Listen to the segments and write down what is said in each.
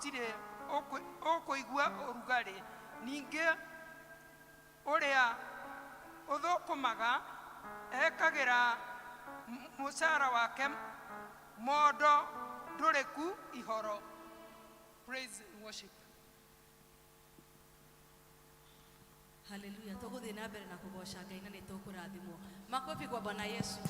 Gũtirĩ ũkũigua ũrugarĩ. Ningĩ ũrĩa ũthũkũmaga ekagĩra mũcara wake mondo ndũrĩku ihoro. Praise and worship. Haleluya. Tũgũthiĩ na mbere na kũgoca Ngai na nĩ tũkũrathimwo. Makofi kwa Bwana Yesu.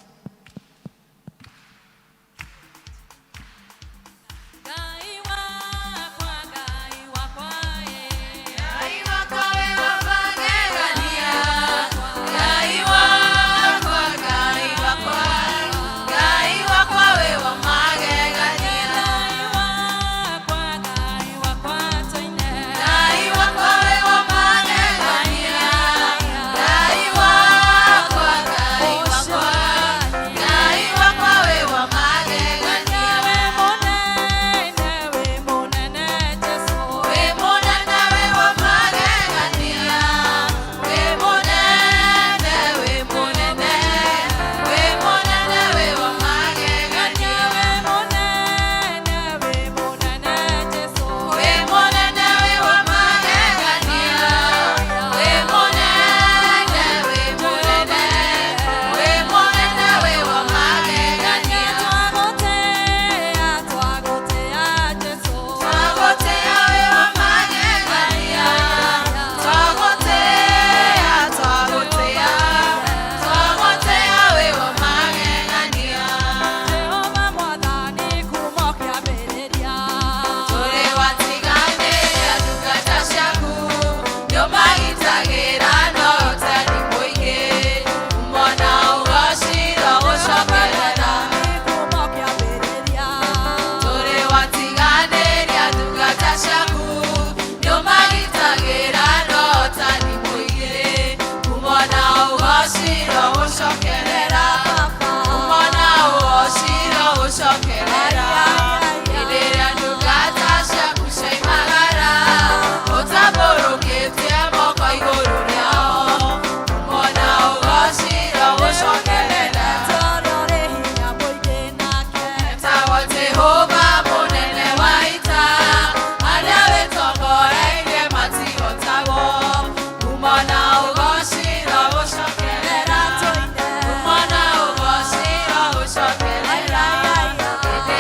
Ngai wakwa, Ngai wakwa, eh. Ngai wakwa wĩ wa magegania, Ngai wakwa, Ngai wakwa, Ngai wakwa wĩ wa magegania. Ngai wakwa, Ngai wakwa, tũine. Ngai wakwa wĩ wa magegania, Ngai wakwa, Ngai wakwa, Ngai wakwa wĩ wa magegania. Wĩ mũnene, wĩ mũnene, Jesũ. Wĩ mũnene wĩ wa magegania, wĩ mũnene, wĩ mũnene, wĩ mũnene wĩ wa magegania. Wĩ mũnene, wĩ mũnene, Jesũ. Wĩ mũnene wĩ wa magegania, wĩ mũnene, wĩ mũnene, wĩ mũnene wĩ wa magegania. Twagũtĩa, twagũtĩa, Jesũ. Twagũtĩa wĩ wa magegania, twagũtĩa, twagũtĩa, twagũtĩa wĩ wa magegania. Jehova Mwathani kuma kĩambĩrĩria. Tũrĩ watiganĩria ndungata ciaku, nĩũmagitagĩra na ũtani mũingĩ, mona ũgocirwo gũcokerera. Kuma kĩambĩrĩria. Tũrĩ watiganĩria ndungata ciaku, nĩũmagitagĩra na ũtani mũingĩ, mona ũgocirwo gũcokerera. Mona ũgocirwo gũcokerera. Hĩndĩ ĩrĩa ndungata ciaku ciaimagara, ũtambũrũkĩtie moko igũrũ rĩao, mona ũgocirwo gũcokerera. Ũrĩa ũrĩ hinya mũingĩ nake. Etagwo Jehova mũnene wa ita, arĩa wĩtongoreirie matihotagwo, mona ũgocirwo gũcokerera. Mona ũgocirwo gũcokerera. Hĩndĩ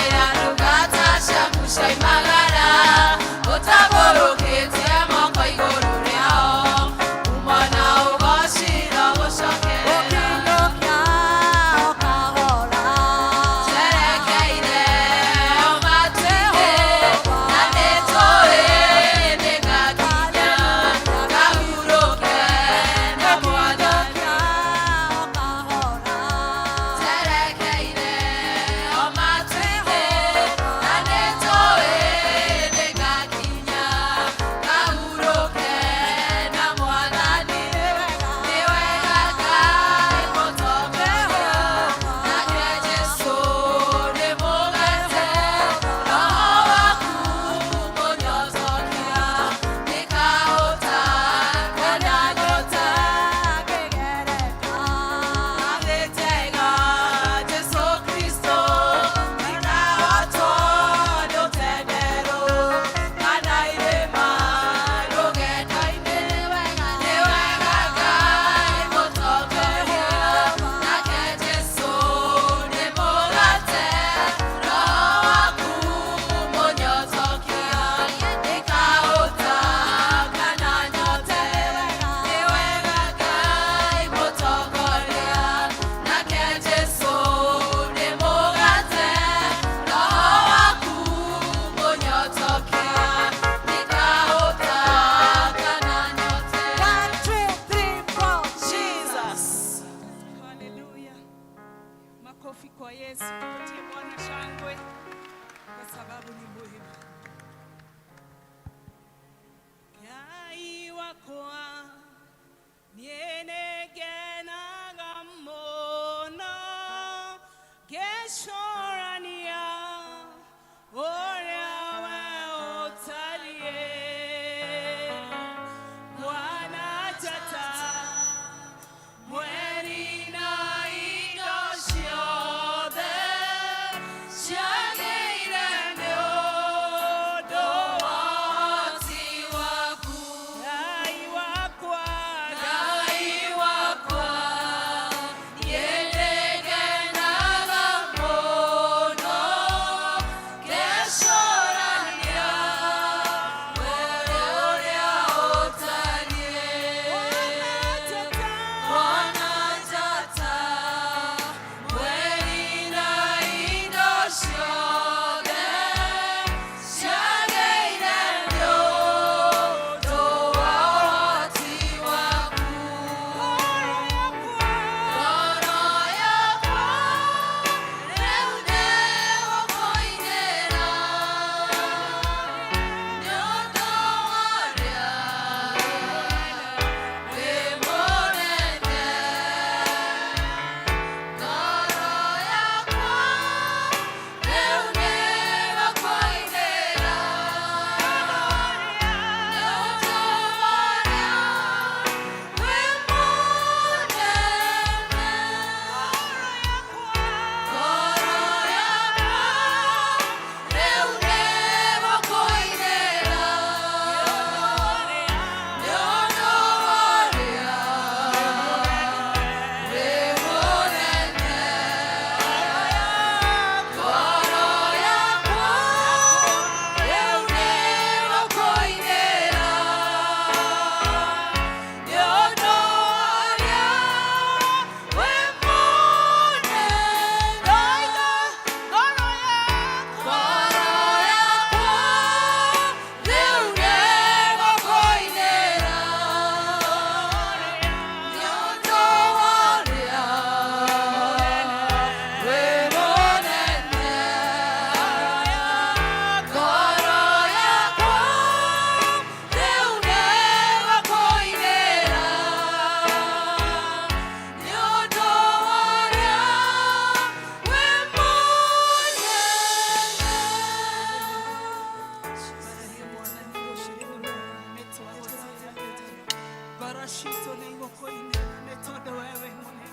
Citũ nĩ igũkũinĩra nĩ tondũ we wĩ mũnene,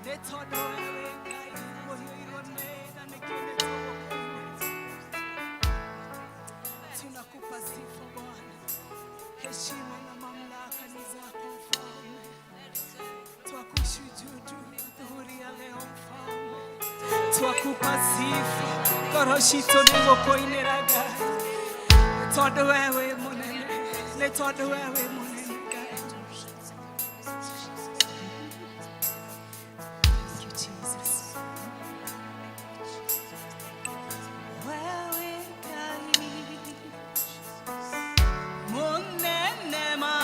nĩ tondũ we wĩ Ngai ũiyũirwo nĩ tha. Nĩkĩo nĩ tũgũkũinĩra. Tunakupa sifa Bwana, heshima na mamlaka ni zako Mfalme. Twakushujudu dhuhuri ya leo Mfalme, twakupa sifa. Ngoro citũ nĩ igũkũinĩra Ngai, tondũ we wĩ mũnene, nĩ tondũ we wĩ mũnene Ngai. Thank you, Jesus. Wewe Ngai munene ma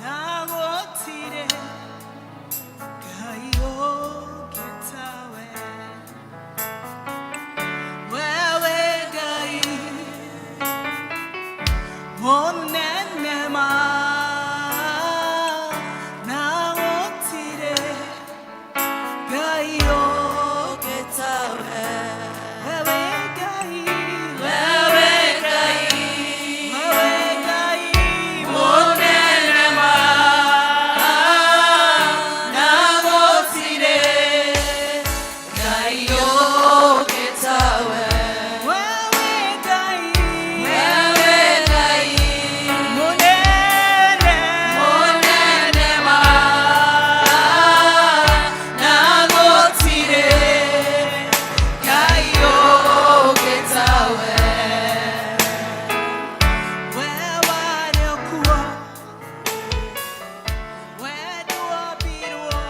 na gũtirĩ Ngai ũngĩ tawe. Wewe Ngai munene ma na gũtirĩ Ngai ũngĩ tawe. Wewe Ngai, Wewe Ngai wewe Ngai munene ma na gũtirĩ Ngai ũngĩ tawe. Wewe Ngai Wewe Ngai munene munene ma na gũtirĩ Ngai ũngĩ tawe. Wewe warĩ kuo, wendo wombirwo,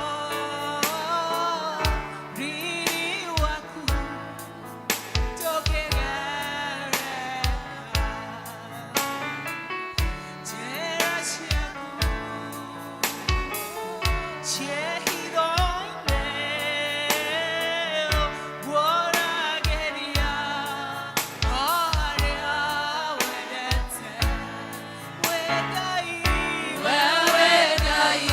riri waku ndũngĩgereka. Njĩra ciaku ciĩ hitho-inĩ, guorageria o harĩa wendete. We Ngai, Wewe Ngai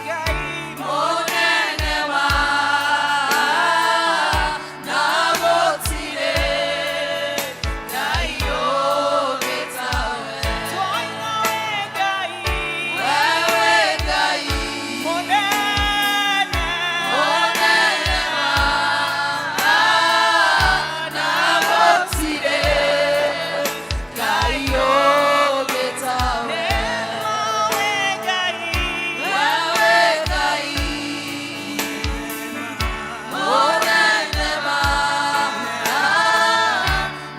Ngai munene ma na gũtirĩ Ngai ũngĩ tawe. Twaina we Ngai Wewe Ngai munene munene ma na gũtirĩ Ngai ũngĩ tawe. We Ngai Wewe Ngai munene ma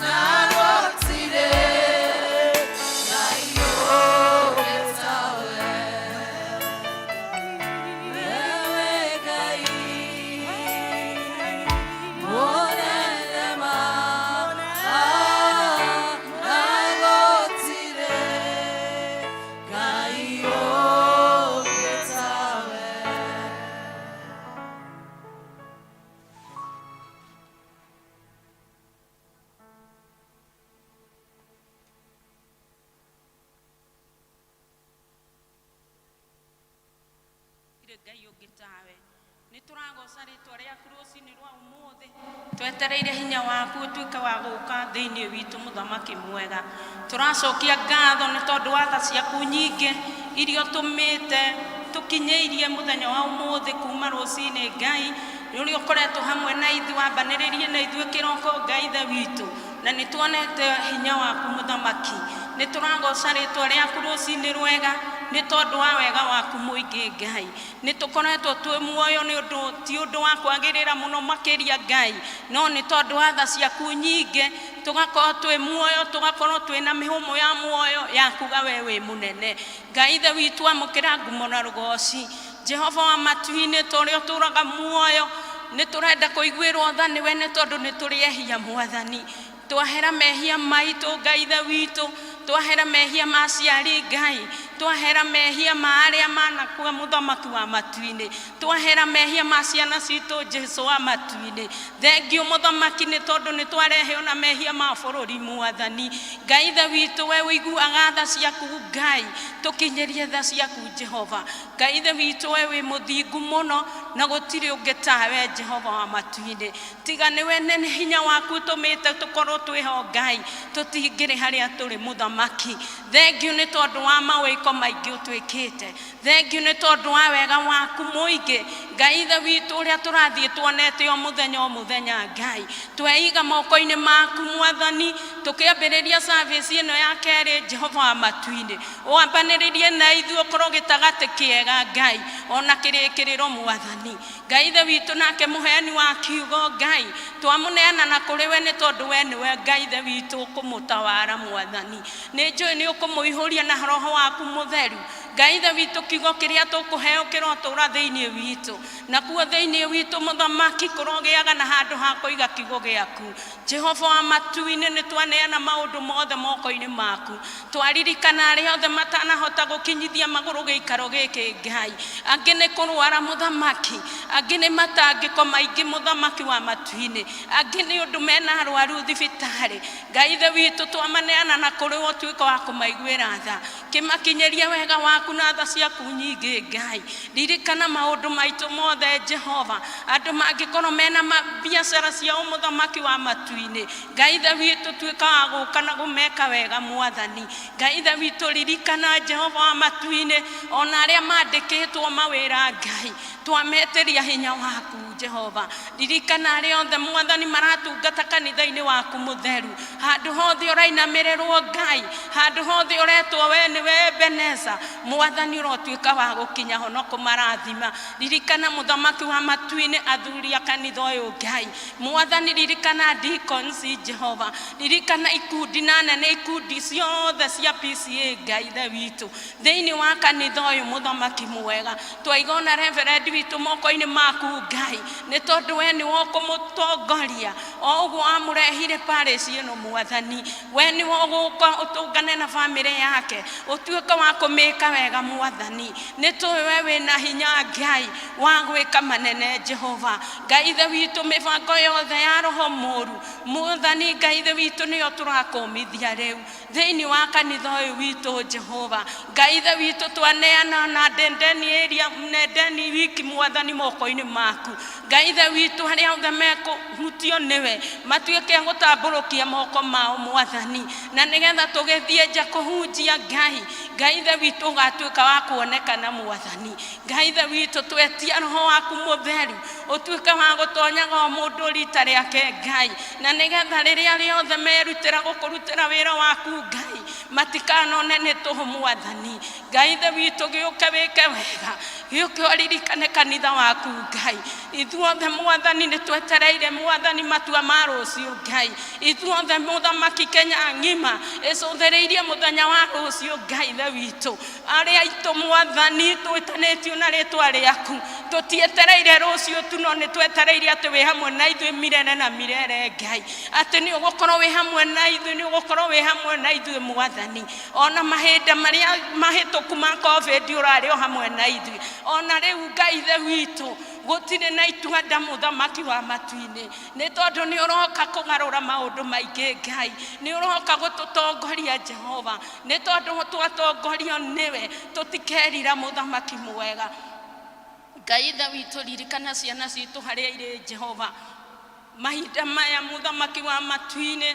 na gũtirĩ Ngai ũngĩ tawe. Wewe Ngai munene ma na gũtirĩ Ngai ũngĩ tawe. Gũtirĩ Ngai ũngĩ tawe. Nĩ tũragoca rĩtwa rĩaku rũcinĩ rwa ũmũthĩ, twetereire hinya waku ũtuĩke wa gũka thĩinĩ witũ. Mũthamaki mwega, tũracokia ngatho nĩ tondũ wa tha ciaku nyingĩ iria ũtũmĩte tũkinyĩirie mũthenya wa ũmũthĩ kuma rũcinĩ. Ngai, nĩ ũrĩa ũkoretwo hamwe na ithuĩ, wambanĩrĩrie na ithuĩ kĩroko, Ngai Ithe witũ, na nĩ tuonete hinya waku. Mũthamaki, nĩ tũragoca rĩtwa rĩaku rũcinĩ rwega nĩ tondũ wa wega waku mũingĩ. Ngai, nĩ tũkoretwo twĩ muoyo nĩ ũndũ ti ũndũ wa kwagĩrĩra mũno makĩria, Ngai, no nĩ tondũ wa tha ciaku nyingĩ tũgakorwo twĩ muoyo, tũgakorwo twĩ na mĩhũmũ ya muoyo ya kuga we wĩ mũnene. Ngai Ithe witũ, amũkĩra ngumo na rũgoci. Jehova wa matu-inĩ, ta ũrĩa ũtũraga muoyo, nĩ tũrenda kũiguĩrwo tha nĩwe nĩ tondũ nĩ tũrĩ ehia. Mwathani, twahera mehia maitũ. Ngai Ithe witũ, twahera mehia ma aciari. Ngai, twahera mehia ma arĩa manakua. Mũthamaki wa matu-inĩ, twahera mehia ma ciana citũ. Jesu wa matu-inĩ, thengio Mũthamaki nĩ tondũ nĩ twarehe ona mehia ma bũrũri. Mwathani Ngai Ithe witũ, we ũiguaga tha ciaku, Ngai, tũkinyĩrie tha ciaku. Jehova Ngai Ithe witũ, we wĩ mũthingu mũno na gũtirĩ ũngĩ tawe. Jehova wa matu-inĩ, tiga nĩwe nĩ hinya waku tũmĩte tũkorwo twĩho, Ngai, tũtingĩrĩ harĩa tũrĩ. Mũthamaki. Mũthamaki. Thengiũ nĩ tondũ wa mawĩko maingĩ ũtwĩkĩte. Thengiũ nĩ tondũ wa wega waku mũingĩ, Ngai Ithe witũ, ũrĩa tũrathiĩ tuonete o mũthenya o mũthenya. Ngai, tweiga moko-inĩ maku, Mwathani, tũkĩambĩrĩria service ĩno ya kerĩ. Jehova wa matu-inĩ, wambanĩrĩrie na ithuĩ, ũkorwo gĩtagatĩ kĩega, Ngai, ona kĩrĩkĩrĩro. Mwathani Ngai Ithe witũ, nake mũheani wa kiugo, Ngai, twamũneana na kũrĩ we, nĩ tondũ we nĩwe Ngai Ithe witũ ũkũmũtawara. Mwathani, nĩ njũĩ nĩ ũkũmũihũria na roho waku mũtheru. Ngai Ithe witũ, kiugo kĩrĩa tũkũheo kĩrotũra thĩinĩ witũ, nakuo thĩinĩ witũ, Mũthamaki, kũrogĩaga na handũ ha kũiga kiugo gĩaku. Jehova wa matu-inĩ, nĩ twaneana maũndũ mothe moko-inĩ maku. Twaririkana arĩa othe matanahota gũkinyithia magũrũ gĩikaro gĩkĩ, Ngai. Angĩ nĩ kũrwara, Mũthamaki, angĩ nĩ matangĩko maingĩ, Mũthamaki wa matu-inĩ, angĩ nĩ ũndũ mena arwaru thibitarĩ. Ngai Ithe witũ, twamaneana na kũrĩ we, ũtuĩke wa kũmaiguĩra tha, kĩmakinyĩrie wega waku na tha ciaku nyingĩ. Ngai, ririkana maũndũ maitũ mothe. Jehova, andũ mangĩkorwo mena biacara ciao, Mũthamaki wa matu-inĩ, Ngai Ithe witũ, tuĩka wa gũka na gũmeka wega. Mwathani Ngai Ithe witũ, ririkana, Jehova wa matu-inĩ, ona arĩa mandĩkĩtwo mawĩra. Ngai, twametĩria hinya waku. Jehova, ririkana arĩa othe, Mwathani, maratungata kanitha-inĩ waku mũtheru, handũ hothe ũrainamĩrĩrwo, Ngai, handũ hothe ũretwo we nĩwe Ebeneza. Mwathani, ũrotuĩka wa gũkinya ho no kũmarathima. Ririkana, Mũthamaki wa matu-inĩ, athuri a kanitha ũyũ. Ngai, Mwathani, ririkana deacons. Jehova, ririkana ikundi na nene, ikundi ciothe cia PCA. Ngai Ithe witũ, thĩinĩ wa kanitha ũyũ, Mũthamaki mwega, twaiga ona reverend witũ moko-inĩ maku, Ngai, nĩ tondũ we nĩwe ũkũmũtongoria o ũguo wamũrehire parish ĩno. Mwathani, we nĩwe ũgũka ũtũngane na bamĩrĩ yake, ũtuĩke wa kũmĩka wega. Mwathani, nĩ tũĩ we wĩna hinya, Ngai, wa gwĩka manene. Jehova Ngai Ithe witũ, mĩbango yothe ya roho mũru, Mwathani Ngai Ithe witũ, nĩyo tũrakũmithia rĩu thĩinĩ wa kanitha ũyũ witũ. Jehova Ngai Ithe witũ, twaneana na ndendeni area nendeni wiki, Mwathani, moko-inĩ maku. Ngai Ithe witũ, arĩa othe mekũhutio nĩwe matuĩke a gũtambũrũkia moko mao, Mwathani, na nĩgetha tũgĩthiĩ nja kũhunjia, Ngai, Ngai Ithe witũ, ũgatuĩka wa kuonekana. Mwathani Ngai Ithe witũ, twetia roho waku mũtheru ũtuĩke wa gũtonyaga o mũndũ rita rĩake, Ngai, na nĩgetha rĩrĩa rĩothe merutĩra gũkũrutĩra wĩra waku, Ngai, matikanone nĩ tũhũ. Mwathani Ngai Ithe witũ, gĩũke wĩke wega, gĩũke ũririkane kanitha waku. Ngai, ithuothe, Mwathani, nĩ twetereire, Mwathani, matua ma rũciũ. Ngai, ithuothe, Mũthamaki, Kenya ng'ima ĩcũthĩrĩirie mũthenya wa rũciũ. Ngai Ithe witũ, arĩa aitũ, Mwathani, twĩtanĩtio na rĩtwa rĩaku, tũtietereire rũciũ tu, no nĩ twetereire atĩ wĩ hamwe na ithuĩ mirere na mirere. Ngai, atĩ nĩ ũgũkorwo wĩ hamwe na ithuĩ, nĩ ũgũkorwo wĩ hamwe na ithuĩ. Mwathani, ona mahinda marĩa mahĩtũku ma COVID ũrarĩ o hamwe na ithuĩ, ona rĩu, Ngai Ithe witũ, gũtirĩ na itua nda. Mũthamaki wa matu-inĩ, nĩ tondũ nĩ ũroka kũgarũra maũndũ maingĩ. Ngai, nĩ ũroka gũtũtongoria. Jehova, nĩ tondũ twatongorio nĩwe tũtikerira. Mũthamaki mwega, Ngai Ithe witũ, ririkana ciana citũ harĩa irĩ. Jehova, mahinda maya, Mũthamaki wa matu-inĩ,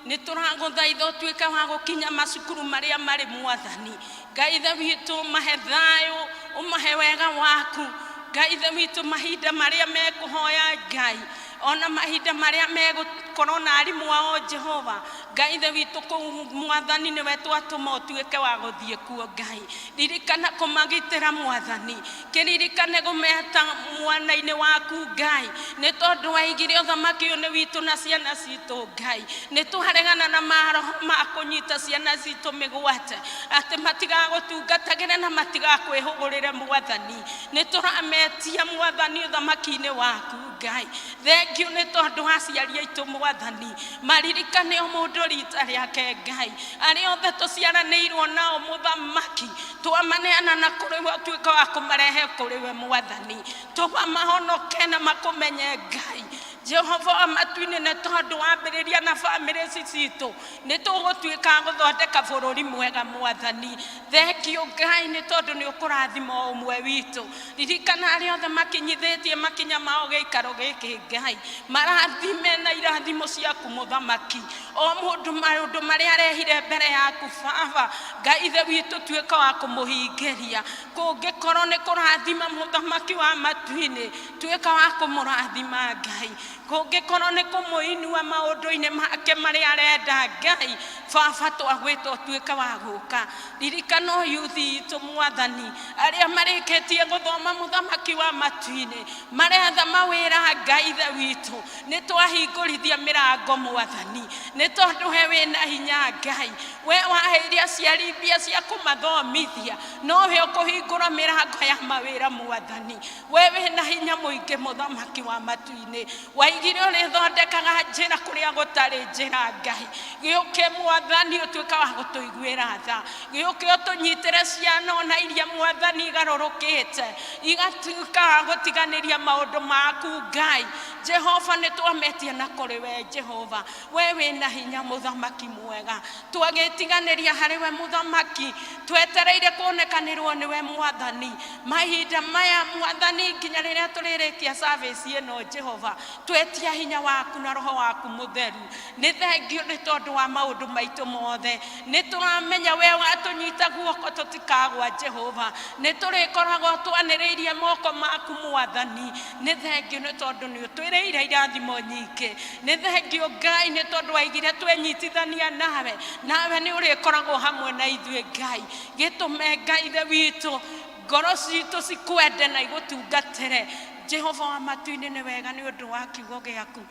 nĩ tũragũthaitha ũtuĩke wa gũkinya macukuru marĩa marĩ. Mwathani Ngai Ithe witũ, mahe thayũ, ũmahe wega waku. Ngai Ithe witũ, mahinda marĩa mekũhoya, Ngai, ona mahinda marĩa megũkorwo na arimũ ao, Jehova Ngai Ithe witũ, kũu, Mwathani, nĩwe twatũma ũtuĩke wa gũthiĩ kuo. Ngai, ririkana kũmagitĩra. Mwathani, kĩririkane gũmeta mwana-inĩ waku. Ngai, nĩ tondũ waigire ũthamaki ũyũ nĩ witũ na ciana citũ. Ngai, nĩ twaregana na maroho ma kũnyita ciana citũ mĩgwate, atĩ matigagũtungatagĩre na matigakwĩhũgũrĩre. Mwathani, nĩ tũrametia, Mwathani, ũthamaki-inĩ waku. Ngai, thengiũ nĩ tondũ aciari aitũ. Mwathani, maririkane o mũndũ rita rĩake. Ngai, arĩa othe tũciaranĩirwo nao, Mũthamaki, twamaneana na kũrĩ we, ũtuĩke wa kũmarehe kũrĩ we. Mwathani, tũma mahonoke na makũmenye. Ngai. Jehova wa matu-inĩ, nĩ tondũ wambĩrĩria na bamĩrĩ ici citũ, nĩ tũgũtuĩka a gũthondeka bũrũri mwega. Mwathani, thengio Ngai, nĩ tondũ nĩ ũkũrathima o ũmwe witũ. Ririkana arĩa othe makinyithĩtie makinya mao gĩikaro gĩkĩ. Ngai, marathime na irathimo ciaku. Mũthamaki, o mũndũ maũndũ marĩa arehire mbere yaku, Baba Ngai Ithe witũ, tuĩka wa kũmũhingĩria. Kũngĩkorwo nĩ kũrathima, Mũthamaki wa matu-inĩ, tuĩka wa kũmũrathima. Ngai, kũngĩkorwo nĩ kũmũinua maũndũ-inĩ make marĩa arenda, Ngai Baba, twagwĩta ũtuĩke wa gũka. Ririkana yuthi itũ, Mwathani, arĩa marĩkĩtie gũthoma. Mũthamaki wa matu-inĩ, maretha mawĩra, Ngai Ithe witũ, nĩ twahingũrithia mĩrango. Mwathani, nĩ tondũ we wĩna hinya. Ngai, we waheire aciari mbia cia kũmathomithia, nowe ũkũhingũra mĩrango ya mawĩra. Mwathani, we wĩna hinya mũingĩ. Mũthamaki wa matu-inĩ, waigire ũrĩthondekaga njĩra kũrĩa gũtarĩ njĩra. Ngai, gĩũke Mwathani, ũtuĩka wa gũtũiguĩra tha. Gĩũke ũtũnyitĩre ciana ona iria, Mwathani, igarũrũkĩte igatuĩka wa gũtiganĩria maũndũ maku. Ngai Jehova, nĩ twametia na kũrĩ we. Jehova, we wĩna hinya. Mũthamaki mwega, twagĩtiganĩria harĩ we. Mũthamaki, twetereire kuonekanĩrwo nĩwe. Mwathani, mahinda maya, Mwathani, nginya rĩrĩa tũrĩrĩkia service ĩno, Jehova, twetia hinya waku na Roho waku Mũtheru. Nĩ thengio nĩ tondũ wa maũndũ maitũ mothe. Nĩ tũramenya we watũnyita guoko tũtikagwa. Jehova, nĩ tũrĩkoragwo twanĩrĩirie moko maku. Mwathani, nĩ thengio nĩ tondũ nĩ ũtwĩrĩire irathimo nyingĩ. Nĩ thengio Ngai, nĩ tondũ waigire twenyitithania nawe, nawe nĩ ũrĩkoragwo hamwe na ithuĩ. Ngai, gĩtũme, Ngai Ithe witũ, ngoro citũ cikwende na igũtungatĩre. Jehova wa matu-inĩ, nĩ wega nĩ ũndũ wa kiugo gĩaku.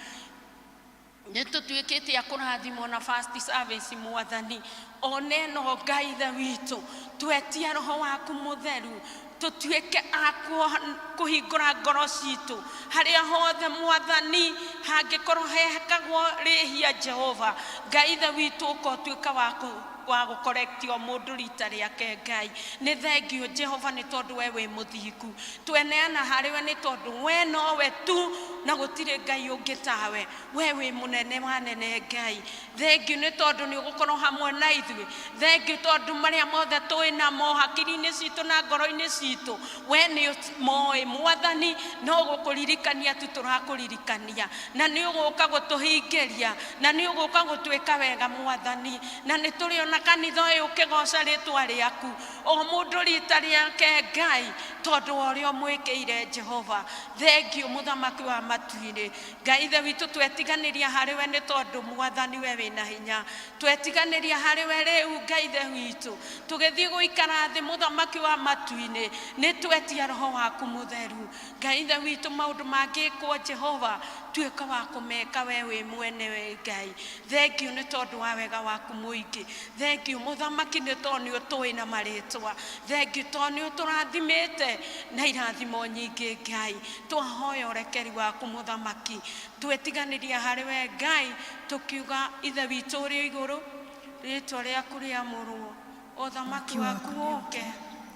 Nĩ tũtuĩkĩte a kũrathimwo na first service. Mwathani, ona ĩno, Ngai Ithe witũ, twetia Roho waku Mũtheru, tũtuĩke a kũhingũra ngoro citũ harĩa hothe, Mwathani, hangĩkorwo hekagwo rĩhia. Jehova Ngai Ithe witũ, ũka ũtuĩka wa wa gũkorekti o mũndũ rita rĩake. Ngai, nĩ thengio Jehova, nĩ tondũ we wĩ mũthingu. Tweneana harĩ we, nĩ tondũ we nowe tu na gũtirĩ Ngai ũngĩ tawe. We wĩ mũnene wa nene. Ngai, thengio nĩ tondũ nĩ ũgũkorwo hamwe na ithuĩ. Thengio tondũ marĩa mothe tũĩ namo hakiri-inĩ citũ na ngoro-inĩ citũ, we nĩ moĩ. Mwathani, no gũkũririkania tu tũrakũririkania, na nĩ ũgũka gũtũhingĩria, na nĩ ũgũka gũtwĩka wega. Mwathani, na nĩ tũrĩona kanitha ũyũ ũkĩgoca rĩtwa rĩaku, o mũndũ rita rĩake, Ngai, tondũ wa ũrĩa ũmwĩkĩire. Jehova, thengio. Mũthamaki wa matu-inĩ, Ngai Ithe witũ, twetiganĩria harĩ we, nĩ tondũ Mwathani, we wĩna hinya. Twetiganĩria harĩ we rĩu, Ngai Ithe witũ, tũgĩthiĩ gũikara thĩ. Mũthamaki wa matu-inĩ, nĩ twetia Roho waku Mũtheru. Ngai Ithe witũ, maũndũ mangĩkwo, Jehova, tuĩka wa kũmeka, we wĩ mwene we. Ngai, thengio nĩ tondũ wa wega waku mũingĩ. Thengio, Mũthamaki, nĩ tondũ nĩ ũtũĩ na marĩtwa. Thengio tondũ nĩ ũtũrathimĩte na irathimo nyingĩ. Ngai, twahoya ũrekeri waku. Mũthamaki, twetiganĩria harĩ we. Ngai, tũkiuga, Ithe witũ ũrĩ igũrũ, rĩtwa rĩaku rĩamũrwo, ũthamaki waku ũke,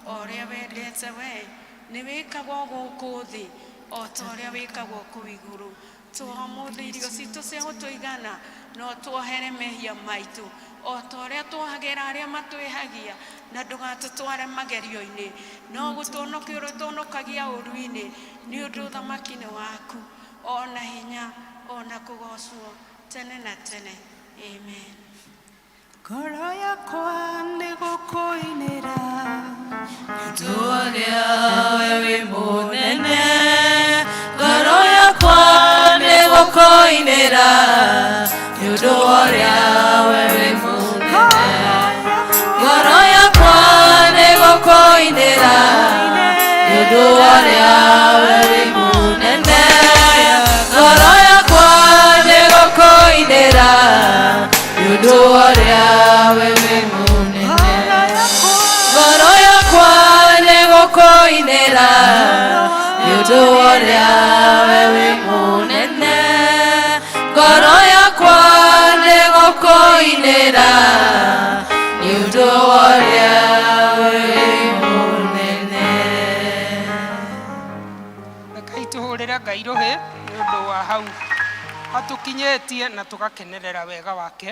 o ũrĩa wendete we nĩ wĩkagwo gũkũ thĩ o ta ũrĩa wĩkagwo kũu igũrũ. Tũhe ũmũthĩ irio citũ cia gũtũigana, no tuohere mehia maitũ o ta ũrĩa tuohagĩra arĩa matwĩhagia, na ndũgatũtware magerio-inĩ, no gũtũhonokia ũrĩtũhonokagia ũũru-inĩ, nĩ ũndũ ũthamaki nĩ waku, ona hinya, ona kũgocwo tene na tene. Amen. Ngoro yakwa nĩ gũkũinĩra. Ũrĩa we wĩ mũnene, ngoro yakwa nĩ gũkũinĩra, nĩ ũndũ wa ũrĩa we wĩ mũnene. Ngoro yakwa nĩ gũkũinĩra, nĩ ũndũ wa ũrĩa we wĩ mũnene. Ngoro yakwa nĩ gũkũinĩra, nĩ ũndũ wa ũrĩa we wĩ mũnene. Ngoro yakwa nĩ gũkũinĩra, nĩ ũndũ wa ũrĩa we wĩ mũnene. Ngoro yakwa nĩ gũkũinĩra, nĩ ũndũ wa ũrĩa we wĩ mũnene. Rekei tũhũrĩre Ngai rũhĩ nĩ ũndũ wa hau. Atũkinyĩtie na tũgakenerera wega wake.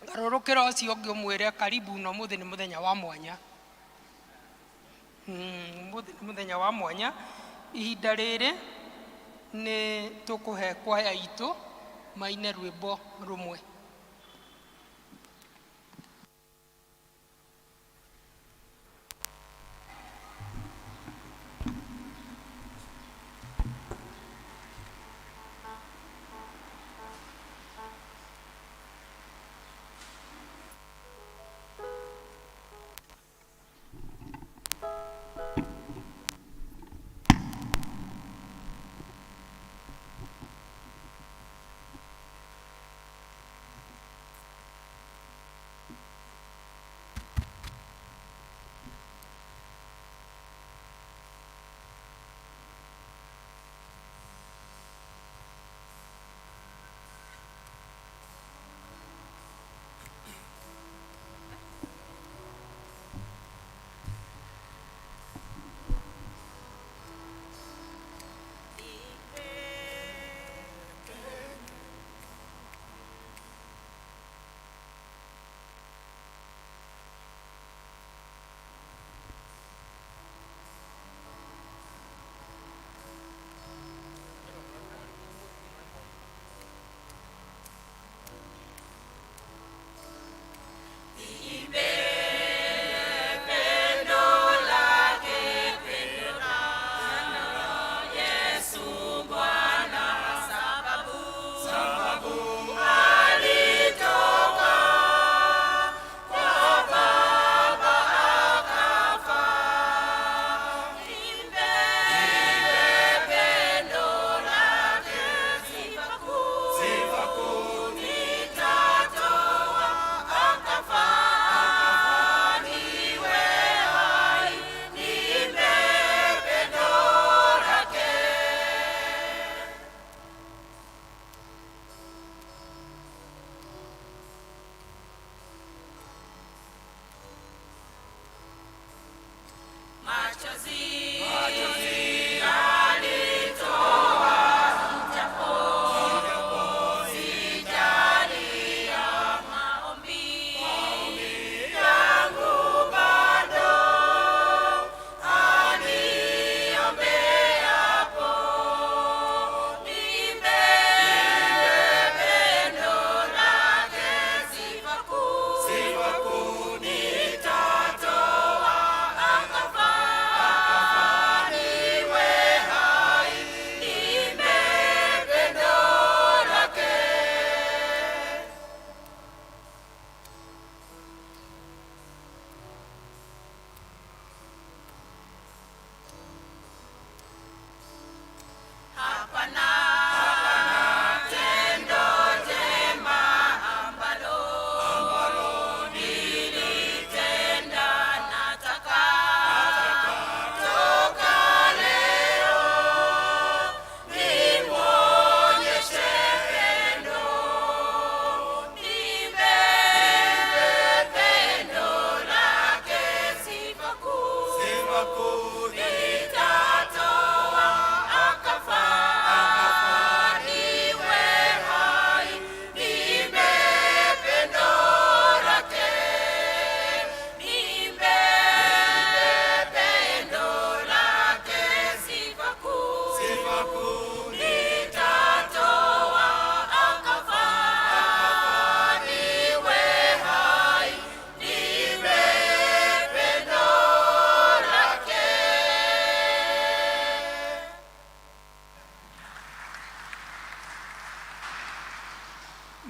Garũrũkĩra ũcio ũngĩ ũmwĩre karibu na ũmũthĩ nĩ mũthenya wa mwanya. Ũmũthĩ nĩ mũthenya wa mwanya. Ihinda rĩrĩ nĩ tũkũhe kwaya itũ maine rwĩmbo rũmwe.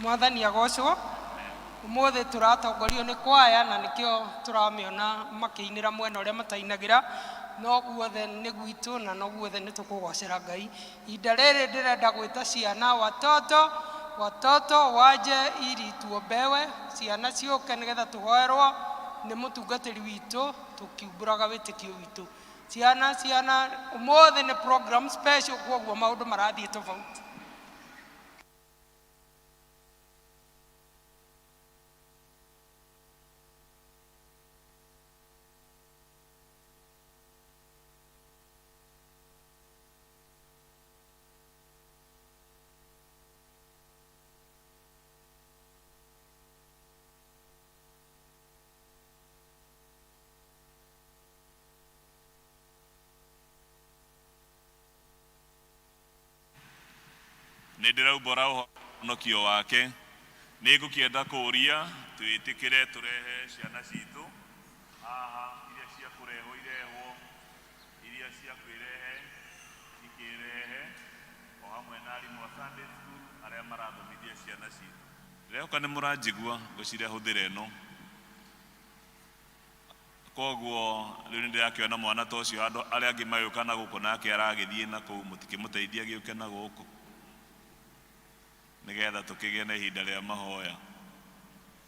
Mwathani agocwo. Umuthi turatongorio ni kwaya na nikio turamiona makiinira mwena uria matainagira, no guothe ni gwitu na no guothe ni tukugocera Ngai. Ihinda riri ndirenda gwita ciana watoto, watoto waje ili tuombewe, ciana ciuke nigetha tuhoerwo ni mutungatiri witu tukiumburaga witikio witu. Ciana, ciana, umuthi ni program special, koguo maundu marathie tofauti. Nĩ ndĩraumbũra ũhonokio wake. Nĩ ngũkĩenda kũũria twĩtĩkĩre tũrehe ciana citũ haha, iria cia kũrehwo irehwo, iria cia kwĩrehe ikĩrehe, o hamwe na arimũ a Sunday school arĩa marathomithia ciana citũ. Ndĩrehoka nĩ mũranjigua, ngwĩciria hũthĩra ĩno. Koguo rĩu nĩ ndĩrakĩona mwana ta ũcio, andũ arĩa angĩ magĩũka na gũkũ nake aragĩthiĩ na kũu, mũtikĩmũteithie agĩũke na gũkũ nĩgetha tũkĩgĩe na ihinda rĩa mahoya.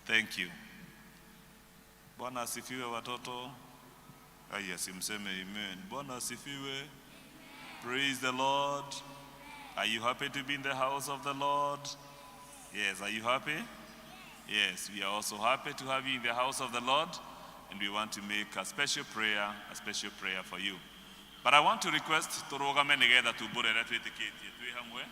Thank you. Bwana asifiwe watoto. Aya, simseme amen. Bwana asifiwe. Praise the Lord. Are you happy to be in the house of the Lord? Yes, are you happy? Yes, we are also happy to have you in the house of the Lord, and we want to make a special prayer for you. But I want to request tũrũgame nĩgetha tumbũre ũrĩa twĩtĩkĩtie twĩ hamwe.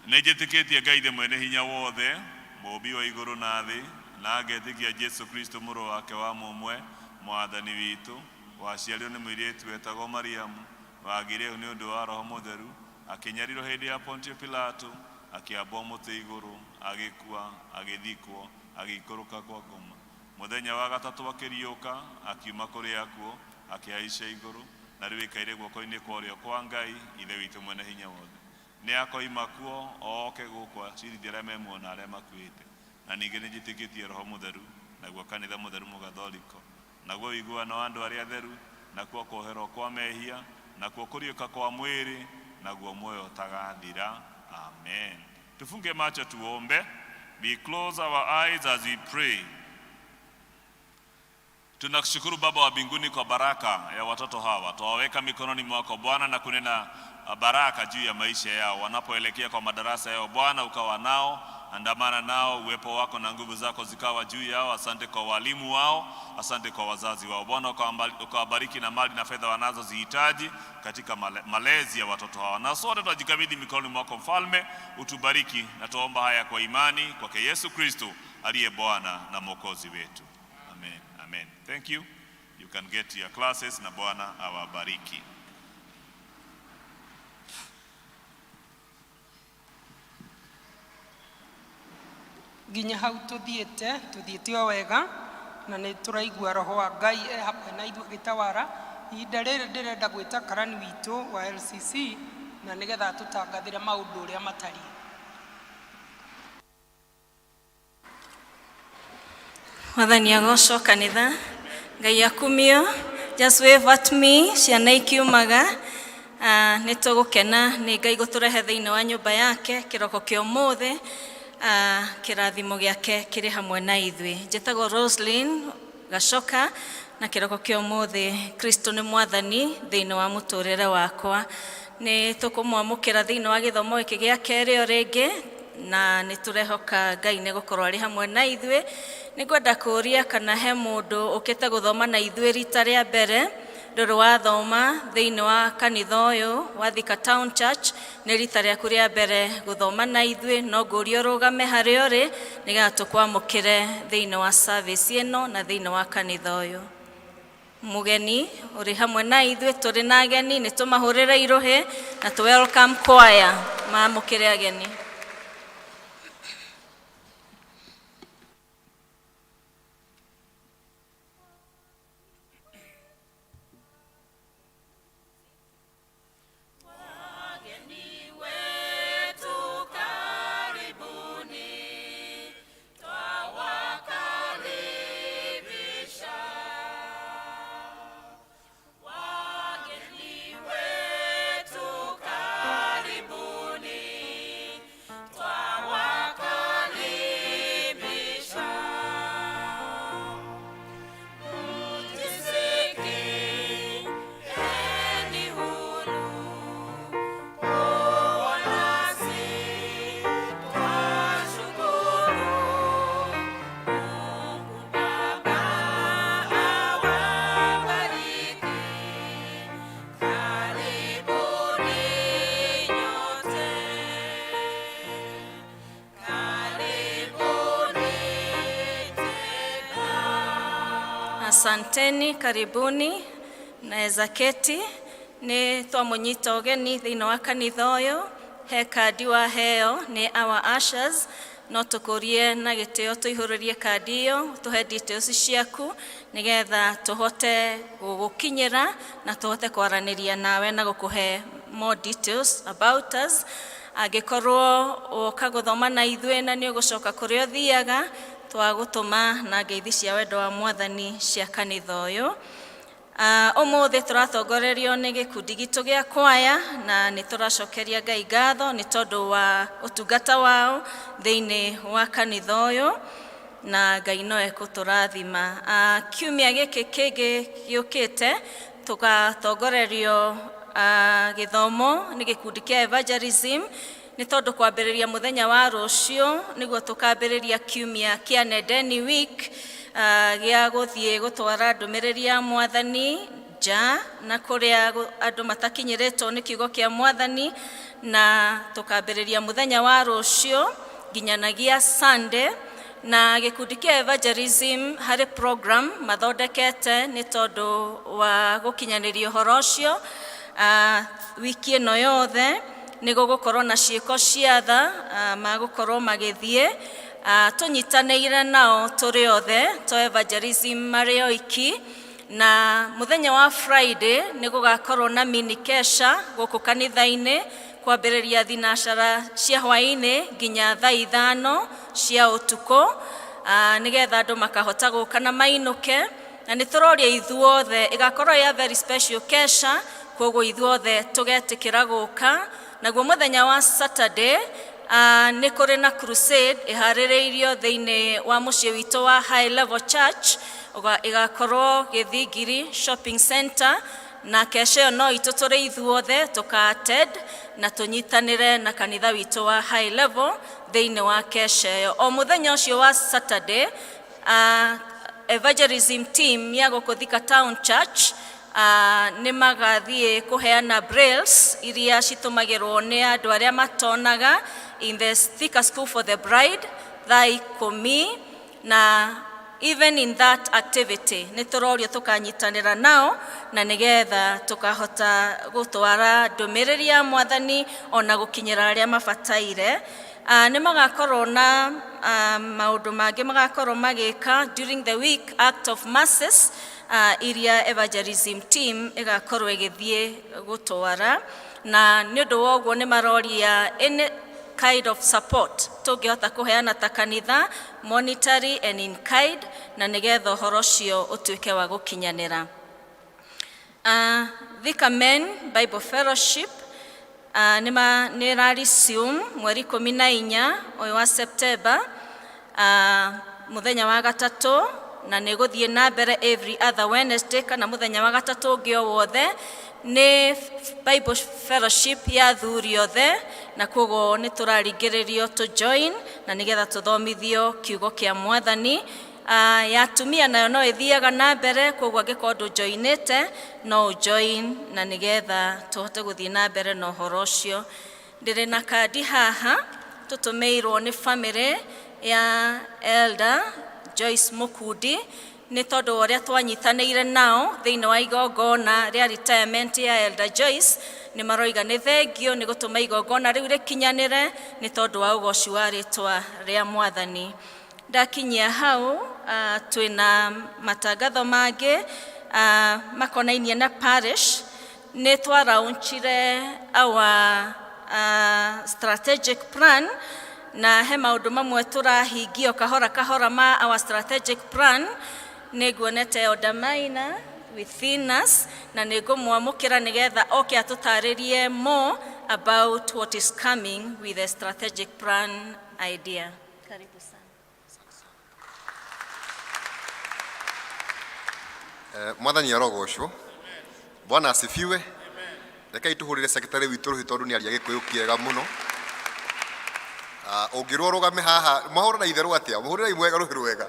Nĩ njĩtĩkĩtie Ngai the mwene hinya wothe, mũũmbi wa igũrũ na thĩ, na ngetĩkia Jesu Kristo mũrũ wake wa mũmwe, mwathani witũ, waciarirwo nĩ mũirĩtu wetagwo Mariamu, wagĩire nĩ ũndũ wa Roho Mũtheru, akĩnyarirwo hĩndĩ ya Pontio Pilato, akĩambwo mũtĩ igũrũ, agĩkua, agĩthikwo, agĩikũrũka kwa ngoma. Mũthenya wa gatatũ akĩriũka, akiuma kũrĩ akuũ, akĩhaica igũrũ, na rĩu ĩkaire guoko-inĩ kwa ũrĩo kwa Ngai, Ithe witũ mwene hinya wothe. Nĩ akoima kuo oke gũkũ acirithie arĩa me muoyo na arĩa makuĩte. Na ningĩ nĩ njĩtĩkĩtie Roho Mũtheru, naguo kanitha mũtheru mũgatholiko, naguo ũiguano wa andũ arĩa atheru, nakuo kuoherwo kwa mehia, nakuo kũriũka kwa mwĩrĩ, naguo muoyo ũtagathira. Amen. Tufunge macho tuombe. We close our eyes as we pray. Tunakushukuru Baba wa mbinguni kwa baraka ya watoto hawa. Twawaweka mikononi mwako Bwana na kunena baraka juu ya maisha yao wanapoelekea kwa madarasa yao. Bwana, ukawa nao, andamana nao, uwepo wako na nguvu zako zikawa juu yao. Asante kwa walimu wao, asante kwa wazazi wao. Bwana, ukawabariki na mali na fedha wanazozihitaji katika malezi ya watoto hawa, na sote tunajikabidhi mikononi mwako Mfalme, utubariki na tuomba haya kwa imani kwake Yesu Kristo aliye Bwana na Mwokozi wetu. Amen. Amen. Thank you. You can get to your classes na Bwana awabariki. Nginya hau tuthiĩte, tuthiĩte o wega na nĩ tũraigua roho wa Ngai e hamwe na ithuĩ agĩtawara. Ihinda rĩrĩ ndĩrenda gwĩta karani witũ wa LCC na nĩgetha atũtangathĩre maũndũ ũrĩa matariĩ. Mwathani agocwo kanitha, Ngai akumio. Just wave at me ciana ikiumaga. Nĩ tũgũkena nĩ Ngai gũtũrehe thĩinĩ wa nyũmba yake kĩroko kĩa ũmũthĩ. Kĩrathimo gĩake kĩrĩ hamwe na ithuĩ. Njĩtagwo Roslyn Gacoka na kĩroko kĩa ũmũthĩ Kristo nĩ mwathani thĩinĩ wa mũtũrĩre wakwa. Nĩ tũkũmwamũkĩra thĩinĩ wa gĩthomo gĩkĩ gĩa kerĩ o rĩngĩ na nĩ tũrehoka Ngai nĩ gũkorwo arĩ hamwe na ithuĩ. Nĩ ngwenda kũũria kana he mũndũ ũkĩte gũthoma na ithuĩ rita rĩa mbere, ndũrĩ wathoma thĩinĩ wa kanitha ũyũ wa Thika Town Church, nĩ rita rĩaku rĩa mbere gũthoma na ithuĩ, no ngũrie ũrũgame harĩa ũrĩ nĩgetha tũkwamũkĩre thĩinĩ wa service ĩno na thĩinĩ wa kanitha ũyũ. Mũgeni ũrĩ hamwe na ithuĩ, tũrĩ na ageni, nĩ tũmahũrĩre irũhĩ na tũ welcome choir mamũkĩre ageni. Wageni wetu karibuni, twawakaribisha. Wageni wetu karibuni, twawakaribisha. Mjisikieni huru kuwa nasi, twashukuru. Mungu Baba awabariki, karibuni nyote, karibuni tena. Asanteni, karibuni, naweza keti. Nĩ twamũnyita ũgeni thĩinĩ wa kanitha ũyũ, he kandi waheo nĩ our ushers, no tũkũrie na gĩtĩo tũihũrĩrie kandi ĩyo, tũhe details ciaku nĩgetha tũhote gũgũkinyĩra na tũhote kwaranĩria nawe na gũkũhe more details about us. Angĩkorwo woka gũthoma na ithuĩ na nĩ ũgũcoka kũrĩa ũthiaga, twagũtũma na ngeithi cia wendo wa Mwathani cia kanitha ũyũ. Ũmũthĩ tũratongorerio nĩ gĩkundi gitũ gĩa kwaya na nĩ tũracokeria Ngai ngatho nĩ tondũ wa ũtungata wao thĩinĩ wa kanitha ũyũ na Ngai no ekũtũrathima. Kiumia gĩkĩ kĩngĩ gĩũkĩte tũgatongorerio gĩthomo nĩ gĩkundi kĩa evangelism nĩ tondũ kwambĩrĩria mũthenya wa rũciũ nĩguo tũkambĩrĩria kiumia kĩa Nendeni Week gĩa gũthiĩ gũtwara ndũmĩrĩri ya Mwathani nja na kũrĩa andũ matakinyĩrĩtwo nĩ kiugo kĩa Mwathani, na tũkambĩrĩria mũthenya wa rũciũ nginyanagia Sunday. Na gĩkundi kĩa evangelism harĩ program mathondekete nĩ tondũ wa gũkinyanĩria ũhoro ũcio. Wiki ĩno yothe nĩ gũgũkorwo na ciĩko cia tha, magũkorwo magĩthiĩ tũnyitanĩire nao tũrĩ othe to evangelism marĩ oiki. Na mũthenya wa Friday nĩ gũgakorwo na mini kesha gũkũ kanitha-inĩ kwambĩrĩria thinacara cia hwaĩ-inĩ nginya thaa 5 cia ũtukũ, nĩgetha andũ makahota gũka na mainũke. Na nĩ tũroria ithuothe, ĩgakorwo ya very special kesha, koguo ithuothe tũgetĩkĩra gũka. Naguo mũthenya wa Saturday nĩ kũrĩ na crusade ĩharĩrĩirio thĩinĩ wa mũciĩ witũ wa High Level Church, ĩgakorwo Gĩthingiri Shopping Center, na kesha ĩyo no itũ tũrĩ ithuothe tũka attend na tũnyitanĩre na kanitha witũ wa High Level thĩinĩ wa kesha ĩyo. O mũthenya ũcio wa Saturday, evangelism team ya gũkũ Thika Town Church nĩ magathiĩ kũheana brails iria citũmagĩrwo nĩ andũ arĩa matonaga in the Thika School for the Blind thaa 10. Na even in that activity nĩ tũrorio tũkanyitanĩra nao na nĩgetha tũkahota gũtwara ndũmĩrĩri ya Mwathani ona gũkinyĩra arĩa mabataire. Nĩ magakorwo na maũndũ mangĩ magakorwo magĩka during the week, act of masses iria evangelism team ĩgakorwo ĩgĩthiĩ gũtwara. Na nĩ ũndũ wa ũguo nĩ maroria any kind of support tũngĩhota kũheana ta kanitha, monetary and in kind, na nĩgetha ũhoro ũcio ũtuĩke wa gũkinyanĩra. Thika Men Bible Fellowship nĩ ĩra resume mweri 14 ũyũ wa September, mũthenya wa gatatũ, na nĩ gũthiĩ na mbere every other Wednesday kana mũthenya wa gatatũ ũngĩ o wothe. Nĩ Bible Fellowship ya athuri othe, na koguo nĩ tũraringĩrĩrio tũ join na nĩgetha tũthomithio kiugo kĩa Mwathani. Ya atumia nayo no ĩthiaga na mbere, koguo angĩkorwo ndũjoinĩte no ũjoin na nĩgetha tũhote gũthiĩ na mbere na ũhoro ũcio. Ndĩrĩ na kandi haha tũtũmĩirwo nĩ family ya Elder Joyce Mukundi nĩ tondũ wa ũrĩa twanyitanĩire nao thĩinĩ wa igongona rĩa retirement ya Elder Joyce. Nĩ maroiga nĩ thengio nĩ gũtũma igongona rĩu rĩkinyanĩre nĩ tondũ wa ũgoci wa rĩtwa rĩa Mwathani. Ndakinyia hau, twĩna matangatho mangĩ makonainie na parish. Nĩ twaraunchire our strategic plan, na he maũndũ mamwe tũrahingio kahora kahora ma our strategic plan. Nĩ nguonete Elder Maina within us na nĩ ngũmwamũkĩra nĩgetha oke atũtarĩrie more about what is coming with the strategic plan idea. Karibu sana. Mwathani arogocwo. Bwana asifiwe. Rekei tũhũrĩre secretary witũ rũhĩ tondũ nĩ aria Gĩkũyũ kĩega mũno. Ũngĩrwo ũrũgame haha mwahũra na itherũ atĩa, mũhũrĩrei mwega rũhĩ rwega.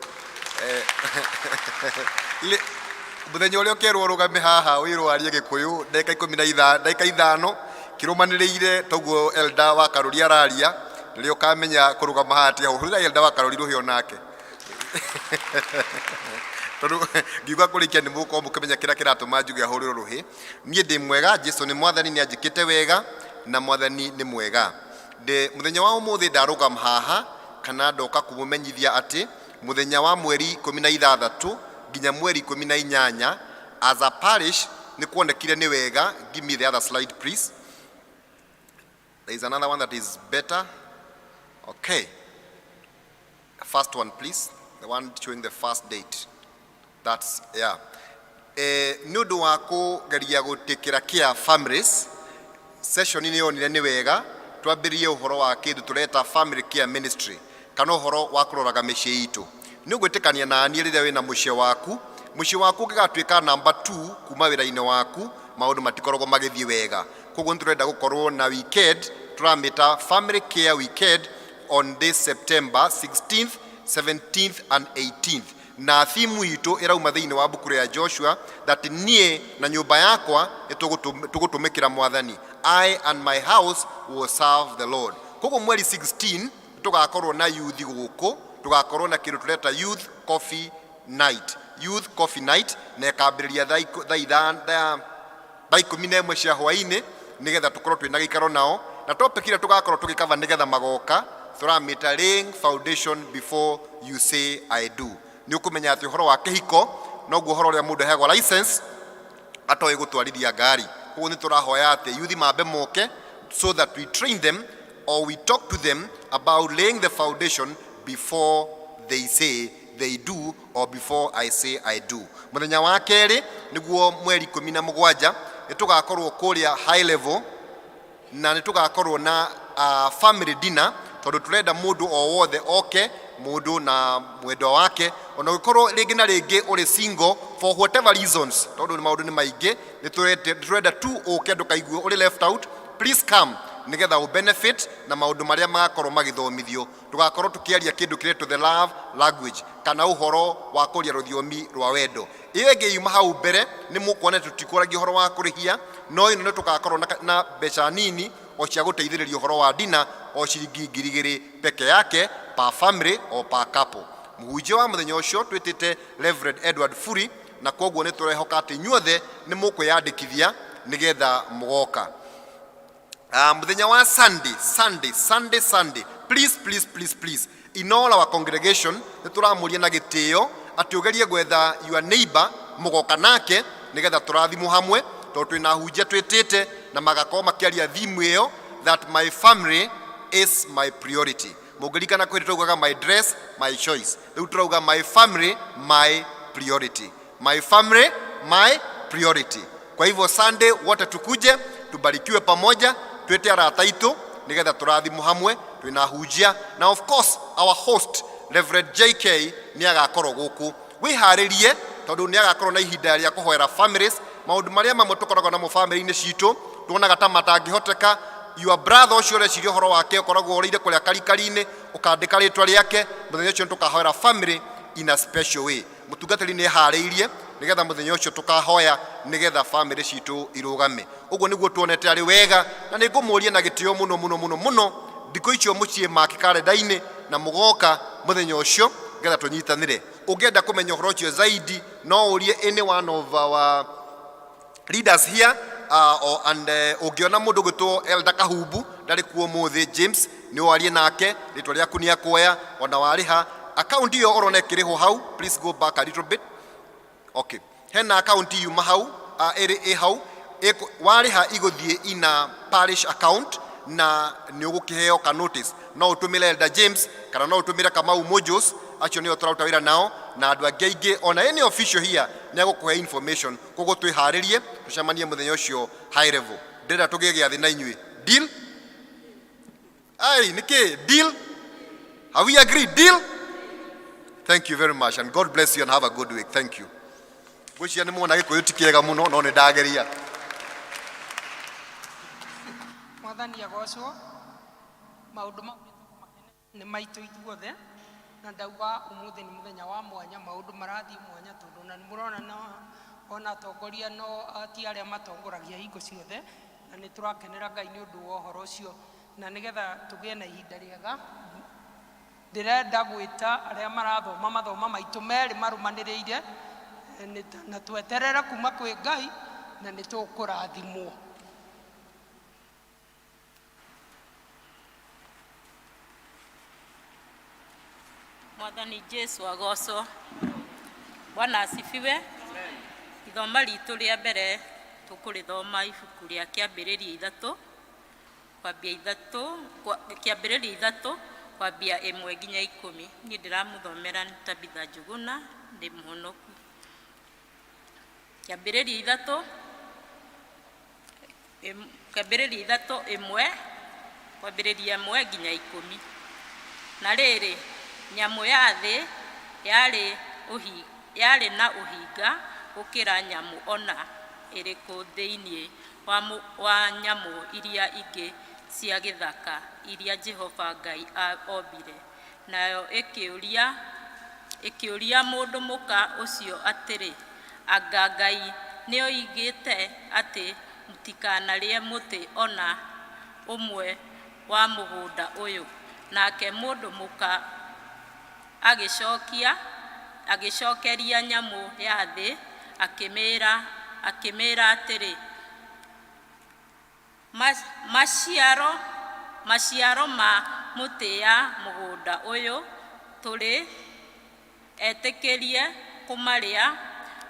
Mũthenya ũrĩa ũkerwo ũrũgame haha wĩrwo arie Gĩkũyũ ndagĩka 15, ndagĩka 5 kĩrũmanĩrĩire toguo Elder wa Karũri araria, nĩrĩo ũkamenya kũrũgama haha ti hũrĩrai Elder wa Karũri rũhĩ onake. Tondũ ngiuga kũrĩkia nĩ mũgũkorwo mũkĩmenya kĩrĩa kĩratũma njuge ahũrĩrwo rũhĩ. Niĩ ndĩ mwega, Jesu nĩ mwathani, nĩ anjĩkĩte wega na mwathani nĩ mwega. Ndĩ mũthenya wa ũmũthĩ ndarũgama haha kana ndoka kũmũmenyithia atĩ mũthenya wa mweri 16 nginya mweri 18 as a parish nĩ kuonekire nĩ wega. Give me the other slide please. There is another one that is better. Okay. First one please. The one showing the first date. That's, yeah. Nĩ ũndũ wa kũgeria gũtĩkĩra care families, session nĩ yonire nĩ wega twambĩrĩrie ũhoro wa kĩndũ tũreta family care ministry kana ũhoro wa kũroraga mĩciĩ itũ. Nĩ ũgwĩtĩkania na niĩ rĩrĩa wĩna mũciĩ waku, mũciĩ waku ũngĩgatuĩka namba 2 kuma wĩra-inĩ waku, maũndũ matikoragwo magĩthiĩ wega. Koguo nĩ tũrenda gũkorwo na weekend tũramĩta family care weekend on this September 16th, 17th and 18th. Na theme itũ ĩrauma thĩinĩ wa mbuku ya Joshua that niĩ na nyũmba yakwa nĩ tũgũtũmĩkĩra mwathani. I and my house will serve the Lord. Koguo mweri 16 tũgakorwo na youth gũkũ, tũgakorwo na kĩndũ tũreta youth coffee night. Youth coffee night na ĩkambĩrĩria thaa 11 cia hwaĩ-inĩ nĩgetha tũkorwo twĩna gĩikaro nao, na topic ĩrĩa tũgakorwo tũgĩkava nĩgetha magoka tũramĩta laying foundation before you say I do. Nĩ ũkũmenya atĩ ũhoro wa kĩhiko noguo ũhoro ũrĩa mũndũ aheagwo license atoĩ gũtwarithia ngari. Koguo nĩ tũrahoya atĩ youth mambe moke so that we train them or we talk to them about laying the foundation before they say they do or before I say I do. Mũthenya wa kerĩ nĩguo mweri 17 nĩ tũgakorwo kũrĩa high level na nĩ tũgakorwo na family dinner tondũ tũrenda mũndũ o wothe oke, mũndũ na mwendwa wake, ona ũngĩkorwo rĩngĩ na rĩngĩ ũrĩ single for whatever reasons, tondũ maũndũ nĩ maingĩ, nĩ tũrenda tu ũke ndũkaigue ũrĩ left out. Please come nĩgetha ũ benefit na maũndũ marĩa magakorwo magĩthomithio. Tũgakorwo tũkĩaria kĩndũ kĩretwo the love language kana ũhoro wa kũria rũthiomi rwa wendo. Ĩyo ĩngĩ yuma hau mbere nĩ mũkuona tũtikũragia ũhoro wa kũrĩhia, no ĩno nĩ tũgakorwo na mbeca nini o cia gũteithĩrĩria ũhoro wa dina o ciringi ngiri igĩrĩ peke yake per family or per couple. Mũhunjia wa mũthenya ũcio twĩtĩte Reverend Edward Furi, na koguo nĩ tũrehoka atĩ inyuothe nĩ mũkwĩyandĩkithia nĩgetha mũgoka. Mũthenya wa Sunday, Sunday, Sunday, Sunday, please, please, please, please, in all our congregation nĩ tũramũria na gĩtĩo atĩ ũgerie gwetha your neighbor mũgoka nake nĩgetha tũrathimwo hamwe, tondũ twĩna ahunjia twĩtĩte na magakorwo makĩaria theme ĩyo that my family is my priority. Mũngĩririkana kwĩ tũraugaga my dress, my choice. Rĩu tũrauga my family, my priority. My family, my priority. Kwa hivyo Sunday wote tukuje tubarikiwe pamoja, twete arata aitũ nĩgetha tũrathimwo hamwe, twĩna ahunjia na of course our host Reverend JK nĩ agakorwo gũkũ. Wĩharĩrie tondũ nĩ agakorwo na ihinda rĩa kũhoera families, maũndũ marĩa mamwe tũkoragwo namo family-inĩ citũ tuonaga ta matangĩhoteka. Your brother ũcio ũreciria ũhoro wake ũkoragwo ũrĩire kũrĩa karikari-inĩ, ũkandĩka rĩtwa rĩake, mũthenya ũcio nĩ tũkahoera family in a special way. Mũtungatĩri nĩ eharĩirie nĩgetha mũthenya ũcio tũkahoya nĩgetha family citũ irũgame. Ũguo nĩguo tuonete arĩ wega, na nĩ ngũmũria na gĩtĩo mũno mũno mũno mũno, thikũ icio mũciĩ maki karenda-inĩ na mũgoka mũthenya ũcio nĩgetha tũnyitanĩre. Ũngĩenda kũmenya ũhoro ũcio zaidi no ũrie any one of our leaders here, and ũngĩona mũndũ ũgwĩtwo Elder Kahumbu ndarĩ kuo ũmũthĩ, James nĩ warie nake, rĩtwa rĩaku nĩ akuoya ona warĩha account ĩyo ũrona ĩkĩrĩhwo hau. Please go back a little bit. Okay, hena account yuma hau, ĩrĩ ĩ hau, warĩha igũthiĩ ina parish account na nĩ ũgũkĩheo ka notice. No ũtũmĩre Elder James kana no ũtũmĩre Kamau Mojos, acio nĩo tũraruta wĩra nao na andũ angĩ aingĩ, ona any official here nĩ agũkũhe information. Koguo twĩharĩrie tũcemanie mũthenya ũcio high level. Ndĩrenda tũgĩe gĩathĩ na inyuĩ. Deal? Ai, nĩkĩ? Deal? Have we agreed? Deal? Thank you very much and God bless you and have a good week. Thank you. Ngwĩciria nĩ muona Gĩkũyũ ti kĩega mũno no nĩ ndageria. Mwathani agocwo. Maũndũ mau nĩ maitũ ithuothe, na ndauga ũmũthĩ nĩ mũthenya wa mwanya, maũndũ marathiĩ mwanya tondũ na nĩ mũrona no ona atongoria no ti arĩa matongoragia hingo ciothe, na nĩ tũrakenera Ngai nĩ ũndũ wa ũhoro ũcio, na nĩgetha tũgĩe na ihinda rĩega ndĩrenda gwĩta arĩa marathoma mathomo maitũ merĩ marũmanĩrĩire. Na tweterere kuma kwĩ Ngai na nĩ tũkũrathimwo. Mwathani Jesu agocwo. Bwana asifiwe. Ithoma ritũ rĩa mbere tũkũrĩthoma ibuku rĩa Kĩambĩrĩria ithatũ kwambia ithatũ Kĩambĩrĩria ithatũ kwambia 1 nginya 10. Niĩ ndĩramũthomera nĩ Tabitha Njuguna, ndĩ mũhonoku. Kĩambĩrĩria ithatũ Kĩambĩrĩria ithatũ ĩmwe kwambĩrĩria 1 nginya 10. Na rĩrĩ, nyamũ ya thĩ yarĩ na ũhinga gũkĩra nyamũ ona ĩrĩkũ thĩinĩ wa nyamũ iria ingĩ cia gĩthaka iria Jehova Ngai ombire. Nayo ĩkĩũria mũndũ mũka ũcio atĩrĩ, Anga Ngai nĩoigĩte atĩ mũtikanarĩe mũtĩ ona ũmwe wa mũgũnda ũyũ? Nake mũndũ mũka agĩcokeria nyamũ ya thĩ akĩmĩĩra atĩrĩ, Maciaro ma mũtĩ ya mũgũnda ũyũ tũrĩ etĩkĩrie kũmarĩa,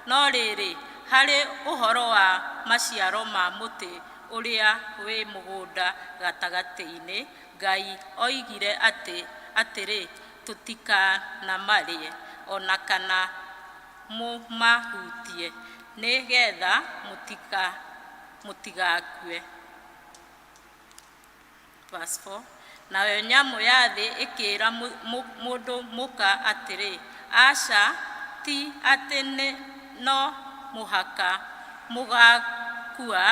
no rĩrĩ, harĩ ũhoro wa maciaro ma mũtĩ ũrĩa wĩ mũgũnda gatagatĩ-inĩ, Ngai oigire atĩrĩ, Tũtikanamarĩe, o na kana mũmahutie, nĩ getha mũtigakue. Verse 4. Nayo nyamũ ya thĩ ĩkĩĩra mũndũ mũka atĩrĩ, Aca, ti atĩ no mũhaka mũgaakua,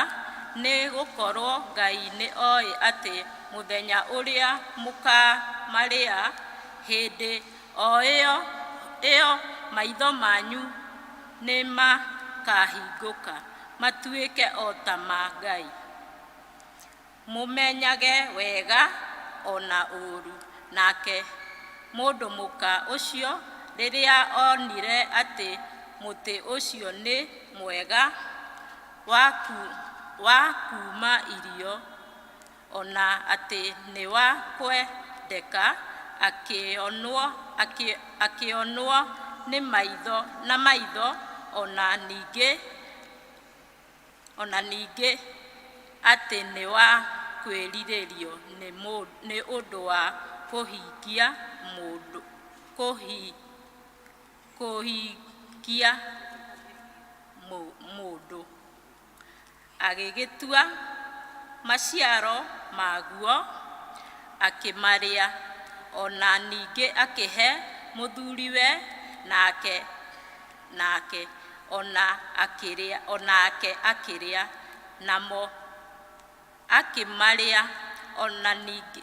nĩ gũkorwo Ngai nĩ oĩ atĩ mũthenya ũrĩa mũkaamarĩa, hĩndĩ o ĩyo maitho manyu nĩmakahingũka, matuĩke o ta ma Ngai, mũmenyage wega o na ũũru. Nake mũndũ mũka ũcio rĩrĩa onire atĩ mũtĩ ũcio nĩ mwega wa kuuma irio, o na atĩ nĩ wa kwendeka akĩonwo na maitho, o na ningĩ atĩ nĩ wa kwĩrirĩrio nĩ ũndũ wa kũhingia mũndũ, agĩgĩtua maciaro maguo akĩmarĩa, o na ningĩ akĩhe mũthuriwe, nake o nake akĩrĩa, namo akĩmarĩa, o na ningĩ.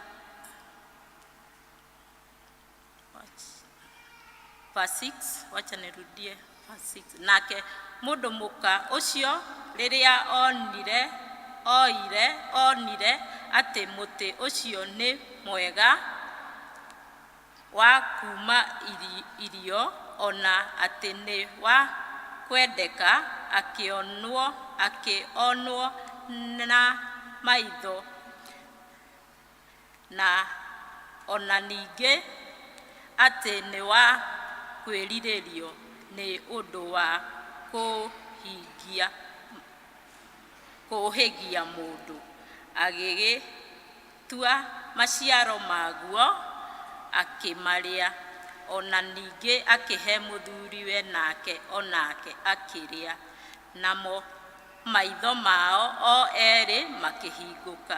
Verse 6, wacha nirudie verse 6. Nake mũndũ mũka ũcio rĩrĩa onire atĩ mũtĩ ũcio nĩ mwega wa kuuma irio, o na atĩ nĩ wa kwendeka akĩonwo na maitho, na o na ningĩ atĩ nĩ wa kwĩrirĩrio nĩ ũndũ wa kũũhĩgia mũndũ, agĩgĩtua maciaro maguo akĩmarĩa, o na ningĩ akĩhe mũthuriwe, nake o nake akĩrĩa. Namo maitho mao o erĩ makĩhingũka,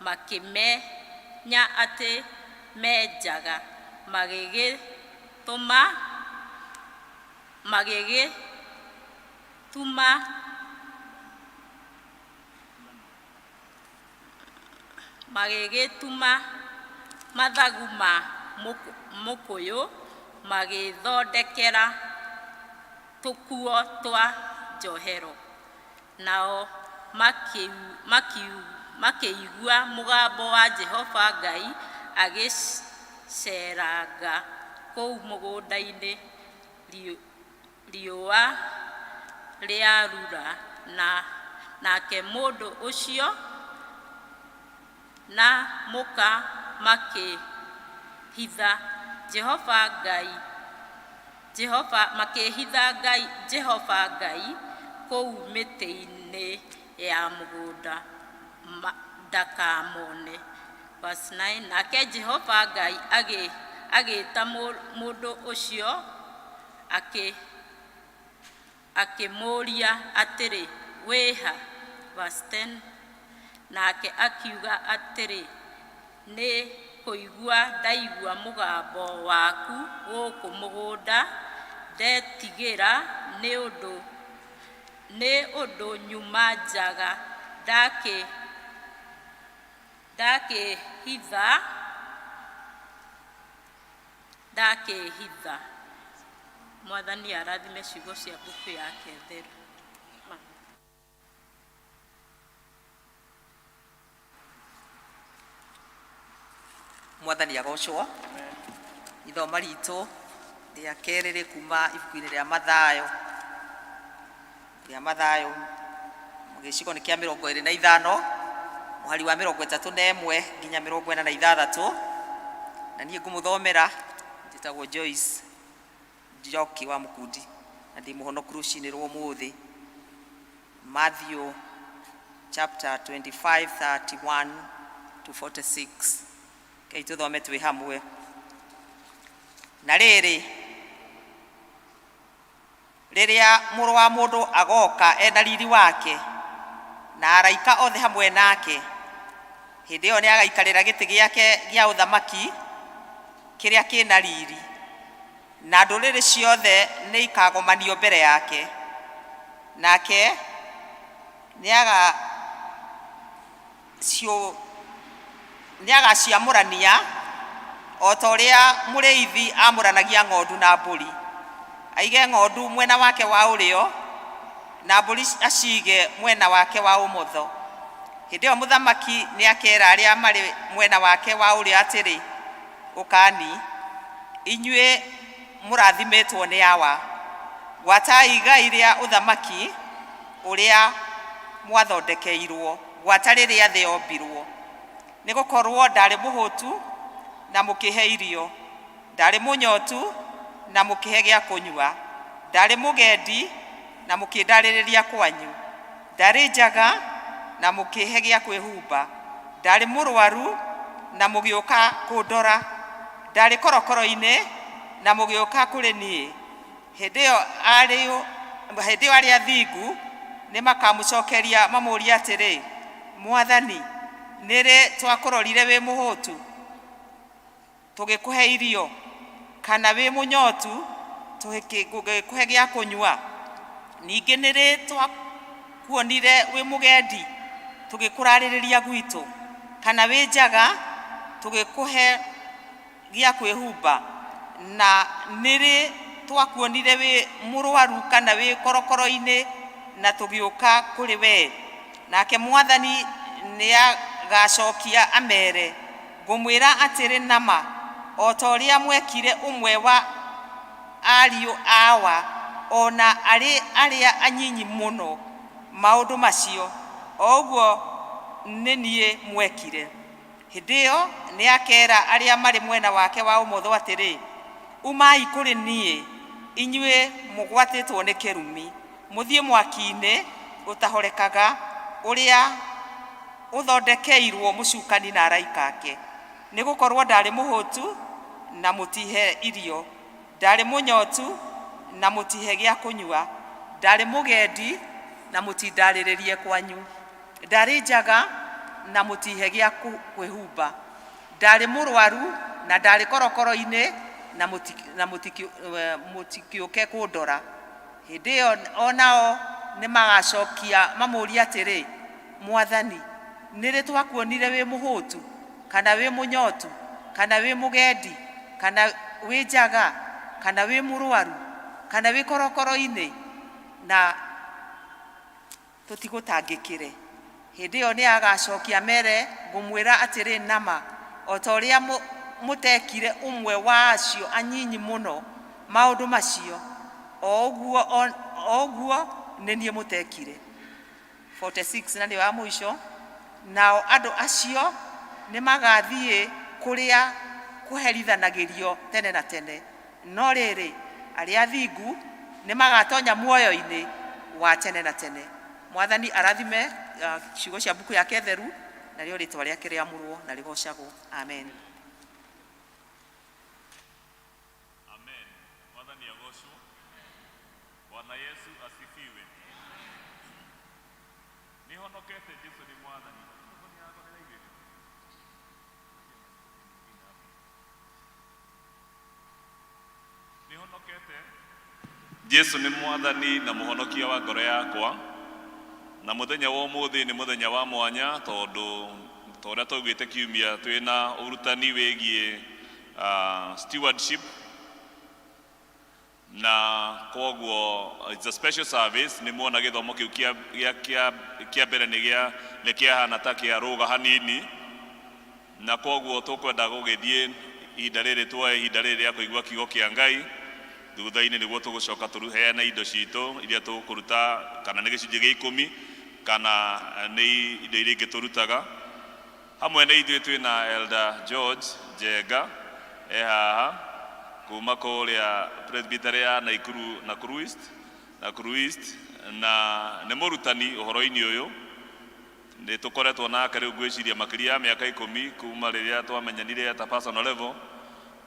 makĩmenya atĩ me njaga, magĩgĩtuma mathagu ma mũkũyũ, magĩĩthondekera tũkuo twa njohero. Nao makĩigua mũgambo wa Jehova Ngai agĩceeranga kũu mũgũnda-inĩ riũa rĩarura, na nake mũndũ ũcio na mũka makĩhitha Jehova Ngai Jehova makĩhitha Ngai Jehova Ngai kũu mĩtĩ-inĩ ya mũgũnda ndakamone. Verse 9, nake Jehova Ngai agĩĩta mũndũ ũcio akĩmũũria atĩrĩ, wĩ ha? Verse 10, nake akiuga atĩrĩ, nĩ kũigua ndaigua mũgambo waku gũkũ mũgũnda, ndetigĩra nĩ ũndũ nyuma njaga, ndakĩĩhitha ndakĩĩhitha. Mwathani arathime ciugo cia mbuku yake theru. Mwathani agocwo. Ithoma ritũ rĩa kerĩ rĩ kuma ibuku-inĩ rĩa Mathayo, rĩa Mathayo gĩcigo nĩ kĩa 25, mũhari wa 31 nginya 46. Na niĩ ngũmũthomera njĩtagwo Joyce Njoki wa Mũkundi, na ndĩ mũhonoku rũcinĩ rwa ũmũthĩ. Matthew chapter 25 31 to 46. Kei tũthome twĩ hamwe. Na rĩrĩ, rĩrĩa Mũrũ wa Mũndũ agoka ena riri wake, na araika othe hamwe nake, hĩndĩ ĩyo nĩagaikarĩra gĩtĩ gĩake gĩa ũthamaki kĩrĩa kĩna riri, na ndũrĩrĩ ciothe nĩikagomanio mbere yake, nake nĩagaciamũrania o ta ũrĩa mũrĩithi amũranagia ng'ondu na mbũri, aige ng'ondu mwena wake wa ũrĩo na mbũri aciige mwena wake wa ũmotho. Hĩndĩ ĩyo mũthamaki nĩakeera arĩa marĩ mwena wake wa ũrĩo atĩrĩ, Ũkani, inyuĩ mũrathimĩtwo nĩ Awa, gwatai igai rĩa ũthamaki ũrĩa mwathondekeirwo gwata rĩrĩa thĩ yombirwo. Nĩgũkorwo ndarĩ mũhũtu na mũkĩhe irio, ndarĩ mũnyotu na mũkĩhe gĩa kũnyua, ndarĩ mũgendi na mũkĩndarĩrĩria kwanyu, ndarĩ njaga na mũkĩhe gĩa kwĩhumba, ndarĩ mũrwaru na mũgĩũka kũndora, ndarĩ korokoro-inĩ na mũgĩũka kũrĩ niĩ. Hĩndĩ ĩyo arĩa athingu nĩmakamũcookeria mamũũrie atĩrĩ, Mwathani, nĩ rĩ twakũrorire wĩ mũhũtu tũgĩkũhe irio, kana wĩ mũnyotu tũgĩkũhe gĩa kũnyua? Ningĩ nĩ rĩ twakuonire wĩ mũgendi tũgĩkũrarĩrĩria gwitũ, kana wĩ njaga tũgĩkũhe gĩa kwĩhumba? Na nĩ rĩ twakuonire wĩ mũrwaru kana wĩ korokoro-inĩ na tũgĩũka kũrĩ wee? Nake Mwathani nĩagacookia ameere, ngũmwĩra atĩrĩ nama, o ta ũrĩa mwekire ũmwe wa ariũ awa, o na arĩ arĩa anyinyi mũno maũndũ macio, o ũguo nĩ niĩ mwekire. Hĩndĩ ĩyo nĩakeera arĩa marĩ mwena wake wa ũmotho atĩrĩ, umai kũrĩ niĩ, inyuĩ mũgwatĩtwo nĩ kĩrumi, mũthiĩ mwaki-inĩ ũtahorekaga, ũrĩa ũthondekeirwo mũcukani na araika ake. Nĩgũkorwo ndarĩ mũhũtu na mũtihe irio, ndarĩ mũnyotu na mũtihe gĩa kũnyua, ndarĩ mũgendi na mũtindarĩrĩrie kwanyu, ndarĩ njaga na mũtihe gĩa kwĩhumba, ndarĩ mũrwaru na ndarĩ korokoro-inĩ na mũtikĩũke kũndora. Hĩndĩ ĩyo o nao nĩmagacookia mamũũrie atĩrĩ, Mwathani, nĩ rĩ twakuonire wĩ mũhũtu, kana wĩ mũnyotu, kana wĩ mũgendi, kana wĩ njaga, kana wĩ mũrwaru, kana wĩ korokoro-inĩ, na tũtigũtangĩkĩre? Hĩndĩ ĩyo nĩagacookia mere, ngũmwĩra atĩrĩ nama, o ta ũrĩa mũtekire ũmwe wa acio anyinyi mũno maũndũ macio, o ũguo Nĩ niĩ mũtekire. 46 na nĩyo ya mũico, nao andũ acio nĩ magathiĩ kũrĩa kũherithanagĩrio tene na tene, no rĩrĩ, arĩa athingu nĩ magatonya muoyo-inĩ wa tene na tene. Mwathani arathime ciugo cia mbuku yake theru, narĩo rĩtwa rĩake rĩamũrwo na rĩgocagwo. Amen. Amen. Mwathani agocwo. Bwana Yesu asifiwe. Nĩhonokete Jesu nĩ Mwathani. Nĩhonokete Jesu nĩ Mwathani na Mũhonokia wa ngoro yakwa. Na mũthenya wa ũmũthĩ nĩ mũthenya wa mwanya tondũ ta ũrĩa twaugĩte kiumia twĩna ũrutani wĩgiĩ stewardship na koguo it's a special service. Nĩ muona gĩthomo kĩu kĩa gĩa kĩa kĩa mbere nĩ gĩa nĩ kĩahana ta kĩarũga hanini, na koguo tũkwenda gũgĩthiĩ ihinda rĩrĩ, tuoe ihinda rĩrĩ rĩa kũigua kiugo kĩa Ngai. Thutha-inĩ nĩguo tũgũcoka tũheane indo citũ iria tũkũruta, kana nĩ gĩcunjĩ gĩa ikũmi kana nĩ indo iria ingĩ tũrutaga. Hamwe na ithuĩ twĩna Elder George Njenga e haha kuma kũrĩa Presbytery ya Nakuru, Nakuru East, Nakuru East, na nĩ mũrutani ũhoro-inĩ ũyũ. Nĩ tũkoretwo nake rĩu ngwĩciria makĩria ya mĩaka 10 kuma rĩrĩa twamenyanire at a personal level,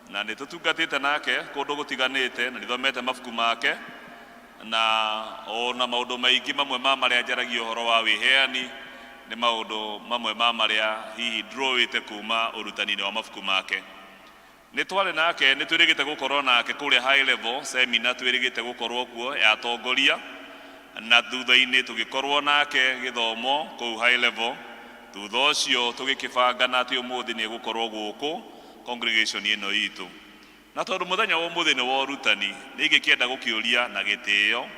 na nĩ tũtungatĩte nake kũndũ gũtiganĩte, na nĩthomete mabuku make na ona maũndũ maingĩ. Mamwe ma marĩa njaragia ũhoro wa wĩheani nĩ maũndũ mamwe ma marĩa hihi ndrowĩte kuma ũrutani-inĩ wa mabuku make. Nĩ twarĩ nake, nĩ twĩrĩgĩte gũkorwo nake kũrĩa high level seminar, twĩrĩgĩte gũkorwo kuo ya atongoria, na thutha-inĩ tũgĩkorwo nake gĩthomo kũu high level. Thutha ũcio tũgĩkĩbanga na atĩ ũmũthĩ nĩ egũkorwo gũkũ congregation ĩno itũ, na tondũ mũthenya wa ũmũthĩ nĩ wa ũrutani, nĩ ingĩkĩenda gũkĩũria na gĩtĩo,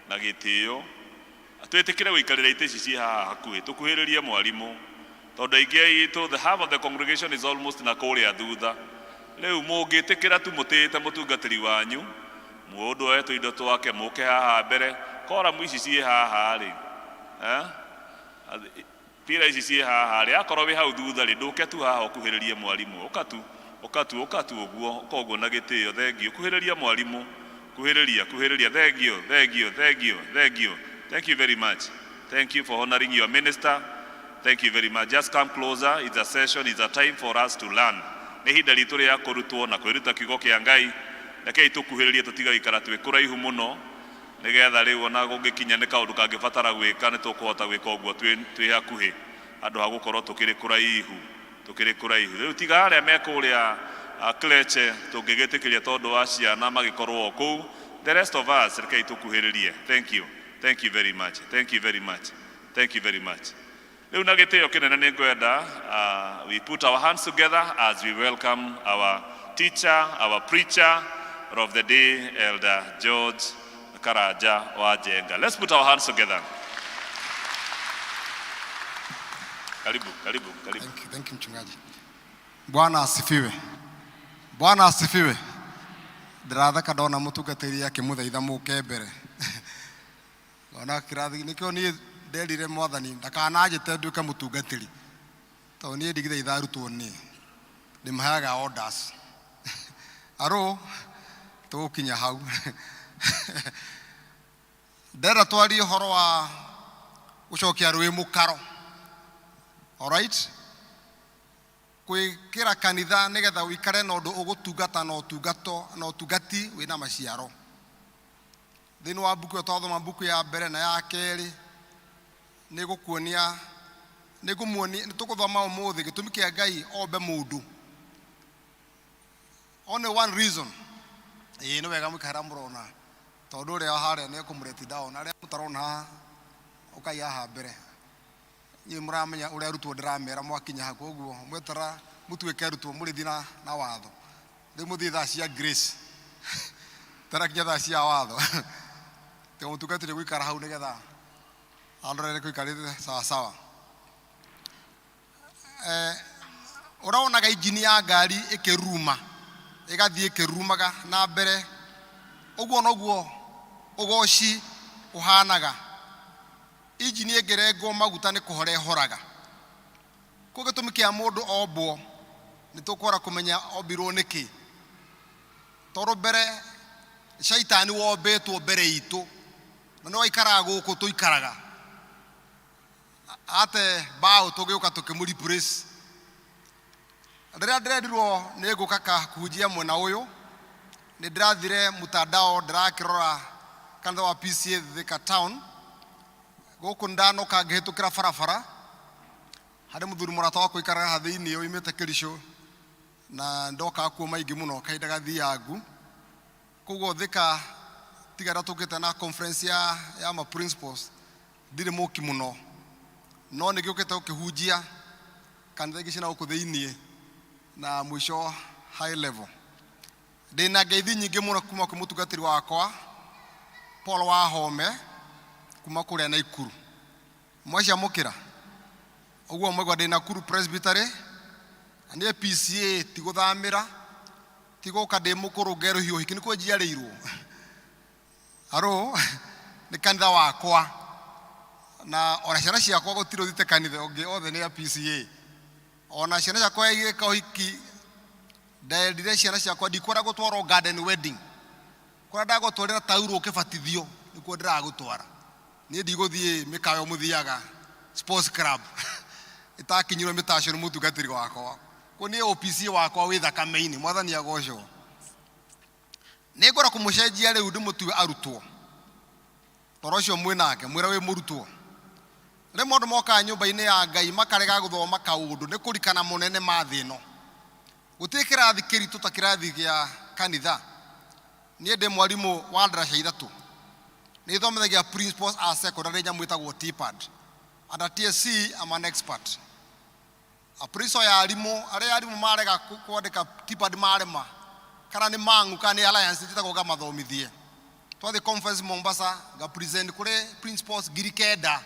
na gĩtĩo, twĩtĩkĩre gũikarĩra itĩ ici ciĩ haha hakuhĩ, tũkuhĩrĩrie mwarimũ, tondũ aingĩ aitũ, the half of the congregation is almost na kũrĩa thutha. Rĩu mũngĩtĩkĩra tu mũtĩĩte mũtungatĩri wanyu, mũndũ oe tũindo twake, mũke haha mbere. Koramu ici ciĩ haha rĩ, eh? Pira ici ciĩ haha rĩ, akorwo wĩ hau thutha rĩ, ndũke tu haha ũkuhĩrĩrie mwarimũ. Ũka tu, ũka tu, ũka tu ũguo, ũka ũguo na gĩtĩo. Thengiũ. Kuhĩrĩria mwarimũ, kuhĩrĩria, kuhĩrĩria. Thengiũ, thengiũ, thengiũ, thengiũ. Thank you very much. Thank you for honoring your minister. Thank you very much. Just come closer. It's a session, it's a time for us to learn. Nĩ ihinda ritũ rĩa kũrutwo na kwĩruta kiugo kĩa Ngai. Rekei tũkuhĩrĩrie, tũtiga gũikara twĩ kũraihu mũno, nĩgetha rĩu ona gũngĩkinya nĩ kaũndũ kangĩbatara gwĩka, nĩ tũkũhota gwĩka ũguo twĩ hakuhĩ, handũ ha gũkorwo tũkĩrĩ kũraihu, tũkĩrĩ kũraihu. Rĩu tiga arĩa me kũrĩa creche tũngĩgĩtĩkĩria tondũ wa ciana magĩkorwo o kũu, the rest of us rekei tũkuhĩrĩrie. Thank you, thank you very much, thank you very much, thank you very much. Rĩu na gĩtĩo kĩnene nĩ ngwenda we put our hands together as we welcome our teacher, our preacher of the day, Elder George Karanja wa Njenga. Let's put our hands together. Karibu, karibu, karibu. Thank you, thank you, mchungaji. Bwana asifiwe. Bwana asifiwe. Ndĩratheka ndona mũtungatĩri akĩmũthaitha mũke mbere. Ngona kĩrathi nĩkĩo niĩ nderire Mwathani ndakananjĩte nduĩke mũtungatĩri, tondũ niĩ ndigithaitha arutwo, niĩ ndĩmaheaga orders. Aro tũgũkinya hau. Ndĩrenda twarie ũhoro wa gũcokia rũĩ mũkaro. Alright? Gwĩkĩra kanitha nĩgetha ũikare na ũndũ ũgũtungata na ũtungato na ũtungati wĩna maciaro. Thĩinĩ wa mbuku ĩyo twathoma, mbuku ya mbere na ya kerĩ, nĩ gũkuonia, nĩ ngũmuonia, nĩ tũgũthoma ũmũthĩ gĩtũmi kĩa Ngai ombe mũndũ. Only one reason. Ĩĩ, nĩ wega mũikara mũrona, tondũ ũrĩa harĩa nĩ ekũmũreti down, arĩa mũtarona haha, ũkai haha mbere. Inyuĩ mũramenya ũrĩa arutwo ndĩramera mwakinya hau, koguo mwetera mũtuĩke arutwo mũrĩthiĩ na watho. Rĩu mũthiĩ thaa cia grace, tarakinya thaa cia watho. Tiga mũtungatĩri gũikara hau nĩgetha andorere kũikarĩte sawa sawa. Ũronaga injini ya ngari ĩkĩruruma, ĩgathiĩ ĩkĩrurumaga na mbere, ũguo noguo ũgoci. Ũhanaga injini ĩngĩrengwo maguta nĩ kũhora ĩhoraga. Kũu gĩtũmi kĩa mũndũ ombwo nĩ tũkwara kũmenya ombirwo nĩkĩ, tondũ mbere shaitani wombĩtwo mbere itũ na nĩ waikaraga gũkũ tũikaraga ate mbaũ tũgĩũka tũkĩmũ replace. Rĩrĩa ndĩrerirwo nĩ ngũka kũhunjia mwena ũyũ, nĩ ndĩrathire mtandao ndĩrakĩrora kanitha wa PCA Thika Town. Gũkũ ndanoka ngĩhĩtũkĩra barabara harĩ mũthuri mũrata wakwa ikaraga haha thĩinĩ oimĩte Kericho, na ndokaga kuo maingĩ mũno kahinda gathiangu. Koguo Thika tiga rĩrĩa tũkĩte na conference ya ma principals ndirĩ mũki mũno, no nĩ ngĩũkĩte gũkĩhunjia kanitha ingĩ ciĩna gũkũ thĩinĩ na mũico high level. Ndĩna ngeithi nyingĩ mũno kuma kwĩ mũtungatĩri wakwa Paul Wahome kuma kũrĩa Naikuru. Mwaciamũkĩra ũguo mwaigua ndĩ Nakuru Presbytery, na niĩ PCA ti gũthamĩra, ti gũka ndĩ mũkũrũ ngerũhio ũhiki, nĩkuo njiarĩirwo. Aro nĩ kanitha wakwa, na ona ciana ciakwa gũtirĩ ũthiĩte kanitha ũngĩ, othe nĩ a PCA. Ona ciana ciakwa igĩka ũhiki, nderire ciana ciakwa ndikwenda gũtwarwo garden wedding, kũrĩa ndagũtwarĩra taurũ ũkĩbatithio nĩkuo ndĩragũtwara. Niĩ ndigũthiĩ mĩkawa mũthiaga sports club ĩtakinyirwo mĩtacio nĩ mũtungatĩri wakwa. Kũu niĩ OPC wakwa wĩ thakame-inĩ. Mwathani agocwo. Nĩ ngwenda kũmũcenjia rĩu ndĩmũtue arutwo. Toro ũcio mwĩ nake mwĩre wĩ mũrutwo. Rĩmwe andũ mokaga nyũmba-inĩ ya Ngai makarega gũthoma kaũndũ nĩ kũrikana monene ma thĩ ĩno. Gũtirĩ kĩrathi kĩritũ ta kĩrathi gĩa kanitha. Niĩ ndĩ mwarimũ wa ndaraca ithatũ. Nĩ thomithagia principals a secondary nyamũ ĩtagwo TPAD. And at TSC I'm an expert. A principal ya arimũ, arĩa arimũ marega kwandĩka TPAD marema, kana nĩ Mang'u kana nĩ Alliance njĩtagwo ngamathomithie. Twathiĩ conference Mombasa nga present kũrĩ principals 9,000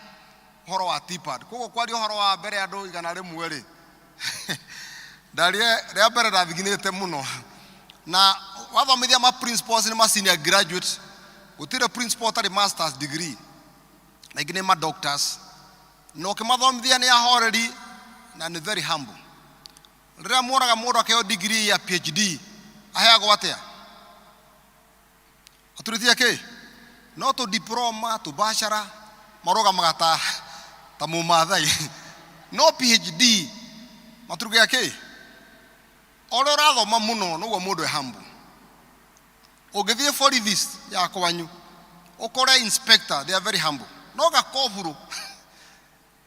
ũhoro wa TPAD. Koguo kwaria ũhoro wa mbere andũ 100 rĩ, ndarie rĩa mbere ndathiginĩte mũno. Na wathomithia ma principals nĩ ma senior graduate, gũtirĩ principal ũtarĩ masters degree, na ingĩ nĩ ma doctors. Na ũkĩmathomithia nĩ ahoreri na nĩ very humble. Rĩrĩa muonaga mũndũ akĩheo degree ya PhD, aheagwo atĩa? Aturĩtie kĩ? No tũ diploma, tũ bachelor, marũgamaga ta mũmathai. No PhD, maturugaga kĩ? O ũrĩa ũrathoma mũno, noguo mũndũ e humble. Ũngĩthiĩ borithi ya kwanyu, ũkore inspector, they are very humble. No gakoburu,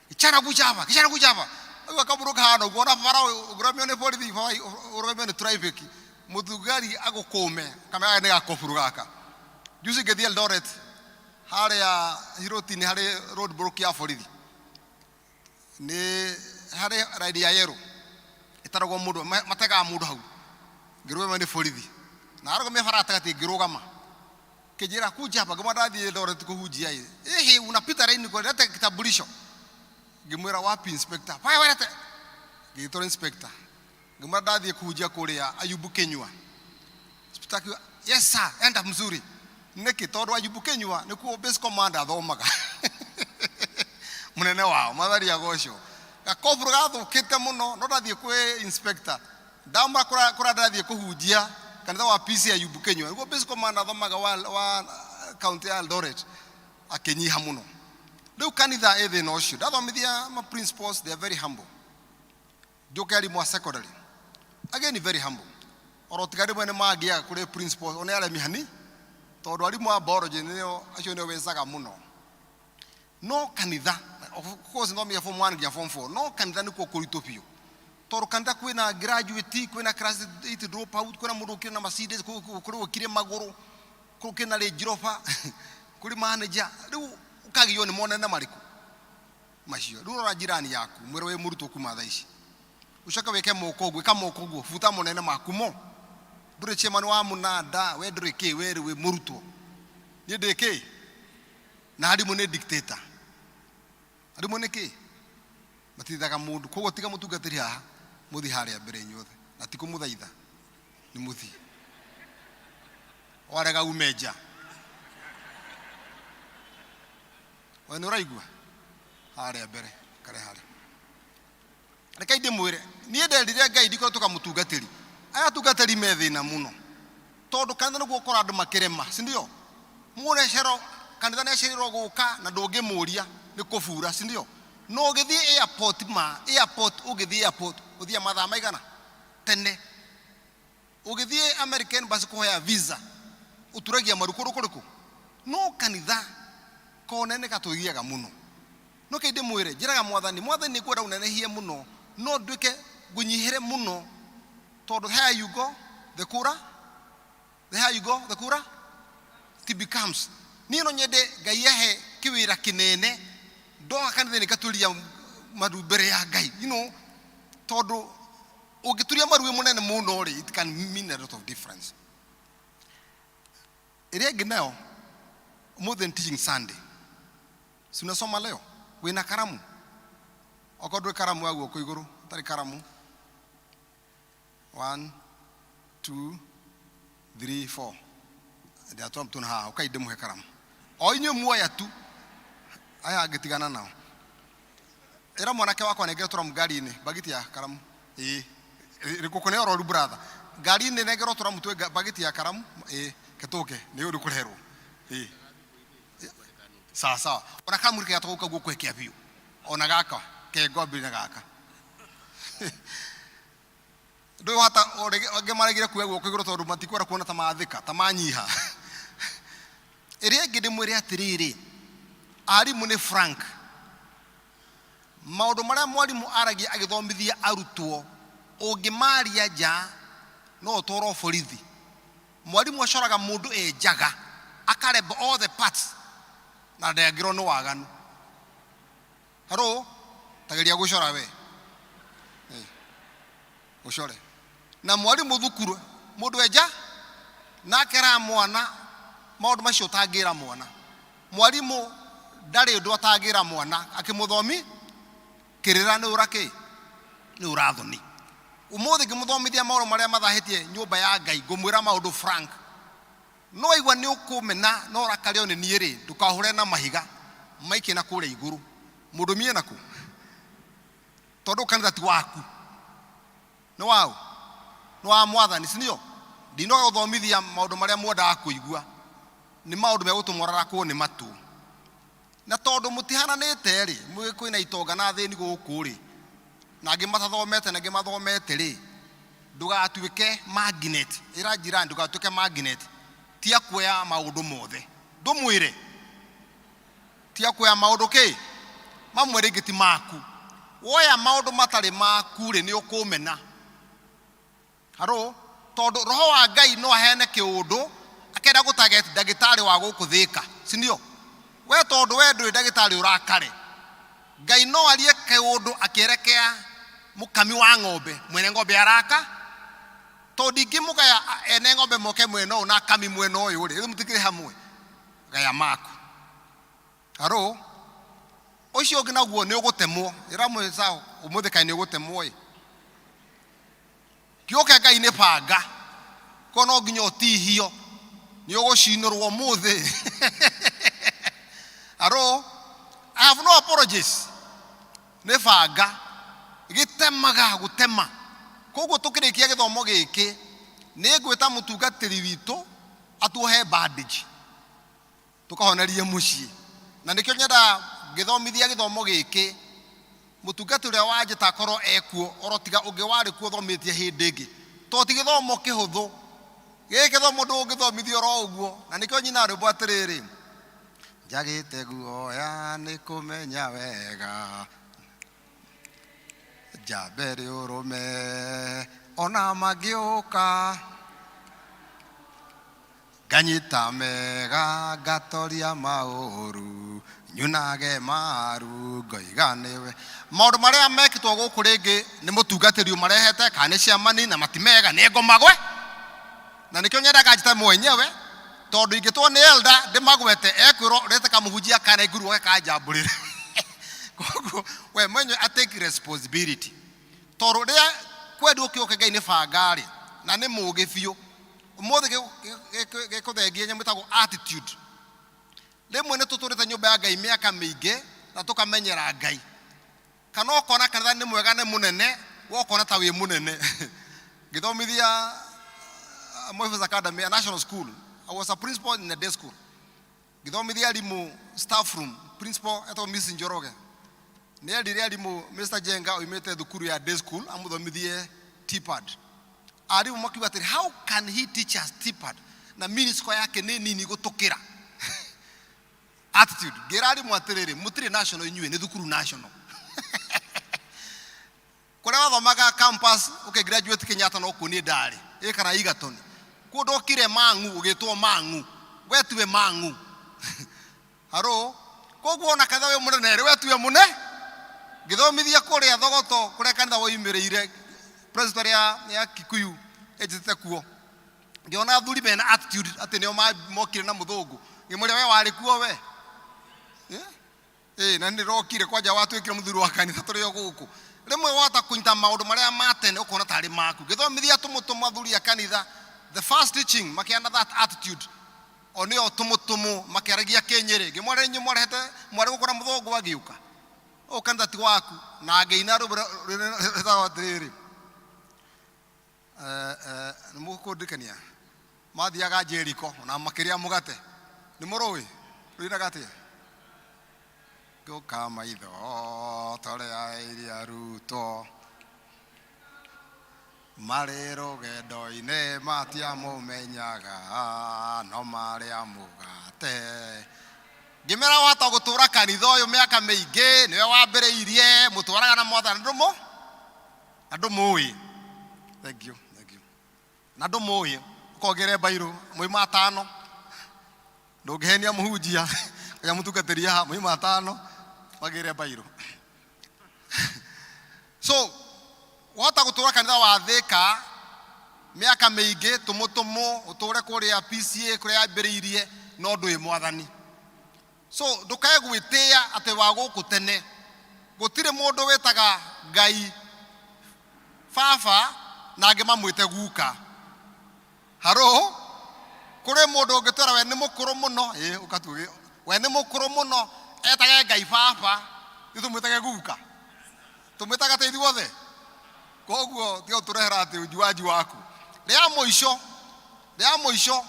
kichana kuchapa, kichana kuchapa. Rĩu gakoburu kahana ũguo, ona bara ũngĩrũgamio nĩ borithi, ũrũgamio nĩ traffic, mũthugari agũkũme, kamera nĩ gakoburu gaka. Juzi ngĩthiĩ Eldoret, harĩa Hiroti-inĩ harĩ road block ya borithi. Nĩ harĩ raini ya yellow, ĩtaragwo mũndũ, mategaga mũndũ hau. Ngĩrũgama nĩ borithi. Na arũgamia bara gatagatĩ ngĩrũgama. Kĩnjĩra kuja hapa, ngĩmwĩra ndathiĩ Eldoret kũhunjia ĩ. Ĩhĩ, unapita raini kwa lete kitambulisho. Ngĩmwĩra wapi inspector? Wewe lete. Ngĩgĩtwara inspector. Ngĩmwĩra ndathiĩ kũhunjia kũrĩa Ayubu Kinyua. Inspector akiuga, yes sir, enda mzuri. Nĩkĩ? Tondũ Ayubu Kinyua nĩkuo base commander athomaga. Mũnene wao, Mwathani agocwo. Gakoburu gathũkĩte mũno, no ndathiĩ kwĩ inspector. Ndamwĩra kũrĩa ndĩrathiĩ kũhunjia kanitha wa PC Ayubu Kinyua. Nĩguo base commander athomaga wa county ya Eldoret. Akĩnyiha mũno. Rĩu kanitha ĩ thĩna ũcio. Ndathomithia ma principals, they are very humble. Njoke arimũ a secondary. Again very humble. Oro tiga rĩmwe nĩ mangĩaga kũrĩ principals, one aremi hani, tondũ arimũ a biology nĩo, acio nĩo wecaga mũno. No kanitha, of course nthomithia form 1 nginya form 4, no kanitha nĩkuo kũritũ biũ. Tondũ kanitha kwĩna graduate, kwĩna class 8 drop out, kwĩna mũndũ ũkire na Mercedes, kũrĩ ũkire magũrũ, kũrĩ ũkire na Range Rover, kũrĩ manager. Rĩu ũkagiywo nĩ monene marĩkũ macio. Rĩu rora jirani yaku, mwĩre wĩ mũrutwo kuma thaa ici. Ũcoke wĩke moko ũguo, ĩka moko ũguo, buta monene maku mo. Ndũrĩ chairman wa mũnanda, we ndũrĩ kĩ, we wĩ mũrutwo. Niĩ ndĩ kĩ? Na arimũ nĩ dictator. Arimũ nĩ kĩ? Matithaga mũndũ. Koguo tiga mũtungatĩri haha, mũthiĩ harĩa mbere inyuothe. Na ti kũmũthaitha, nĩ mũthiĩ. Warega ume nja. We nĩ ũraigua harĩa mbere kare harĩa. Rekei ndĩmwĩre, niĩ nderire Ngai ndikorwo tũkamũtungatĩri. Aya atungatĩri me thĩna mũno, tondũ kanitha nĩguo ũkora andũ makĩrema, si ndio? Mũrecero kanitha nĩ acereirwo gũka na ndũngĩmũria nĩ kũbura, si ndio? No ũgĩthiĩ airport ma, airport ũngĩthiĩ airport ũthiaga mathaa maigana? Tene. Ũgĩthiĩ American Embassy kũhoya visa ũturagia maru kũndũ kũrĩkũ? No kanitha kone nĩ gatũgiaga mũno. No kei ndĩmwĩre, njĩraga Mwathani, Mwathani nĩ ngwenda ũnenehie mũno, no nduĩke ngũnyihĩre mũno, tondũ here you go, the cooler, the higher you go, the cooler it becomes. Niĩ no nyende Ngai ahe kĩwĩra kĩnene, ndoka kanitha-inĩ ngaturia maru mbere ya Ngai, you know, tondũ ũngĩturia maru wĩ mũnene mũno rĩ, it can mean a lot of difference. Ĩrĩa ĩngĩ nayo, ũmũthĩ nĩ teaching Sunday. Si unasoma leo? Wĩna karamu? Okorwo ndũrĩ karamu ya guoko igũrũ, ũtarĩ karamu. 1 2 3 4. Ndĩratwara mũtũna haha, ũkai ndĩmũhe karamu. O inyuĩ muoya tu, aya angĩ tigana nao. Ĩra mwanake wakwa nengere tũramu ngari-inĩ, bagiti ya karamu. Ĩĩ. Rĩkũkũ nĩ ororu brother. Ngari-inĩ nengerwo tũramu twĩ bagiti ya karamu. Ĩĩ, ketũke, nĩ ũndũ kũreherwo. Ĩĩ. Sawa sawa. Ona karamu rĩkĩga tũgũka guo kwekia biũ. Ona gaka, kengwambĩrĩria na gaka. Ndũĩ wata angĩ maregire kuoya guoko igũrũ tondũ matikwenda kuona ta mathĩka, ta manyiha. Ĩrĩa ĩngĩ ndĩmwĩre atĩrĩrĩ, arimũ nĩ frank. Maũndũ marĩa mwarimũ aragia agĩthomithia arutwo, ũngĩmaria nja no ũtwarwo borithi. Mwarimũ acoraga mũndũ e njaga, akaremba all the parts na ndangĩrwo nĩ waganu. Hello, tageria gũcora we. Ũcore. Na mwarimũ thukuru, mũndũ enja na akera mwana maũndũ macio ũtangĩra mwana. Mwarimũ ndarĩ ũndũ atangĩra mwana akĩmũthomi kĩrĩra nĩ ũra kĩ? Nĩ ũra thoni. Ũmũthĩ ngĩmũthomithia maũndũ marĩa mathahĩtie nyũmba ya Ngai, ngũmwĩra maũndũ frank. No waigua nĩ ũkũmena na ũrakario nĩ niĩ rĩ, ndũkahũre na mahiga, maikie na kũrĩa igũrũ. Mũndũ mie naku? Tondũ kanitha ti waku. Nĩ waũ? Nĩ wa Mwathani, si ndio? Ndinoga gũthomithia maũndũ marĩa mwendaga kũigua. Nĩ maũndũ megũtũma ũrarakwo nĩ matũ. Na tondũ mũtihananĩte rĩ, kwĩna itonga na athĩni gũkũ rĩ, na angĩ matathomete na angĩ mathomete rĩ, ndũgatuĩke magnet. Ĩra jirani ndũgatuĩke magnet. Tia kuoya maũndũ mothe. Ndũmwĩre. Tia kuoya maũndũ kĩ? Mamwe rĩngĩ ti maku. Woya maũndũ matarĩ maku rĩ, nĩ ũkũmena. Haro, tondũ roho wa Ngai no aheane kĩũndũ akenda gũ target ndagĩtarĩ wa gũkũ Thĩka, si ndio? We tondũ we ndũrĩ ndagĩtarĩ ũrakare, Ngai no arie kĩũndũ akĩerekea mũkami wa ng'ombe, mwene ng'ombe araka, tondũ ndingĩmũgaya ene ng'ombe moke mwena ũyũ na akami mwena ũyũ rĩ, rĩu mũtikĩrĩ hamwe, gaya maku. Haro, ũcio ũngĩ naguo nĩ ũgũtemwo, ĩra mwenzao ũmũthĩ kaĩ nĩ ũgũtemwo ĩ. Kiugo kĩa Ngai nĩ banga, ko no nginya ũtihio, nĩ ũgũcinũrwo ũmũthĩ. Haro, I have no apologies. Nĩ banga, gĩtemaga gũtema. Koguo tũkĩrĩkia gĩthomo gĩkĩ, nĩ ngwĩta mũtungatĩri witũ atuohe bandage. Tũkahonerie mũciĩ. Na nĩkĩo nyendaga ngĩthomithia gĩthomo gĩkĩ, mũtungati ũrĩa wanjĩta akorwo ekuo, oro tiga ũngĩ warĩ kuo ũthomithĩtie hĩndĩ ĩngĩ. Tondũ ti gĩthomo kĩhũthũ. Gĩkĩ gĩthomo ndũngĩthomithio oro ũguo. Na nĩkĩo nyinaga rwĩmbo atĩrĩrĩ, njagĩte guoya nĩ kũmenya wega, njambe rĩ ũrũme ona mangĩũka. Nganyita mega ngatoria maũru, nyunage maru ngoiga nĩwe. Maũndũ marĩa mekĩtwo gũkũ rĩngĩ nĩ mũtungatĩri ũmarehete kana nĩ ciamani na matimega nĩ ngũmagwe. Na nĩkĩo nyendaga njĩte mwenyewe tondũ ingĩtwo nĩ elder ndĩmagwete ekwĩrwo ũrete kamũhunjia kana nguru oke kanjambũrĩre. Koguo we mwenyewe a take responsibility. Tondũ rĩrĩa kwendwo kĩo kĩa Ngai nĩ banga rĩ, na nĩ mũgĩ biũ. Ũmũthĩ gĩkũthengia nyamũ ĩtagwo attitude. Rĩmwe nĩ tũtũrĩte nyũmba ya Ngai mĩaka mĩingĩ na tũkamenyera Ngai. Kana ũkona kanitha nĩ mwega nĩ mũnene, we ũkona ta wĩ mũnene. Ngĩthomithia Moi Academy, a national school. I was a principal in a day school. Ngĩthomithia arimũ staff room, principal etagwo Miss Njoroge. Nĩ erire arimũ Mr. Jenga oimĩte thukuru ya day school amũthomithie TPAD. Arimũ makiuga atĩrĩ, how can he teach us TPAD na minisco yake nĩ nini gũtũkĩra? Attitude. Ngĩra arimũ atĩrĩrĩ, mũtirĩ national inyuĩ, nĩ thukuru national. Kũrĩa wathomaga campus ũkĩ graduate Kenyatta no kuo niĩ ndarĩ, ĩ kana Egerton. Kuo ndokire Mang'u ũgĩtwo Mang'u, we tiwe Mang'u. Haro, koguo ona kanitha wĩ mũnene rĩ, we tiwe mũne. Ngĩthomithia kũrĩa Thogoto kũrĩa kanitha woimĩrĩire presbytery ya, ya Kikuyu ĩnjĩtĩte kuo. Ngĩona athuri mena attitude atĩ nĩo mokire na mũthũngũ. Ngĩmũria we warĩ kuo we? Eh? Ĩĩ, na nĩndĩrokire kwanja watuĩkire mũthuri wa kanitha tũrĩ o gũkũ. Rĩmwe wahota kũnyita maũndũ marĩa ma tene ũkona tarĩ maku. Ngĩthomithia tũmũtũmũ athuri a kanitha, the first teaching makĩana that attitude o nĩo tũmũtũmũ makĩaragia kĩnyĩrĩ. Ngĩmwĩra inyuĩ mwarehete mwarĩ gũkũ na mũthũngũ agĩũka. Ũyũ kanitha ti waku. Na ngĩina rwĩmbo rwĩtagwo atĩrĩrĩ, nĩ mũkũndirikania mathiaga Jeriko na makĩrĩa mũgate. Nĩ mũrũĩ rũinaga atĩa? Ngũka maitho torĩa iria rutwo marĩ rũgendo-inĩ matiamũmenyaga no marĩa mũgate. Ngĩmera wahota gũtũra kanitha ũyũ mĩaka mĩingĩ nĩwe wambĩrĩirie mũtwaraga na mwathani ndũmũ na ndũmũĩ. Thank you, thank you. Na ndũmũĩ ũkongere mbairũ mũima atano ndũngĩhenia mũhunjia kana mũtungatĩri haha mũima atano magĩre mbairũ. So wahota gũtũra kanitha wa Thĩka mĩaka mĩingĩ tũmũtũmũ ũtũre kũrĩa PCA kũrĩa yambĩrĩirie no ndũĩ mwathani. So ndũkae gwĩtĩĩa atĩ wa gũkũ tene. Gũtirĩ mũndũ wĩtaga Ngai baba na angĩ mamwĩte guka. Haro, kũrĩ mũndũ ũngĩtwĩra we nĩ mũkũrũ mũno, ĩ ũkatuge we nĩ mũkũrũ mũno, etage Ngai baba, ithuĩ tũmwĩtage guka. Tũmwĩtaga atĩ ithuothe. Koguo tiga gũtũrehera atĩ ujuaji waku. Rĩa mũico, rĩa mũico,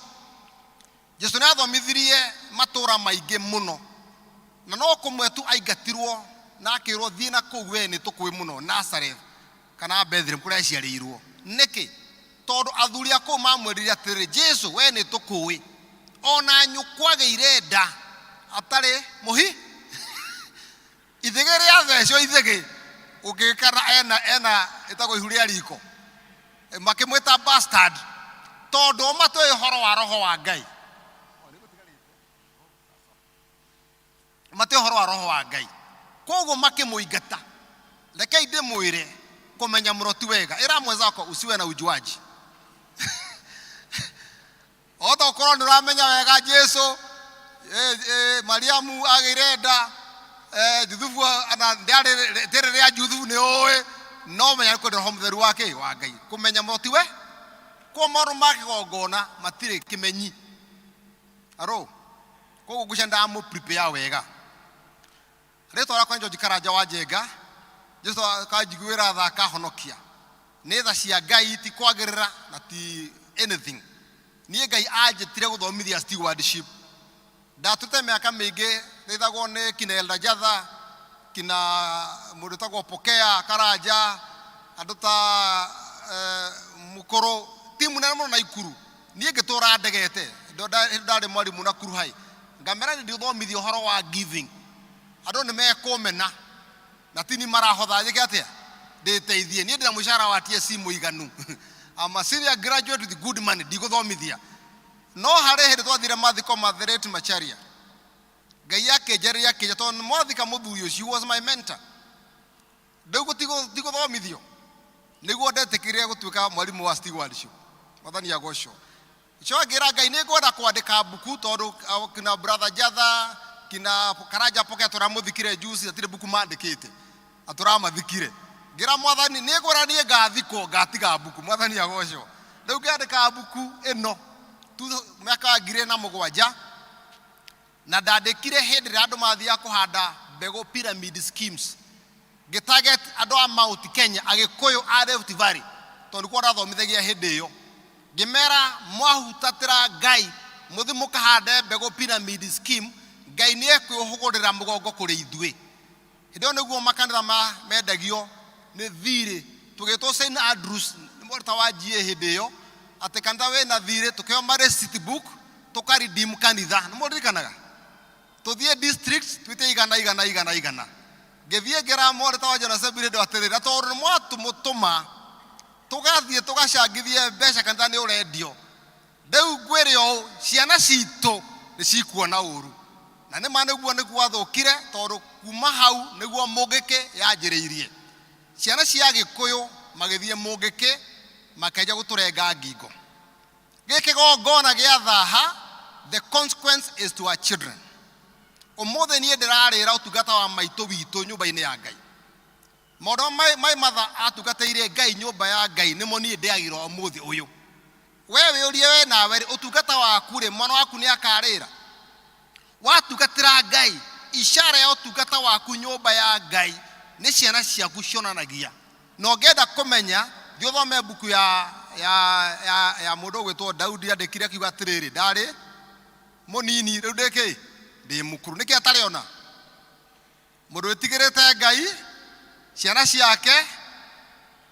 Jesu nĩ athomithirie matũra maingĩ mũno, na no kũmwe tu aingatirwo na akĩrwo thiĩ na kũu we nĩ tũkũĩ mũno, Nazareth kana Bethlehem kũrĩa aciarĩirwo. Nĩkĩ? Tondũ athuri a kũu mamwĩrire atĩrĩrĩ, Jesu we nĩ tũkũĩ, ona nyũkwa agĩire nda atarĩ mũhi ithĩgĩ rĩathecwo ithĩgĩ ũngĩkana ena ena ĩtagwo ihu rĩa riko makĩmwĩta bastard tondũ o matoĩ ũhoro wa roho wa Ngai matoĩ ũhoro wa roho wa Ngai koguo makĩmũingata. Rekei ndĩmwĩre kũmenya mũno ti wega. Ĩra mwenzako usiwe na ujuaji. Ota gũkorwo nĩ ũramenya wega Jesu Mariamu agĩire nda Juthufu na ndĩarĩ rĩrĩ rĩa Juthufu nĩ ũĩ no menya nĩ kwenda roho mũtheru wa kĩ wa Ngai kũmenya mũno ti we kwa maũndũ ma kĩgongona matirĩ kĩmenyi aro koguo ngwĩciria ndamũ prepare wega. Rĩtwa rĩakwa nĩ George Karanja wa Njenga. Jesu akanjiguĩra tha akahonokia. Nĩ tha cia Ngai ti kwagĩrĩra na ti anything. Niĩ Ngai anjĩtire gũthomithia stewardship. Ndatũrĩte mĩaka mĩingĩ ndeithagwo nĩ kina Elder Jatha, kina mũndũ wĩtagwo Pokea Karanja, andũ ta Mũkũrũ, timu nene mũno Naikuru. Niĩ ngĩtũra ndegete, hĩndĩ ndarĩ mwarimũ Nakuru High. Ngamera nĩ ndĩthomithia ũhoro wa giving. Andũ nĩ mekũmena na tini marahotha njĩke atĩa ndĩteithie. Niĩ ndĩna mũcara wa TSC mũiganu. I'm a senior graduate with good money, ndigũthomithia. No harĩ hĩndĩ twathire mathiko ma the late Macharia. Ngai akĩnjarĩria akĩnjĩra tondũ mwathika mũthuri ũcio, he was my mentor. Rĩu gũtigũthomithio. Nĩguo ndetĩkĩrire gũtuĩka mwarimũ wa stewardship. Mwathani agocwo. Coka ngĩra Ngai nĩ ngwenda kwandĩka mbuku tondũ kina brother Jatha kina Karanja Poke tũramũthikire juzi hatirĩ mbuku mandĩkĩte na tũramathikire. Ngĩra Mwathani nĩ ngwenda niĩ ngathikwo ngatiga mbuku. Mwathani agocwo. Rĩu ngĩandĩka mbuku ĩno mĩaka wa ngiri na mũgwanja. Na ndandĩkire hĩndĩ ĩrĩa andũ mathiaga kũhanda mbegũ pyramid schemes, ngĩtarget andũ a Mount Kenya, Agĩkũyũ a Rift Valley, tondũ nĩkuo ndathomithagia hĩndĩ ĩyo. Ngĩmera mwahutatĩra Ngai mũthi mũkahande mbegũ pyramid scheme, Ngai nĩ ekwĩhũgũrĩra mũgongo kũrĩ ithuĩ. Hĩndĩ ĩyo nĩguo makanitha mendagio nĩ thirĩ. Tũgĩtwo St Andrews nĩ mũrata wa GA hĩndĩ ĩyo, atĩ kanitha wĩna thirĩ, tũkĩheo ma receipt book tũka redeem kanitha. Nĩ mũririkanaga? Tũthiĩ district twĩtie igana igana igana igana. Ngĩthiĩ ngĩra mwarĩ wa General Assembly hĩndĩ ĩyo atĩrĩrĩ, na tondũ nĩ mwatũmũtũma tũgathiĩ tũgacangithie mbeca kanitha nĩ ũrendio, rĩu ngwĩre ũũ, ciana citũ nĩ cikuona ũru. Na nĩ ma nĩguo nĩ gwathũkire, tondũ kuma hau nĩguo mũngĩkĩ yanjĩrĩirie. Ciana cia Gĩkũyũ magĩthiĩ mũngĩkĩ makĩanjia gũtũrenga ngingo. Gĩkĩ gongona gĩa thaha, the consequence is to our children. Ũmũthĩ niĩ ndĩrarĩra ũtungata wa maitũ witũ nyũmba-inĩ ya Ngai. Maũndũ my mother atungatĩire Ngai nyũmba ya Ngai nĩmo niĩ ndĩagĩra ũmũthĩ ũyũ. We wĩũrie we nawe rĩ, ũtungata waku rĩ, mwana waku nĩ akarĩra? Watungatĩra Ngai, ishara ya ũtungata waku nyũmba ya Ngai nĩ ciana ciaku cionanagia. Na ũngĩenda kũmenya, thiĩ ũthome mbuku ya, ya, ya, ya mũndũ ũgwĩtwo Daudi andĩkire akiuga atĩrĩrĩ, ndarĩ mũnini rĩu ndĩ kĩ? Ndĩ mũkũrũ. Nĩkĩ atarĩ ona? Mũndũ wĩtigĩrĩte Ngai, ciana ciake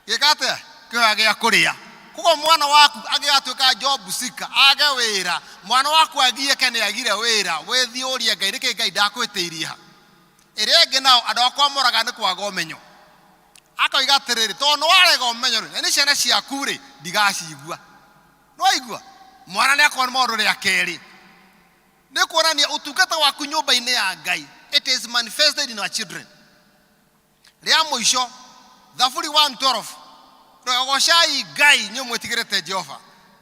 gĩka atĩa? Kĩhoya gĩa kũrĩa. Koguo mwana waku angĩgatuĩka job seeker, age wĩra, mwana waku agiĩke nĩ agire wĩra, wĩthiĩ ũrie Ngai, nĩkĩ Ngai ndakwĩtĩirie ha? Ĩrĩa ĩngĩ nao andũ akwa moraga nĩ kwaga ũmenyo. Akoiga atĩrĩrĩ, tondũ nĩ warega ũmenyo rĩ, na nĩ ciana ciaku rĩ, ndigacigua. Nĩwaigua? Mwana nĩ akorwo nĩ maũndũ rĩa kerĩ. Nĩ kuonania ũtungata waku nyũmba-inĩ ya Ngai, it is manifested in our children. Rĩa mũico, Thaburi 112, Rogocai Ngai inyuĩ mwĩtigĩrĩte Jehova,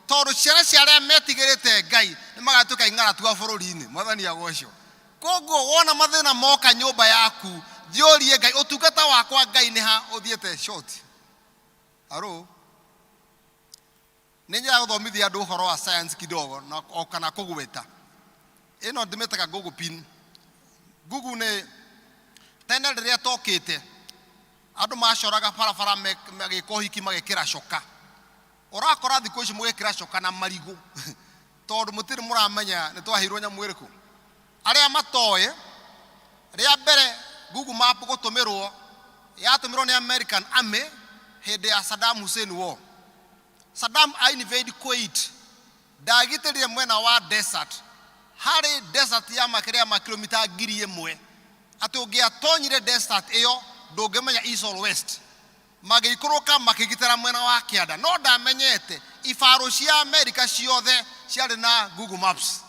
tondũ ciana cia arĩa metigĩrĩte Ngai nĩ magatuĩka ing'aratua bũrũri-inĩ. Mwathani agocwo. Koguo wona mathĩna moka nyũmba yaku, thiĩ ũrie Ngai, ũtungata wakwa Ngai nĩ ha ũthiĩte short. Aro, nĩ nyendaga gũthomithia andũ ũhoro wa science kidogo na o kana kũgweta. Ĩno ndĩmĩtaga Google pin. Google nĩ tene rĩrĩa tokĩte andũ macoraga barabara magĩka ũhiki magĩkĩra coka. Ũrakora thikũ ici mũgĩkĩra coka na marigũ tondũ mũtirĩ mũramenya nĩ twaheirwo nyamũ ĩrĩkũ. Arĩa matoĩ, rĩa mbere Google Map gũtũmĩrwo yatũmĩrwo nĩ American Army hĩndĩ ya Saddam Hussein war. Saddam a invade Kuwait ndagitĩrire mwena wa desert, harĩ desert ya makĩria ya makilomita 1000, atĩ ũngĩatonyire desert ĩyo ndũngĩmenya east or west. Magĩikũrũka makĩgitĩra mwena wa kĩanda, no ndamenyete ibarũ cia Amerika ciothe ciarĩ na Google Maps.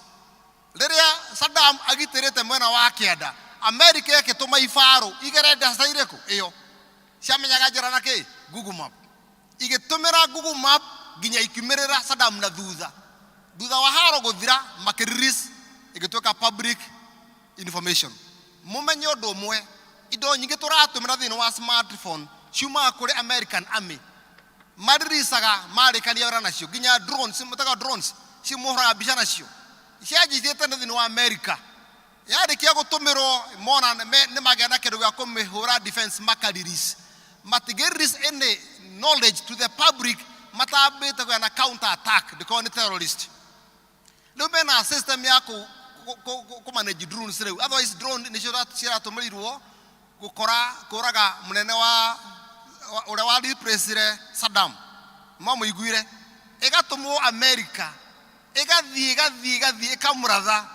Rĩrĩa Saddam agitĩrĩte mwena wa kĩanda, Amerika ĩgĩtũma ibarũ igere desert irĩkũ ĩyo, ciamenyaga njĩra na kĩ? Google Map. Igĩtũmĩra Google Map nginya ikiumĩrĩra Saddam na thutha. Thutha wa haro gũthira, makĩ release ĩgĩtuĩka public information. Mũmenye ũndũ ũmwe, indo nyingĩ tũratũmĩra thĩinĩ wa smartphone ciumaga kũrĩ American Army. Mariricaga marĩkania wĩra nacio, nginya drones, mũtaga drones, cimũhũraga mbica nacio. Cianjitie tene thĩinĩ wa America. Yarĩkia gũtũmĩrwo mona nĩ magĩa na kĩndũ gĩa kũmĩhũra defense maka release. Matingĩ release any knowledge to the public matambĩte kũgĩa na counter attack, ndĩkorwo nĩ terrorist. Rĩu mena system ya kũ manage drones rĩu. Otherwise drone nĩcio ciratũmĩrirwo gũkora kũraga mũnene wa ũrĩa wa replace Saddam. Mwamũiguire? Ĩgatũmwo America, ĩgathiĩ ĩgathiĩ ĩgathiĩ ĩkamũratha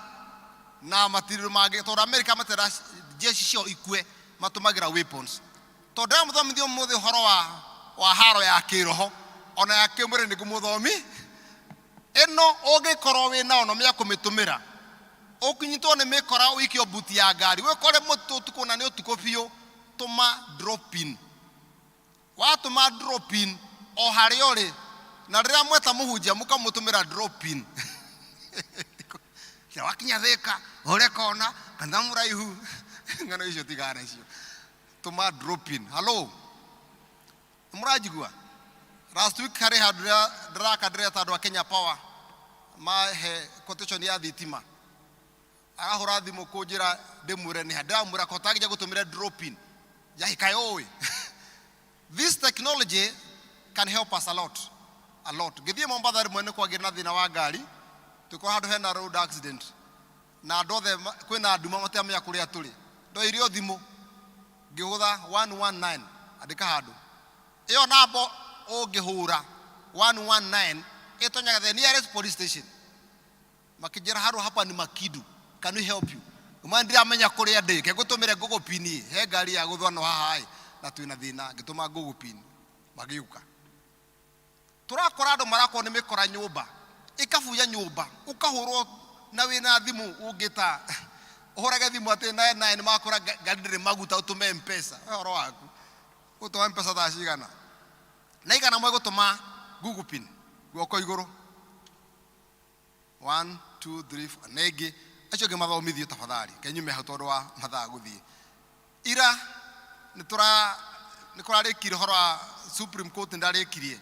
na matirĩ mangĩ, tondũ America matenda jeshi ciao ikue, matũmagĩra weapons. Tondũ ndĩramũthomithia ũmũthĩ ũhoro wa haro ya kĩroho ona ya kĩmwĩrĩ nĩ ngũmũthomi. Ĩno ũngĩkorwo wĩ nao na ũmenye kũmĩtũmĩra, ũkĩnyitwo nĩ mĩkora ũikio mbuti ya ngari, wĩkore mũtitũ ũtukũ na nĩ ũtukũ biũ, tũma drop in. Watũma drop in o harĩa ũrĩ, na rĩrĩa mweta mũhunjia mũkamũtũmĩra drop in. Wakinya Thĩka, ũre kona, kanitha mũraihu, ng'ano icio tigana nacio. Tũma drop in. Hello? Mũranjigua? Last week harĩ handũ ndĩraka ndĩreta andũ a Kenya Power mahe quotation ya thitima. Arahũra thimũ kũnjĩra ndĩmwĩre nĩ ha. Ndĩramwĩra kotagija gũtũmĩre drop in. Njahĩ kaĩ ũĩ. This technology can help us a lot. A lot. Ngĩthiĩ Mombatha rĩmwe nĩ kwagĩire na thĩna wa ngari. Tũkorwo handũ hena road accident. Na andũ othe kwĩna nduma matiramenya kũrĩa tũrĩ. Ndoirio thimũ ngĩgũtha 119 andĩka handũ. Ĩyo namba ũngĩhũra 119 ĩtonyaga the nearest police station. Makĩnjĩra handũ hapa ni Makidu. Can we help you? Ngĩmwĩra ndiramenya kũrĩa ndĩ. Ke ngũtũmĩre Google pin ĩ. He ngari ya gũthwa no haha ĩ. Na twĩna thĩna. Ngĩtũma Google pin. Magĩũka. Tũrakora andũ marakorwo nĩ mĩkora nyũmba. Ĩkabuya nyũmba. Ũkahũrwo na wĩna thimũ ũngĩta. Ũhũrage thimũ atĩ nine nine makora ngari ndĩrĩ maguta ũtũme M-Pesa. We ũhoro waku. Ũgũtũma M-Pesa thaa cigana? Na igana mwe gũtũma Google pin. Guoko igũrũ. 1 2 3 4 na ĩngĩ acio angĩ mathomithio tafadhali kenyume hau tondũ wa mathaa gũthiĩ. Ira nĩ kũrarĩkire ũhoro wa Supreme Court ndarĩkirie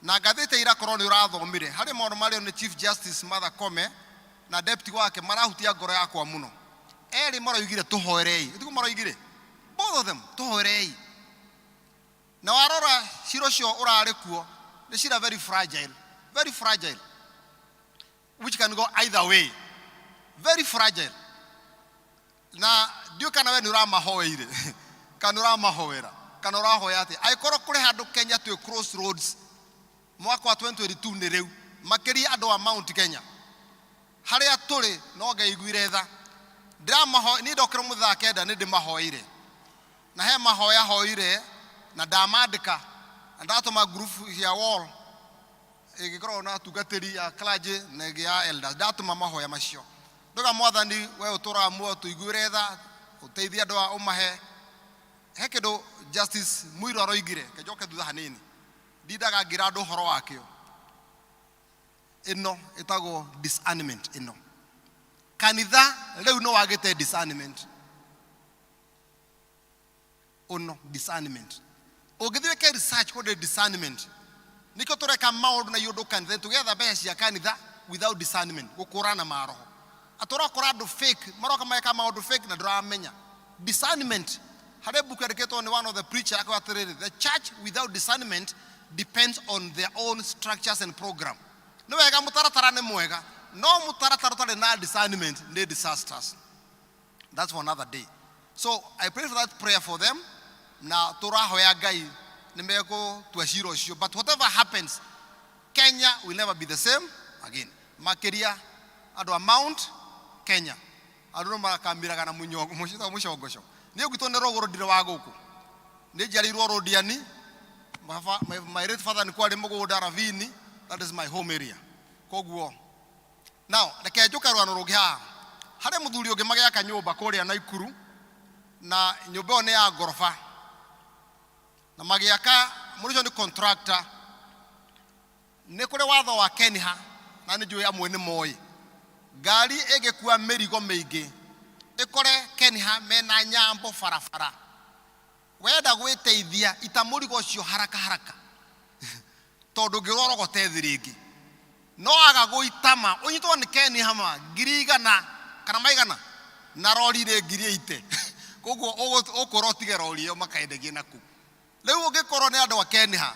na ngathĩti ira korwo nĩ ũrathomire harĩ maũndũ marĩa nĩ Chief Justice Martha Koome na deputy wake marahutia ngoro yakwa mũno. Erĩ maroigire tũhoerei, tiguo maroigire? Both of them tũhoerei. Na warora cira ũcio ũrarĩ kuo nĩ cira very fragile, very fragile, which can go either way, very fragile. Na ndiũĩ kana we nĩ ũramahoeire kana ũramahoera kana ũrahoya atĩa. Angĩkorwo kũrĩ handũ Kenya twĩ crossroads mwaka wa 2022 nĩ rĩu, makĩria andũ a Mount Kenya harĩa tũrĩ no Ngai iguire tha. Ndĩramahoe, niĩ ndokĩra ũmũthĩ thaa kenda nĩ ndĩmahoeire na he mahoya hoire na ndamandĩka na ndatũma group cia wall ĩgĩkoragwo na atungatĩri ya clergy na ĩngĩ ya elders, ndatũma mahoya macio ndoga Mwathani we ũtũraga muoyo tũiguĩre tha, ũteithie andũ aya ũmahe he kĩndũ Justice Muiru aroigire, ke njoke thutha hanini, ndindaga ngĩra andũ ũhoro wakĩo. Ĩno ĩtagwo discernment. Ĩno kanitha rĩu nĩ wagĩte discernment, ũno discernment. Ũngĩthiĩ wĩke research kũndĩ discernment, nĩkĩo tũreka maũndũ na iũndũ kanitha tũgĩetha mbeca cia kanitha without discernment, gũkũrana maroho. Atĩ ũrakora andũ fake maroka mageka maũndũ fake na ndũramenya discernment. Harĩ book yandĩkĩtwo nĩ one of the preacher akauga atĩrĩrĩ, the church without discernment depends on their own structures and program. Nĩ wega mũtaratara nĩ mwega, no mũtaratara ũtarĩ na discernment nĩ disasters. That's for another day. So I pray for that prayer for them, na tũrahoya Ngai nĩ megũtua cira ũcio. But whatever happens, Kenya will never be the same again. Makĩria andũ a Mount Kenya, andũ no marakamiraga na mũcongoco. Niĩ gwitũ nĩ rũgũrũ, ndirĩ wa gũkũ, nĩ njiarĩirwo Rũndiani. My late father nĩ kwarĩ mũgũnda Ravini, that is my home area. Koguo now reke njũke rũgano rũngĩ haha. Harĩ mũthuri ũngĩ magĩaka nyũmba kũrĩa Naikuru, na nyũmba ĩyo nĩ ya ngoroba, na magĩaka mũndũ ũcio nĩ contractor. Nĩ kũrĩ watho wa Kenha, na nĩ njũĩ amwe nĩ moĩ, ngari ĩngĩkua mĩrigo mĩingĩ ĩkore Kenha mena nyambo barabara, wenda gwĩteithia ita mũrigo ũcio haraka haraka, tondũ ũngĩrwo ũrogote thĩ rĩngĩ no aga gũitama ũnyitwo nĩ Kenha ma 100,000 kana maigana na rori nĩ 80,000. Koguo ũkũra ũtige rori ĩyo makaendegie naku. Rĩu ũngĩkorwo nĩ andũ a Kenha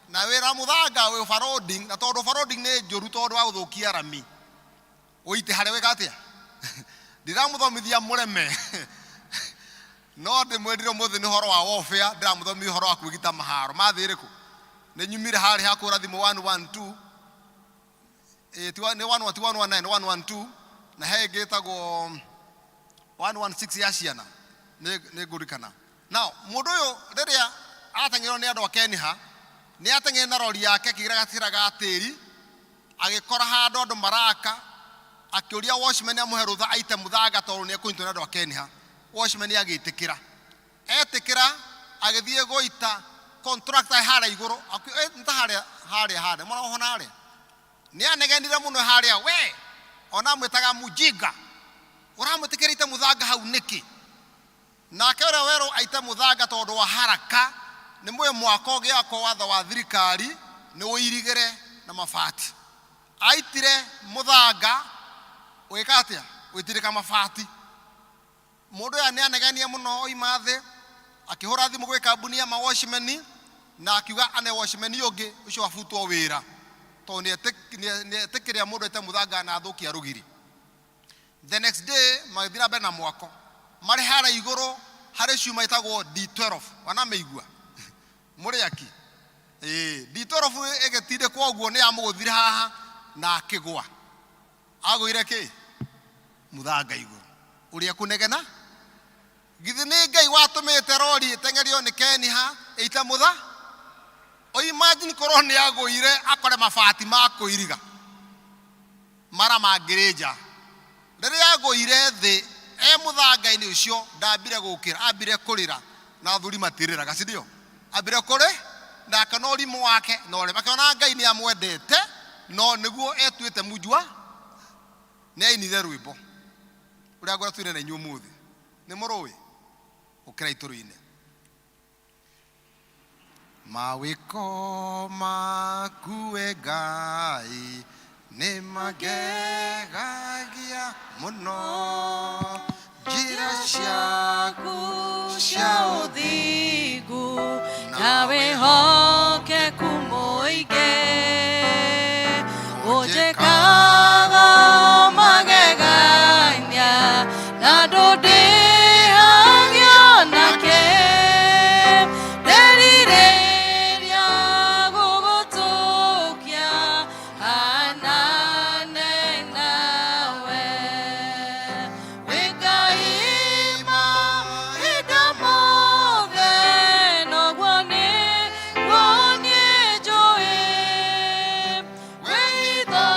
na wĩra mũthanga wĩ overloading, na tondũ overloading nĩ njũru tondũ wa gũthũkia rami, ũite harĩa wĩka atĩa. Ndiramũthomithia mũreme, no ndĩmwĩrire ũmũthĩ nĩ ũhoro wa warfare, ndĩramũthomithia ũhoro wa kwĩgita maharo ma thĩ ĩrĩkũ. Nĩ nyumire harĩa ha kũhũra thimũ 112, nĩ 112, 119, 112, na he ĩngĩ ĩtagwo 116 ya ciana, nĩ ngũririkana. Now mũndũ ũyũ rĩrĩa ateng'erirwo nĩ andũ a Kenha, nĩ ateng'erire na rori yake akĩgĩra gacĩra ga tĩri, agĩkora handũ andũ maraka, akĩũria watchman amũhe rũtha aite mũthanga tondũ nĩ ekũnyitwo nĩ andũ a Kenha. Watchman agĩtĩkĩra. Etĩkĩra agĩthiĩ gũita contractor harĩa igũrũ, nĩ ta harĩa, harĩa, harĩa, mũrahona harĩa. Nĩ anegenire mũno harĩa, we, ona amwĩtaga mujinga. Ũramwĩtĩkĩrĩte mũthanga hau nĩkĩ? Nake ũrĩa werũ aite mũthanga tondũ wa haraka, nĩ mũĩ mwako ũgĩakwo watho wa thirikari nĩ ũirigĩre na mabati. Aitire mũthanga ũgĩka atĩa? Gũitĩrĩka mabati. Mũndũ ũyũ nĩanegenia mũno oima thĩ, akĩhũra thimũ gwĩ kambuni ya mawatchman na akiuga ane watchman ũngĩ ũcio abutwo wĩra tondũ nĩetĩkĩria mũndũ aite mũthanga na athũkia rũgiri. The next day magĩthiĩ na mbere na mwako, marĩ harĩa igũrũ harĩ cuma ĩtagwo D12, wanamĩigua mũrĩ aki? Ĩĩ, D12 ĩgĩtindĩkwo ũguo nĩ yamũgũthire haha na akĩgwa. Agũire kĩ? Mũthanga igũrũ. Ũrĩa kũnegena githĩ nĩ Ngai watũmĩte rori ĩteng'erio nĩ Keniha ĩite mũtha. O imagine korwo nĩ agũire akore mabati ma kũiriga mara mangĩrĩ nja. Rĩrĩa agũire thĩ e mũthanga-inĩ ũcio, ndambire gũkĩra, ambire kũrĩra, na athuri matirĩraga, si ndio? Ambire kũrĩ na akĩona ũrimũ wake na ũrĩa akĩona Ngai nĩ amwendete, no nĩguo etuĩte munjua. Nĩ ainire rwĩmbo ũrĩa ngwenda tũine na inyuĩ ũmũthĩ. Nĩ mũrũĩ? Ũkĩrai tũrũine. Mawĩko maku we Ngai nĩ magegagia mũno, njĩra ciaku cia ũthingu na wĩhokeku mũingĩ ũnjĩkaga magegania na ndũndĩhagio nake, nderirĩria gũgũtũkia hanane nawe. Wĩ Ngai mahinda mothe, noguo nĩguo niĩ njũĩ wĩ hitho.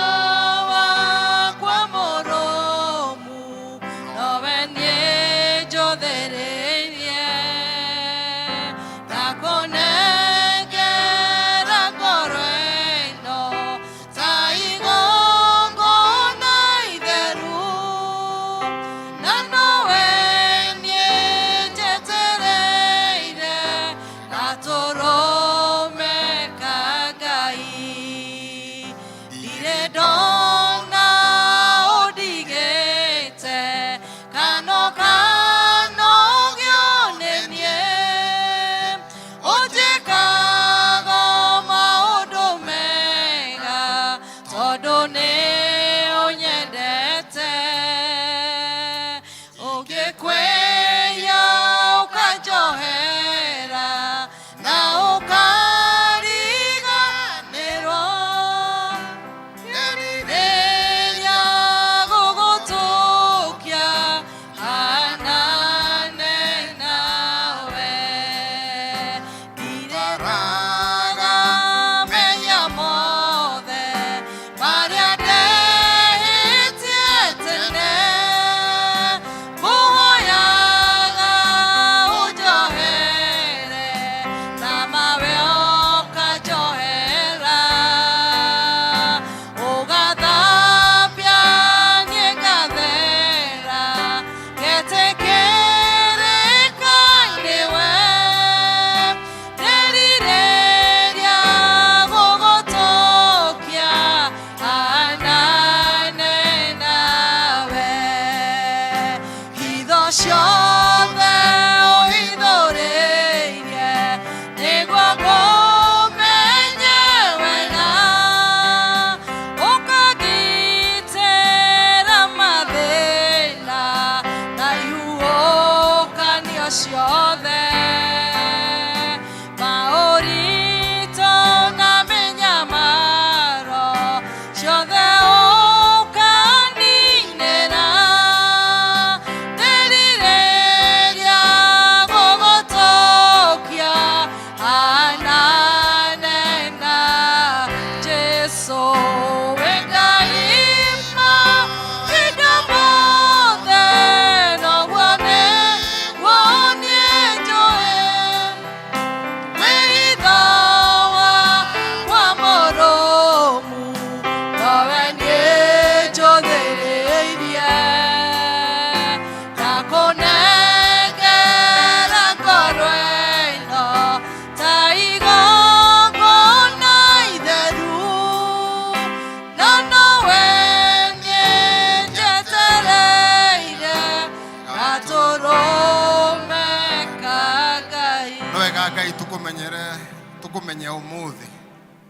Tũkũmenye ũmũthĩ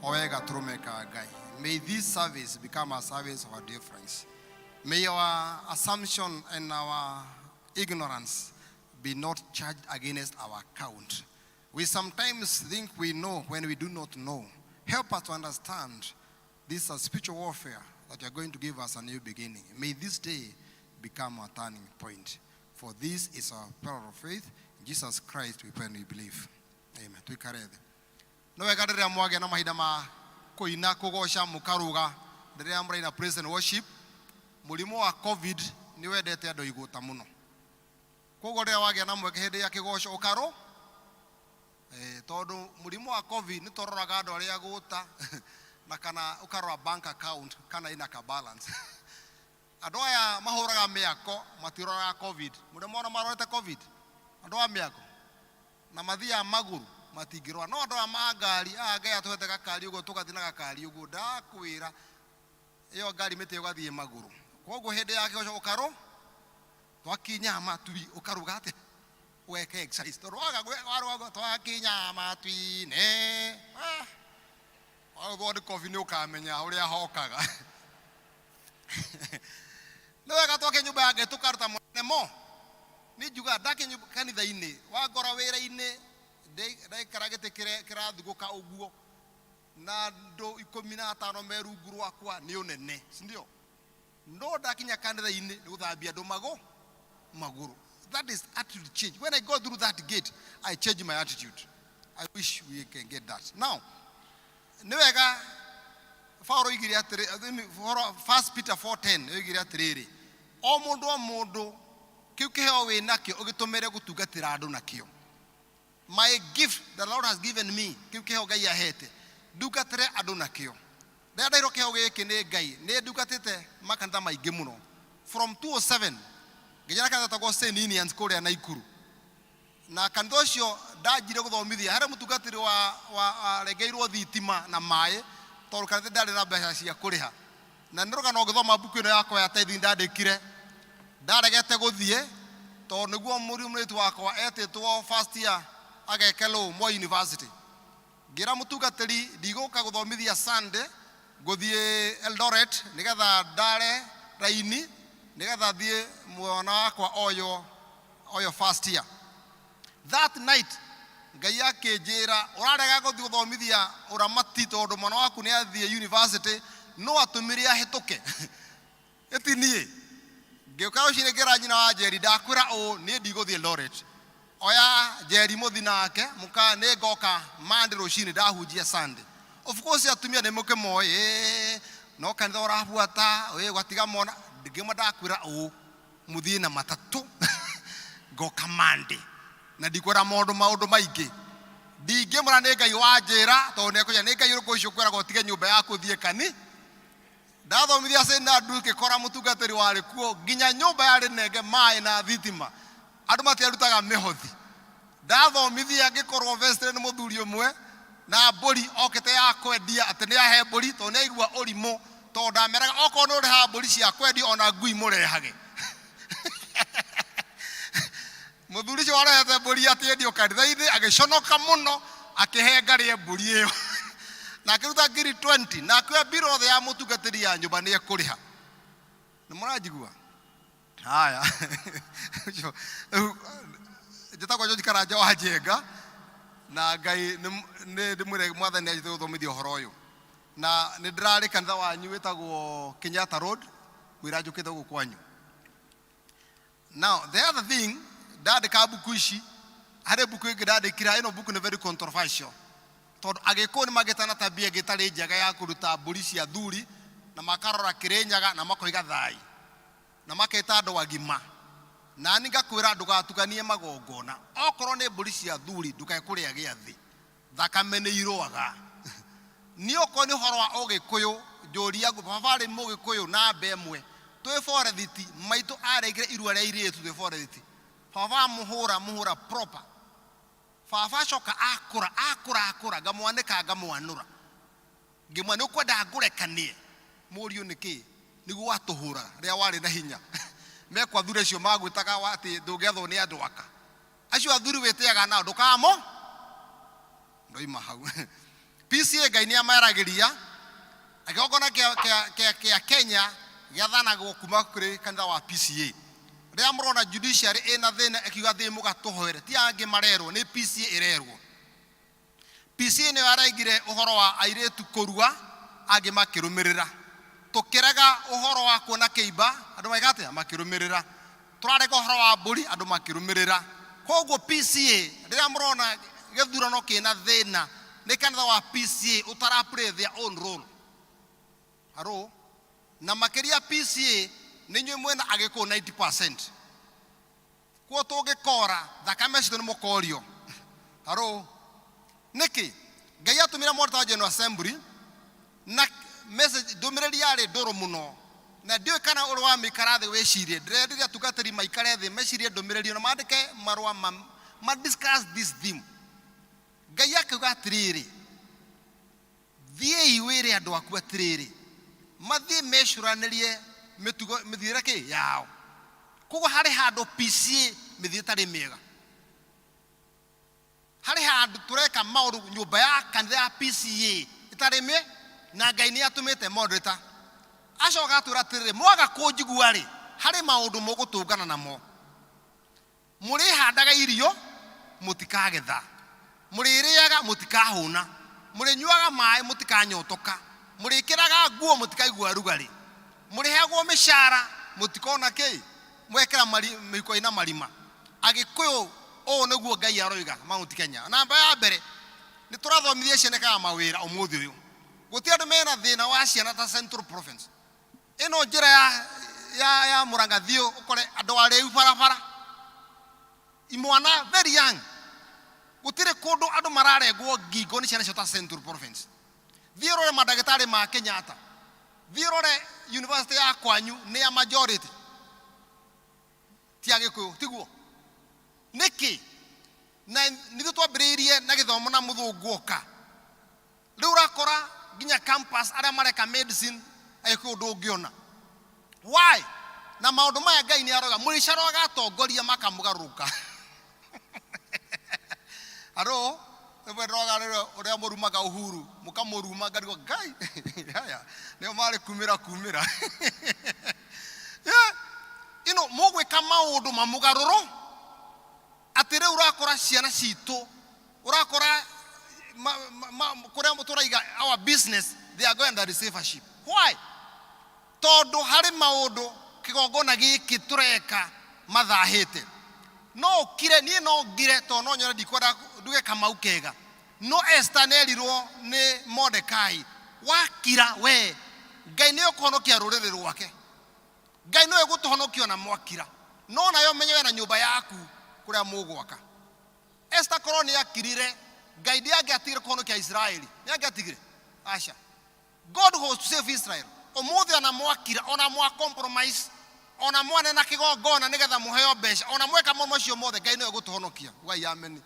o we gatũrũme ka Ngai. May this service become a service of a difference. May our assumption and our ignorance be not charged against our account. We sometimes think we know when we do not know. Help us to understand this is a spiritual warfare that you are going to give us a new beginning. May this day become a turning point. For this is our prayer of faith. In Jesus Christ we pray and we believe. Amen. Tuikare thĩ. Nĩ wega rĩrĩa mwagĩa na mahinda ma kũina kũgoca mũkaruga rĩrĩa mũraina praise and worship. Mũrimũ wa COVID nĩ wendete andũ igũta mũno. Koguo rĩrĩa wagĩa na mweke hĩndĩ ya kĩgoco ũkarũ eh, tondũ mũrimũ wa COVID nĩ tũroraga andũ arĩa agũta na kana ũkarora bank account kana ina ka balance. Andũ aya mahũraga mĩako matiroraga COVID. Mũrĩ mona marorete COVID? Andũ a mĩako na mathiaga magũrũ matingĩrora no andũ aya ma ngari aya Ngai atũhete gakari ũguo tũgathiĩ na gakari ũguo ndakwĩra ĩyo ngari mĩtĩ ũgathiĩ magũrũ koguo hĩndĩ ya kĩgoco ũkarũ twakinya matui ũkaruga atĩ weke exercise tondũ waga warũga twakinya matui-inĩ ah, wagũthwo nĩ kobi nĩ ũkamenya ũrĩa hokaga. Nĩ wega twake nyũmba ya Ngai tũkaruta monene mo. Nĩ njugaga ndake kanitha-inĩ wangora wĩra-inĩ ndaikara gĩtĩ kĩrathugũka ũguo na andũ 15 me rungu rwakwa nĩ ũnene, si ndio? No ndakinya kanitha-inĩ nĩ gũthambia andũ magũrũ. That is attitude change. When I go through that gate, I change my attitude. I wish we can get that. Now, nĩ wega Paulo oigire atĩrĩ, 1 Peter 4:10 oigire atĩrĩrĩ, o mũndũ o mũndũ kĩu kĩheo wĩ nakĩo ũgĩtũmĩre gũtungatĩra andũ nakĩo. My gift the Lord has given me, kĩu kĩheo Ngai ahete, ndungatĩre andũ nakĩo. Rĩrĩa ndaheirwo kĩheo gĩkĩ nĩ Ngai, nĩ ndungatĩte makanitha maingĩ mũno. From 207 nginya na kanitha wetagwo St. Ninians kũrĩa Naikuru. Na kanitha ũcio ndanjire gũthomithia harĩ mũtungatĩri wa arengeirwo thitima na maĩ tondũ kanitha ndarĩ na mbeca cia kũrĩha. Na nĩ rũgano ũngĩthoma mbuku ĩno yakwa ya tithing ndandĩkire, ndaregete gũthiĩ tondũ nĩguo mũirĩtu wakwa etĩtwo first year ageke law Moi University. Ngĩra mũtungatĩri ndigũka gũthomithia Sunday, ngũthiĩ Eldoret nĩgetha ndare raini nĩgetha thiĩ mwana wakwa oyo first year. That night Ngai akĩnjĩra ũrarega gũthiĩ gũthomithia ũramati tondũ mwana waku nĩ athiĩ university no atũmire ahĩtũke. Ĩti niĩ. Ngĩũka rũcinĩ ngĩra nyina wa Njeri ndakwĩra ũũ niĩ ndigũthiĩ Eldoret. Oya Njeri mũthi nake mũka nĩ ngoka Monday rũcinĩ ndahunjia Sunday. Of course atumia nĩ mũkĩmoĩ no kanitha ũrabuata ũgatiga mwana ngĩmwe ndakwĩra ũũ mũthiĩ na matatũ ngoka Monday na ndikwĩra maũndũ maingĩ. Ndingĩmwĩra nĩ Ngai wanjĩra tondũ nĩ ekũnjĩra nĩ Ngai ũrĩkũ ũcio ũkwĩraga ũtige nyũmba yaku ũthiĩ kani. Ndathomithia St. Andrews ngĩkora mũtungatĩri warĩ kuo nginya nyũmba yarĩ nenge maĩ na thitima andũ matiarutaga mĩhothi. Ndathomithia ngĩkorwo vestry nĩ mũthuri ũmwe na mbũri okĩte ya kwendia atĩ nĩ ahe mbũri tondũ nĩ aigua ũrimũ tondũ ndameraga okorwo nĩ ũrehaga mbũri cia kwendia ona ngui mũrehage. Mũthuri ũcio warehete mbũri atĩ endio kanitha-inĩ agĩconoka mũno akĩhe ngarĩe mbũri ĩyo na akĩruta ngiri 20 na akĩoya mbirũ yothe ya mũtungatĩri ya nyũmba nĩ ekũrĩha. Nĩ mũranjigua? Haya. Rĩu njĩtagwo George Karanja wa Njenga na Ngai nĩ ndĩmwĩre mwathani anjĩte gũthomithia ũhoro ũyũ. Na nĩ ndĩrarĩ kanitha wanyu wĩtagwo Kenyatta Road mwĩra njũkĩte gũkũ kwanyu. Now the other thing ndandĩka mbuku ici harĩ mbuku ĩngĩ ndandĩkire ĩno mbuku nĩ very controversial tondũ agĩkũyũ nĩ magĩte na tabia ĩngĩ ĩtarĩ njega ya kũruta mbũri cia thuri na makarora Kĩrĩnyaga na makoiga thai na maketa andũ agima. Na niĩ ngakwĩra ndũgatukanie magongona okorwo nĩ mbũri cia thuri ndũkae kũrĩa gĩathĩ thakame nĩ irũaga. Niĩ okorwo nĩ ũhoro wa ũgĩkũyũ njũria baba arĩ mũgĩkũyũ namba ĩmwe twĩ forethiti maitũ aregire irua rĩa airĩtu twĩ forethiti baba amũhũra mũhũra proper baba acoka akũra akũra akũra ngamwanĩka ngamwanũra ngĩmwĩra nĩ ũkwenda ngũrekanie mũriũ nĩkĩ nĩguo watũhũraga rĩrĩa warĩ na hinya mekwa athuri acio magwĩtaga atĩ ndũngĩathwo nĩ andũ aka acio athuri wĩtĩaga nao ndũkamo. Ndoima hau. PCA Ngai nĩ amaragĩria na kĩgongona kĩa, kĩa, kĩa, kĩa Kenya gĩathanagwo kuma kũrĩ kanitha wa PCA. Rĩrĩa mũrona judiciary ĩna thĩna ĩkiuga thĩ mũgatũhoere, ti angĩ marerwo, nĩ PCA ĩrerwo. PCA nĩyo yaraigire ũhoro wa airĩtu kũrua angĩ makĩrũmĩrĩra. Tũkĩrega ũhoro wa kuona kĩimba andũ magĩka atĩa? Makĩrũmĩrĩra. Tũrarega ũhoro wa mbũri andũ makĩrũmĩrĩra. Koguo PCA rĩrĩa mũrona gĩthurano kĩna thĩna nĩ kanitha wa PCA ũtara play their own role. Haro? Na makĩria PCA nĩ inyuĩ mwĩna Agĩkũyũ 90%. Kuo tũngĩkora thakame citũ nĩ mũkorio. Haro? Nĩkĩ? Ngai atũmire moderator wa General Assembly na message ndũmĩrĩri yarĩ ndũrũ mũno na ndiũĩ kana ũrĩ wamĩikara thĩ wĩcirie. Ndĩrendire atungatĩri maikare thĩ mecirie ndũmĩrĩri ĩno mandĩke marũa ma, ma discuss this theme. Ngai akiuga atĩrĩrĩ, thiĩi wĩre andũ aku atĩrĩrĩ, mathiĩ mecũranĩrie mĩtugo mĩthiĩre kĩ yao. Koguo harĩ handũ PCA mĩthiĩre ĩtarĩ mĩega, harĩ handũ tũreka maũndũ nyũmba ya kanitha ya PCA ĩtarĩ mĩ na Ngai nĩ atũmĩte moderator acoka atwĩra atĩrĩrĩ, mwaga kũnjigua rĩ, harĩ maũndũ mũgũtũngana namo. Mũrĩhandaga irio, mũtikagetha. Mũrĩrĩaga, mũtikahũna. Mũrĩnyuaga maĩ, mũtikanyotoka. Mũrĩkĩraga nguo, mũtikaigua rugarĩ. Mũrĩheagwo mĩcara, mũtikona kĩ? Mwekĩra mĩhuko ĩna marima. Agĩkũyũ, ũũ nĩguo Ngai aroiga Mount Kenya. Namba ya mbere, nĩ tũrathomithia ciana ikaga mawĩra ũmũthĩ ũyũ. Gũtirĩ andũ mena thĩna wa ciana ta Central Province. Ĩno njĩra ya, ya, ya Murang'a thiĩ ũkore andũ arĩu barabara, imwana very young. Gũtirĩ kũndũ andũ mararengwo ngingo nĩ ciana icio ta Central Province. Thiĩ ũrore mandagĩtarĩ ma Kenyatta, thiĩ ũrore university ya kwanyu nĩ ya majority ti Agĩkũyũ, tiguo? Nĩkĩ? Na nithuĩ twambĩrĩirie na gĩthomo na mũthũngũ oka. Rĩu ũrakora nginya campus arĩa mareka medicine Agĩkũyũ ndũngĩona. Why? Na maũndũ maya Ngai nĩ aroiga mũrĩcaroraga atongoria makamũgarũrũka. Aro, rĩmwe ndĩroga rĩrĩa ũrĩa mũrumaga Uhuru, mũkamũruma ngarigwo Ngai, haya, nĩo marĩ kumĩra kumĩra. Yeah. You know, mũgwĩka maũndũ mamũgarũrũ atĩ rĩu ũrakora ciana citũ ũrakora kũrĩa tũraiga our business they are going under receivership. Why? Tondũ harĩ maũndũ kĩgongona gĩkĩ tũreka mathahĩte. No ũkire, niĩ no ngire tondũ no nyone ndikwenda nduge kamau kega. No Esther nĩerirwo nĩ Mordekai, wakira we, Ngai nĩ ũkũhonokia rũrĩrĩ rwake. Ngai nĩwe ũgũtũhonokia ona mwakira. No nawe ũmenye we na nyũmba yaku kũrĩa mũgwaka. Esther korwo nĩ akirire, Ngai ndĩangĩatigire kũhonokia Israeli. Nĩ angĩatigire? Aca. God was to save Israel. Ũmũthĩ ona mwakira, ona mwa compromise, ona mwanena kĩgongona nĩgetha mũheo mbeca, ona mweka maũndũ macio mothe, Ngai nĩwe ũgũtũhonokia. Ugai ameni.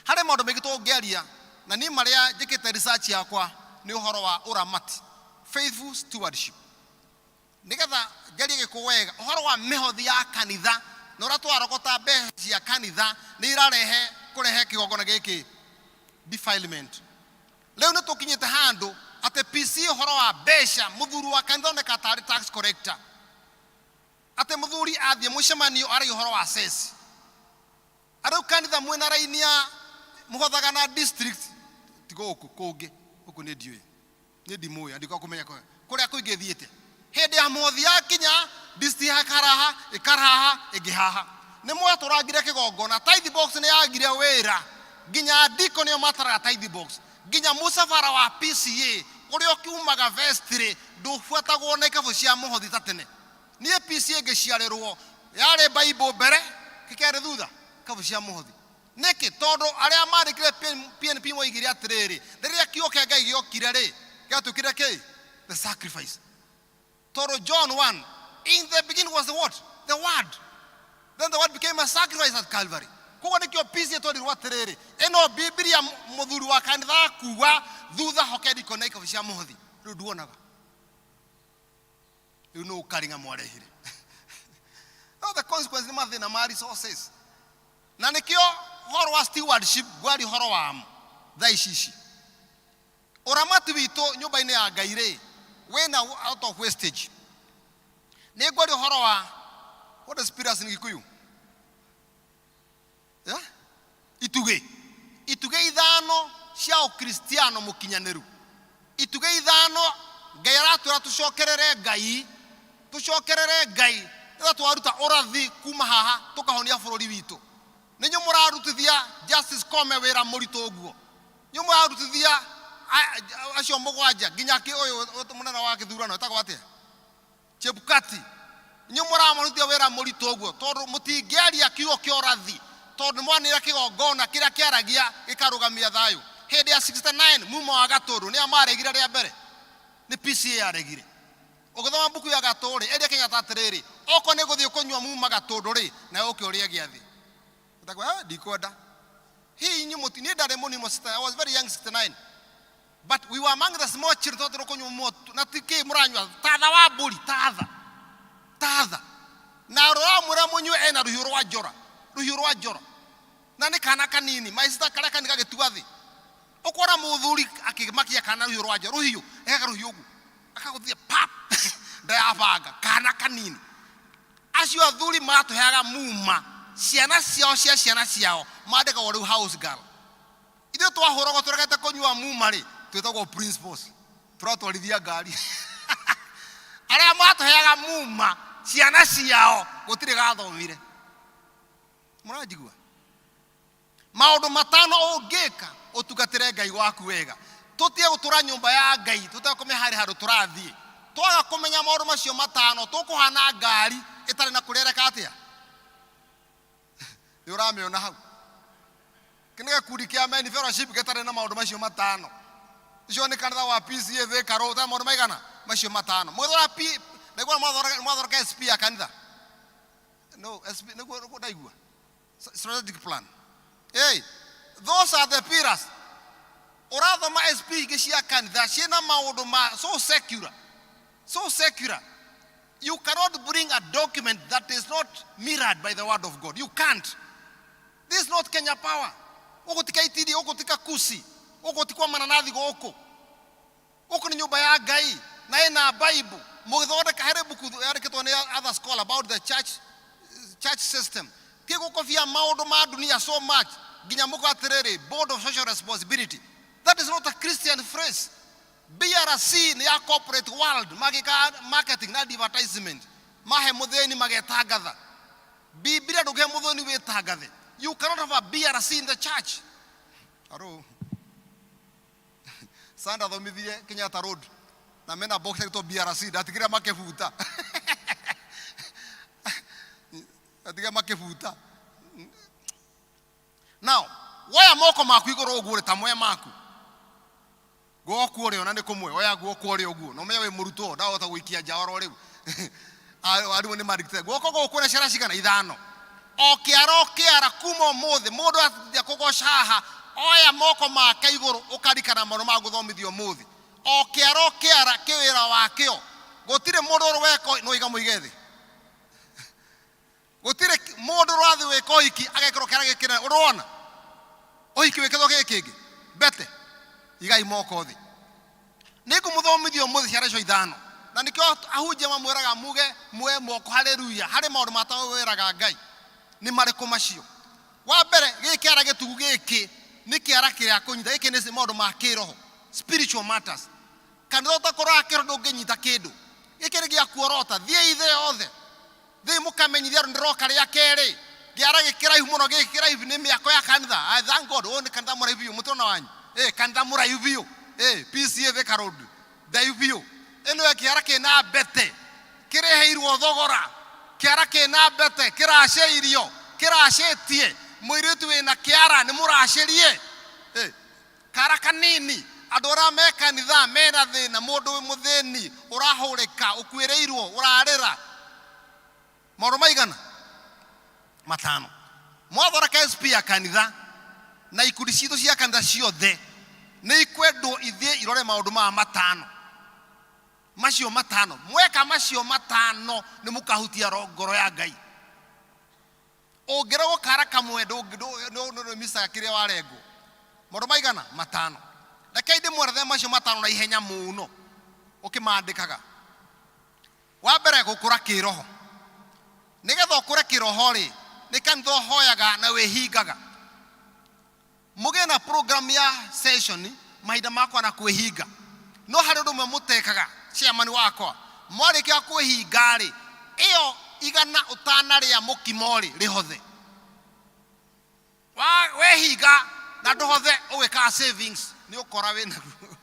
Harĩ maũndũ maingĩ tũngĩaria, na niĩ marĩa njĩkĩte research yakwa nĩ ũhoro wa ũramati, faithful stewardship. Nĩgetha njarie Gĩkũyũ wega, ũhoro wa mĩhothi ya kanitha na ũrĩa tũrarogota mbeca cia kanitha nĩ irarehe kũrehe kĩgongona gĩkĩ defilement. Rĩu nĩ tũkinyĩte handũ atĩ PC ũhoro wa mbeca, mũthuri wa kanitha oneka tarĩ tax collector, atĩ mũthuri athiĩ mũcemanio aragia ũhoro wa ceci. Rĩu kanitha mwĩna raini ya mũhothaga na district, ti gũkũ kũngĩ, gũkũ nĩ ndiũĩ, nĩ ndimũĩ, ndikwa kũmenya kũrĩa kũingĩ thiĩte. Hĩndĩ ya mũhothi yakinya, district ĩkaraha, ĩkaraha, ĩngĩ haha. Nĩ mwatũrangire kĩgongona, tithe box nĩ yagire wĩra, nginya deacon nĩo mataraga tithe box, nginya mũcabara wa PCA ũrĩa ũkiumaga vestry ndũbuatagwo na ikabũ cia mũhothi ta tene. Niĩ PCA ngĩciarĩrwo yarĩ Bible mbere, kĩkerĩ thutha, ikabũ cia mũhothi. Nĩkĩ? Tondũ arĩa mandĩkire PNP moigire atĩrĩrĩ, rĩrĩa kiugo kĩa Ngai gĩokire rĩ, gĩatuĩkire kĩ? The sacrifice. Tondũ John 1, in the beginning was the what? The word. Then the word became a sacrifice at Calvary. Koguo nĩkĩo PCA twerirwo atĩrĩrĩ, ĩno Bibilia mũthuri wa kanitha akuga thutha hoke ndikona ikabũ cia mũhothi. Rĩu nduonaga. Rĩu nũ ũkaring'a mwarehire. No the consequence nĩ mathĩna ma resources. Na nĩkĩo ũhoro wa stewardship ngwaria ũhoro wamo. Thaa ici ici ũramati witũ nyũmba-inĩ ya Ngai rĩ wĩna out of wastage. Nĩ ngwaria ũhoro wa what is pillars in Gikuyu? Yeah? Itugĩ, itugĩ ithano cia ũkristiano mũkinyanĩru, itugĩ ithano Ngai aratwĩra tũcokerere Ngai, tũcokerere Ngai nĩgetha twaruta ũrathi kuma haha tũkahonia bũrũri witũ. Nĩ inyuĩ mũrarutithia Justice Koome wĩra mũritũ ũguo, inyuĩ mũrarutithia acio mũgwanja nginya ũyũ mũnene wa gĩthurano etagwo atĩa, Chebukati, inyuĩ mũramarutithia wĩra mũritũ ũguo tondũ mũtingĩaria kiugo kĩa ũrathi tondũ nĩ mwanĩra kĩgongona kĩrĩa kĩaragia gĩkarũgamia thayũ. Hĩndĩ ya 69 muma wa Gatũndũ nĩa maregire rĩa mbere? Nĩ PCA yaregire. Ũgĩthoma mbuku ya Gatũndũ rĩ, erire Kenyatta atĩrĩrĩ, okorwo nĩ gũthiĩ kũnyua muma Gatũndũ rĩ, nawe ũke ũrĩe gĩathĩ. Ũtakwa, eh, ndikwenda. Hihi inyuĩ mũti, niĩ ndarĩ mũnini mũno, I was very young 69. But we were among the small children tondũ kũnyua moto na ti kĩ mũranyua tatha wa mbũri tatha tatha na rũramwĩra mũnyue ena rũhiũ rwa njora, rũhiũ rwa njora na nĩ kana kanini, my sister, karĩa kanini gagĩtua thĩ ũkona mũthuri akĩmakia kana rũhiũ rwa njora, rũhiũ ekaga rũhiũ ũguo akagũthia pap ndayabanga kana kanini. Acio athuri matũheaga muma ciana ciao cia ciana ciao mandĩkagwo rĩu house girl. Ithuĩ twahũragwo tũregete kũnyua muma rĩ, twĩtagwo principals, tũratwarithia ngari. Arĩa matũheaga muma ciana ciao gũtirĩ gathomire. Mũranjigua? Maũndũ matano ũngĩka ũtungatĩre Ngai waku wega. Tũtige gũtũra nyũmba ya Ngai tũtekũmenya harĩ handũ tũrathiĩ. Twaga kũmenya maũndũ macio matano tũkũhana ngari ĩtarĩ na kũrĩa ĩreka atĩa. Nĩ ũramĩona hau. Kĩ nĩ gĩkundi kĩa Men Fellowship gĩtarĩ na maũndũ macio matano. Icio nĩ kanitha wa PCA Thika Road, ũtarĩ maũndũ maigana macio matano. Mũgĩthora P, ndaigua mwathondeka SP ya kanitha. No, SP, nĩguo nĩguo ndaigua. Strategic plan. Hey, those are the pillars. Ũrathoma SP ingĩ cia kanitha ciĩna maũndũ ma so secular. So secular. You cannot bring a document that is not mirrored by the word of God. You can't. This is not Kenya Power. Gũkũ ti KTD, gũkũ ti Kakusi, gũkũ ti kwa mananathi gũkũ. Gũkũ nĩ nyũmba ya Ngai na ĩna Bible. Mũgĩthondeka harĩ buku yandĩkĩtwo nĩ other scholar about the church system. Ti gũkobia maũndũ ma dunia so much nginya mũka atĩrĩrĩ board of social responsibility. That is not a Christian phrase. BRC nĩ ya corporate world magĩka marketing na advertisement. Mahe mũthĩni magetangatha. Biblia ndũngĩhe mũthĩni wĩtangathe. You cannot have a BRC in the church. Aro. Sanda thomithie Kenyatta Road na mena box ĩtwo BRC ndatigire makĩbuta. Ndatigire makĩbuta. Now, woya moko maku igũrũ ũguo rĩ, ta moya maku. Guoko ũrĩa ona nĩ kũmwe, oya guoko ũrĩa ũguo. Na ũmenye wĩ mũrutwo, ndahota gũikia nja oro rĩu. Arimũ nĩ mandĩkĩte. Guoko gũkũ na ciara cigana? Ithano. O kĩara o kĩara kuma ũmũthĩ, mũndũ athiĩ kũgoca haha, oya moko make igũrũ ũkarikana maũndũ ma gũthomithio ũmũthĩ. O kĩara o kĩara kĩ wĩra wakĩo. Gũtirĩ mũndũ ũrĩ weka no iga mũige thĩ. Gũtirĩ mũndũ ũrathiĩ gwĩka ũhiki agekĩrwo kĩara gĩkĩ kĩnene. Ũrona? Ũhiki wĩkĩtwo gĩkĩ kĩngĩ. Mbete. Igai moko thĩ. Nĩ ngũmũthomithia ũmũthĩ ciara icio ithano. Na nĩkĩo ahunjia mamwĩraga muge muoe moko haleluya harĩ maũndũ matawĩraga Ngai. Nĩ marĩkũ macio? Wa mbere, gĩkĩ kĩara gĩtugu gĩkĩ nĩ kĩara kĩrĩa kũnyita. Gĩkĩ nĩ maũndũ ma kĩroho. Spiritual matters. Kanitha ũtakũraga kĩroho ndũngĩnyita kĩndũ. Gĩkĩ nĩ gĩa kuorota. Thiĩi thĩ yothe. Thiĩi mũkamenyithia andũ ndĩroka rĩa kerĩ. Kĩara gĩkĩ kĩraihu mũno, gĩkĩ kĩraihu nĩ mĩako ya kanitha. I thank God, ũyũ nĩ kanitha mũraihu biũ, mũtũrona wanyu. Kanitha mũraihu biũ. PCA Thika Road, ndaihu biũ. Ĩno ya kĩara kĩna mbete, kĩrĩhĩirwo thogora. Kĩara kĩna mbete, kĩracĩirio, kĩracĩtie. Mũirĩtu wĩna kĩara nĩ mũracĩrie. Kara kanini, andũ arĩa me kanitha mena thĩna, mũndũ wĩ mũthĩni, ũrahũrĩka, ũkuĩrĩirwo, ũrarĩra. Maũndũ maigana? Matano. Mwathondeka SP ya kanitha na ikundi citũ cia kanitha ciothe nĩ ikwendwo ithiĩ irore maũndũ maya matano. Macio matano. Mweka macio matano nĩ mũkahutia ngoro ya Ngai. Ũngĩrogwo kara kamwe ndũmicaga kĩrĩa warengwo. Maũndũ maigana? Matano. Rekei ndĩmwerethere macio matano na ihenya mũno ũkĩmandĩkaga. Wa mbere, gũkũra kĩroho. Nĩgetha ũkũre kĩroho rĩ, nĩ kanitha ũhoyaga na wĩhingaga. Mũgĩe na program ya session mahinda makwa na kwĩhinga. No harĩ ũndũ ũmwe mũtekaga, chairman wakwa, mwarĩkia kwĩhinga rĩ, ĩyo igana ũtanarĩa mũkimo rĩ, rĩhothe. Wa, wehinga na ndũhothe ũgĩkaga savings, nĩ ũkora wĩnaguo.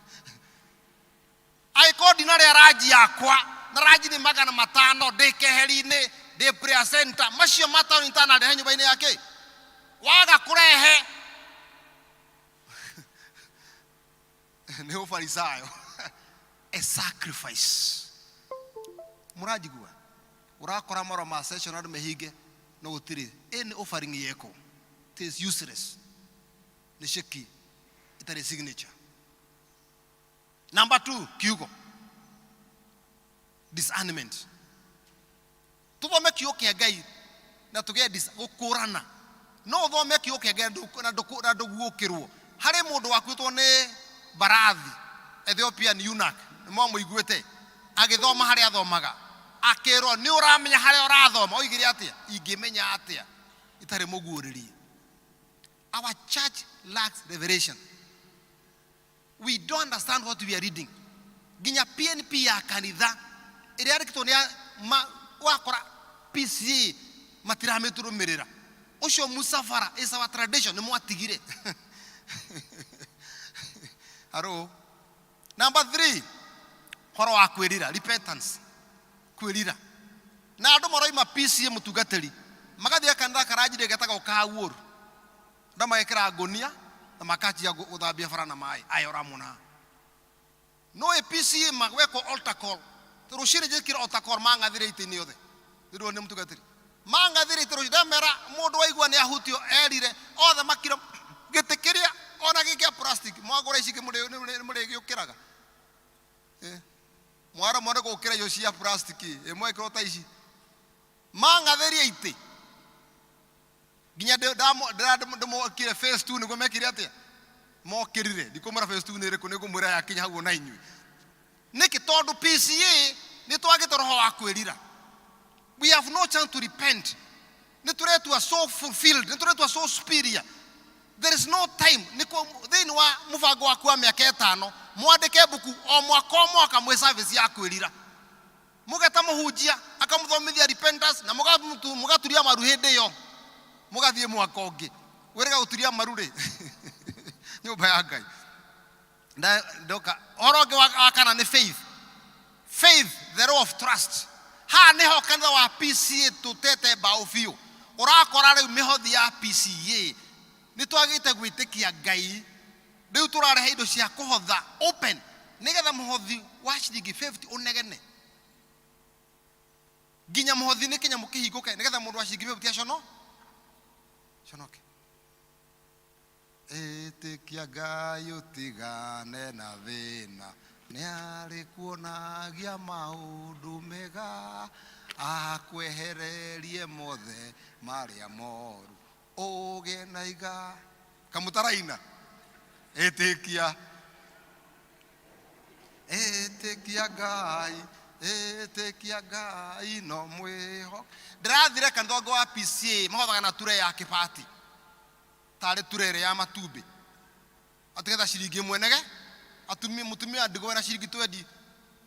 Angĩkorwo ndinarĩa ranji yakwa na ranji nĩ 500 ndĩ keheri-inĩ ndĩ prayer center, macio matano itanarĩha nyũmba-inĩ yake, waga kũrehe nĩ ũfarisayo. A sacrifice. Mũranjigua? Ũrakora marũa ma session andũ mehinge no gũtirĩ any offering yekwo. It is useless. Nĩ ceki ĩtarĩ signature. Number 2, kiugo discernment. Tuthome kiugo kĩa Ngai na tũgĩe gũkũrana. No ũthome kiugo kĩa Ngai na ndũguũkĩrwo. Harĩ mũndũ wakuĩtwo nĩ mbarathi, Ethiopian eunuch, nĩ mwamũiguĩte agĩthoma harĩa athomaga, akĩrwo nĩ ũramenya harĩa ũrathoma. Oigire atĩa? Ingĩmenya atĩa itarĩ mũguũrĩrie? Our church lacks revelation. We don't understand what we are reading. Nginya PNP ya kanitha ĩrĩa yandĩkĩtwo nĩ wakora PCA matiramĩtũrũmĩrĩra. Ũcio mũcabara is our tradition, nĩ mwatigire. Hello. Number 3, horo wa kwĩrira, repentance. Kwĩrira. Na andũ maroima PCA mũtungatĩri magathiĩ kanitha karanjirĩ getagwo ka Wuoru. Andũ magekĩra ngũnia na makanjia gũthambia bara na maĩ. Aya ũramona. No APCA magwekwo altar call. Rũcinĩ njĩkire altar call mang'athire itĩ-inĩ othe. Ndĩrwo nĩ mũtungatĩri. Mang'athire itĩ rũcinĩ ndamera mũndũ waigua nĩ ahutio erire othe makira gĩtĩ kĩrĩa ona gĩ kĩa plastic mwagũra ici mũrĩgĩũkĩraga. Mwaremwo nĩ gũkĩra icio cia plastic ĩ mwekĩrwo ta ici. Mang'athĩrie itĩ. Nginya ndĩmokire phase 2 nĩguo mekire atĩa? Mokĩrire. Ndikũmwĩra phase 2 nĩ ĩrĩkũ, nĩngũmwĩra yakinya hau ona inyuĩ. Nĩkĩ? Tondũ PCA nĩ twagĩte roho wa kwĩrira. We have no chance to repent. Nĩ tũretua so fulfilled, nĩ tũretua so superior. There is no time. Nĩkuo thĩinĩ wa mũbango waku wa mĩaka ĩtano, mwandĩke mbuku o mwaka o mwaka mwĩ service ya kwĩrira. Mũgeta mũhunjia akamũthomithia repentance na mũgaturia maru hĩndĩ ĩyo, mũgathiĩ mwaka ũngĩ. Wĩrĩga gũturia maru rĩ? Nyũmba ya Ngai. Ndoka. Ũhoro ũngĩ wa kana nĩ faith. Faith, the law of trust. Haha nĩho kanitha wa PCA tũtete mbaũ biũ. Ũrakora rĩu mĩhothi ya PCA nĩ twagĩte gwĩtĩkia Ngai. Rĩu tũrarehe indo cia kũhotha open nĩgetha mũhothi wa ciringi 50 ũnegene. Nginya mũhothi nĩ kĩnyamũ kĩhingũke nĩgetha mũndũ wa ciringi 50 aconoke. Ĩtĩkia Ngai ũtigane na thĩna, nĩarĩkuonagia maũndũ mega, akwehererie mothe marĩa moru, ũgĩe na iga. Kamũtaraina. Ĩtĩkia. Ĩtĩkia Ngai, ĩtĩkia Ngai no mwĩho. Ndĩrathire kanitha ũngĩ wa PCA mahothaga na ture ya kĩbati. Tarĩ ture ĩrĩa ya matumbĩ. Atĩ getha ciringi ĩmwe nege, atumia, mũtumia ndigwa wĩna ciringi twendi,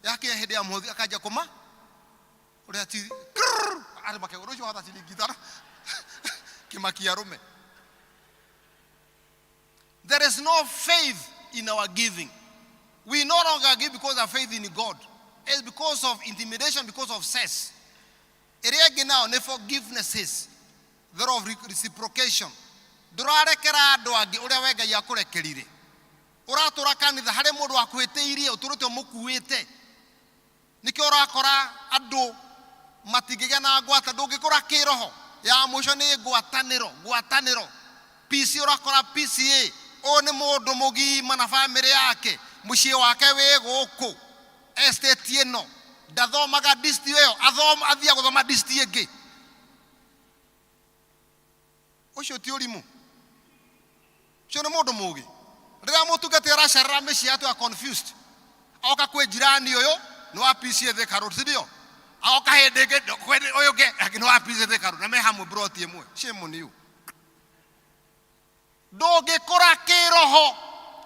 yakinya hĩndĩ ya mũhothi akanjia kũma. Ũrĩa ti, krrrr, andũ makegũra ũcio wahotha ciringi ithano. Kĩmakia arũme. There is no faith in our giving. We no longer give because of faith in God. It's because of intimidation, because of sex. Ĩrĩa ĩngĩ nao nĩ forgivenesses, the law of reciprocation. Ndũrarekera andũ angĩ ũrĩa we Ngai akũrekerire. Ũratũra kanitha harĩ mũndũ wakwĩtĩirie ũtũrĩte ũmũkuĩte. Nĩkĩo ũrakora andũ matingĩgĩa na ngwata, ndũngĩkũra kĩroho. Ya mũico nĩ ngwatanĩro, ngwatanĩro. PC ũrakora PCA, ũyũ nĩ mũndũ mũgima na bamĩrĩ yake, mũciĩ wake wĩ gũkũ estate ĩno, ndathomaga district ĩyo, athiaga gũthoma district ĩngĩ. Ũcio ti ũrimũ, ũcio nĩ mũndũ mũgĩ. Rĩrĩa mũtungati aracerera mĩciĩ yatu ya confused, oka kwĩ jirani ũyũ nĩ wa PCA Thika Road, si ndio? Agoka hĩndĩ ĩngĩ kwĩ ũyũ ũngĩ nake nĩ wa PCA Thika Road, na me hamwe broti ĩmwe. Shame on you. Ndũngĩkũra kĩroho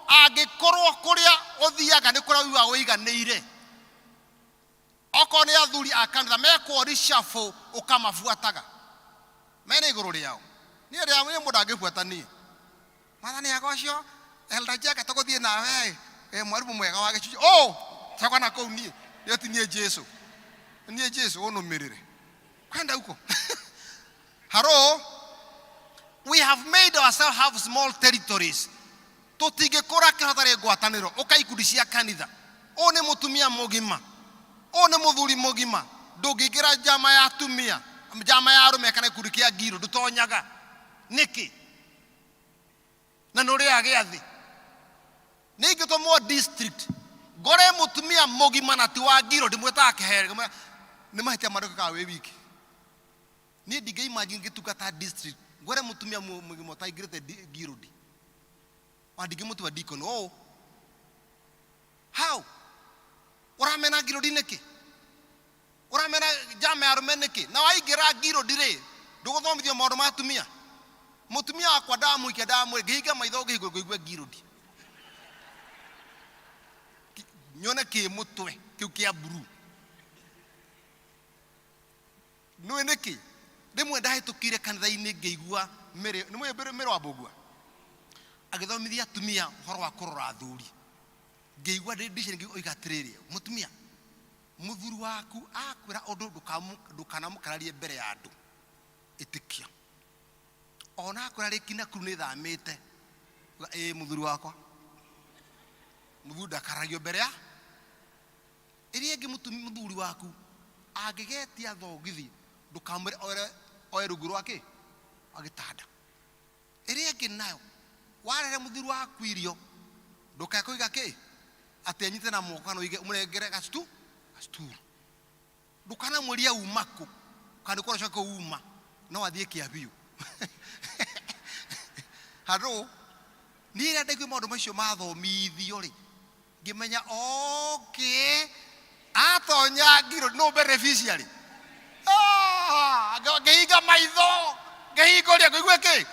angĩkorwo kũrĩa ũthiaga nĩ kũrĩa ũiguaga ũiganĩire. Okorwo nĩ athuri a kanitha mekwo reshuffle ũkamabuataga, mena igũrũ rĩao. Niĩ rĩa niĩ mũndũ angĩbuata niĩ, Mwathani agocwo, Elder Njenga tũgũthiĩ nawe ĩ, mwarimũ mwega wa gĩcunjĩ. Oh, coka na kũu niĩ, niĩ ti niĩ Jesu, niĩ Jesu ũnũmĩrĩre kwenda huko. Hello? We have made ourselves have small territories. Tũtingĩkũra kĩho hatarĩ ngwatanĩro. Ũka ikundi cia kanitha. Ũyũ nĩ mũtumia mũgima, ũyũ nĩ mũthuri mũgima. Ndũngĩingĩra njama ya atumia, njama ya arũme kana gĩkundi kĩa ngirũ, ndũtonyaga. Nĩkĩ? Na nĩ ũrĩaga gĩathĩ. Nĩ ingĩtũmwo district ngore mũtumia mũgima na ti wa ngirũ, ndĩmwĩtaga kĩhere, ngĩmwĩra, nĩ mahĩtia marĩkũ wĩkaga wĩ wiki? Niĩ ndingĩ imagine ngĩtungata district ngore mũtumia mũgima ũtaingĩrĩte guild, ona ndingĩmũtua deacon. Oh, how ũramena guild nĩkĩ? Ũramena njama ya arũme nĩkĩ? Na waingĩra guild rĩ, ndũgũthomithio maũndũ ma atumia. Mũtumia wakwa ndamũikia ndamwĩra, ngĩhinga maitho ngĩhingũra ngũigua guild, nyone kĩ mũtwe kĩu kĩa blue. Nĩũĩ nĩkĩ? Rĩmwe ndahĩtũkire kanitha-inĩ ngĩigua Mary, nĩ mũĩ Mary wa Mbũgua? Agĩthomithia atumia ũhoro wa kũrora athuri. Ngĩigua ndĩ ndiceni ngĩigua oiga atĩrĩrĩ, mũtumia, mũthuri waku akwĩra ũndũ ndũkanamũkararie mbere ya andũ. Ĩtĩkia. Ona akwĩra rĩki Nakuru nĩ thamĩte, uga ĩĩ mũthuri wakwa. Mũthuri ndakararagio mbere ya Ĩrĩa ĩngĩ mũthuri waku angĩgetia thogithi ndũkamwĩre oere oe rungu rwa kĩ rwa gĩtanda. Ĩrĩa ĩngĩ nayo warehere mũthuri waku irio ndũkae kũiga kĩ atĩ anyite na moko kana ũige ũmũnengere gacutu gacuturu. Ndũkanamũrie uma kũ kana nĩ kũrĩa ũcoke uma no athiĩ kĩa biũ. Handũ niĩ rĩrĩa ndaiguire maũndũ macio mathomithio rĩ ngĩmenya okay atonya ngiro no beneficiary. Ah, ngĩhinga maitho ngĩhingũria ngũigue kĩ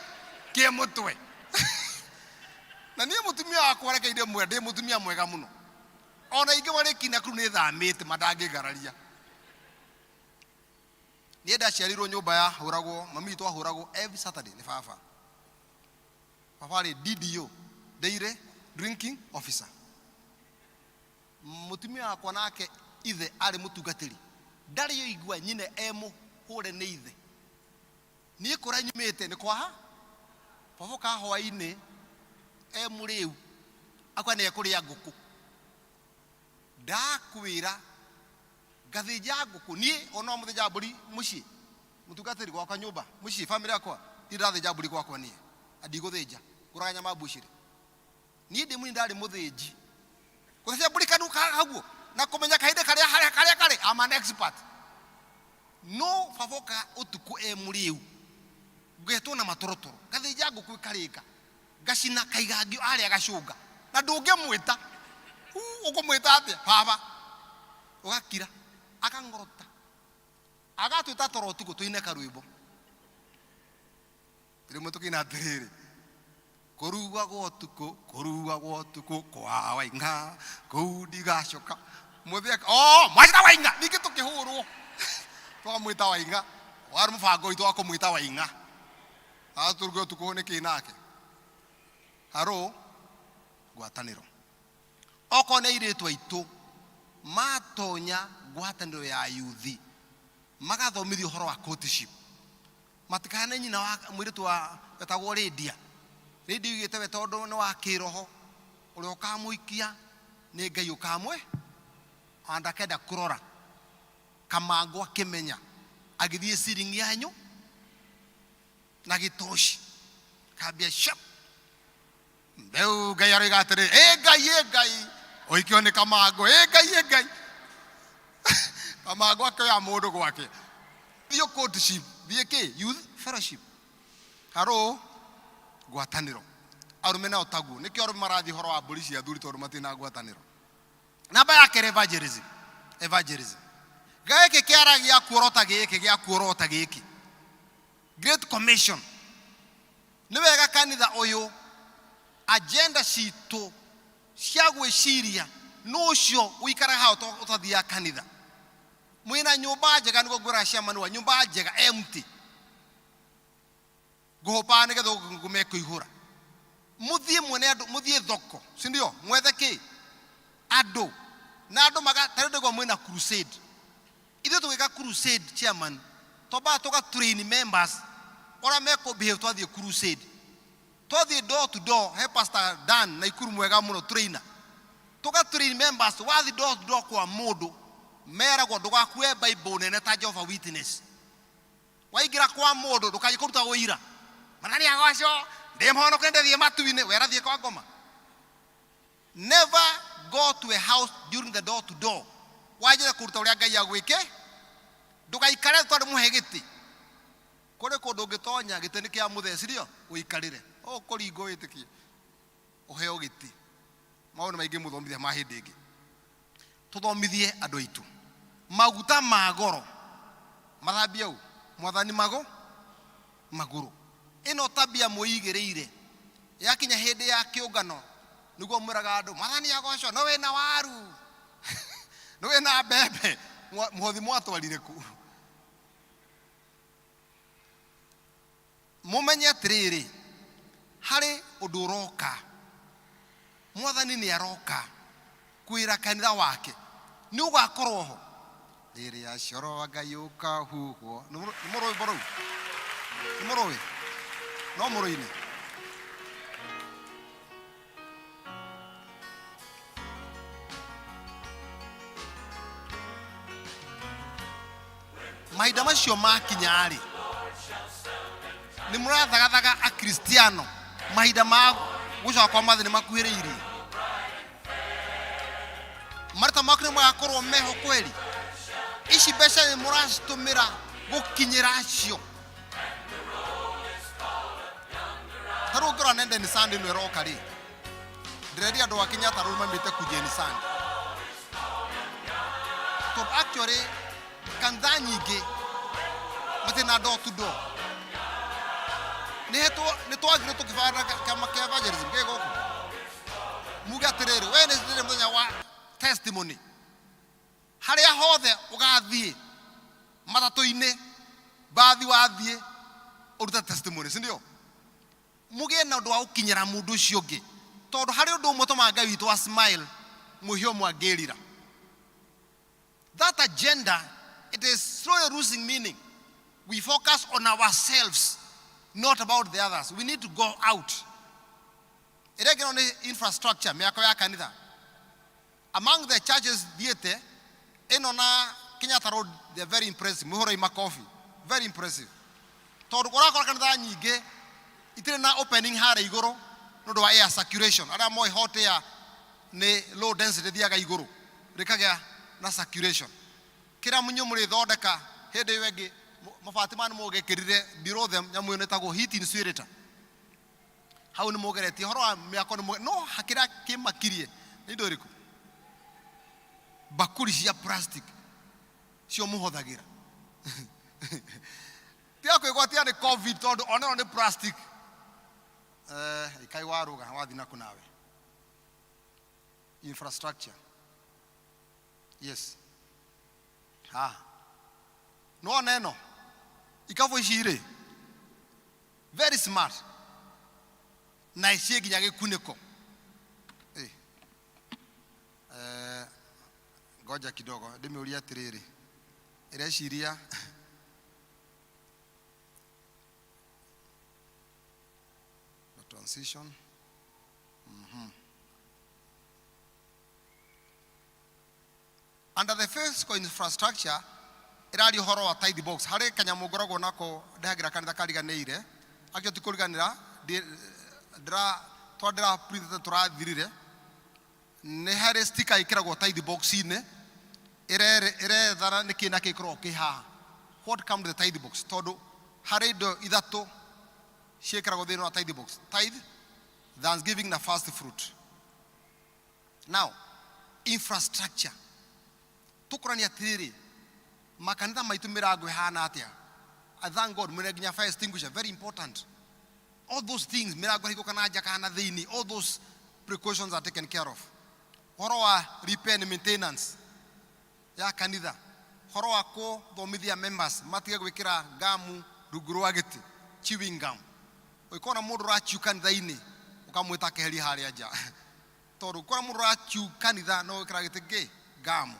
kĩ mũtwe. Na niĩ mũtumia wakwa reke inde mwega, ndĩ mũtumia mwega mũno. Ona ingĩ warĩ Nakuru nĩ thamĩte ma ndangĩngararia. Niĩ ndaciarirwo nyũmba ya hũragwo, mami witũ ahũragwo every Saturday nĩ baba. Baba arĩ DDO, Dairy Drinking Officer. Mũtumia wakwa nake ithe arĩ mũtungatĩri. Ndarĩ oigua nyina e mũhũre nĩ ithe. Niĩ kũrĩa nyumĩte nĩ kwaha, baba okaga hwainĩ e mũrĩu, akauga nĩ ekũrĩa ngũkũ. Ndakwĩra ngathĩnja ngũkũ, niĩ ona mũthĩnja mbũri mũciĩ, mũtungatĩri gwakwa nyũmba, mũciĩ famĩlĩ yakwa, niĩ ndĩrathĩnja mbũri gwakwa niĩ, na ndigũthĩnja, ngũraga nyama mbucĩrĩ. Niĩ ndĩ mũnini ndarĩ mũthĩnji. Gũthĩnja mbũri kanuka haguo, na kũmenya kahinda karĩa harĩa karĩa karĩ, I'm an expert. No baba okaga ũtukũ e mũrĩu, ngetwo na matorotoro, ngathĩnja ngũkũ ĩkarĩka, ngacina kaigangio arĩa gacũnga, na ndũngĩmwĩta. Ũkũmwĩta atĩa? Baba. Ũgakira, akang'orota. Agatwĩta toro ũtukũ tũine karwĩmbo. Rĩmwe tũkĩina atĩrĩrĩ, kũrugagwo ũtukũ, kũrugagwo ũtukũ kwa Waing'a, kũu ndigacoka. Mũthĩ oh, mwacita Waing'a, ningĩ tũkĩhũrwo. Twamwĩta Waing'a, warĩ mũbango witũ wa kũmwĩta Waing'a. Atũruge ũtukũ nĩkĩ nake? Harũ, ngwatanĩro. Okorwo nĩ airĩtu aitũ matonya ngwatanĩro ya yuthi, magathomithio ũhoro wa courtship. Matikahane nyina wa mũirĩtu wa wetagwo Lydia. Lydia oigĩte we tondũ nĩ wa kĩroho, ũrĩa ũkamũikia nĩ Ngai ũkamwe, ona ndakenda kũrora. Kamangũ akĩmenya, agĩthiĩ ceiling yanyu na gĩtoci, kambia shap. Rĩu Ngai aroiga atĩrĩ, ĩ Ngai, ĩ Ngai, ũikio nĩ Kamangũ, ĩ Ngai, ĩ Ngai. Kamangũ akĩoya mũndũ gwake. Thiĩ courtship, thiĩ kĩ? Youth fellowship. Harũ, ngwatanĩro. Arũme nao taguo. Nĩkĩo arũme marathiĩ ũhoro wa mbũri cia athuri tondũ matirĩ na ngwatanĩro. Namba ya kerĩ, evangelism. Evangelism. Gĩkĩ kĩara gĩa kuorota gĩkĩ, gĩa kuorota gĩkĩ. Great Commission. Nĩ wega kanitha ũyũ agenda citũ cia gwĩciria nũ ũcio ũikaraga haha ũtathiaga kanitha. Mwĩna nyũmba njega, nĩguo ngwĩraga chairman wa nyũmba njega empty. Ngũhũpaga nĩgetha ngũme kũihũra. Mũthiĩ mwene andũ, mũthiĩ thoko, si ndio? Mwethe kĩ? Andũ. Na andũ maga, ta rĩu ndĩgwa mwĩna crusade. Ithuĩ tũgĩka crusade chairman, twambaga tũga train members ũrĩa mekũ behave twathiĩ crusade. Twathiĩ door to door, he Pastor Dan Naikuru mwega mũno trainer. Tũga train members, wathiĩ door to door kwa mũndũ, meragwo ndũgakue Bible nene ta Jehovah Witness. Waingĩra kwa mũndũ ndũkanjie kũruta ũira. Mwathani agocwo, ndĩ mũhonoku nĩ ndĩthiĩ matu-inĩ, werathiĩ kwa ngoma. Never go to a house during the door to door. Wanjĩre kũruta ũrĩa Ngai agwĩke, ndũgaikare tondũ mũhe gĩtĩ. Kũrĩ kũndũ ũngĩtonya gĩtĩ nĩ kĩa mũthee, si ndio? Ũikarĩre. Ũkũringwo wĩtĩkie. Ũheo gĩtĩ. Maũndũ maingĩ mũthomithia ma hĩndĩ ĩngĩ. Tũthomithie andũ aitũ. Maguta ma goro mathambie ũ? Mwathani magũ magũrũ. Ĩno tabia mwĩigĩrĩire yakinya hĩndĩ ya kĩũngano nĩguo mwĩraga andũ mwathani agocwo, no wĩna waru no wĩna mbembe, mũhothi mwatwarire kũ? Mũmenye atĩrĩrĩ, harĩ ũndũ ũroka. Mwathani nĩ aroka kwĩra kanitha wake nĩ ũgakorwo ho rĩrĩa coro wa Ngai ũkahuhwo. Nĩ mũrũĩ rwĩmbo rũu? Nĩ mũrũĩ? No mũrũine? Mahinda macio makinya-rĩ, nĩ mũrathagathaga Akristiano mahinda ma gũcoka kwa Mwathani makuhĩrĩirie. Marĩtwa maku nĩ magakorwo meho kweli? Ici mbeca nĩ mũracitũmĩra gũkinyĩra acio? Ta rĩu ũngĩrora Nendeni Sunday ĩno ĩroka rĩ, ndĩreria andũ a Kenyatta Road mamĩte Kujeni Sunday. Tondũ actually kanitha nyingĩ matirĩ na door to door. Nĩ twagire tũkĩbanda kĩama kĩa evangelism gĩ gũkũ. Muge atĩrĩrĩ, we nĩ ndĩrĩ mũthenya wa testimony. Harĩa hothe ũgathiĩ, matatũ-inĩ, mbathi wathiĩ, ũrute testimony, si ndio? Mũgĩe na ũndũ wa gũkinyĩra mũndũ ũcio ũngĩ. Tondũ harĩ ũndũ ũmwe ũtũmaga Ngai witũ a smile, mwĩhia ũmwe angĩrira. That agenda, it is slowly losing meaning. We focus on ourselves, not about the others. We need to go out. Ĩrĩa ĩngĩ nĩ infrastructure, mĩako ya kanitha. Among the churches thiĩte, ĩno na Kenyatta Road, they are very impressive. Mwĩhũrei makobi. Very impressive. Tondũ ũrakora kanitha nyingĩ itirĩ na opening harĩa igũrũ nĩ ũndũ wa air circulation. Arĩa moĩ hot air nĩ low density ĩthiaga igũrũ rĩkagĩa na circulation. Kĩrĩa inyuĩ mũrĩthondeka hĩndĩ ĩyo ĩngĩ, mabati maya nĩ mũgĩkĩrire below them nyamũ ĩno ĩtagwo heat insulator. Hau nĩ mũgeretie ũhoro wa mĩako nĩ mũge-, no kĩrĩa kĩmakirie nĩ indo irĩkũ? Mbakũri cia plastic cio mũhũthagĩra. Tiga kwĩgwatia nĩ COVID tondũ ona ĩyo nĩ plastic. Ikai warũga wathiĩ naku nawe. Infrastructure. Yes. Haha. Nĩwona ĩno? Ikabũ ici rĩ, very smart. Na ciĩ nginya gĩkunĩko. Ngoja kidogo, ndĩmĩũrie atĩrĩrĩ. Ĩreciria the transition. Under the physical infrastructure, ĩraria ũhoro wa tithe box. Harĩ kanyamũ ngoragwo nako ndehagĩra kanitha kariganĩire. Akĩo ti kũriganĩra, tondũ ndĩra print tũrathirire. Nĩ harĩ sticker ĩkĩragwo tithe box-inĩ, ĩrethana nĩ kĩ na kĩ gĩkoragwo kĩ haha. What come to the tithe box? Tondũ harĩ indo ithatũ ciĩkĩragwo thĩinĩ wa tithe box. Tithe, Thanksgiving na first fruit. Now, infrastructure. Tũkorania atĩrĩrĩ, makanitha maitũ mĩrango ĩhana atĩa? I thank God mwĩna nginya fire extinguisher, very important. All those things, mĩrango ĩhingũka na nja kana thĩinĩ, all those precautions are taken care of. Ũhoro wa repair and maintenance ya kanitha, ũhoro wa kũthomithia members matige gwĩkĩra ngamu rungu rwa gĩtĩ, chewing gum. Ũngĩkona mũndũ ũrachiu kanitha-inĩ, ũkamwĩta akeherie harĩa nja. Tondũ ũkora mũndũ ũrachiu kanitha no gwĩkĩra gĩtĩ kĩ ngamu.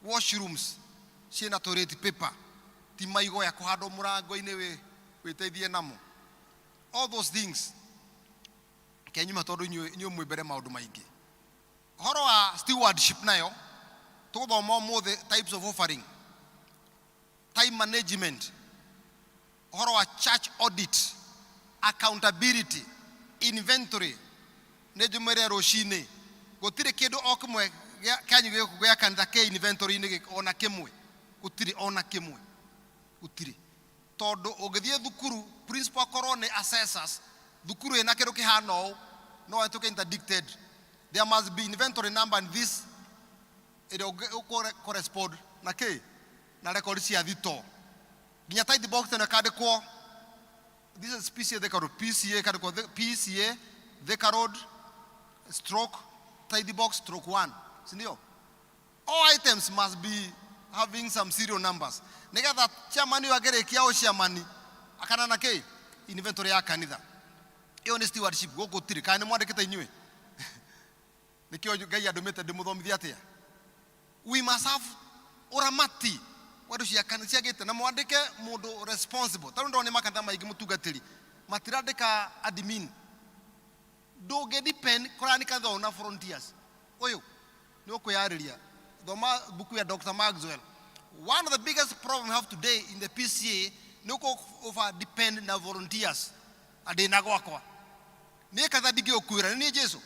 Washrooms ciĩna toilet paper, ti maigoya kũhandwo mũrango-inĩ wĩteithie namo. All those things kenyuma tondũ inyuĩ mwĩ mbere maũndũ maingĩ. Ũhoro wa stewardship nayo tũgũthoma ũmũthĩ types of offering, time management, ũhoro wa church audit, accountability, inventory. Nĩ njũmĩre rũcinĩ gũtirĩ kĩndũ o kĩmwe kĩanyu gĩgũkũ gĩa kanitha kĩ inventory-inĩ ona kĩmwe, gũtirĩ ona kĩmwe, gũtirĩ. Tondũ ũngĩthiĩ thukuru principal akorwo nĩ assessors, thukuru ĩna kĩndũ kĩhana ũũ no ĩtuĩke interdicted. There must be inventory number and this ĩrĩa ũkũ correspond na kĩ na record cia thito, nginya tithe box ĩno ĩkandĩkwo this is PCA Thika Road, PCA ĩkandĩkwo PCA Thika Road stroke tithe box stroke 1, si ndio? All items must be having some serial numbers nigetha chairman ũyũ angĩrĩkia ũciamani akanana kĩ inventory ya kanitha. Ĩyo nĩ stewardship. Gũkũ tirĩ kana nĩ mwandĩkĩte inyuĩ, nĩkĩo Ngai andũmĩte ndĩmũthomithie atĩa. We must have ũramati wa indo cia kanitha ciagĩte na mwandĩke mũndũ responsible. Tarĩu ndona nĩ makanitha maingĩ mũtungatĩri matirandĩka admin. Ndũngĩ depend kũraya nĩ kanitha ũna volunteers. Ũyũ nĩ ũkwĩyarĩria. Thoma buku ya Dr. Maxwell. One of the biggest problem we have today in the PCA nĩ ũkũ over depend na volunteers. Andĩ na gwakwa niĩ kanitha ndingĩũkuĩra, nĩ niĩ Jesu,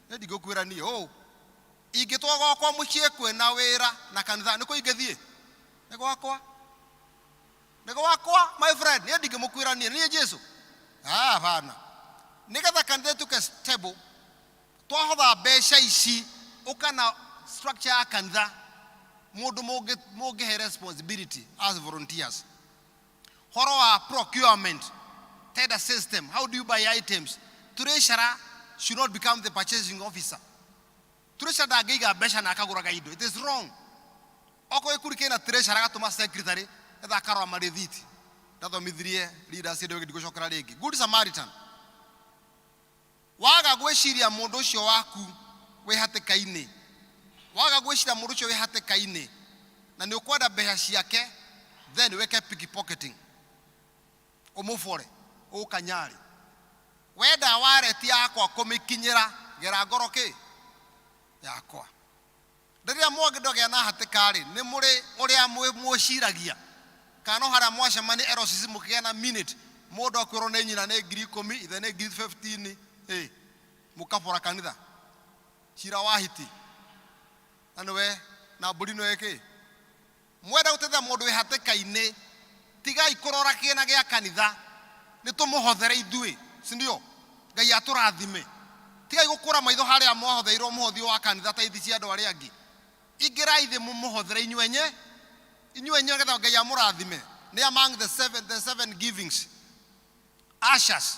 nĩ ndingĩũkuĩra niĩ. Ũ ingĩtwa gwakwa mũciĩ kwĩna wĩra na kanitha nĩkũ ingĩthiĩ? Nĩ gwakwa, nĩ gwakwa, my friend. Niĩ ndingĩmũkuĩra niĩ, niĩ Jesu. Ah, hapana. Nĩgetha kanitha ĩtuĩke stable, twahotha mbeca ici, ũkana structure ya kanitha, mũndũ mũngĩhe responsibility as volunteers. Horo wa procurement, tender system, how do you buy items? Treasurer should not become the purchasing officer. Treasurer ndangĩiga mbeca na akagũraga indo. It is wrong. Okorwo gĩkundi kĩna treasurer agatũma secretary etha akarora marĩthiti. Ndathomithirie leaders hĩndĩ ĩyo, ndigũcokera rĩngĩ. Good Samaritan, waga gwĩciria mũndũ ũcio waku wĩ hatĩka-inĩ, waga gwĩciria mũndũ ũcio wĩ hatĩka-inĩ na nĩ ũkwenda mbeca ciake, then wĩke pickpocketing, ũmũbore ũkanyarĩ. Wenda wallet yakwa kũmĩkinyĩra, gera ngoro kĩ yakwa. Rĩrĩa mwangĩndogĩa na hatĩka-rĩ, nĩ mũrĩ ũrĩa mwĩciragia kana no harĩa mwacemania LCC mũkĩgĩa na minute, mũndũ akwĩrwo nĩ nyina nĩ 10,000, ithe nĩ 15,000, ĩ mũkabora kanitha cira wa hiti na nĩwe na mbũri nĩwe kĩ. Mwenda gũteithia mũndũ wĩ hatĩka-inĩ, tigai kũrora kĩgĩna gĩa kanitha, nĩ tũmũhothere ithuĩ, si ndio? Ngai atũrathime. Tigai gũkũra maitho harĩa mwahotheirwo mũhothi wa kanitha ta ithi cia andũ arĩa angĩ. Ingĩrai thĩ mũmũhothere inyuĩ enye, inyuĩ enyewe, nĩgetha Ngai amũrathime. Nĩ among the seven givings. Ushers,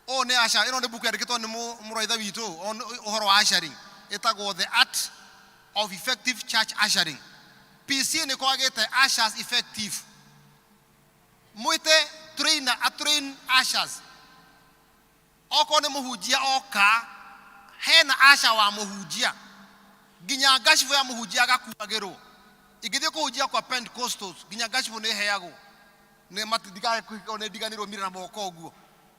ũũ nĩ usher. Ĩno nĩ buku yandĩkĩtwo nĩ mũrũ wa ithe witũ on ũhoro wa ushering, ĩtagwo The Art of Effective Church Ushering. PC nĩ kwagĩte ushers effective. Mwĩte trainer a train ushers. Okorwo nĩ mũhunjia oka, hena usher wa mũhunjia, nginya ngacibũ ya mũhunjia agakuagĩrwo. Ingĩthiĩ kũhunjia kwa Pentecostals, nginya ngacibũ nĩ heagwo, nĩ nĩ ndiganĩrwo mire na moko ũguo.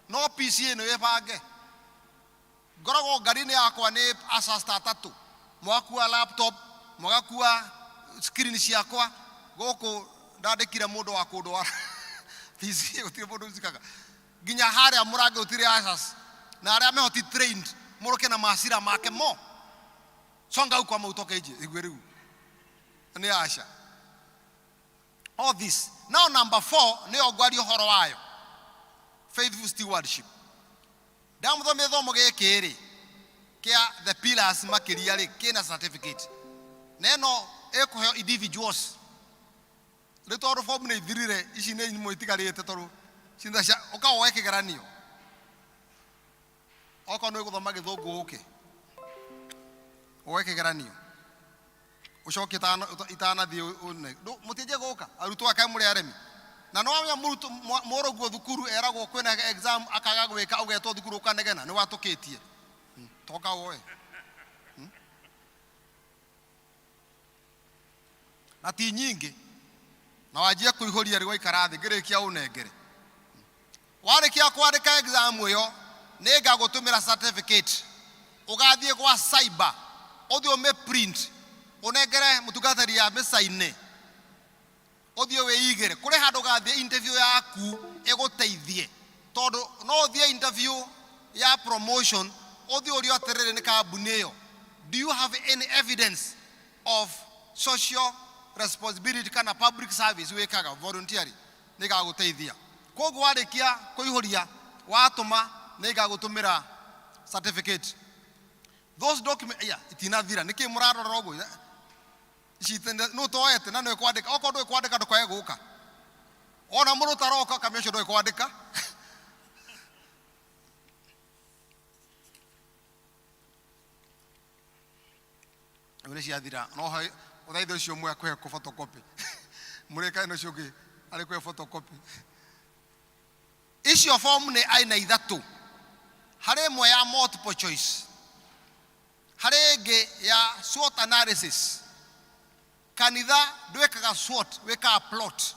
No PCA nĩ wĩbange. Ngoragwo ngari-inĩ yakwa nĩ ushers ta atatũ, mwakua laptop, mwagakua screen ciakwa. Gũkũ ndandĩkire mũndũ wa kũndwara. PCA gũtirĩ mũndũ ũcikaga nginya harĩa mũrango, gũtirĩ ushers, na arĩa meho ti trained. Mũrũke na macira make mo songa huko ama utoke nje. Igue rĩu nĩ usher. All this. Now, number 4 nĩyo ngwaria ũhoro wayo, faithful stewardship. Ndamũthomithia gĩthomo gĩkĩ rĩ, kĩa the pillars makĩria rĩ, kĩna certificate. Na ĩno ĩkũheo individuals. Rĩu tondũ form nĩ ithirire, ici nĩ imwe itigarĩte tondũ cinda cia, ũka woe kĩgeranio. Okorwo nĩ gũthoma gĩthũngũ ũke. Woe kĩgeranio. Ũcoke itanathiĩ mũtianjie gũka, arutwo ake mũrĩ aremi. Na no wamenya mũrutwo, mũrũguo thukuru eragwo kwĩna exam akaga gwĩka ũgetwo thukuru ũkanegena, nĩ watũkĩtie. Toka woe. Na ti nyingĩ. Na wanjie kũihũria rĩu waikara thĩ ngĩrĩkia ũnengere. Warĩkia kwandĩka exam ĩyo, nĩ ngagũtũmĩra certificate. Ũgathiĩ gwa cyber, ũthiĩ ũmĩ print, ũnengere mũtungatĩri ya mĩcaine, ũthiĩ wĩigĩre. Kũrĩ handũ ũgathiĩ interview yaku ĩgũteithie. Tondũ no ũthiĩ interview ya promotion, ũthiĩ ũrio atĩrĩrĩ nĩ kambuni ĩyo, do you have any evidence of social responsibility kana public service wĩkaga volunteering? Nĩ ĩgagũteithia. Koguo warĩkia kũihũria, watũma, nĩ ĩgagũtũmĩra certificate. Those document, yeah, itinathira. Nĩkĩ mũrarora ũguo? Ici nũ ũtoete na nĩwe kwandĩka. Okorwo ndũĩ kwandĩka ndũkae gũka. Ona mũndũ ũtaroka kamĩa ũcio ndũĩ kwandĩka. Rĩu nĩ ciathira. No he ũthaithe ũcio ũmwe akũhe kũ photocopy. Mũrĩkane na ũcio ũngĩ arĩ kũhe photocopy. Icio form nĩ aina ithatũ. Harĩ ĩmwe ya multiple choice. Harĩ ĩngĩ ya SWOT analysis. Kanitha ndwĩkaga SWOT, wĩkaga plot.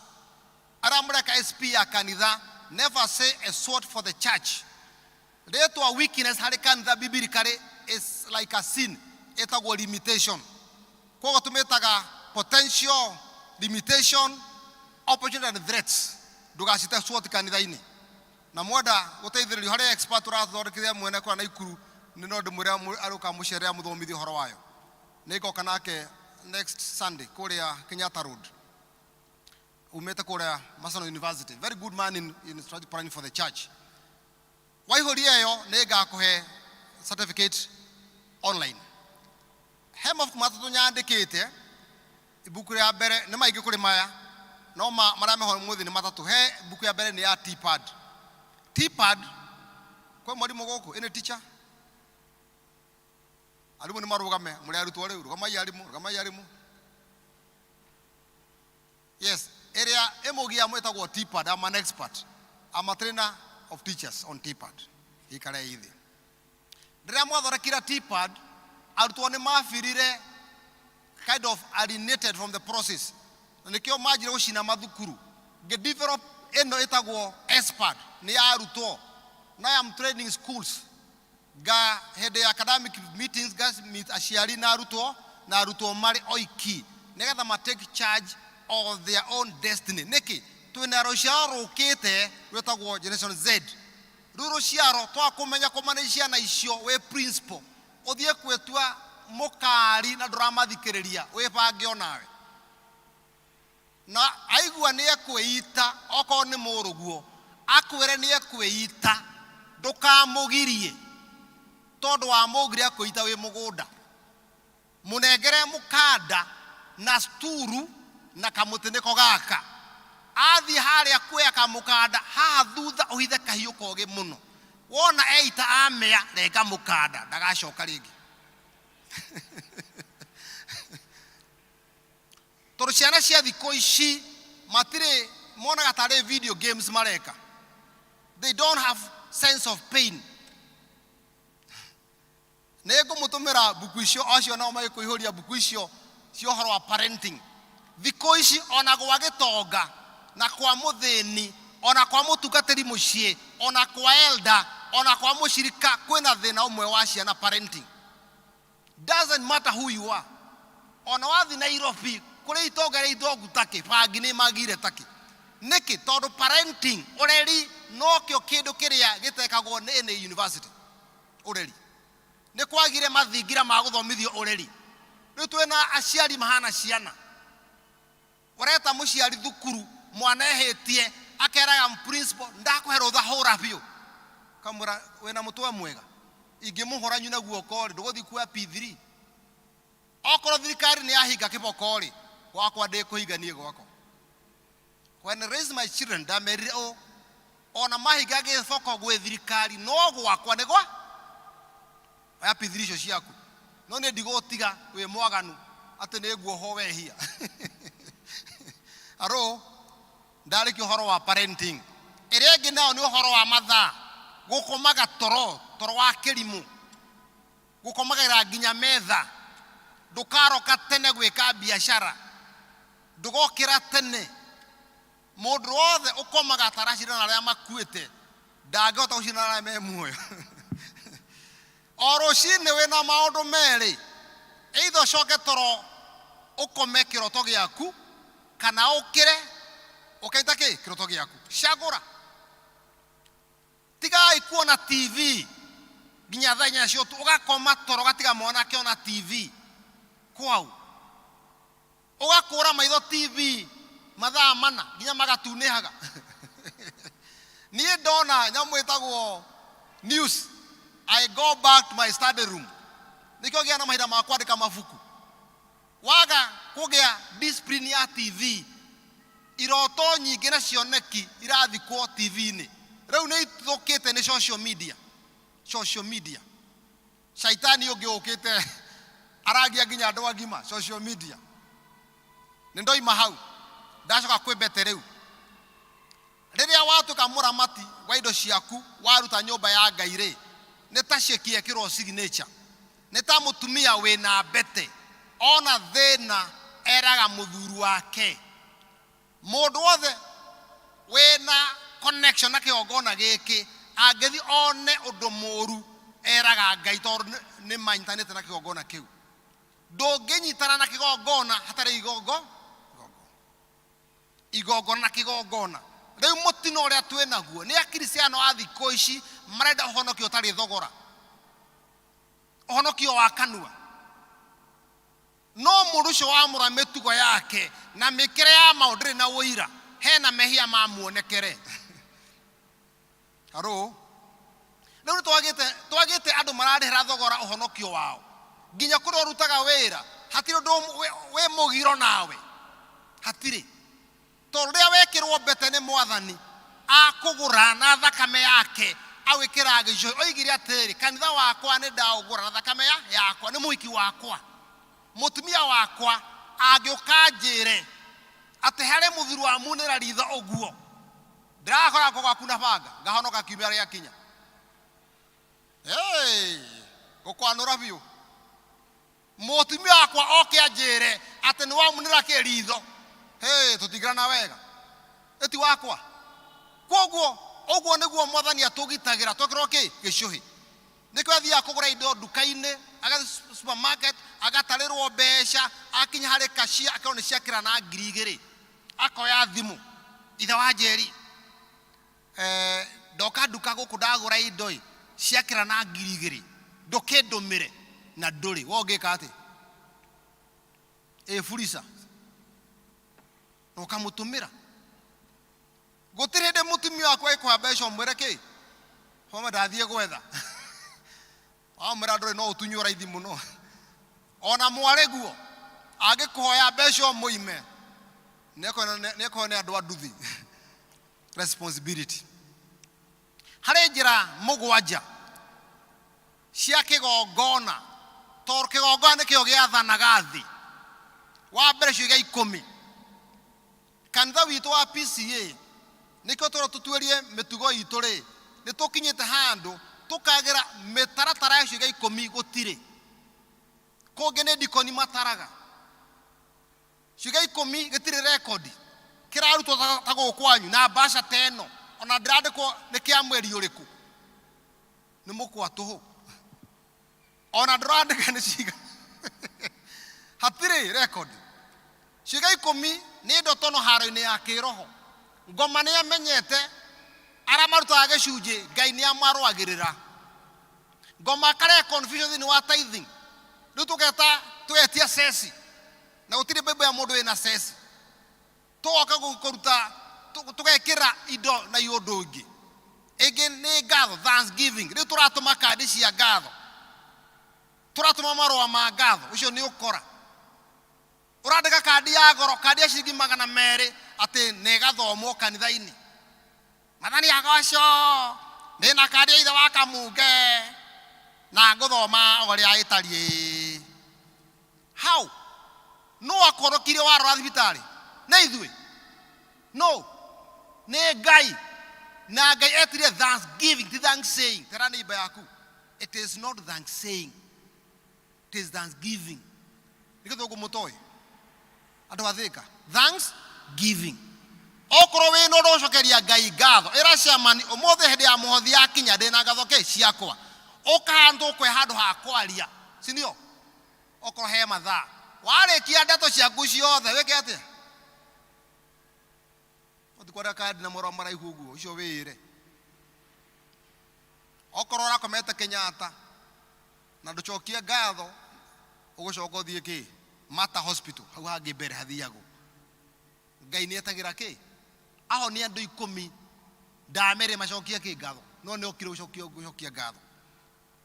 Arĩa mũreka SP ya kanitha, never say a SWOT for the church. Rĩtwa weakness harĩ kanitha biblically is like a sin, ĩtagwo limitation. Koguo tũmĩtaga potential, limitation, opportunity and threats. Ndũgacite SWOT kanitha-inĩ. Na mwenda gũteithĩrĩrio harĩ expert ũrathondekithia mwene kũrĩa Naikuru, nĩ no ndĩmwĩre arĩũka mũcerere amũthomithie ũhoro wayo. Nĩ ngoka nake next Sunday kũrĩa Kenyatta Road. Umĩte kũrĩa Maseno University. Very good man in strategic planning for the church. Waihũria ĩyo nĩ ngakũhe certificate online. He mabuku matatũ nyandĩkĩte, ibuku rĩa mbere nĩ maingĩ kũrĩ maya, no marĩa meho ũmũthĩ nĩ matatũ. He ibuku rĩa mbere nĩ ya TPAD. TPAD, kwĩ mwarimũ gũkũ, any teacher? Arimũ nĩ marũgame, mũrĩ arutwo rĩu, rũgamai arimũ, rũgamai arimũ. Yes, ĩrĩa ĩmũgia mwĩtagwo TPAD, I'm an expert. I'm a trainer of teachers on TPAD. Ikare thĩ. Rĩrĩa mwathondekire TPAD, arutwo nĩ mabirire kind of alienated from the process. Na nĩkĩo manjire gũcina mathukuru. Ngĩ develop ĩno ĩtagwo SPAD, nĩ ya arutwo. Now I'm training schools. Nga hĩndĩ ya academic meetings, nga meet aciari na arutwo, na arutwo marĩ oiki, nĩgetha ma take charge of their own destiny. Nĩkĩ? Twĩna rũciaro rũkĩte rwĩtagwo Generation Z. Rĩu rũciaro twakũmenya kũmanage ciana icio wĩ principal, ũthiĩ gwĩtua mũkari na ndũramathikĩrĩria, wĩbange onawe. Na aigua nĩ ekwĩita, okorwo nĩ mũrũguo, akwĩre nĩ ekwĩita, ndũkamũgirie, tondũ wamũgiria kwĩita wĩ mũgũnda. Mũnengere mũkanda na sturu na kamũtĩ nĩko gaka. Athiĩ harĩa kuoya kamũkanda, haha thutha ũhithe kahiũ kogĩ mũno. Wona eita amĩa, renga mũkanda, ndagacoka rĩngĩ. Tondũ ciana cia thikũ ici matirĩ monaga tarĩ video games mareka. They don't have sense of pain. Nĩ ngũmũtũmĩra mbuku icio, acio nao magĩkũihũria mbuku icio cia ũhoro wa parenting. Thikũ ici ona gwa gĩtonga na kwa mũthĩni, ona kwa mũtungatĩri mũciĩ, ona kwa elder, ona kwa mũcirika, kwĩna thĩna ũmwe wa ciana parenting. Doesn't matter who you are. Ona wathi Nairobi, kũrĩ itonga rĩa itongu takĩ, bangi nĩ magire takĩ. Nĩkĩ? Tondũ parenting, ũreri, nokĩo kĩndũ kĩrĩa gĩtekagwo nĩ any university. Ũreri. Nĩ kwagire mathingira ma gũthomithio ũreri. Rĩu twĩna aciari mahana ciana. Ũreta mũciari thukuru, mwana ehĩtie, akeraga principal, ndakũhe rũtha hũra biũ. Kamwĩra wĩna mũtwe mwega, ingĩmũhũra nyune guoko rĩ, ndũgũthiĩ kuoya P3. Okorwo thirikari nĩ yahinga kĩboko rĩ, gwakwa ndĩkũhinga niĩ gwakwa. When I raised my children, ndamerire ũũ, ona mahinga gĩboko gwĩ thirikari, no gwakwa nĩ gwa oya P3 icio ciaku, no niĩ ndigũtiga wĩ mwaganu atĩ nĩ nguohwo wehia. Aro ndarĩkia ũhoro wa parenting. Ĩrĩa ĩngĩ nayo nĩ ũhoro wa mathaa, gũkomaga toro, toro wa kĩrimũ, gũkomagĩra nginya metha, ndũkaroka tene gwĩka biacara, ndũgokĩra tene. Mũndũ wothe ũkomaga ataracindana na arĩa makuĩte ndangĩhota gũcindana na arĩa me muoyo. O rũcinĩ wĩna maũndũ merĩ, either ũcoke toro ũkome kĩroto gĩaku, kana ũkĩre ũkaita kĩ kĩroto gĩaku. Cagũra. Tigai kuona TV nginya thaa inya cia ũtukũ, ũgakoma toro ũgatiga mwana akĩona TV kwau, ũgakũra maitho TV mathaa mana nginya magatunĩhaga. Niĩ ndona nyamũ ĩtagwo news, I go back to my study room. Nĩkĩo ngĩa na mahinda ma kwandĩka mabuku. Waga kũgĩa discipline ya TV, iroto nyingĩ na cioneki irathikwo TV-inĩ. Rĩu nĩ ithũkĩte nĩ social media. Social media. Shaitani ũngĩ ũkĩte aragia nginya andũ agima social media. Nĩ ndoima hau, ndacoka kwĩ mbete rĩu. Rĩrĩa watuĩka mũramati wa indo ciaku waruta nyũmba ya Ngai rĩ, nĩ ta ceki yekĩrwo signature. Nĩ ta mũtumia wĩna mbete, ona thĩna eraga mũthuri wake. Mũndũ wothe wĩna connection na kĩgongona gĩkĩ angĩthiĩ one ũndũ mũru eraga Ngai, tondũ nĩ manyitanĩte na kĩgongona kĩu. Ndũngĩnyitana na kĩgongona hatarĩ igongo, igongona na kĩgongona. Rĩu mũtino ũrĩa twĩ naguo nĩ akristiano a thikũ ici marenda ũhonokio ũtarĩ thogora, ũhonokio wa kanua. No mũndũ ũcio wamũra mĩtugo yake na mĩkĩre ya maũndũ ndĩrĩ na ũira, hena mehia ma muonekere. Haro rĩu nĩ twagĩte andũ mararĩhĩra thogora ũhonokio wao, nginya kũrĩa ũrutaga wĩra hatirĩ ũndũ wĩ mũgiro nawe, hatirĩ. Tondũ rĩrĩa wekĩrwo mbete nĩ mwathani akũgũra na thakame yake, agwĩkĩra gĩcũhĩ, oigire atĩrĩrĩ, kanitha wakwa nĩ ndaũgũra na thakame yakwa, nĩ mũhiki wakwa. Mũtumia wakwa angĩũka anjĩre atĩ harĩ mũthuri wamunĩra ritho ũguo, ndĩrakora guoko gwaku na banga, ngahonoka kiumia gĩakinya. Hey, gũkwanũra biũ. Mũtumia wakwa oke anjĩre atĩ nĩ wamunĩra kĩ ritho, hey, tũtingĩrana wega, ĩti wakwa. Koguo ũguo nĩguo mwathani atũgitagĩra twekĩrwo kĩ gĩcũhĩ. Nĩkĩo athiaga kũgũra indo nduka-inĩ, agathiĩ supermarket, agatarĩrwo mbeca, akinya harĩ cashier akerwo nĩ ciakĩra na ngiri igĩrĩ, akoya thimũ, ithe wa Njeri, ndoka nduka gũkũ ndagũra indo ĩ, ciakĩra na ngiri igĩrĩ, ndũkĩndũmĩre na ndũrĩ. We ũngĩka atĩ? Ĩ furisa. Na ũkamũtũmĩra. Gũtirĩ hĩndĩ mũtumia waku agĩkũhe mbeca ũmwĩre kĩ? Homa ndathiĩ gwetha. Wamwĩra ndũrĩ no ũtunywo raithi mũno. Ona mwarĩ guo, angĩkũhoya mbeca ũmũime, nĩekũheo nĩ andũ a nduthi. Responsibility. Harĩ njĩra mũgwanja cia kĩgongona, tondũ kĩgongona nĩkĩo gĩathanaga thĩ. Wa mbere ciũria 10. Kanitha witũ wa PCA nĩkĩo tũrĩa tũtuĩrie mĩtugo itũ rĩ, nĩ tũkinyĩte handũ tũkagĩra mĩtaratara ya ciũria 10 gũtirĩ. Kũngĩ nĩ dikoni mataraga. Ciũria 10 gĩtirĩ rekondi. Kĩrarutwo ta gũkũ kwanyu na mbaca ta ĩno, ona ndĩrandĩkwo nĩ kĩa mweri ũrĩkũ. Nĩ mũkwa tũhũ. Ona ndũrandĩka nĩ cigana. Hatirĩ rekondi. Ciũria 10 nĩ ndotono haro-inĩ ya kĩroho. Ngoma nĩ amenyete arĩa marutaga gĩcunjĩ Ngai nĩ amarũagĩrĩra. Ngoma akarehe confusion thĩinĩ wa tithing. Rĩu tũgetia ceci. Na gũtirĩ Bible ya mũndũ wĩna ceci. Tũgoka kũruta, tũgekĩra indo na iũndũ ũngĩ. Ĩngĩ nĩ ngatho, thanksgiving. Rĩu tũratũma kandi cia ngatho, tũratũma marũa ma ngatho. Ũcio nĩ ũkora ũrandĩka kandi ya goro, kandi ya ciringi 200, atĩ nĩ ĩgathomwo kanitha-inĩ. Mwathani agocwo, ndĩna kandi ya ithe wa Kamunge na ngũthoma ũrĩa ĩtariĩ. How no akorokire warora thibitarĩ nĩ ithuĩ? No nĩ Ngai. Na Ngai etire thanksgiving, ti thanks saying. Tera neighbor yaku, it is not thanks saying, it is thanksgiving. Nĩ gĩthũngũ mũtoĩ andũ athĩka. Thanksgiving. Okorwo wĩ na ũndũ ũcokeria Ngai ngatho, ĩra chairman, ũmũthĩ hĩndĩ ya mũhothi yakinya, ndĩna ngatho kĩ ciakwa. Ũka handũ ũkwe handũ ha kwaria, sindio? Okorwo he mathaa warĩkia ndeto ciaku ciothe, wĩke atĩa? Ũtikwenda kandi na marũa maraihu ũguo ũcio, wĩĩre okorwo ũrakomete Kenyatta na ndũcokie ngatho, ũgũcoka ũthiĩ kĩ Mata Hospital hau hangĩ mbere hathiagwo. Ngai nĩ etagĩra kĩ aho nĩ andũ 10 ndamere macokie kĩ ngatho, no nĩ okire gũcokia ngatho.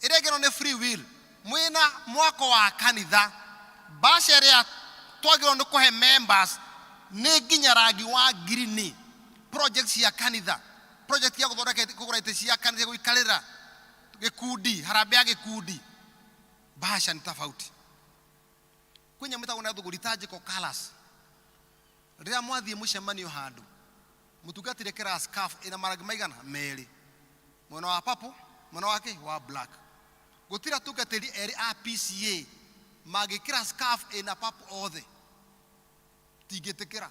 Ĩrĩa ĩngĩ no nĩ free will. Mwĩna mwako wa kanitha, mbaca ĩrĩa twagĩrĩirwo nĩ kũhe members nĩ nginya rangi wa ngirini. Project cia kanitha, project ya gũthondeka kũgũra itĩ cia kanitha gũikarĩra, gĩkundi, harambee ya gĩkundi, bahasha nĩ tofauti. Kwĩ nyamũ ĩtagwo na thũgũ liturgical colors. Rĩrĩa mwathiĩ mũcemanio handũ, mũtungatĩri ekĩraga scarf ĩna marangi maigana merĩ, mwena wa purple, mwena wa kĩ wa black. Gũtirĩ atungatĩri erĩ a PCA mangĩkĩra scarf ĩna purple othe, tingĩtĩkĩra.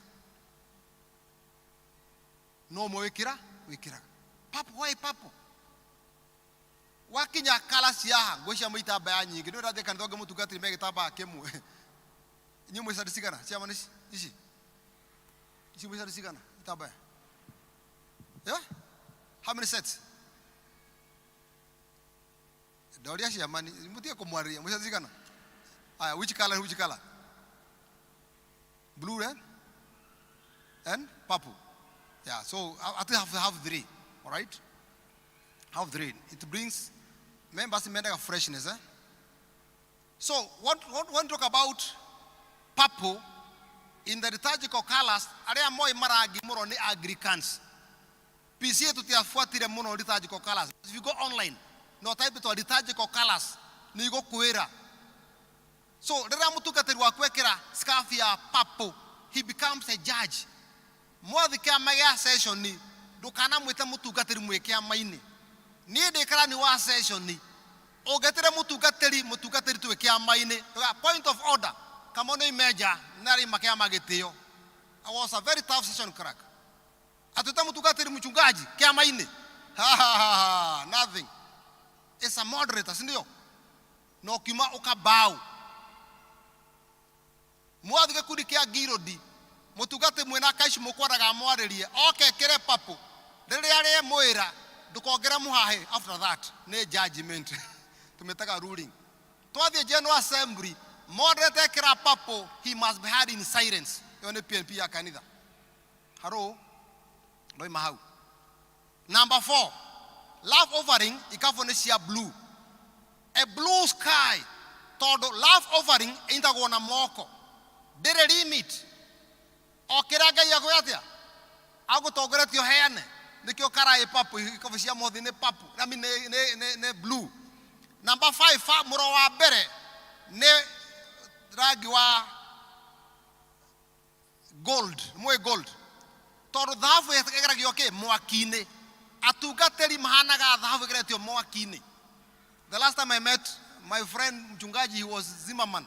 No ũmwe wĩkĩraga purple. Why purple? Wakinya kala cia nguo cia mũitambaya nyingĩ, nĩ ũrathiĩ kanitha ũngĩ, mũtungatĩri me gĩtambaya kĩmwe. Inyuĩ mwĩ candi cigana? Ciama nĩ ici ici, mwĩ candi cigana itambaya? Yeah? How many sets? Ndoria ciamani, mũtige kũmwarĩria. Mwĩ candi cigana? Aya, which color? Which color? Blue, eh? And purple. Yeah, so I think have three. All right, have three. It brings members mendaga freshness, eh? So what when talk about purple in the liturgical colors, arĩa moĩ marangi mũno nĩ Anglicans. PCA tũtiabuatire mũno liturgical colors. If you go online no type to liturgical colors, nĩ igũkwĩra. So rĩrĩa mũtungatĩri waku ekĩra scarf ya purple, he becomes a judge. Mwathi kĩama gĩa session, ndũkanamwĩte mũtungatĩri mwĩ kĩama-inĩ. Niĩ ndĩ karani wa session, ũngetĩre mũtungatĩri, mũtungatĩri twĩ kĩama-inĩ. Point of order, kamo nĩ imenja na arĩ kĩama gĩtĩo. I was a very tough session clerk. Atwĩte mũtungatĩri mchungaji kĩama-inĩ. Ha, ha, ha, ha, nothing. It's a moderator, si ndio? Na ũkiuma ũkabaũ. Mwathi gĩkundi kĩa ngirũndi, mũtungati mwĩna kaicu mũkwendaga mwarĩrie, oke ĩkĩre papo, rĩrĩa rĩmwĩra ndũkongere mũhahĩ. After that nĩ judgment, tũmĩtaga ruling. Twathiĩ general assembly, moderator ekĩra papo, he must be heard in silence. Ĩyo nĩ PNP ya kanitha. Haro ndoima hau. Number 4, love offering. Ikabu nĩ cia blue, a blue sky, tondũ love offering ĩnyitagwo na moko, ndĩrĩ limit. O kĩrĩa Ngai akwĩra atĩa agũtongoretie ũheane. Nĩkĩo karaĩ papo, ikabu cia mothi nĩ papo, I mean, nĩ blue. Number 5, mũro wa mbere nĩ rangi wa gold. Mwĩ gold, tondũ thahabu ĩgeragio kĩ mwaki-inĩ. Atungatĩri mahanaga thahabu ĩgeretio mwaki-inĩ. The last time I met my friend mchungaji, he was Zimmerman.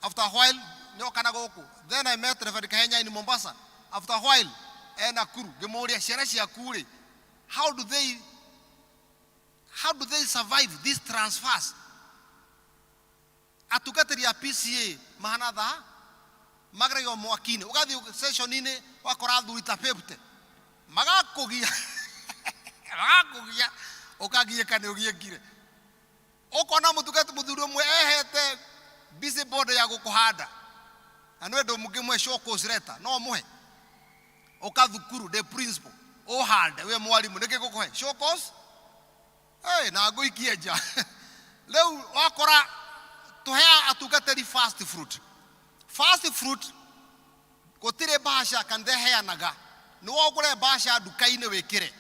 After a while nĩoka na gũkũ. Then I met Reverend Kahenya in Mombasa. After a while e Nakuru, ngĩmũria, ciana ciaku rĩ, how do they survive these transfers? Atungatĩri a PCA mahana thaa mageragio mwaki-inĩ. Ũgathiĩ session-inĩ wakora athuri ta 50 magakũgia, magakũgia, ũkagiĩka nĩ ũgiĩkire. Ũkona mũtungati mũthuri ũmwe ehete busy board ya gũkũhanda, na nĩ ũndũ mũngĩmwe show cause letter no mũhe ũka thukuru the principal. Ũhande wĩ mwarimũ nĩkĩ ngũkũhe show cause? Hey, na ngũikie nja. Rĩu wakora tũheaga atungatĩri first fruit. First fruit gũtirĩ mbaca kanitha ĩheanaga. Nĩ wogũre mbaca nduka-inĩ wĩkĩre.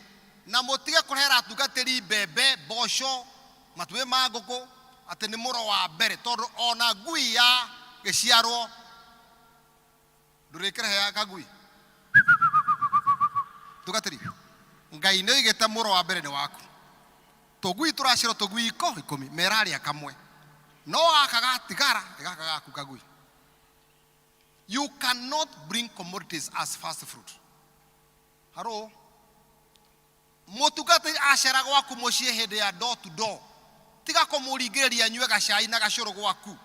Na mũtige kũrehera atungatĩri mbembe, mboco, matumbĩ ma ngũkũ atĩ nĩ mũro wa mbere tondũ ona ngui ya gĩciarwo ndũrĩkĩrehe ya kagui. Tungatĩri, Ngai nĩ oigĩte mũro wa mbere nĩ waku. Tũgui tũraciarwo tũgui 10 merarĩa kamwe. No gaka gatigara nĩ gaka gaku kagui. You cannot bring commodities as first fruit. Haro, mũtungatĩri acera gwaku mũciĩ hĩndĩ ya door to door, tiga kũmũringĩrĩria anyue gacai na gacũrũ gwaku.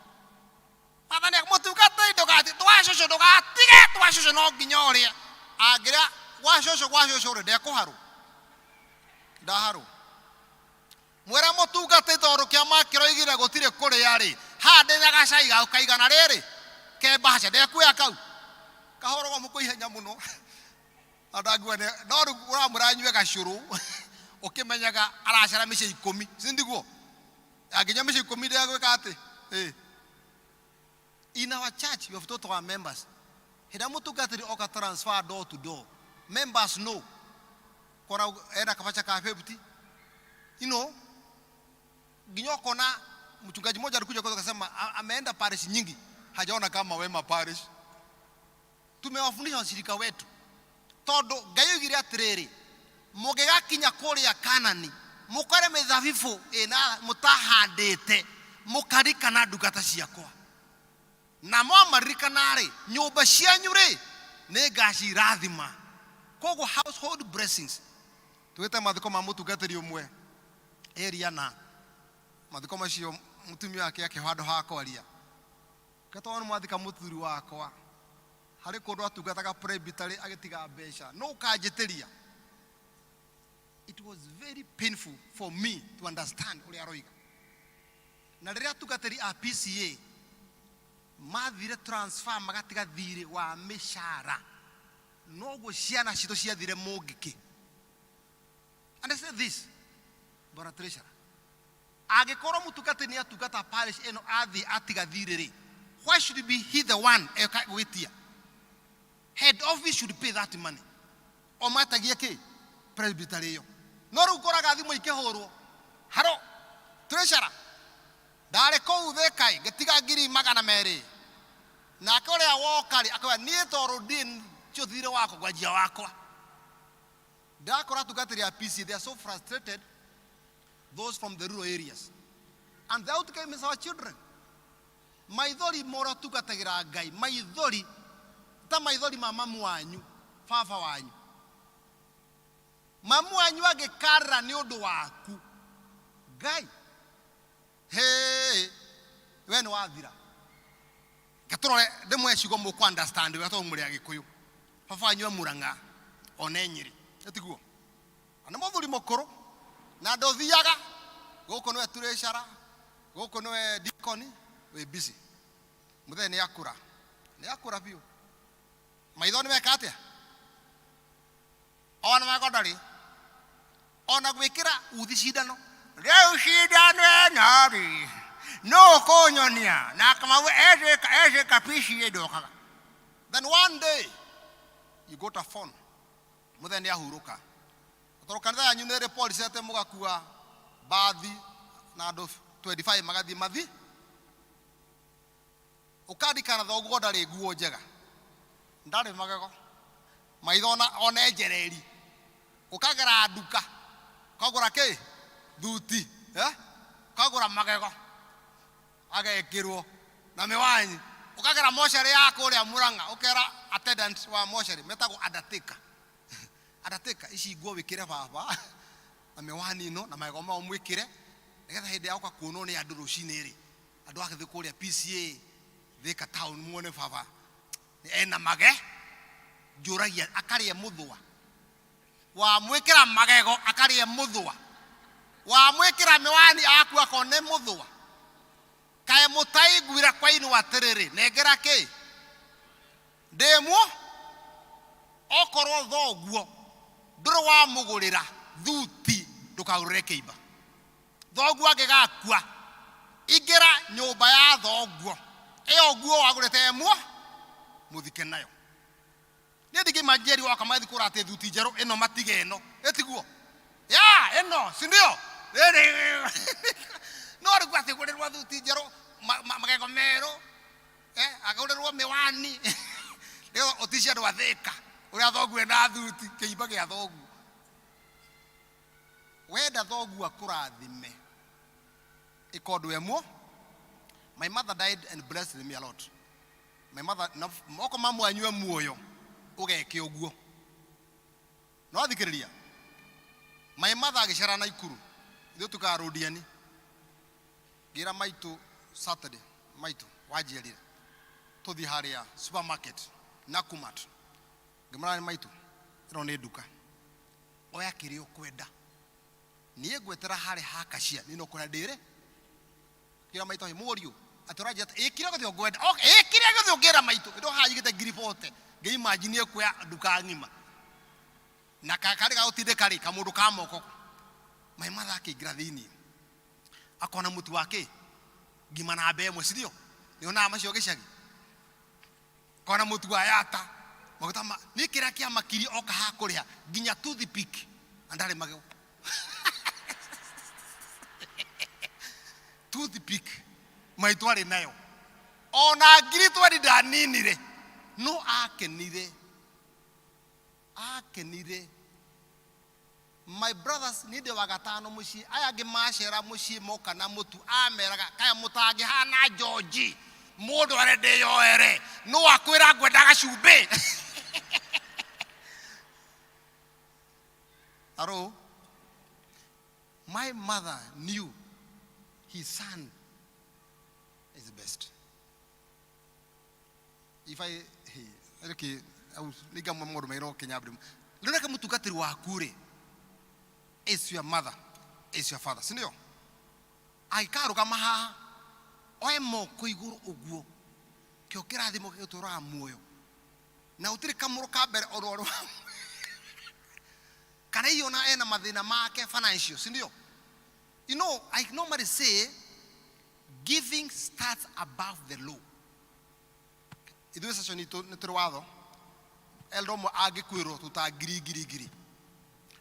Mwathani, mũtungatĩri ndũgati, twa cũcũ ndũgatige, twa cũcũ no nginya ũrĩe. Angĩrĩa gwa cũcũ, gwa cũcũ rĩ, ndekũharwo. Ndaharwo. Mwĩre mũtungatĩri tondũ kĩama kĩroigire gũtirĩ kũrĩa rĩ, haha ndĩna gacai gaku kaigana rĩrĩ, ke mbaca, ndekuoya kau. Kahũragwo mũkũ ihenya mũno. Andangua nĩ, no rĩu ũramwĩra anyue gacũrũ, ũkĩmenyaga aracera mĩciĩ 10, si ndiguo? Angĩnyua mĩciĩ 10 ndegwĩka atĩ? In our church, we have taught our members. Hĩndĩ ĩrĩa mũtungatĩri oka transfer door to door, members know. Kora ena kabacha ka 50. You know, nginya ũkona mchungaji mmoja alikuja kwetu akasema ameenda parish nyingi, hajaona kama Wema parish. Tumewafundisha washirika wetu tondu Ngai oigire atiriri, mũngĩgakinya kũrĩa Kanani mũkore mĩthabibũ ĩna mũtahandĩte, mũkaririkana ndungata ciakwa, na mwamaririkana rĩ, nyũmba cianyu rĩ nĩngacirathima. Koguo household blessings. Twĩte mathiko ma mũtungatĩri ũmwe area na mathiko macio mũtumia wake akĩho handũ ha kwaria, Ketwo nĩ mwathika mũthuri wakwa harĩ kũndũ atungataga presbytery agĩtiga mbeca, no ũkanjĩtĩria. It was very painful for me to understand ũrĩa aroiga. Na rĩrĩa atungatĩri a PCA mathire transfer magatiga thirĩ wa mĩcara, noguo ciana citũ ciathire mũngĩkĩ. And I said this, Bwana Treasurer, angĩkorwo mũtungatĩri nĩ atungata parish ĩno athiĩ atiga thirĩ rĩ, why should be he the one eka gwĩtia? Head office should pay that money. O matagie kĩ? Presbytery ĩyo. No rĩu ngoraga thimũ ikĩhũrwo, haro treasurer, ndarĩ kũu Thika ngĩtiga ngiri magana merĩ. Nake ũrĩa woka rĩ, akauga niĩ tondũ ndirĩ thirĩ wakwa ngwanjia wakwa. Ndakora atungatĩri a PCA, they are so frustrated, those from the rural areas. And the outcome is our children. Maithori mora tungatagĩra Ngai, maithori ta maithori ma mamu wanyu, baba wanyu. Mamu wanyu angĩkarĩra nĩ ũndũ waku, Ngai, hey, we nĩ wathira. Gatũrore ndĩmwe ciugo mũkũ understand wega tondũ mũrĩ Agĩkũyũ. Baba wanyu e Mũrang'a, one Nyĩrĩ, ĩtiguo? Na nĩ mũthuri mũkũrũ, na ndũthiaga, gũkũ nĩwe treasurer, gũkũ nĩwe deacon, wĩ busy. Mũthee nĩ akũra, nĩ akũra biũ. Maitho nĩ meka atĩa? Ona magego ndarĩ. Ona gwĩkĩra uthi cindano. Rĩu cindano ĩno rĩ, nũ ũkũnyonia? Na Kamau ecĩka PCA ndokaga. Then one day, you got a phone. Mũthee nĩ ahurũka. Tondũ kanitha yanyu nĩ ĩrĩ policy atĩ mũgakua bathi na andũ 25 magathiĩ mathi. Ũkarikana thoguo ndarĩ nguo njega, ndarĩ magego, maitho ona njereri. Ũkagera nduka, ũkagũra kĩ? Thuti, Ũkagũra magego, agekĩrwo na mĩwani. Ũkagera mocarĩ ya kũrĩa Murang'a, ũkera attendant wa mocarĩ, metagwo undertaker. Undertaker, ici nguo wĩkĩre baba, na mĩwani ĩno, na magego maya ũmwĩkĩre, nĩgetha hĩndĩ ya gũka kuonwo nĩ andũ rũcinĩ rĩ, andũ agĩthiĩ kũrĩa PCA, Thika town muone baba ena mage, njũragia akarĩe mũthũa. Wamwĩkĩra magego akarĩe mũthũa. Wamwĩkĩra mĩwani akua akone mũthũa. Kaĩ mũtaiguire kwainwo atĩrĩrĩ, nengera kĩ? Ndĩmuo? Okorwo thoguo Ndũrĩ wamũgũrĩra thuti, ndũkagũrĩre kĩimba. Thoguo angĩgakua, ingĩra nyũmba ya thoguo, ĩyo nguo wagũrĩte ĩmwe, mũthike nayo. Niĩ ndingĩima Njeri woka mathi kũra atĩ thuti njerũ ĩno matige ĩno. Ĩtiguo? Ya, ĩno, si ndio? Rĩrĩ no rĩu atĩ gũrĩrwo thuti njerũ, magego merũ, agũrĩrwo mĩwani, nĩgetha ũticie andũ a Thĩka ũrĩa thoguo ena thuti, kĩimba gĩa thoguo. Wenda thoguo akũrathime, ĩka ũndũ ĩmwe. My mother died and blessed me a lot. My mother, na moko ma mwanyu e muoyo, ũgeke ũguo. No thikĩrĩria, my mother agĩcera Naikuru, ithuĩ tukaga Rũndiani. Ngĩra maitũ Saturday, maitũ wanjiarire, tũthiĩ harĩa supermarket, Nakumatt. Ngĩmwĩra nĩ maitũ, ĩno nĩ nduka. Oya kĩrĩa ũkwenda. Niĩ ngwetera harĩa ha cashier, niĩ no kũrĩa ndĩrĩ. Ngĩra maitũ, "Hĩ, mũriũ, atĩ ũranjĩra atĩ, ĩ kĩrĩa gĩothe ũngwenda." Okay, ĩ kĩrĩa gĩothe ũngĩra maitũ. Ĩndo haha njigĩte ngiri bote. Ngĩ-imagine ekuoya nduka ng'ima. Na karĩ ga gũtindĩka rĩ, kamũndũ ka moko. My mother akĩingĩra thĩiniĩ. Akona mũtu wa kĩ? Ngima namba ĩmwe, si ndio? Nĩonaga macio gĩcagi. Kona mũtu wa yata. Maguta ma, niĩ kĩrĩa kĩamakirie oka haha kũrĩha, nginya toothpick, na ndarĩ magego. Toothpick, maitũ arĩ nayo. Ona ngiri twendi ndaninire, no akenire. Akenire. My brothers, niĩ ndĩ wa gatano mũciĩ, aya angĩ macera mũciĩ moka na mũtu, ameraga, kaya mũtangĩhana George, mũndũ are ndĩyoere, no akwĩra ngwenda gacumbĩ. Hello? My mother knew his son is the best. If I, hey, reke, au, nĩngamwe maũndũ mairwo Kenya mbere. Rĩu reke mũtungatĩri waku rĩ, is your mother, is your father, si ndio? Angĩkarũgama haha, oe moko igũrũ ũguo, kĩo kĩrathimo gĩgũtũraga muoyo. Na gũtirĩ kamũro ka mbere ona ũrĩ wa kana hihi ona ena mathĩna make financial, si ndio? You know, I normally say giving starts above the law. Ithuĩ session itũ nĩ tũrĩ watho, elder ũmwe angĩkuĩrwo tũta ngiri ngiri ngiri,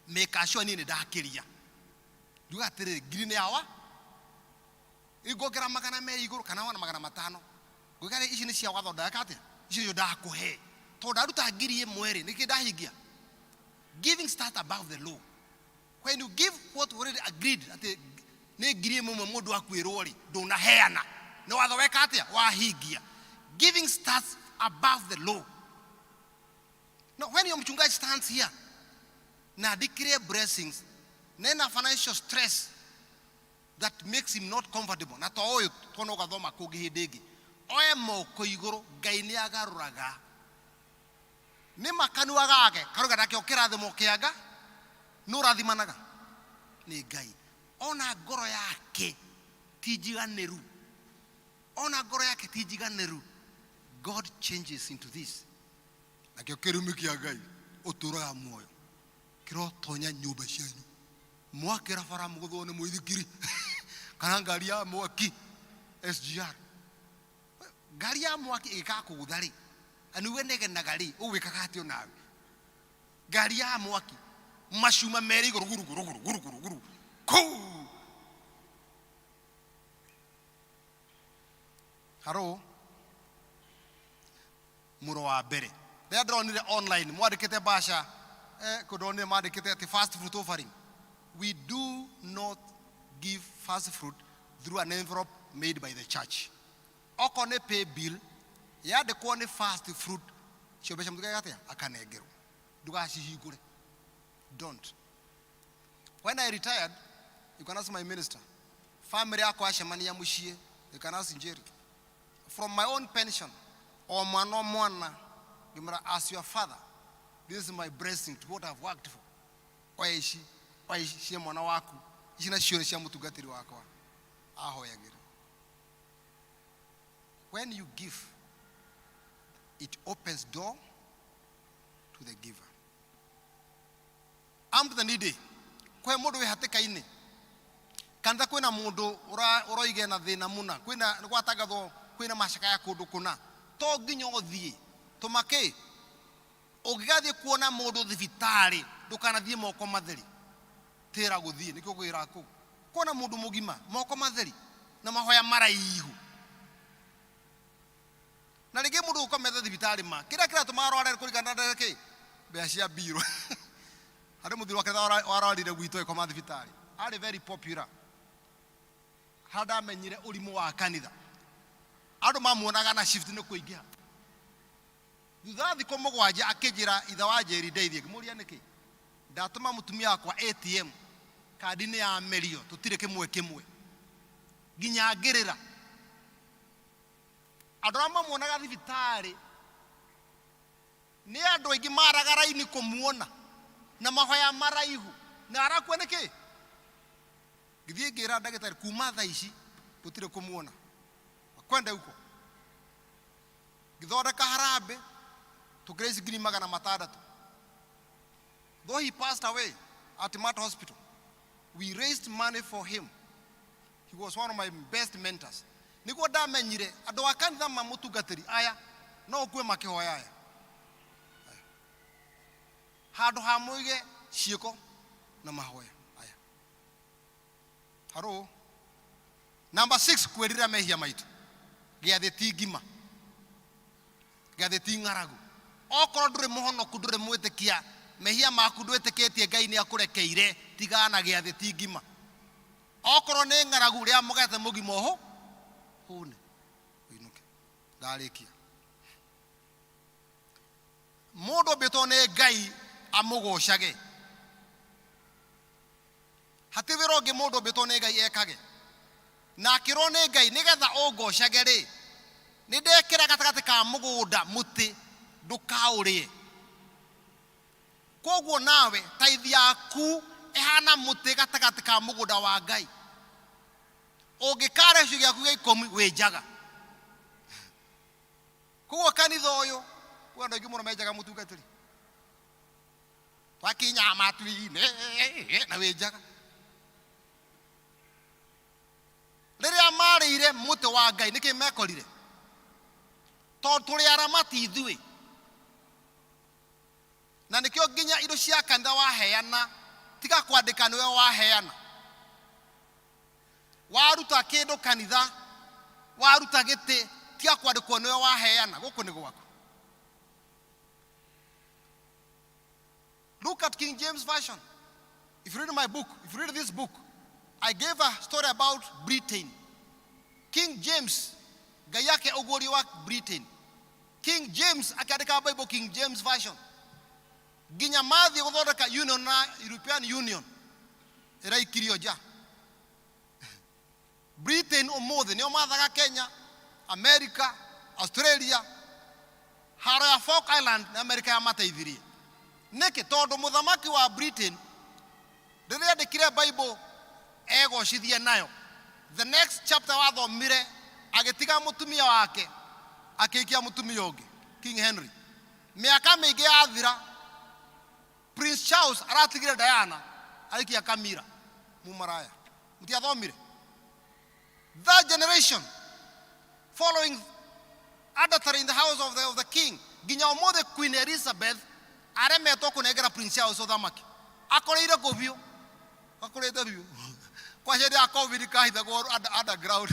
make sure niĩ nĩ ndakĩria. Nduga atĩrĩrĩ, ngiri nĩ yawa, ingongera magana merĩ igũrũ kana ona magana matano. Ngwĩka rĩ, ici nĩ cia watho ndeka atĩa? Ici nĩcio ndakũhe. Tondũ ndaruta ngiri ĩmwe rĩ, nĩkĩ ndahingia? Giving starts above the law. When you give what we already agreed, atĩ nĩ ngiri ĩmwe ĩmwe mũndũ akuĩrwo rĩ, ndũnaheana. Nĩ watho weka atĩa? Wahingia. Giving starts above the law. Now, when your mchungaji stands here na declare blessings, nena financial stress that makes him not comfortable, na to ũyũ tuona ũgathoma kũngĩ hĩndĩ ĩngĩ, oe moko igũrũ, Ngai nĩ agarũraga. Nĩ makanua gake, karuga nakĩo kĩrathimo kĩanga, nũ ũrathimanaga? Nĩ Ngai. Ona ngoro yake ti njiganĩru. Ona ngoro yake ti njiganĩru. God changes into this. Nakĩo kĩrumi kĩa Ngai ũtũraga muoyo kĩrotonya nyũmba cianyu. Mwakĩra bara mũgũthwo nĩ mũithikiri kana ngari ya mwaki SGR. Ngari ya mwaki ĩgĩkakũgũtha rĩ, na nĩwe negenaga rĩ, ũgwĩkaga atĩa onawe? Ngari ya mwaki macuma merĩ igũrũ guru guru guru guru guru guru kuu. Haro mũro wa mbere rĩrĩa ndĩronire online mwandĩkĩte basha, kũ ndonire mandĩkĩte atĩ first fruit offering. We do not give first fruit through an envelope made by the church. Okorwo nĩ pay bill yandĩkwo nĩ first fruit, cio mbeca mũtũgeka atĩa? Akanengerwo. Ndũgacihingũre. Don't. When I retired, you can ask my minister. Family yakwa yacemania mũciĩ, you can ask Njeri. From my own pension, o mwana o mwana, ngĩmwĩra, as your father, this is my blessing to what I've worked for. Oya ici, oya ici cia mwana waku, ici nacio nĩ cia mũtungatĩri wakwa. Ahoyagĩra. When you give, it opens door to the giver. Arm to the needy, kũhe mũndũ wĩ hatĩka-inĩ. Kanitha kwĩna mũndũ ũroiga ena thĩna mũna, kwĩna nĩ gwatangathwo kwĩna macakaya kũndũ kũna, to nginya ũthiĩ. Tũma kĩ? Ũngĩgathiĩ kuona mũndũ thibitarĩ, ndũkanathiĩ moko matheri. Tĩra gũthiĩ, nĩkĩo ngwĩra kũu. Kuona mũndũ mũgima moko matheri na mahoya maraihu. Na rĩngĩ mũndũ ũkomete thibitarĩ ma, kĩrĩa kĩratũma arware kũringana na kĩ? Mbeca cia mbirũ. Harĩ mũthuri wa kanitha warwarire gwitũ agĩkoma thibitarĩ. Arĩ very popular. Harĩa ndamenyire ũrimũ wa kanitha. Andũ mamuonaga na shift nĩ kũingĩha. Thutha wa thikũ mũgwanja akĩnjĩra ithe wa Njeri ndeithie. Ngĩmũria nĩkĩ? Ndatũma mũtumia wakwa ATM kandi nĩ yamerio tũtirĩ kĩmwe kĩmwe. Nginya ngĩrĩra. Andũ arĩa mamuonaga thibitarĩ nĩ andũ aingĩ maraga raini kũmuona na mahoya maraihu na arakua nĩkĩ? Ngĩthiĩ ngĩra ndagĩtarĩ kuma thaa ici gũtirĩ kũmuona, akwende huko. Ngĩthondeka harambee tũkĩraise ngiri magana matandatũ. Though he passed away at Mater Hospital, we raised money for him. He was one of my best mentors. Nĩguo ndamenyire andũ a kanitha ma mũtungatĩri aya no ũkue makĩhoya aya. Handũ ha mũige ciĩko na mahoya aya. Haro. Number 6, kwĩrira mehia maitũ. Gĩathĩ ti ngima. Gĩathĩ ti ng'aragu. Okorwo ndũrĩ mũhonoku, ndũrĩ mwĩtĩkia, mehia maku ndwĩtĩkĩtie Ngai nĩ akũrekeire, tigana na gĩathĩ ti ngima. Okorwo nĩ ng'aragu, rĩa mũgate mũgima ũhũ, hũne, ũinũke. Ndarĩkia. Mũndũ ombĩtwo nĩ Ngai amũgocage. Hatirĩ wĩra ũngĩ mũndũ ombĩtwo nĩ Ngai ekage. Na akĩrwo nĩ Ngai nĩgetha ũngocage rĩ, nĩ ndekĩra gatagatĩ ka mũgũnda mũtĩ ndũkaũrĩe. Koguo nawe taithi yaku ĩhana mũtĩ gatagatĩ ka mũgũnda wa Ngai. Ũngĩkara gĩcunjĩ gĩaku gĩa ikũmi wĩ njaga. Koguo kanitha ũyũ kwĩ andũ aingĩ mũno menjaga mũtungatĩri. Twakinya matu-inĩ na wĩ njaga. Rĩrĩa marĩire mũtĩ wa Ngai nĩkĩ mekorire? Tondũ tũrĩ aramati ithuĩ. Na nĩkĩo nginya indo cia kanitha waheana, tiga kwandĩka nĩwe waheana. Waruta kĩndũ kanitha, waruta gĩtĩ, tiga kwandĩkwo nĩwe waheana, gũkũ nĩ gwaku. Look at King James Version. If you read my book, if you read this book, I gave a story about Britain. King James, Ngai yake ũguũrio wa Britain. King James akĩandĩka Bible King James Version. Nginya mathiĩ gũthondeka union na European Union ĩraikirio nja. Britain ũmũthĩ nĩo mathaga Kenya, America, Australia, haro ya Falk Island na America yamateithirie. Nĩkĩ? Tondũ mũthamaki wa Britain rĩrĩa andĩkire Bible egocithie nayo. The next chapter wathomire agĩtiga mũtumia wake akĩhikia mũtumia ũngĩ, King Henry. Mĩaka mĩingĩ yathira, Prince Charles aratigire Diana ahikia Camilla mumaraya. Mtiathomire? That generation following adultery in the house of the king, nginya ũmũthĩ Queen Elizabeth aremetwo kũnengera Prince Charles ũthamaki. Akoreire kũ biũ? Akorete biũ. Kwa hĩndĩ ya COVID kahithagwo underground.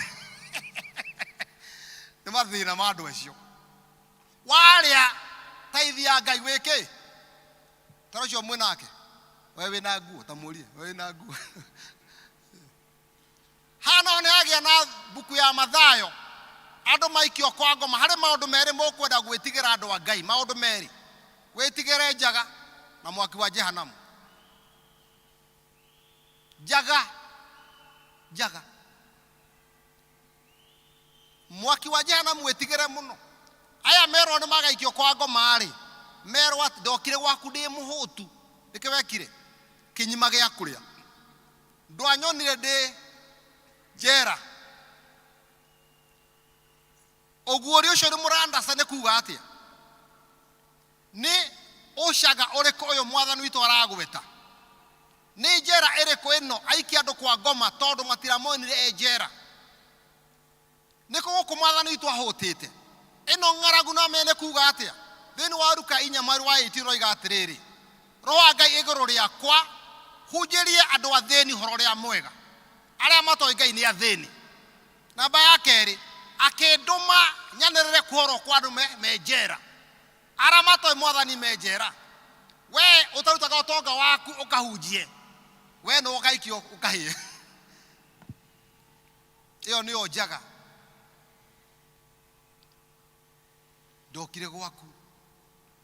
Nĩ mathĩna ma andũ acio. Warĩa taithi ya Ngai wĩkĩ? Tara ũcio mwĩ nake. We wĩna nguo, ta mũrie, we wĩna nguo. Haha naho nĩ hagĩa na mbuku ya Mathayo. Andũ maikio kwa ngoma. Harĩ maũndũ merĩ mũkwenda gwĩtigĩra andũ a Ngai. Maũndũ merĩ. Wĩtigĩre njaga na mwaki wa Jehanamu. Njaga. Njaga. Mwaki wa Jehanamu wĩtigĩre mũno. Aya merwo nĩ magaikio kwa ngoma rĩ, merwo atĩ ndokire gwaku ndĩ mũhũtu. Nĩkĩ wekire? Kĩnyima gĩa kũrĩa. Ndwanyonire ndĩ njera. Ũguũrio ũcio nĩ mũrandaca nĩ kuga atĩa? Nĩ ũcaga ũrĩkũ ũyũ mwathani witũ aragweta? Nĩ njera ĩrĩkũ ĩno aikia andũ kwa ngoma tondũ matiramonire e njera? Nĩ kũ gũkũ mwathani witũ ahũtĩte? Ĩno ng'aragu no amenye nĩ kuga atĩa? Thĩinĩ wa Luka inya mweri wa 18 ũroiga atĩrĩrĩ, Roho wa Ngai igũrũ rĩakwa, hunjĩrie andũ athĩni ũhoro ũrĩa mwega. Arĩa matoĩ Ngai nĩ athĩni. Namba ya kerĩ, akĩndũma nyanĩrĩre kuohorwo kwa andũ me njera. Arĩa matoĩ mwathani me njera. We ũtarutaga ũtonga waku ũkahunjie, we nĩwe ũgaikio ũkahĩe. Ĩyo nĩyo njaga. Ndokire gwaku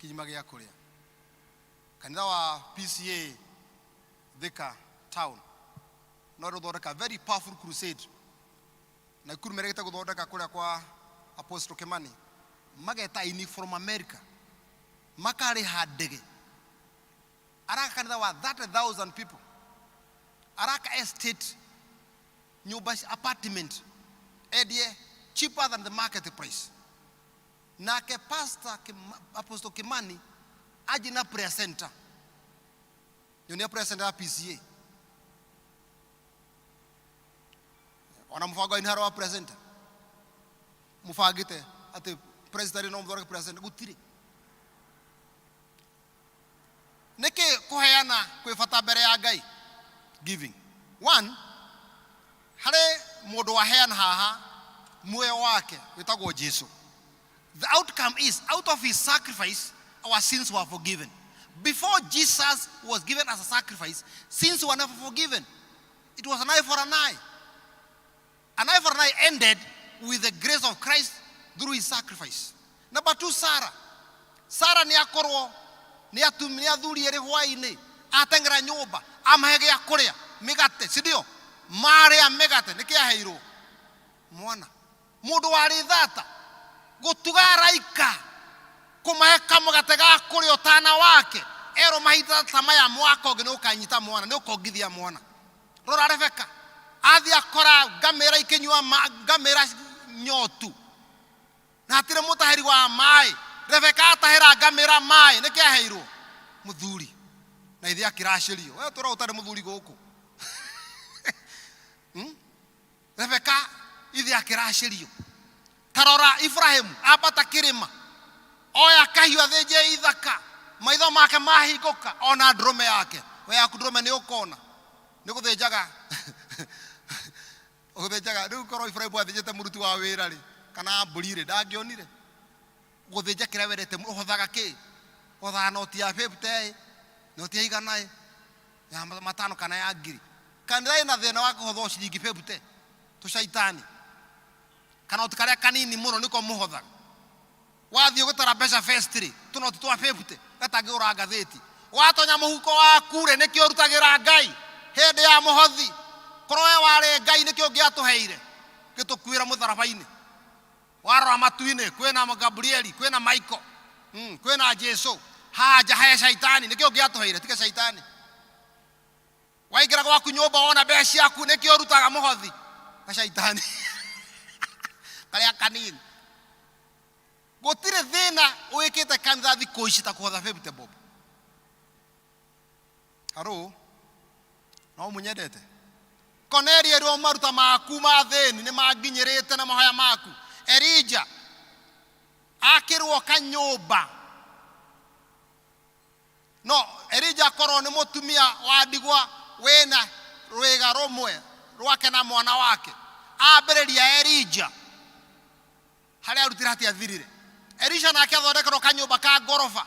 kinyima gĩa kũrĩa. Kanitha wa PCA Thika town no rũthondeka very powerful crusade. Nakuru meregete gũthondeka kũrĩa kwa Apostle Kimani, mageta aini from America, makarĩha ndege, araka kanitha wa 30,000 people, araka estate nyũmba apartment endie cheaper than the market price. Nake pastor Apostle Kimani aje na prayer center, nyonia prayer center ya PCA ona mũbango wa wa prayer center mũbangĩte atĩ president no mũthondeke prayer center gũtirĩ. Nĩkĩ kũheana kwĩ bata mbere ya Ngai? Giving one, harĩ mũndũ waheana haha muoyo wake wĩtagwo Jesu. The outcome is, out of his sacrifice our sins were forgiven. Before Jesus was given as a sacrifice, sins were never forgiven. It was an eye for an eye. An eye for an eye ended with the grace of Christ through his sacrifice. Number two, Sarah. Sarah nĩ akorwo nĩ atumia athuri erĩ hwaĩ-inĩ ateng'era nyũmba amahe gĩa kũrĩa mĩgate, si ndio? Marĩa mĩgate nĩkĩ aheirwo mwana. Mũndũ warĩ thata gũtuga araika kũmahe kamũgate ga kũrĩa ũtana wake erwo mahinda ta maya mwaka ũngĩ nĩ ũkanyita mwana, nĩ ũkongithia mwana. Rora Rebeka athiĩ akora ngamĩra ikĩnyua ngamĩra nyotu na hatirĩ mũtahĩri wa maĩ. Rebeka atahĩra ngamĩra maĩ, nĩkĩ aheirwo? Mũthuri. Na ithe akĩracĩrio, we tũra ũtarĩ mũthuri gũkũ. Rebeka ithe akĩracĩrio. Tarora Ibrahimu ambata kĩrĩma oya kahiũ athĩnje ithaka, maitho make mahingũka ona ndũrũme yake. We yaku ndũrũme nĩ ũkona nĩ gũthĩnjaga ũgũthĩnjaga. Rĩu korwo Ibrahimu athĩnjĩte mũruti wa wĩra rĩ, kana mbũri rĩ, ndangĩonire. Gũthĩnja kĩrĩa wendete ũhothaga kĩ? Ũhothaga noti ya 50, noti ya igana ĩ, ya matano kana ya ngiri. Kanitha ĩna thĩna wa kũhothwo ciringi 50 tũcaitani kana oti karĩa kanini mũno nĩko mũhothaga. Wathiĩ gũtara mbeca fest rĩ, tũnoti twa 50 gatangĩgũra ngathĩti. Watonya mũhuko waku rĩ, nĩkĩo ũrutagĩra Ngai hĩndĩ ya mũhothi. Korwo we warĩ Ngai nĩkĩo ũngĩatũheire gĩtũkuĩra mũtharaba-inĩ. Warora matu-inĩ kwĩna Gabrieli, kwĩna Michael, kwĩna Jesu. Haha nja he caitani, nĩkĩo ũngĩatũheire tiga caitani. Waingĩra gwaku nyũmba wona mbeca ciaku nĩkĩo ũrutaga mũhothi na caitani karĩa kanini. Gũtirĩ thĩna wĩkĩte kanitha thikũ ici ta kũhotha 50 bob. Haro, no mũnyendete? Koneria erwo maruta maku ma thĩni nĩ manginyĩrĩte na mahoya maku. Elija akĩrwo kanyũmba. No Elija akorwo nĩ mũtumia wa ndigwa wĩna rwĩga rũmwe rwake na mwana wake. Ambĩrĩria Elija harĩa arutire hatiathirire. Elisha nake athondekerwo kanyũmba ka ngoroba.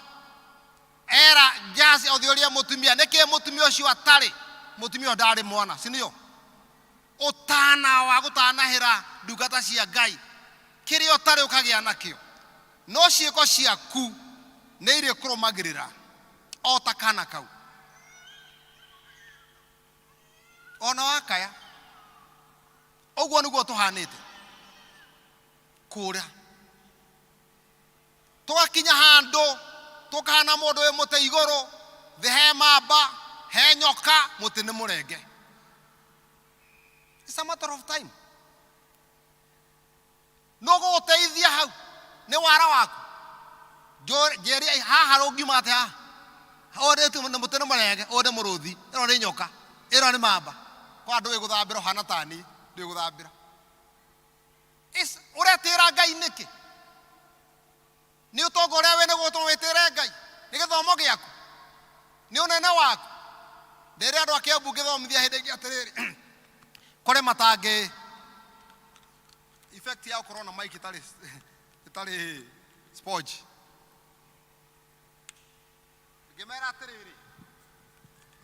Era Gehazi othĩ ũrĩa mũtumia, nĩkĩ mũtumia ũcio atarĩ? Mũtumia ũyũ ndarĩ mwana, si ndio? Ũtana wa gũtanahĩra ndungata cia Ngai, kĩrĩa ũtarĩ ũkagĩa nakĩo. No ciĩko ciaku nĩ irĩkũrũmagĩrĩra o ta kana kau. Ona wakaya. Ũguo nĩguo tũhanĩte. Kũra. Tũgakinya handũ tũkahana mũndũ wĩ mũtĩ igũrũ, thĩ he mamba, he nyoka, mũtĩ nĩ mũrenge. It's a matter of time. Nũ gũgũteithia hau? Nĩ wara waku. Njĩre haha rũngiuma atĩa haha? Ũrĩtu mũtĩ nĩ mũrenge. Marenge, ũyũ nĩ mũrũthi, ĩno nĩ nyoka, ĩno nĩ mamba. Kwa ndũĩ gũthambĩra ũhana tani, ndũĩ gũthambĩra. Ũretĩĩra Ngai nĩkĩ? Nĩ ũtonga ũrĩa wĩ naguo ũtũma wĩtĩĩre Ngai? Nĩ gĩthomo gĩaku? Nĩ ũnene waku? Ndĩrĩ andũ a Kĩambu ngĩthomithia hĩndĩ ĩngĩ atĩrĩrĩ, kũrĩ matangĩ effect ya gũkorwo na mic ĩtarĩ ĩtarĩ sponge. Ngĩmera atĩrĩrĩ,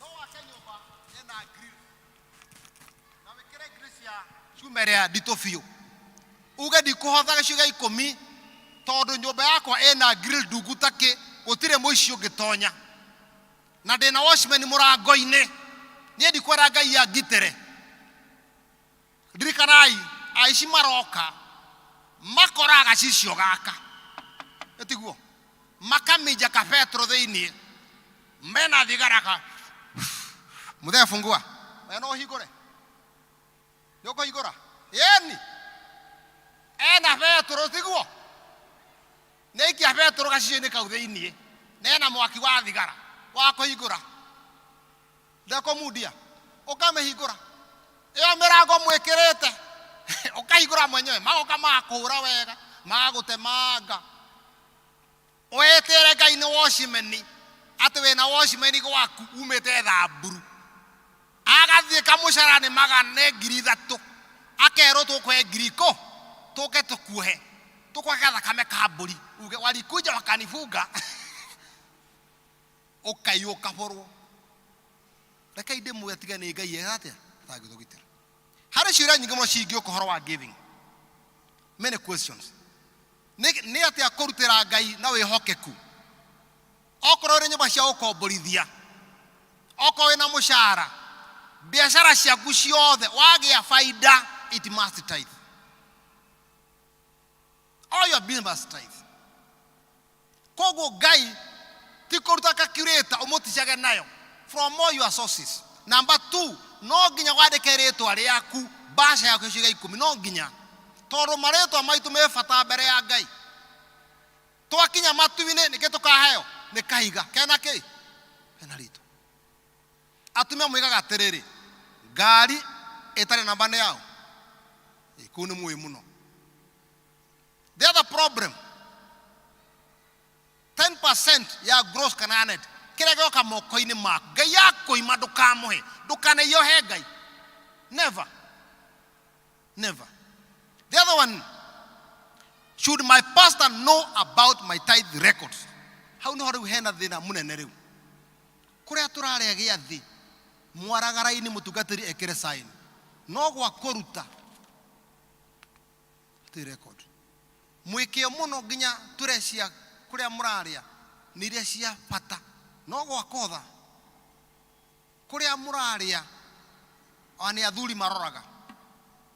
no wake nyũmba ĩna grill na wĩkĩre grill cia cuma ĩrĩa nditũ biũ, uge ndikũhotha gĩcunjĩ gĩa ikũmi tondũ nyũmba yakwa ĩna grill ndungu ta kĩ, gũtirĩ mũici ũngĩtonya, na ndĩna watchman mũrango-inĩ, niĩ ndikwenda Ngai angitĩre. Ririkanai aici maroka makoraga gacicio gaka, ĩtiguo makaminja kabetro thĩinĩ mena thigara ka mũthee fungua we no ũhingũre nĩ ũkũhingũra yeni ena betro tiguo nĩ aikia betro gacicio-inĩ kau thĩinĩ na ena mwaki wa thigara wa kũhingũra ndekũmundia ũkamĩhingũra ĩyo mĩrango mwĩkĩrĩte ũkahingũra mwenyewe magoka magakũhũra wega magagũtemanga wĩtĩre Ngai nĩ watchman atĩ wĩna watchman gwaku umĩte Thamburu agathiĩ kamũcara nĩ magana nĩ 3000 akerwo tũkũhe ngiri ikũ tũke tũkuohe tũkũhe gathakame ka mbũri uge walikuja wakanifunga ũkaiywo ũkaborwo. Rekei ndĩmwĩre tiga nĩ Ngai eka atĩa atangĩtũgitĩra. Harĩ ciũria nyingĩ mũno cingĩũka ũhoro wa giving. Many questions. Nĩ nĩ atĩa kũrutĩra Ngai na wĩhokeku? Okorwo ũrĩ nyũmba cia gũkomborithia, okorwo wĩna mũcara, biacara ciaku ciothe wagĩa baida, it must tithe. All your business must tithe. Koguo Ngai ti kũruta calculator ũmũticage nayo from all your sources. Number two, no nginya wandĩke rĩtwa rĩaku mbaca yaku gĩcunjĩ gĩa ikũmi, no nginya, tondũ marĩtwa maitũ me bata mbere ya Ngai. Twakinya matu-inĩ nĩkĩ tũkaheo? Nĩ kahiga kena kĩ? Kena rĩtwa. Atumia moigaga atĩrĩrĩ, ngari ĩtarĩ namba nĩ yaũ? Kũu nĩ mũĩ mũno. The other problem, 10% ya gross kana net, kĩrĩa gĩoka moko-inĩ maku, Ngai akũima ndũkamũhe, ndũkanaiyohe Ngai. Never. Never. The other one, should my pastor know about my tithe records? Hau niho rĩu hena thĩna mũnene rĩu. Kũrĩa tũrarĩa gĩathĩ, mwaragara-inĩ mũtungatĩri ekĩre sign. No gwa kũruta, Hatirĩ record. Mwĩkĩo mũno nginya ture cia kũrĩa mũrarĩa nĩ iria cia bata. No gwa kotha, kũrĩa mũrarĩa ona nĩ athuri maroraga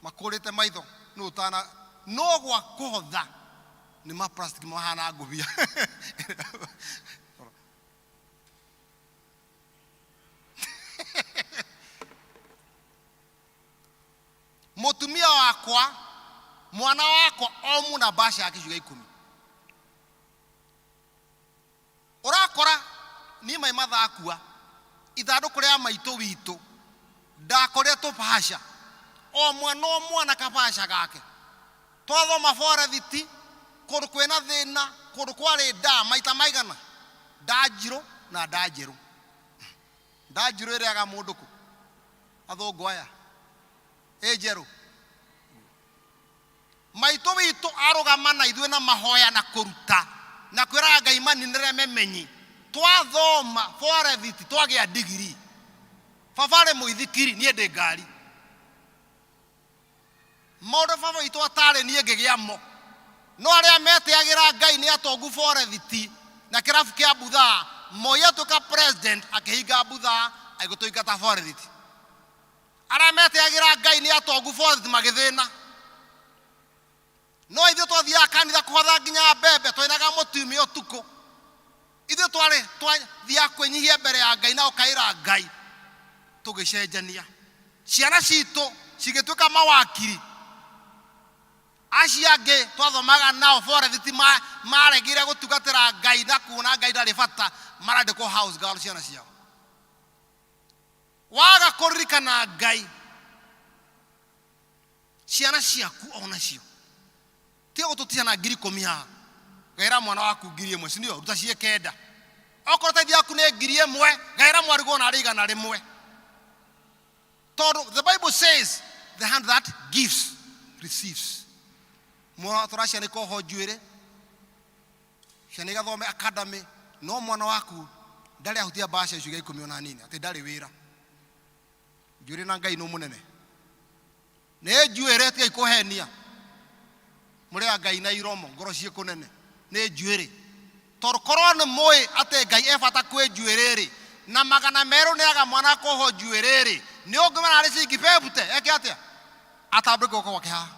makũrĩte maitho nũ ũtana, no gwa kũhotha nĩ ma plastic mahana ngũbia. Mũtumia wakwa, mwana wakwa o mũna mbaca ya gĩcunjĩ gĩa ikũmi. Ũrakora niĩ mai mathakua ithandũkũ rĩa maitũ witũ ndakorire tũbaca o mwana o mwana kabaca gake. Twathoma borethiti kũndũ kwĩna thĩna kũndũ kwarĩ ndaa maita maigana ndaa njirũ na ndaa njerũ. Ndaa njirũ ĩrĩaga mũndũ kũ? Athũngũ aya ĩ njerũ. Maitũ witũ arũgama na ithuĩ na mahoya na kũruta na kwĩraga Ngai maninĩre memenyi. Twathoma borethiti twagĩa ndigiri. Baba arĩ mũithikiri niĩ ndĩ ngari. Maũndũ baba witũ atarĩ niĩ ngĩgĩa mo. No arĩa metĩagĩra Ngai nĩ atongu borethiti na kĩrabu kĩa Buthaa. Moi atuĩka president akĩhinga Buthaa agĩtũingata borethiti. Arĩa metĩagĩra Ngai nĩ atongu borethiti magĩthĩna. No ithuĩ twathiaga kanitha kũhotha nginya mbembe, twainaga mũtiumia ũtukũ. Ithuĩ twarĩ twathiaga kwĩnyihia mbere ya Ngai na gũkaĩra Ngai tũgĩcenjania. Ciana citũ cigĩtuĩka mawakiri. Acio angĩ twathomaga nao forethiti maregire gũtungatĩra Ngai na kuona Ngai ndarĩ bata, marandĩkwo house girl ciana ciao. Waga kũririkana Ngai, ciana ciaku onacio tiga gũtũtia na 10,000 haha. Gaĩra mwana waku 1,000, si ndio? Ruta ciĩ 9. Okorwo tithe yaku nĩ 1,000, gaĩra mwarigwo na arĩ 100. Tondũ the Bible says the hand that gives receives. Mwana tũraciana ikohwo njuĩrĩ, ciana igathome academy, no mwana waku ndarĩ ahutia mbaca icio 10 ona nini, atĩ ndarĩ wĩra. Njuĩrĩ na Ngai nĩ mũnene. Nĩ njuĩrĩ, tigai kũhenia. Mũrĩ a Ngai na iromo, ngoro ciĩ kũnene. Nĩ njuĩrĩ. Tondũ korwo nĩ mũĩ atĩ Ngai e bata kwĩ njuĩrĩ rĩ, na 200 nĩ aga mwana kũhwo njuĩrĩ rĩ, nĩ ũngĩmera arĩ ciringi bebute, eke atĩa? Atambũrũkie guoko gwake haha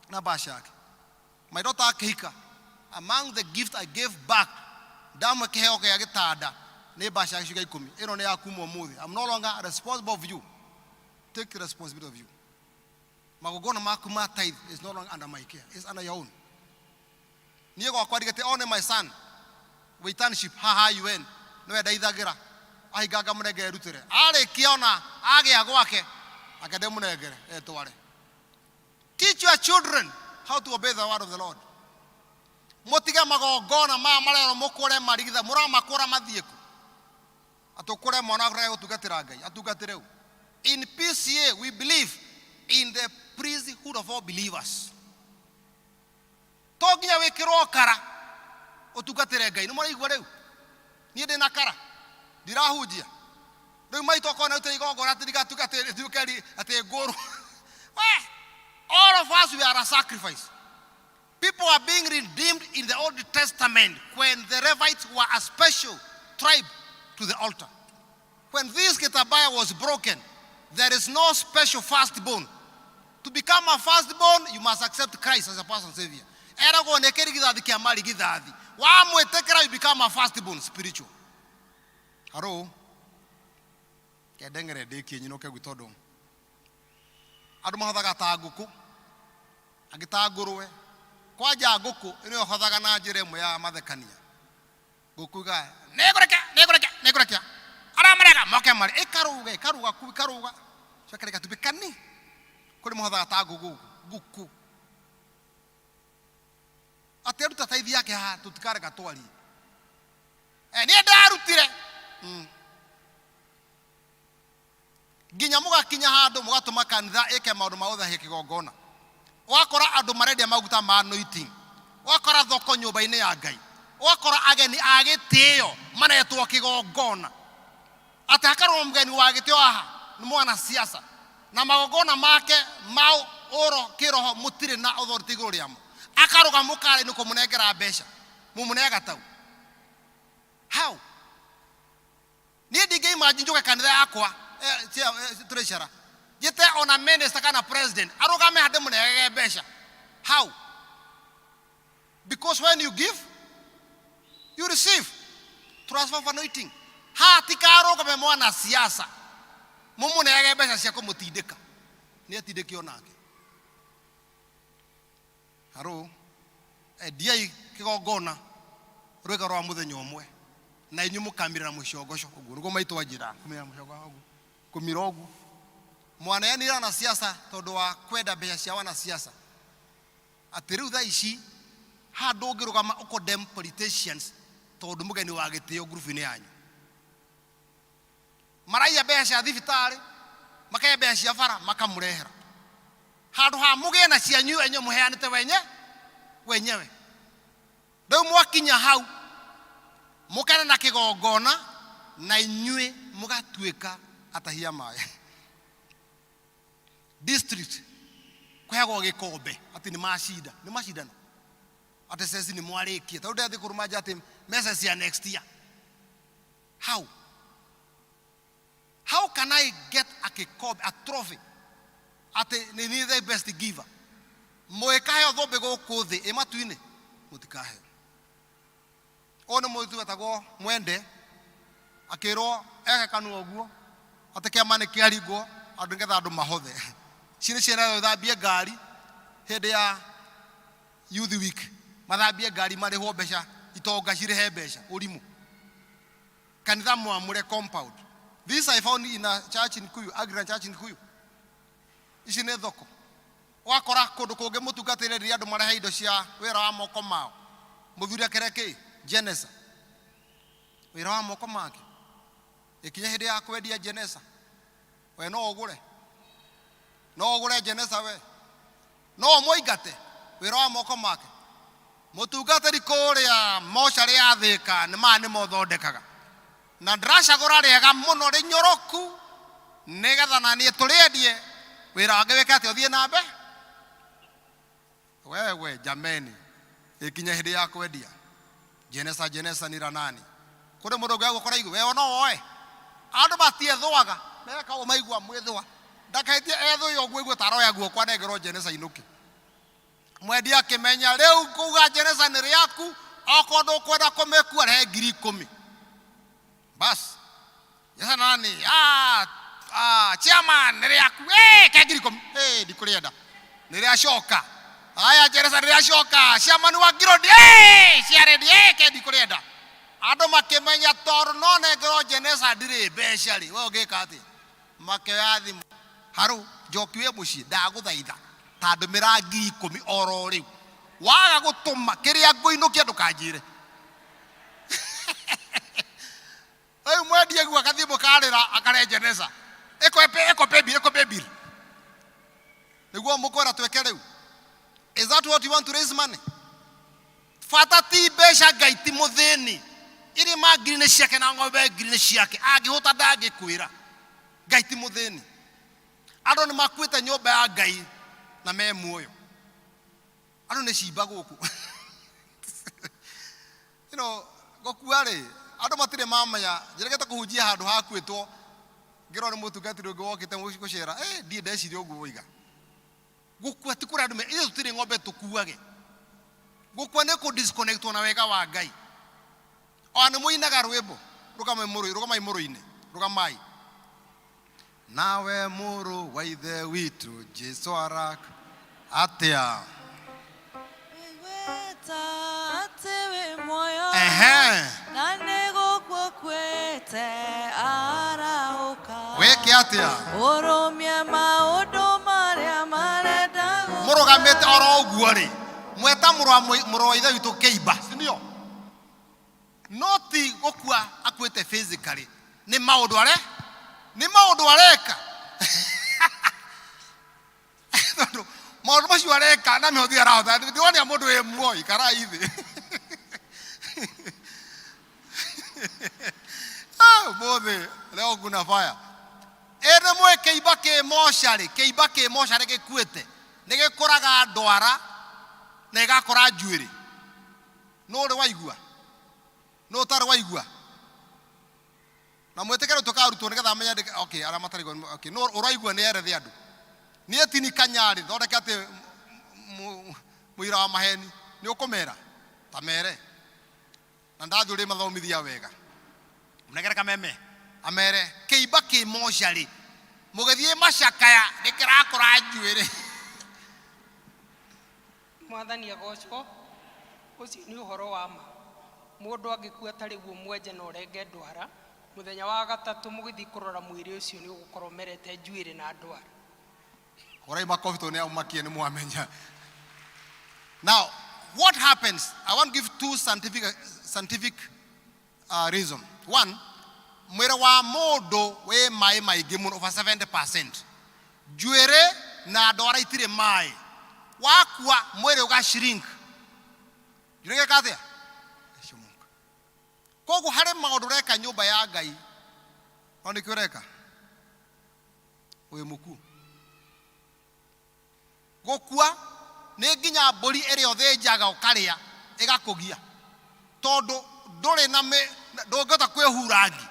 na mbaca yake. My daughter akĩhika, among the gift I gave back, ndamwe kĩheo gĩa gĩtanda nĩ mbaca ya gĩcunjĩ 10. Ĩno nĩ yaku kuma ũmũthĩ. I'm no longer responsible of you. Take responsibility of you. Magongona maku ma tithe is no longer under my care. It's under your own. Niĩ gwakwa ndigĩte one my son with internship haha UN nĩwe ndeithagĩra ahinga ngamũnengere rutĩre arĩkia ona agĩa gwake ake ndĩmũnengere etware. Teach your children how to obey the word of the Lord. Mũtige magongona maya marerwo mũkũre marigitha mũramakũra mathiĩ kũ? Atũkũre mwana waku gũtungatĩra Ngai atungatĩre ũ? In PCA we believe in the priesthood of all believers. To nginya wĩkĩrwo kara ũtungatĩre Ngai. Nĩ mũraigua rĩu? Niĩ ndĩna kara ndirahunjia rĩu maitũ okorwo nĩ igongona atĩ ndigatuĩke atĩ nduĩke atĩ ngũrũ. We, all of us we are a sacrifice. People are being redeemed in the Old Testament when the Levites were a special tribe to the altar. When this Kitabaya was broken, there is no special firstborn. To become a firstborn, you must accept Christ as a personal savior. Eragwo nĩ kĩrigithathi kĩa marigithathi. Wamwĩtĩkĩra, you become a firstborn spiritual. Haro, kendeng'ere ndĩkie nyinũke gwitũ tondũ andũ mahothaga ta ngũkũ, angĩ ta ngũrwe. Kwanja ngũkũ ĩno ĩhothaga na njĩra ĩmwe ya mathekania. Ngũkũ iga, nĩngũrekia, nĩngũrekia, nĩngũrekia. Arĩa marega moke marĩ, ĩkarũga, ĩkarũga kuu, ĩkarũga. Coka rĩgatumbĩ kani. Kũrĩ mahothaga ta ngũkũ, ngũkũ. Atĩ aruta tithe yake haha, tũtikareka twarie. Niĩ ndarutire. Nginya mũgakinya handũ mũgatũma kanitha ĩke maũndũ ma gũthahia kĩgongona. Ũgakora andũ marendia maguta ma anointing. Ũgakora thoko nyũmba-inĩ ya Ngai. Ũgakora ageni a gĩtĩo maretwo kĩgongona. Atĩ hakarũgama mũgeni wa gĩtĩo haha nĩ mwanasiasa. Na magongona make ma ũro kĩroho mũtirĩ na authority igũrũ rĩamo. Akarũgama mũkara-inĩ kũmũnengera mbeca. Mũmũnea gatau. How? Niĩ ndingĩimagine njũke kanitha yakwa, treasurer. Njĩte ona minister kana president arũgame haha ndĩmũnegege mbeca. How? Because when you give, you receive. Transfer of anointing. Haha tikarũgame mwana siasa mũmũnegege mbeca cia kũmũtindĩka. Nĩ atindĩke onake. Haro, endiai kĩgongona rwĩga rwa mũthenya ũmwe na inyuĩ mũkamirĩra mũcongoco ũguo nĩguo maitũ anjĩra kũmira mũcongoco ũguo kũmira ũguo mwaneanire wanasiasa tondũ wa kwenda mbeca cia wanasiasa atĩ rĩu thaa ici haha ndũngĩrũgama ũcondemn politicians tondũ mũgeni wa gĩtĩo ngurubu-inĩ yanyu maraiya mbeca cia thibitarĩ makaiya mbeca cia bara makamũrehera handũ ha mũgĩe na cianyu enyewe mũheanĩte wenye wenyewe rĩu mwakinya hau mũkene na kĩgongona na inyuĩ mũgatuĩka atahia maĩ district kũheagwo gĩkombe atĩ nĩ macinda nĩ macindano atĩ ceci nĩ mwarĩkia tondũ ndĩrathiĩ kũrũmanja atĩ message ya next year. How? How can I get a kikombe, a trophy atĩ nĩ niĩ the best giver? Mũgĩkaheo thũmbĩ gũkũ thĩ ĩ matu-inĩ mũtikaheo. Ũyũ nĩ mũirĩtu wetagwo Mwende akĩrwo eke kanua ũguo atĩ kĩama nĩ kĩaringwo andũ nĩgetha andũ mahothe. Ici nĩ ciana ithambie ngari hĩndĩ ya youth week, mathambie ngari marĩhwo mbeca, itonga cirĩhe mbeca, ũrimũ. Kanitha mwamũre compound This I found in a church in Kuyu, Anglican church in Kuyu. Ici nĩ thoko. Wakora kũndũ kũngĩ mũtungatĩre rĩrĩa andũ marehe indo cia wĩra wa moko mao. Mũthuri akĩrehe kĩ? Genesa. Wĩra wa moko make. Ĩkinya hĩndĩ ya kwendia Genesa. We no ũgũre. No ũgũre Genesa we. No ũmũingate wĩra wa moko make. Mũtungatĩri kũrĩa mocarĩ ya Thĩka nĩ maya nĩmo thondekaga. Na ndĩracagũra rĩega mũno rĩnyoroku nĩgetha na niĩ tũrĩendie wĩra wake wĩke atĩa ũthiĩ na mbere. Wewe jameni, ĩkinya hĩndĩ ya kwendia Jenesa Jenesa ni ranani kũrĩ mũndũ ũngĩ agũkora igũ wewe no woe andũ matiethũaga meka ũguo maigua mwĩthũa ndakahĩtie ethũe ũguo igue ta aroya guoko anengerwo Jenesa inũke. Mwendia akĩmenya rĩu kuga Jenesa nĩ rĩaku okorwo ndũkwenda kũmĩkua rehe 10,000. Bas Jenesa nani chairman nĩ rĩaku ke 10,000 ndikũrĩenda nĩ rĩacoka. Aya Jenesa nĩ rĩacoka chairman wa Ngirodi ciaredi ke ndikũrĩenda. Andũ makĩmenya tondũ no nengerwo Jenesa ndirĩ mbeca rĩ, we ũngĩka atĩa? Makĩoya thimũ harũ njoki wĩ mũciĩ ndagũthaitha ta ndũmĩra 10,000 oro rĩu waga gũtũma kĩrĩa ngũinũkia ndũkanjĩre. Rĩu mwendia guo akathimũ karĩra akare Jenesa ĩko pay bill, ĩko pay bill. Nĩguo mũkwĩra twĩke rĩu. Is that what you want to raise money? Bata ti mbeca, Ngai ti mũthĩni. Irĩma ngiri nĩ ciake na ng'ombe ngiri nĩ ciake. Angĩhũta ndangĩkwĩra. Ngai ti mũthĩni. Andũ nĩ makuĩte nyũmba ya Ngai na me muoyo. Andũ nĩ cimba gũkũ. You know, gũkua rĩ, andũ matirĩ mamenya. Njeregete kũhunjia handũ hakuĩtwo. Ngĩrwo nĩ mũtungatĩri ũngĩ wokĩte gũcera. Ndiĩ ndeciria ũguo woiga. Gũkua ti kũrĩa andũ me, ithuĩ tũtirĩ ng'ombe tũkuage. Gũkua nĩ kũ disconnectwo na wega wa Ngai. Ona nĩ mũinaga rwĩmbo, rũgamai mũrũ, rũgamai mũrũ-inĩ, rũgamai. Nawe mũrũ wa ithe witũ Jesu arak atĩa? Wĩta atĩ wĩ muoyo. Ehe. Na nĩ gũkua ũkuĩte arahũka. Wĩke atĩa? Ũrũmie maũndũ marĩa marenda gũka. Mũrũgamĩte oro ũguo rĩ, mweta mũrũ wa ithe witũ kĩimba, si ndio? No ti gũkua akuĩte physically, nĩ maũndũ are, nĩ maũndũ areka. Tondũ maũndũ macio areka na mĩhothi arahota, ndĩronia mũndũ wĩ muoyo, ikarai thĩ. Ũmũthĩ leo kuna fire. Ĩndĩ mwĩ kĩimba kĩ mocarĩ, kĩimba kĩ mocarĩ gĩkuĩte, nĩ gĩkũraga ndwara na gĩgakũra njuĩrĩ. Nũ ũrĩ waigua? Nũ ũtarĩ waigua? Na mwĩtĩkĩre tũkarutwo nĩgetha amenye ndĩ-, okay, arĩa matarĩ igua, okay, nũ ũraigua nĩ erethe andũ. Niĩ ti ni kanyarĩ, thondeke atĩ mũira wa maheni. Nĩ ũkũmera? Ta mere. Na ndathiĩ ũrĩ mathomithia wega. Mũnengere kameme. Amere, kĩimba kĩ mocarĩ. Mũgĩthiĩ macakaya, nĩ kĩrakũra njuĩrĩ. Mwathani agocwo, ũcio nĩ ũhoro wa ma. Mũndũ angĩkua ta rĩu ũmwenje na ũrenge ndwara, mũthenya wa gatatũ mũgĩthiĩ kũrora mwĩrĩ ũcio nĩ ũgũkorwo ũmerete njuĩrĩ na ndwara. Hũrai makobi tondũ nĩ aumakie nĩ mwamenya. Now, what happens? I want to give two scientific reason. One, mwĩrĩ wa mũndũ wĩ maĩ maingĩ mũno, over 70%. Njuĩrĩ na ndwara itirĩ maĩ. Wakua mwĩrĩ ũga shrink. Njuĩrĩ ĩgeka atĩa? Ĩcũmũka. Koguo harĩ maũndũ ũreka nyũmba ya Ngai, no nĩkĩo ũreka? Wĩ mũkuũ. Gũkua nĩ nginya mbũri ĩrĩa ũthĩnjaga ũkarĩa ĩgakũgia, tondũ ndũrĩ na ndũngĩhota kwĩhura ngi.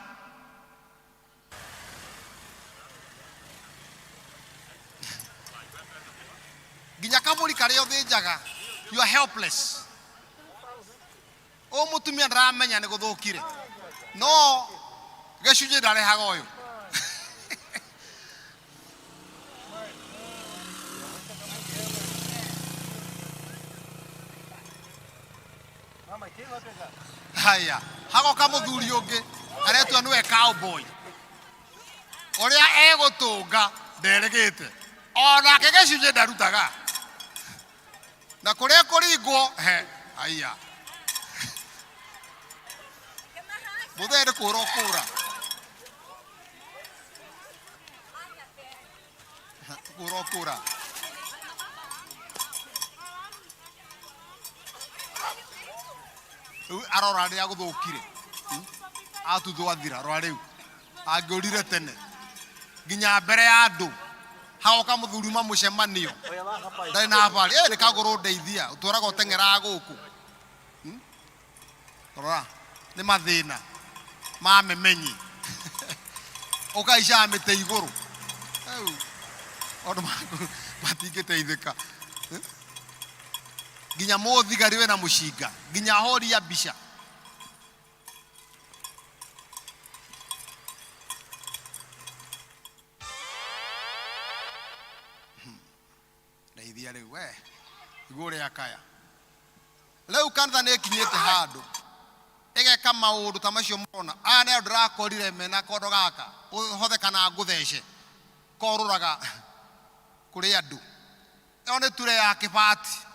Nginya kabũri karĩa ũthĩnjaga, you are helpless. Ũyũ mũtumia ndaramenya nĩ gũthũkire, no gĩcunjĩ ndarehaga ũyũ. Haya, hagoka mũthuri ũngĩ aretua nĩwe cowboy. Ũrĩa egũtũnga nderĩgĩte. Onake gĩcunjĩ ndarutaga. Na kũrĩa kũringwo he aiya. Mũthee nĩ kũra ũkũra. Kũra ũkũra. Rĩu arora rĩrĩa gũthũkire. Atuthwo athira rora rĩu. Angĩũrire tene. Nginya mbere ya andũ. Hagoka mũthuri uma mũcemanio. Ndarĩ na habari. Eh, nĩ kagũrũ ndeithia. Ũtũraga ũteng'eraga gũkũ. Rora, nĩ mathĩna ma memenyi. Ũkaicaga mĩtĩ igũrũ. Rĩu, maũndũ maku matingĩteithĩka. Nginya mũthigari wĩna mũcinga, nginya ahũri a mbica. Ndeithia rĩu we, igua ũrĩa akaya. Rĩu kanitha nĩ ĩkinyĩte handũ ĩgeka maũndũ ta macio mũrona. Aya nĩ andũ ndĩrakorire mena kondo gaka, ũhothe kana ngũthece, korũraga kũrĩ andũ. Ĩyo nĩ ture ya kĩbati.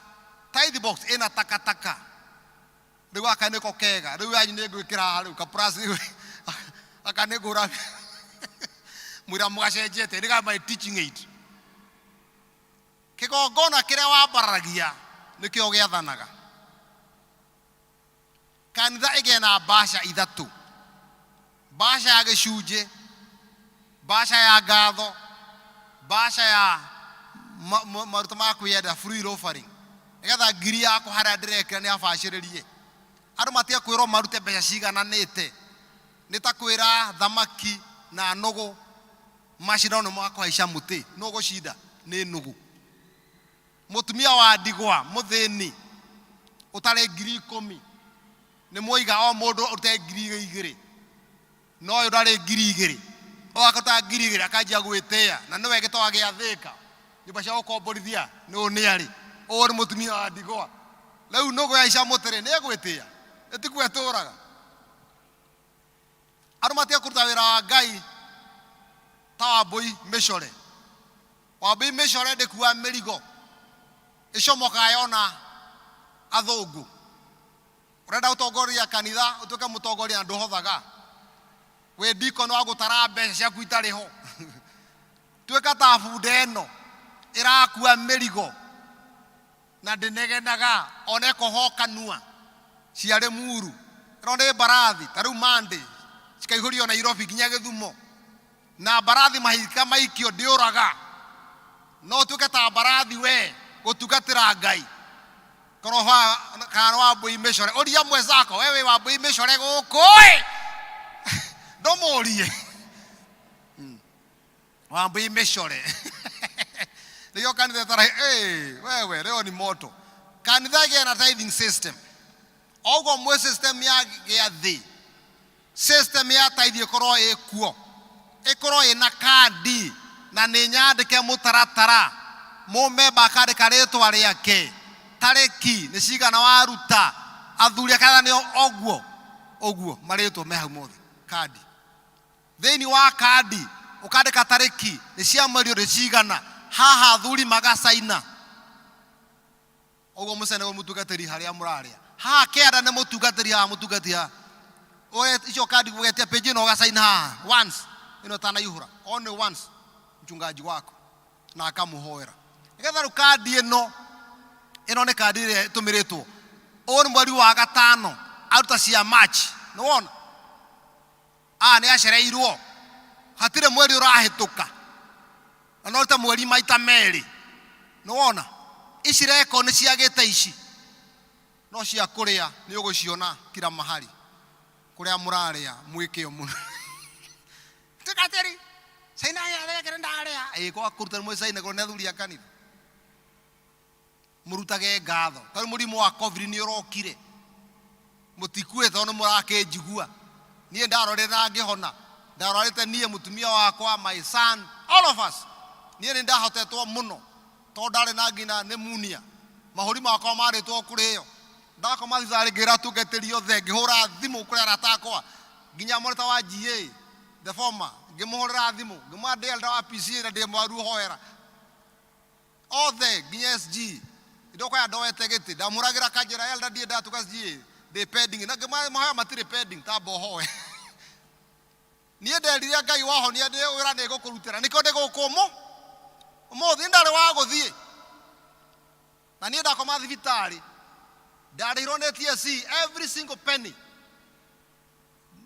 Tithe box ĩna takataka. Rĩu gaka nĩko kega. Rĩu yanyu nĩ ngwĩkĩra haha rĩu ka plus gaka nĩ ngũra mwĩra mũgacenjetie nĩ ga my teaching aid. Kĩgongona kĩrĩa wambararagia nĩkĩo gĩathanaga. Kanitha ĩgĩe na mbaca ithatũ. Mbaca ya gĩcunjĩ, mbaca ya ngatho, mbaca ya maruta ma kwĩyenda, free will offering. Nĩgetha ngiri yakwa harĩa ndĩrekĩra nĩ abacĩrĩrie. Andũ matige kwĩrwo marute mbeca cigananĩte. Nĩ ta kwĩra thamaki na nũgũ macindano nĩ ma kũhaica mũtĩ. Nũ ũgũcinda? Nĩ nũgũ. Mũtumia wa ndigwa mũthĩni ũtarĩ ngiri ikũmi nĩ mwoiga o mũndũ ũrute ngiri igĩrĩ, no ũyũ ndarĩ ngiri igĩrĩ, ũyũ akaruta ngiri igĩrĩ akanjia gwĩtĩa na nĩwe gĩtoga gĩa Thĩka, nyũmba cia gũkomborithia nĩ ũũ nĩ arĩ, ũyũ nĩ mũtumia wa ndigwa. Rĩu nũgũ yahaica mũtĩ rĩ, nĩ ĩgwĩtĩa? Ĩtikuo ĩtũraga. Andũ matige kũruta wĩra wa Ngai ta Wambũi mĩcore. Wambũi mĩcore ndĩkuaga mĩrigo, ĩcomokaga yona athũngũ. Ũrenda gũtongoria kanitha ũtuĩke mũtongoria na ndũhothaga, wĩ deacon wa gũtara mbeca ciaku itarĩ ho. Tuĩka ta bunda ĩno ĩrakua mĩrigo na ndĩnegenaga ona ĩkohwo kanua ciarĩ muru. Ĩno nĩ mbarathi ta rĩu Monday cikaihũrio Nairobi nginya Gĩthumo, na mbarathi mahinga maikio ndĩũraga. No ũtuĩke ta mbarathi we gũtungatĩra Ngai. Korwo kana nĩ Wambũi mĩcore, ũria mwenzako we wĩ Wambũi mĩcore gũkũ ĩ, ndũmũrie Wambũi mĩcore. Nĩkĩo kanitha ĩtara, ĩ, wewe leo ni moto. Kanitha ĩgĩe na tithing system. Oguo mwĩ system ya gĩathĩ, system ya tithe ĩkorwo ĩkuo, ĩkorwo ĩna kandi na nĩ nyandĩke mũtaratara, mũmemba akandĩka rĩtwa rĩake, tarĩki nĩ cigana waruta, athuri a kanitha nĩo oguo ũguo marĩtwo me hau mothe kandi. Thĩinĩ wa kandi ũkandĩka tarĩki nĩ cia mweri ũyũ nĩ cigana, haha athuri magacaina. Ũguo mũcene nĩguo mũtungatĩri harĩa mũrarĩa. Haha kĩanda nĩ mũtungatĩri haha mũtungatĩri haha. Oe icio kandi ũgetia page ĩno ũgacaina haha once ĩno ĩtanaihũra only once mchungaji wako na akamũhoera. Nĩgetha rĩu kandi ĩno ĩno nĩ kandi ĩrĩa ĩtũmĩrĩtwo. Ũyũ nĩ mweri wa gatano aruta cia March. Nĩ wona? Aya nĩ acereirwo. Hatirĩ mweri ũrahĩtũka. Na no ta mweri maita merĩ. Nĩ wona? Ici record nĩ ciagĩte ici. No cia kũrĩa nĩ ũgũciona kila mahali. Kũrĩa mũrarĩa mwĩkĩo mũno. Tũgatĩri. Caina gĩathĩ gĩkĩ ndarĩa. Ĩĩ kwa kũruta nĩ mũcaina korwo nĩ athuri a kanitha. Mũrutage ngatho. Tarĩu mũrimũ wa COVID nĩ ũrokire. Mũtikuĩte tondũ nĩ mũrakĩnjigua. Niĩ ndarorire na ngĩhona. Ndarwarĩte niĩ, mũtumia wakwa, my son, all of us. Niĩ nĩ ndahotetwo mũno tondũ ndarĩ na nginya pneumonia. Mahũri makwa marĩtwo kũrĩo. Ndakoma thibitarĩ ngĩra atungatĩri othe, ngĩhũra thimũ kũrĩ arata akwa, nginya monitor wa GA, the former Ngĩmũhũrĩra thimũ, ngĩmwĩra ndĩ elder wa PCA na ndĩ mwaru hoera. Othe nginya SG. Ndokoya ndoete gĩtĩ, ndamũragĩra kanjĩra elder ndiĩ ndatuka SG ndĩ pending. Na ngĩmwĩra mahoya matirĩ pending, tamba ũhoe. Niĩ nderire Ngai wahonia ndĩ wĩra nĩ ngũkũrutĩra, nĩkĩo ndĩ gũkũ ũmũ. Ũmũthĩ ndarĩ wa gũthiĩ. Na niĩ ndakoma thibitarĩ, ndarĩhirwo nĩ TSC every single penny.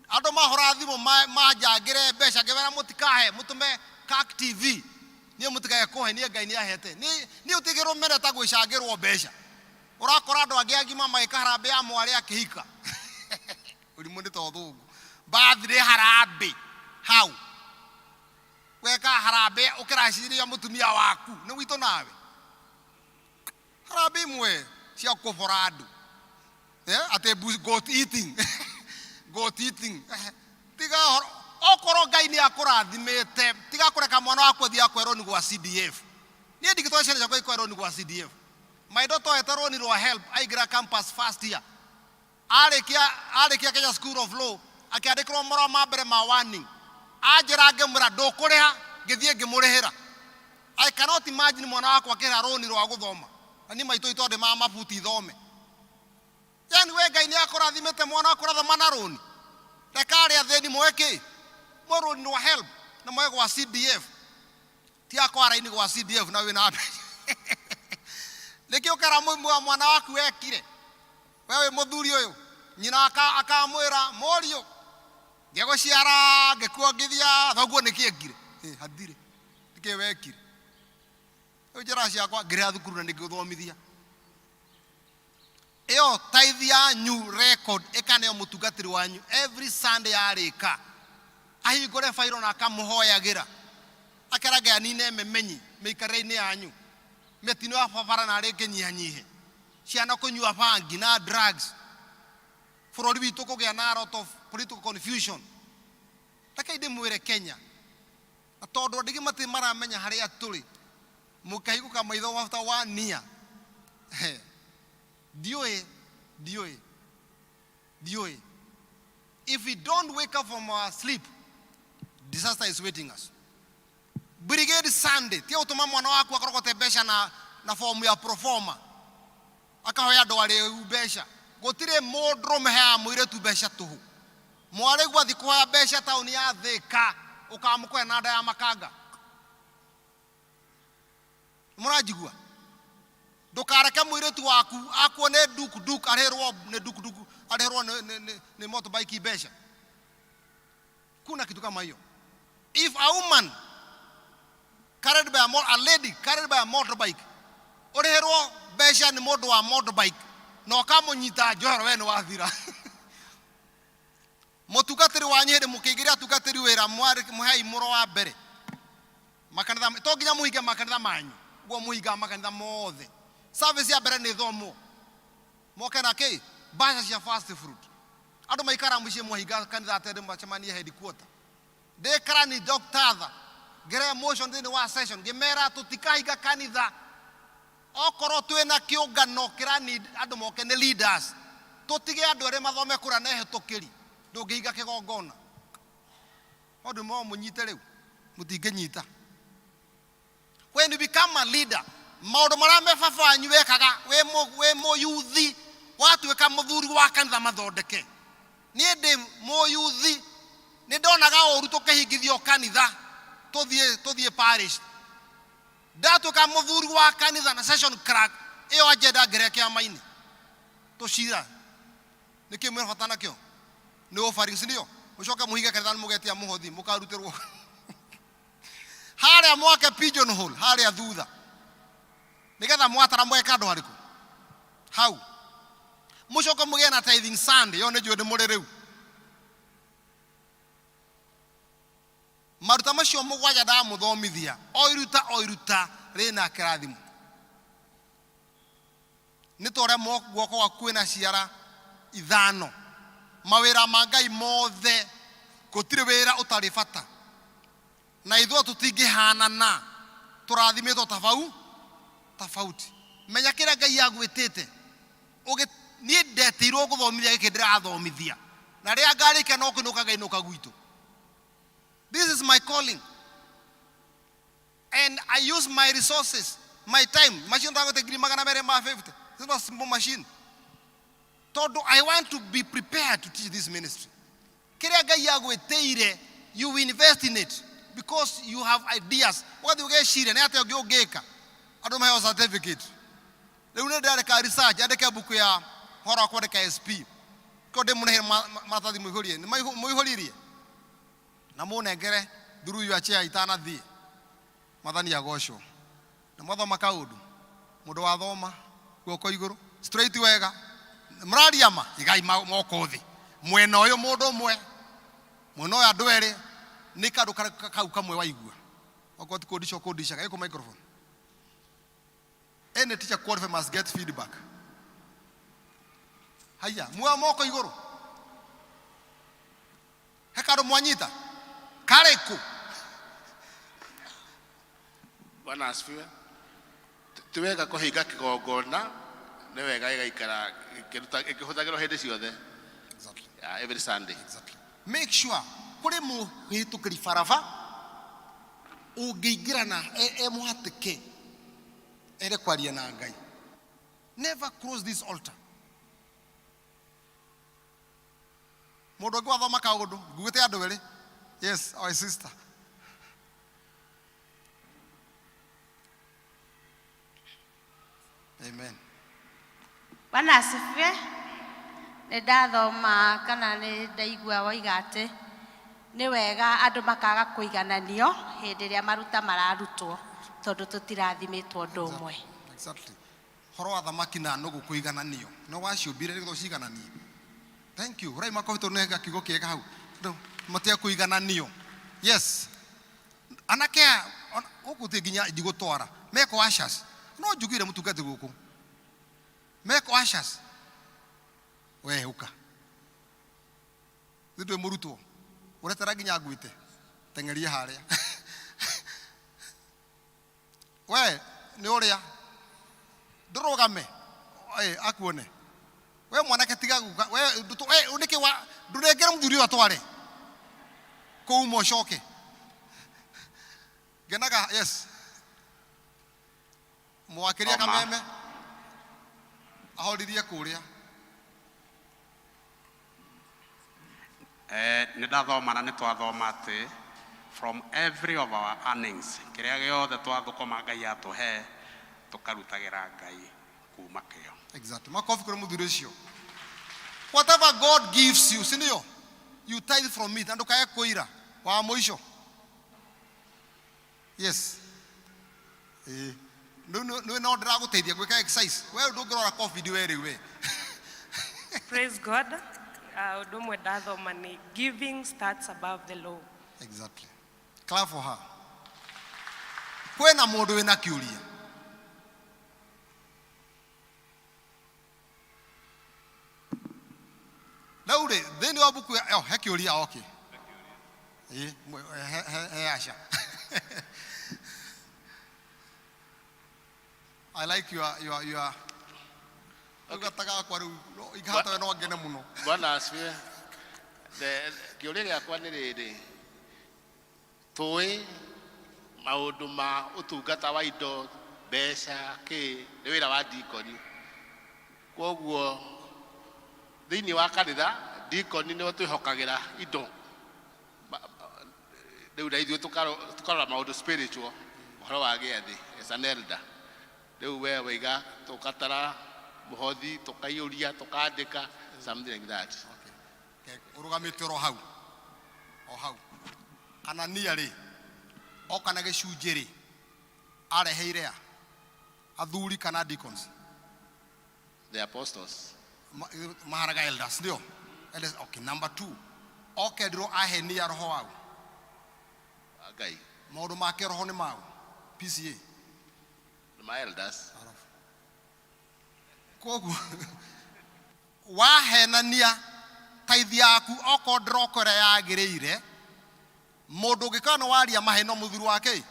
Andũ mahũra thimũ manjangĩre mbeca, ngĩmera mũtikahe, mũtũme CAK TV. Niĩ mũtikae kũhe, niĩ Ngai nĩ ahete. Niĩ ũtigĩrwo mene ta gwĩcangĩrwo mbeca. Ũrakora andũ angĩ agima magĩka harambĩ ya mwarĩ akĩhika. Ũrimũ nĩ ta ũthũngũ. Birthday harambĩ hau. Weka harambĩ ũkĩracĩria mũtumia waku. Nĩ witũ nawe. Harambĩ imwe cia kũbora andũ. Eh, atĩ goat eating. Goat eating. Eh, tiga horo okorwo Ngai nĩ akũrathimĩte, tiga kũreka mwana waku athiĩ akwe rũni gwa CDF. Niĩ ndingĩtwara ciana ciakwa ikwe rũni gwa CDF. My daughter oete rũni rwa HELB aingĩra campus first year. Arĩkia arĩkia Kenya School of Law akĩandĩkĩrwo marũa ma mbere ma warning. Anjĩra ngĩmwĩra ndũkũrĩha, ngĩthiĩ ngĩmũrĩhĩra. I cannot imagine mwana wakwa akĩrĩha rũni rwa gũthoma. Na niĩ maitũ itũ andĩmaga mabuti thome. Yani we Ngai nĩ akũrathimĩte mwana waku ũrathoma na rũni. Reka arĩa athĩni moe kĩ? Moe rũni rwa HELB na moe gwa CDF. Tiga kwara raini gwa CDF na wĩna mbeca. Nĩkĩ ũkera mwana waku wekire? We wĩ mũthuri ũyũ, nyina akamwĩra mũriũ ngĩgũciara ngĩkuongithia thoguo nĩkĩ ekire? Ĩ, hatirĩ. Nĩkĩ wekire? Rĩu njĩra ciakwa ngĩrĩha thukuru na nĩngĩgũthomithia. Ĩyo tithe yanyu record ĩkaneo mũtungatĩri wanyu every Sunday yarĩka. Ahingũre fairo na akamũhoyagĩra. Akera Ngai anine memenyi mĩikarĩre-inĩ yanyu. Mĩtino ya barabara na arĩ ĩkĩnyihanyihe. Ciana kũnyua bangi na drugs. Bũrũri witũ kũgĩa na a lot of political confusion. Rekei ndĩmwĩre Kenya, na tondũ andũ aingĩ matirĩ maramenya harĩa tũrĩ, mũkahingũka maitho after one year. Ndiũĩ, ndiũĩ, ndiũĩ. If we don't wake up from our sleep, disaster is waiting us. Brigade Sunday, tia gũtũma mwana waku akorogote mbeca na fomu ya proforma. Akahoya andũ arĩu mbeca. Gũtirĩ mũndũrũme heaga mũirĩtu mbeca tũhũ. Mwarĩguo athiĩ kũhoya mbeca taũni ya Thĩka, ũkamũkora na nda ya makanga. Mũranjigua? Ndũkareke mũirĩtu waku akuo nĩ duk duk arĩhĩrwo nĩ duk duk arĩhĩrwo nĩ motorbike mbeca. Kuna kitu kama hiyo. If a woman carried by a, a lady carried by a motorbike ũrĩhĩrwo mbeca nĩ mũndũ wa motorbike na ũkamũnyita njohero we nĩ wathira. Mũtungatĩri wanyu hĩndĩ mũkĩingĩria atungatĩri wĩra mũhei mũro wa mbere. Makanitha to nginya mũhinge makanitha manyu, ũguo mũhingaga makanitha mothe. Service ya mbere nĩ thomwo. Moke na kĩ? Mbeca cia first fruit. Andũ maikara mũciĩ mwahinga kanitha atĩ andũ macemanie headquarter. Ndĩ karani Dr. Tha, ngĩrehe motion thĩinĩ wa session, ngĩmera tũtikahinga kanitha. Okorwo twĩna kĩũngano kĩra need andũ moke nĩ leaders, tũtige andũ erĩ mathome kũrĩa na ehĩtũkĩri, ndũngĩhinga kĩgongona. Maũndũ no mũnyite rĩu, mũtingĩnyita. When you become a leader, maũndũ marĩa me baba wanyu wekaga wĩ mũyuthi, watuĩka mũthuri wa kanitha mathondeke. Niĩ ndĩ mũyuthi, nĩ ndonaga ũru tũkĩhingithio kanitha, tũthiĩ parish. Ndatuĩka mũthuri wa kanitha na session clerk, ĩyo agenda ngĩrehe kĩama-inĩ. Tũcira. Nĩkĩ mwĩna bata nakĩo? Nĩ offerings nĩyo? Mũcoke mũhinge kanitha nĩ mũgetia mũhothi, mũkarutĩrwo. Harĩa mwake pigeon hole, harĩa thutha. Nĩgetha mwatara mweke handũ harĩkũ? Hau. Mũcoke mũgĩe na tithing Sunday, ĩyo nĩ njũĩ nĩ mũrĩ rĩu. Maruta macio mũgwanja ndamũthomithia, o iruta o iruta rĩna kĩrathimo. Nĩ ta ũrĩa guoko gwaku kwĩna ciara ithano. Mawĩra ma Ngai mothe, gũtirĩ wĩra ũtarĩ bata. Na ithuĩ tũtingĩhanana, tũrathimĩtwo tofauti. Menya kĩrĩa Ngai agwĩtĩte. Niĩ ndetĩirwo gũthomithia gĩkĩ ndĩrathomithia. Na rĩrĩa ngarĩkia no kũinũka ngainũka gwitũ. This is my calling. And I use my resources, my time. Machine ndagũte ngiri magana merĩ ma 50. It's not a simple machine. Tondũ I want to be prepared to teach this ministry. Kĩrĩa Ngai agwĩtĩire, you invest in it because you have ideas. Ũgathiĩ ũgeciria nĩ atĩa ũngĩ ũngĩka. Andũ maheo certificate. Rĩu nĩ ndĩrandĩka research, andĩke mbuku ya ũhoro wa kwandĩka SP. Ko ndĩmũnehe maratathi mũihũrie. Nĩ mũihũririe? Na mũnengere through your chair itanathiĩ. Mwathani agocwo. Na mwathoma kaũndũ. Mũndũ wathoma guoko igũrũ straight wega. Mũraria ma igai moko thĩ. Mwena ũyũ mũndũ ũmwe, mwena ũyũ andũ erĩ, nĩ kandũ kau kamwe waigua. Okorwo ti kũndica ũkũndicaga, ĩkũ microphone. Any teacher qualified must get feedback. Haya, muoya moko igũrũ. He kandũ mwanyita karĩkũ? Bwana asifiwe. Ti wega kũhinga kĩgongona, nĩ wega gĩgaikara gĩkĩhũthagĩrwo hĩndĩ ciothe. Yeah, every Sunday. Make sure kũrĩ mũhĩtũkĩri baraba ũngĩingĩra na e mũhatĩke ere kwaria na Ngai. Never close this altar. Mũndũ ũngĩ wathoma kaũndũ, nguĩte andũ erĩ. Yes, our sister. Amen. Bwana asifiwe. Nĩ ndathoma kana nĩ ndaigua waiga atĩ nĩ wega andũ makaga kũigananio hĩndĩ ĩrĩa maruta mararutwo tondũ tũtirathimĩtwo ũndũ ũmwe. Exactly. Horo wa thamaki na nũgũ kũigananio. No waciũmbire nĩgetha ũcigananie. Thank you. Ũrai makobi tondũ nĩ kiugo kĩega hau. Andũ matige kũigananio. Yes. Anake aya gũkũ ti nginya ndigũtwara. Meko ushers. No njugire mũtungati gũkũ. Meko ushers. We ũka. Thĩ ndwĩ mũrutwo. Ũretera nginya ngwĩte. Teng'eria harĩa. We nĩ ũrĩa. Ndũrũgame. Akuone. We mwanake tiga guka. We we nĩkĩ wa ndũnengere mũthuri ũyũ atware. Kũu mũcoke. Ngenaga yes. Mwakĩria kameme. Ahoririe kũrĩa. Nĩ ndathoma na nĩ twathoma atĩ from every of our earnings kĩrĩa gĩothe twathũkũma Ngai atũhe tũkarutagĩra Ngai kuma kĩo. Exactly. Makofi kũrĩ mũthuri ũcio. Whatever God gives you, si ndio? You tithe from it. Na ndũkae kũira. Wa mũico. Yes. Nĩ no ndĩragũteithia gwĩka exercise. We ndũngĩrora COVID we rĩu we. Praise God. Ũndũ ũmwe ndathoma nĩ giving starts above the law. Exactly. Clap for her. Kwĩna mũndũ wĩna kĩũria. Rĩu rĩ, thĩinĩ wa mbuku ya, oh, he kĩũria okay. Ĩ, he, he, he aca. I like your, your, your, rĩu gata gakwa rĩu, ingĩhota we no ngene mũno. Bwana asifiwe. Kĩũria gĩakwa nĩ rĩrĩ, tũĩ maũndũ ma ũtungata wa indo, mbeca, kĩ, nĩ wĩra wa dikoni. Kwoguo thĩinĩ wa kanitha dikoni nĩo twĩhokagĩra indo. Rĩu na ithuĩ tũkarora maũndũ spiritual, ũhoro wa gĩathĩ as an elder. Rĩu we waiga tũgatara mũhothi, tũkaiyũria, tũkandĩka, something like that. Okay. Ũrũgamĩte oro hau. O hau. Anania rĩ, oka na gĩcunjĩ rĩ, areheire a? Athuri kana deacons? The apostles. Maharaga elders, ndio? Elders, okay, number 2. Okendirwo ahenia roho wau. Ngai. Maũndũ make roho nĩ mau. PCA. Nĩ ma elders. Koguo wahenania tithe yaku okorwo ndĩroka ũrĩa yagĩrĩire, mũndũ ũngĩkorwo nĩ waria maheno mũthuri wake.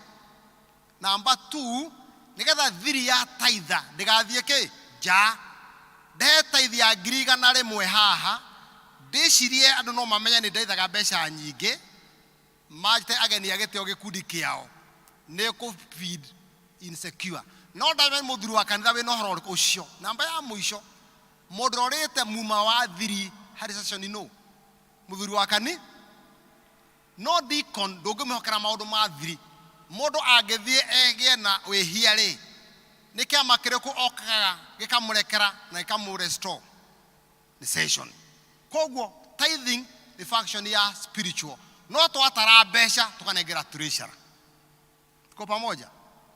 Number 2, nĩgetha thiri ya taitha ndĩgathiĩ kĩ nja. Ndehe tithe ya ngiri igana rĩmwe haha, ndĩcirie andũ no mamenye nĩ ndaithaga mbeca nyingĩ, Majte ageni a gĩtĩo gĩkundi kĩao nĩ kũ feed insecure. No ndamenya nĩ mũthuri wa kanitha wĩna ũhoro ũrĩkũ ũcio. Namba ya mũico, mũndũ ũrorĩte muma wa thiri harĩ session no mũthuri wa kani no deacon ndũngĩmwĩhokera maũndũ ma thiri. Mũndũ angĩthiĩ egĩe na wĩhia rĩ, nĩ kĩama kĩrĩkũ okaga gĩkamũrekera na gĩkamũ restore? Nĩ session. Koguo tithing nĩ function ya spiritual. No twatara mbeca tũkanengera treasurer. Tuko pamoja?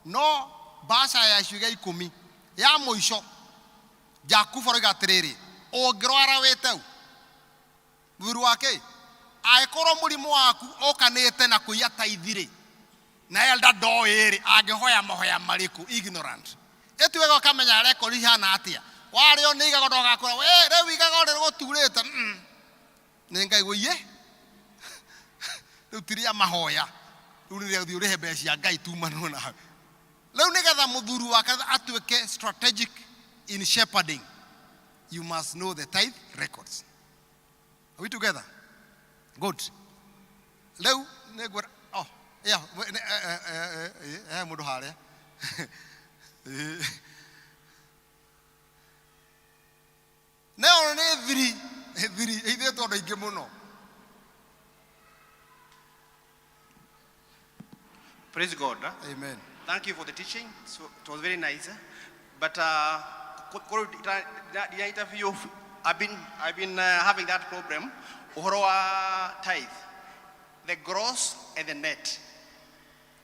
No mbaca ya ciuga ikũmi ya mũico Jakubu aroiga atĩrĩrĩ, ũngĩrwara wĩte ũ? Mũthuri wa kĩ? Angĩkorwo mũrimũ waku ũkanĩte na kũiya taithi rĩ, na elder ndoĩ rĩ, angĩhoya mahoya marĩkũ? Ignorant. Ĩti wega ũkamenya record ihana atĩa. Warĩo nĩ igago ndogakũra, we rĩu igago rĩgũturĩte. Nĩ Ngai wũiye. Rĩu ti rĩa mahoya. Rĩu nĩ rĩa gũthiĩ ũrĩhe mbeca cia Ngai tumanwo nawe. Rĩu nĩgetha mũthuri wa kanitha atuĩke strategic in shepherding, you must know the tithe records. Are we together? Good. Rĩu nĩ ngwĩra oh, yeah, we- nĩ- eh, eh, eh, eh, eh, mũndũ harĩa. Eh. Nayo nĩ thiri, thiri ĩhithĩtwo andũ aingĩ mũno. Praise God. Amen. Thank you for the teaching. So it was very nice. But the interview, I've been having that problem. Ũhoro wa tithe, the gross and the net.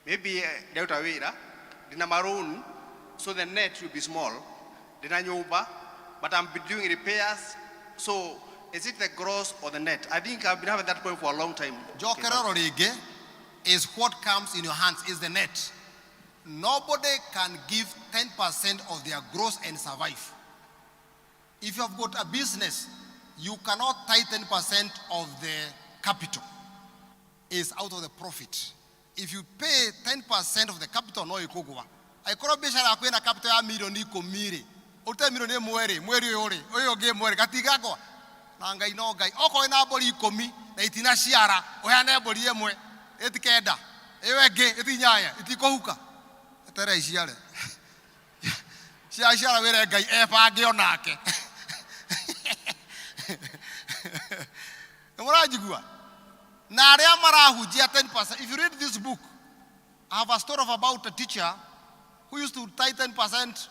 Maybe ndĩraruta wĩra, ndĩna maroon, so the net will be small. Ndĩna nyũmba, but I'm doing repairs. So is it the gross or the net? I think I've been having that problem for a long time. Njokerero rĩngĩ is what comes in your hands is the net. Nobody can give 10% of their gross and survive. If you have got a business, you cannot tithe 10% of the capital. It's out of the profit. If you pay 10% of the capital, no ikũgũa. Angĩkorwo biacara yaku ĩna capital ya milioni ikũmi rĩ, ũrute milioni ĩmwe rĩ, mweri ũyũ rĩ, ũyũ ũngĩ ĩmwe rĩ, gatigagwa. Na Ngai no Ngai. Okorwo wĩna mbũri ikũmi na itinaciara, ũheane mbũri ĩmwe, ĩtikenda. Ĩyo ĩngĩ ĩtinyanya, itikũhuka. Eterera iciare. Ciaciara wĩre Ngai ebange onake. Nĩ mũranjigua? Na arĩa marahunjia 10%, if you read this book, I have a story of about a teacher who used to tithe 10%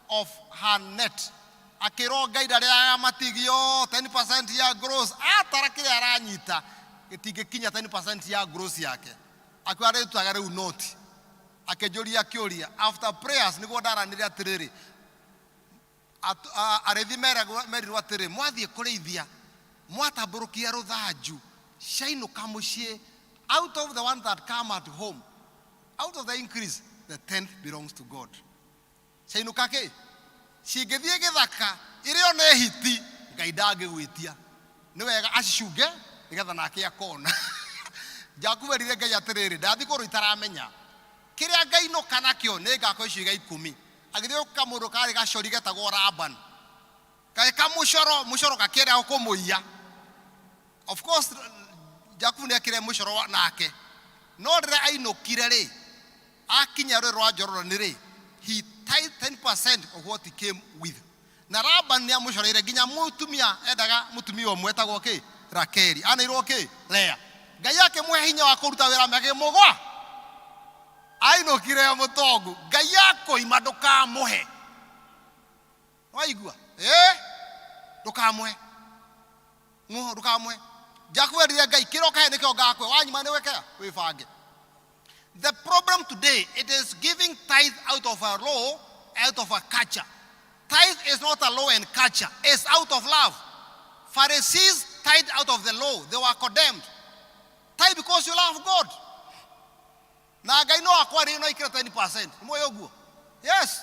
of her net. Akĩrwo Ngai ndarĩaga matigio 10% ya gross. Atara kĩrĩa aranyita gĩtingĩkinya 10% ya gross yake. Akiuga rĩrutaga rĩu noti. Akĩnjũria kĩũria after prayers nĩguo ndaranire atĩrĩrĩ arĩithi merirwo atĩrĩ mwathiĩ kũrĩithia mwatambũrũkia rũthanju ciainũka mũciĩ out of the one that come at home, out of the increase, the tenth belongs to God. Ciainũka kĩ cingĩthiĩ gĩthaka irĩo nĩ hiti Ngai ndangĩgwĩtia. Nĩ wega acicunge nĩgetha nake akona. Jakubu erire Ngai atĩrĩrĩ, ndathiĩ kũndũ itaramenya kĩrĩa ngainũka nakĩo nĩ ngakwa icio iga ikũmi. Agĩthiĩ gũka mũndũ karĩ gacori getagwo Laban, karĩ kamũcoro mũcoro gakĩenda kũmũiya. Of course Jakubu nĩ ekire mũcoro nake, no rĩrĩa ainũkire rĩ, akinya rũĩ rwa Jorodani rĩ, he tithed 10% of what he came with. Na Laban nĩ amũcoreire nginya mũtumia, endaga mũtumia ũmwe etagwo kĩ Rakeli, aneirwo kĩ Lea. Ngai akĩmũhe hinya wa kũruta wĩra akĩmũgwa, ainũkire mũtongu. Ngai akũima ndũkamũhe. Waigua? Ndũkamũhe. Ng'ũhũ ndũkamũhe. Jakubu erire Ngai kĩrĩa ũkahe nĩkĩo ngakũhe, wanyima nĩ wĩkea wĩbange. The problem today, it is giving tithe out of a law, out of a culture. Tithe is not a law and culture. It's out of love. Pharisees tithed out of the law. They were condemned. Tithe because you love God. Na Ngai no akwarĩrie no ikĩra 10%. Nĩ mũĩ ũguo? Yes.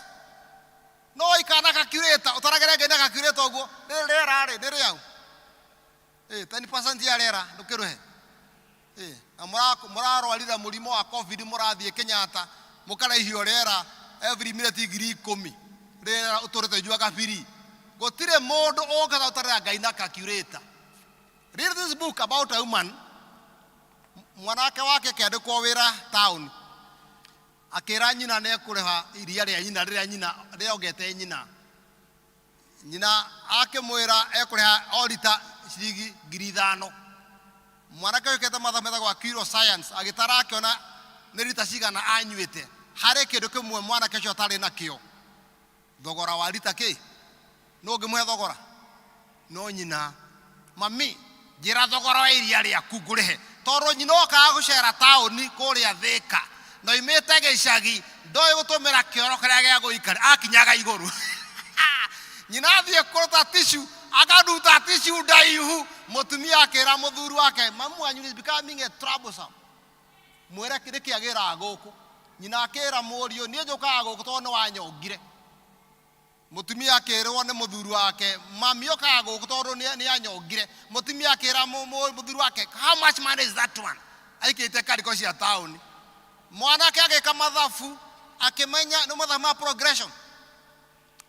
No ikara na calculator, ũtaragĩre Ngai na calculator ũguo. Rĩrĩ rĩera rĩ, nĩ rĩau. 10% ya rĩera ndũkĩrũhe. Na mũrarwarire mũrimũ wa COVID, mũrathiĩ Kenyatta mũkaraihio rĩera every minute 10,000. Rĩera ũtũrĩte ijuaga biri. Gũtirĩ mũndũ ũngĩhota gũtarĩra Ngai na calculator. Read this book about a woman. Mwanake wake akĩandĩkwo wĩra taũni, akĩra nyina nĩ ekũrĩha iria rĩa nyina rĩrĩa nyina rĩongete nyina. Nyina akĩmwĩra ekũrĩha o rita ciringi 5,000. Mwanake wĩkĩte mathabu metagwo Akiro Science agĩtara akĩona nĩ rita cigana anyuĩte. Harĩ kĩndũ kĩmwe mwanake ũcio atarĩ nakĩo, thogora wa rita kĩ? Nũ ũngĩmũhe thogora? No nyina. Mami, njĩra thogora wa iria rĩaku ngũrĩhe. Tondũ nyina okaga gũcera taũni kũrĩa Thĩka na oimĩte gĩcagi, ndoĩ gũtũmĩra kĩoro kĩrĩa gĩa gũikara, akinyaga igũrũ. Nyina athiĩ kũruta tissue, akaruta tissue ndaihu. Mũtumia akĩra mũthuri wake, mamu wanyu is becoming a troublesome. Mwĩre nĩkĩ agĩraga gũkũ. Nyina akĩra mũriũ, niĩ njũkaga gũkũ tondũ nĩ wanyongire. Mũtumia akĩrwo nĩ mũthuri wake, mami okaga gũkũ tondũ nĩ anyongire. Mũtumia akĩra mũthuri wake, how much money is that one? Aikĩte kariko cia taũni. Mwanake agĩka mathabu, akĩmenya nĩ mathabu ma progression.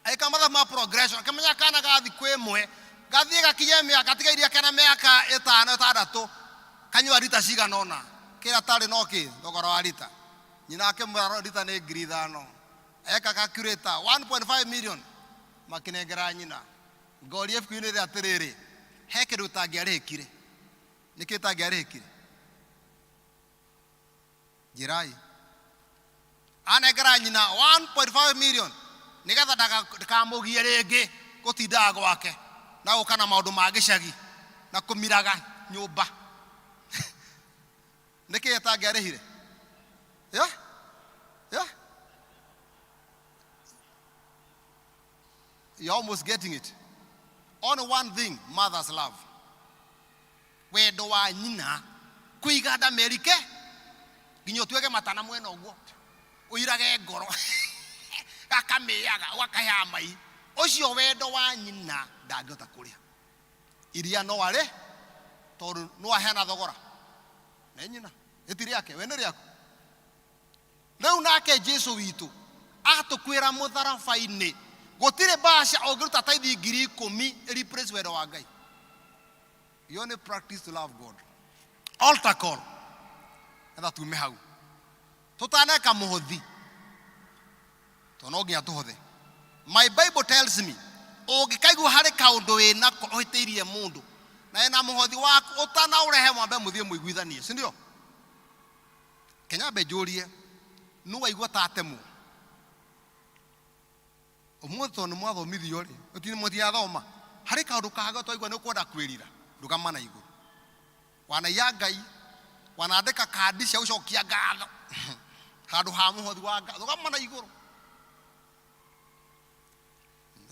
Agĩka mathabu ma progression, akĩmenya kana ga thikũ ĩmwe, gathiĩ gakinye mĩaka, gatigairie kena mĩaka ĩtano ĩtandatũ, kanyua rita cigana ũna. Kĩrĩa atarĩ no kĩ? Thogora wa rita. Nyina akĩmwĩra rita nĩ 5,000. Eka calculator 1.5 million makinengera nyina. Ngoria ibuku-inĩ rĩrĩ atĩrĩrĩ, he kĩndũ gĩtangĩarĩhĩkire. Nĩkĩ gĩtangĩarĩhĩkire? Njĩrai. Anengera nyina 1.5 million nĩgetha ndakamũgie rĩngĩ gũtindaga gwake na gũka na maũndũ ma gĩcagi na kũmiraga nyũmba. Nĩkĩ gĩtangĩarĩhire? Yeah? Yeah? You're almost getting it. Only one thing, mother's love. Wendo wa nyina kũiga nda merike nginya ũtuĩke matana mwena ũguo ũirage ngoro gakamĩaga ũgakaheaga mai. Ũcio wendo wa nyina ndangĩhota kũrĩa iria no arĩ tondũ no aheana thogora nĩ nyina ĩti rĩake we nĩ rĩaku. Rĩu nake Jesu witũ atũkuĩra mũtharaba-inĩ, gũtirĩ mbaca ũngĩruta taithi 10,000 replace wendo wa Ngai. You only practice to love God. Altar call. Etha tume hau. Tũtaneka mũhothi. Tondũ no nginya tũhothe. My Bible tells me, ũngĩkaigua harĩ kaũndũ wĩnako ũhĩtĩirie mũndũ, na wĩna mũhothi waku, ũtanaũrehe mwambe mũthiĩ mũiguithanie, si ndio? Kenyambe njũrie, nũ waigua ta atemwo? Ũmũthĩ tondũ nĩ mwathomithio rĩ, mũtirathoma, harĩ kaũndũ kangĩ twaigua nĩ ũkwenda kwĩrira, rũgama na igũrũ. Wanaiya Ngai, wanandĩka kandi cia gũcokia ngatho handũ ha mũhothi wa ngatho, rũgama na igũrũ.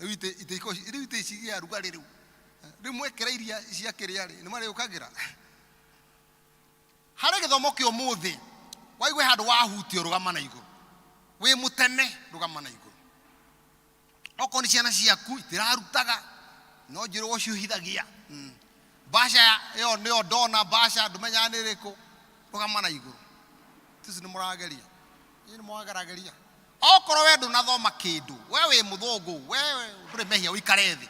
Rĩu itĩ rĩu itĩ ici cia rugarĩ rĩu. Rĩu mwekĩra iria cia kĩrĩa rĩ, nĩ marĩũkagĩra. Harĩ gĩthomo kĩa ũmũthĩ, waigua handũ wahutio rũgama na igũrũ. Wĩ mũteme rũgama na igũrũ. Okorwo nĩ ciana ciaku itirarutaga, no njĩrwo ũciũhithagia. Mbaca ĩyo nĩyo ndona, mbaca ndũmenyaga nĩ ĩrĩkũ, rũgama na igũrũ. Sisi nĩ mũrageria. Inyuĩ nĩ mwagerageria. Okorwo we ndũnathoma kĩndũ, we wĩ mũthũngũ, we ndũrĩ mehia ũikare thĩ.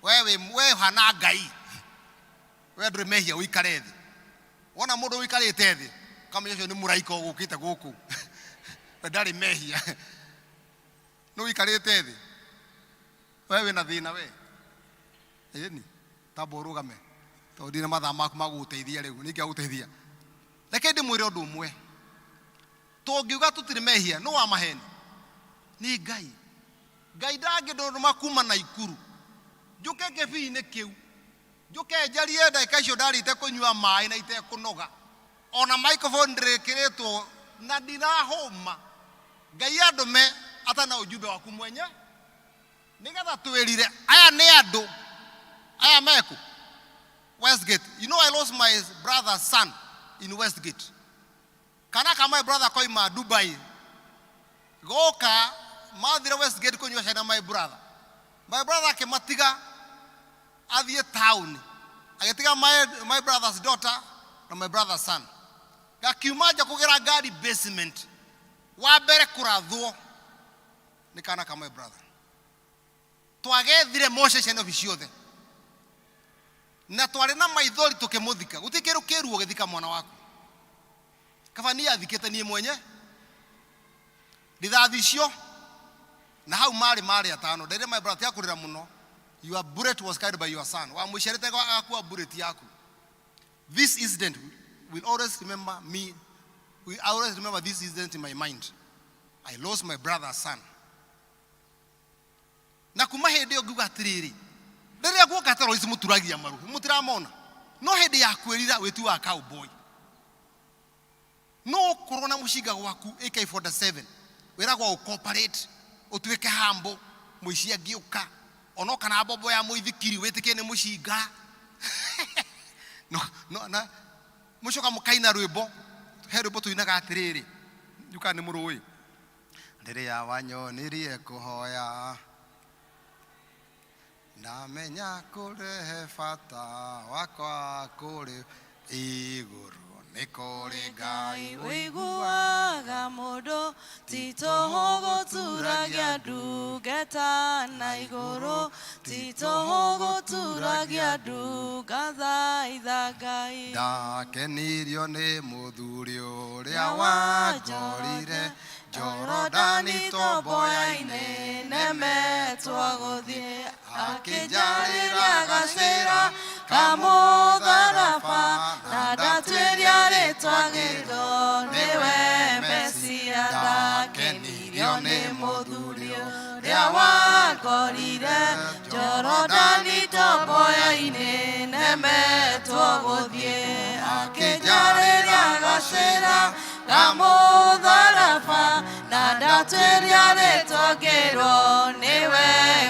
We wĩ, we ũhana Ngai. We ndũrĩ mehia ũikare thĩ. Wona mũndũ ũikarĩte thĩ, ũkamenya ũcio nĩ mũraika ũgũkĩte gũkũ. We ndarĩ mehia. Nũ ũikarĩte thĩ? We wĩna thĩna we. Ĩni, tamba ũrũgame. Tondũ ndirĩ na mathaa maku ma gũgũteithia rĩu, nĩ ingĩagũteithia. Reke ndĩmwĩre ũndũ ũmwe. Tũngiuga tũtirĩ mehia, nũ wa maheni? Nĩ Ngai. Ngai ndangĩndũma kuma Naikuru. Njũke kĩbii-inĩ kĩu. Njũke njarie ndagĩka icio ndarĩte kũnyua maĩ na itekũnoga. Ona microphone ndĩrĩkĩrĩtwo na ndirahũma. Ngai andũme atana ujumbe waku mwenye. Nĩgetha twĩrire, aya nĩ andũ, aya meku? Westgate. You know I lost my brother's son in Westgate. Kana ka my brother koima Dubai. Goka, mathire Westgate kũnyua cai na my brother. My brother akĩmatiga athiĩ town. Agĩtiga my brother's daughter na my brother's son. Gakiuma nja kũgĩra ngari basement. Wa mbere kũrathwo nĩ kana ka my brother. Twagethire moshe ciana obici ciothe. Na twarĩ na maithori tũkĩmũthika. Gũtirĩ kĩndũ kĩruo gĩthika mwana waku. Kaba niĩ athikĩte niĩ mwenye rithathi icio na hau marĩ marĩ atano. Nderire my brother, tiga kũrĩra mũno, your bullet was carried by your son. Wamũciarĩte agakua bullet yaku. This incident will always remember me. We always remember this incident in my mind. I lost my brother's son. Na kuma hĩndĩ ĩyo ngiuga atĩrĩrĩ, rĩrĩa guoka terrorist mũturagia maru, mũtiramona. No hĩndĩ ya kwĩrira wĩtuaga cowboy. No ũkorwo na mũcinga gwaku AK47 wĩragwo ũcooperate, ũtuĩke humble, mũici angĩũka onoka na mbombo ya mũithikiri wĩtĩkie nĩ mũcinga. No, no, na mũcoka mũkaina rwĩmbo. He rwĩmbo tũinaga atĩrĩrĩ, njuka nĩ mũrũĩ, rĩrĩa wanyonirie kũhoya ndamenya kũrehe bata wakwa kũrĩ igũrũ nĩ kũrĩ Ngai. Ũiguaga mũndũ ti tũhũ gũturagia ndungata na igũrũ, ti tũhũ gũturagia ndungathaitha Ngai. Ndakenirio nĩ mũthuri ũrĩa wanjorire Jorodani tomboya-inĩ nemetwo gũthiĩ, akĩnjarĩria gacĩra kamũtharaba na ndatuĩria rĩtwa ngĩtwo nĩwe Mesia. Ndakenirio nĩ mũthuri ũrĩa wangorire Jorodani tomboya-inĩ nemetwo gũthiĩ, akĩnjarĩria gacĩra kamũtharaba na ndatuĩria rĩtwa ngĩrwo nĩwe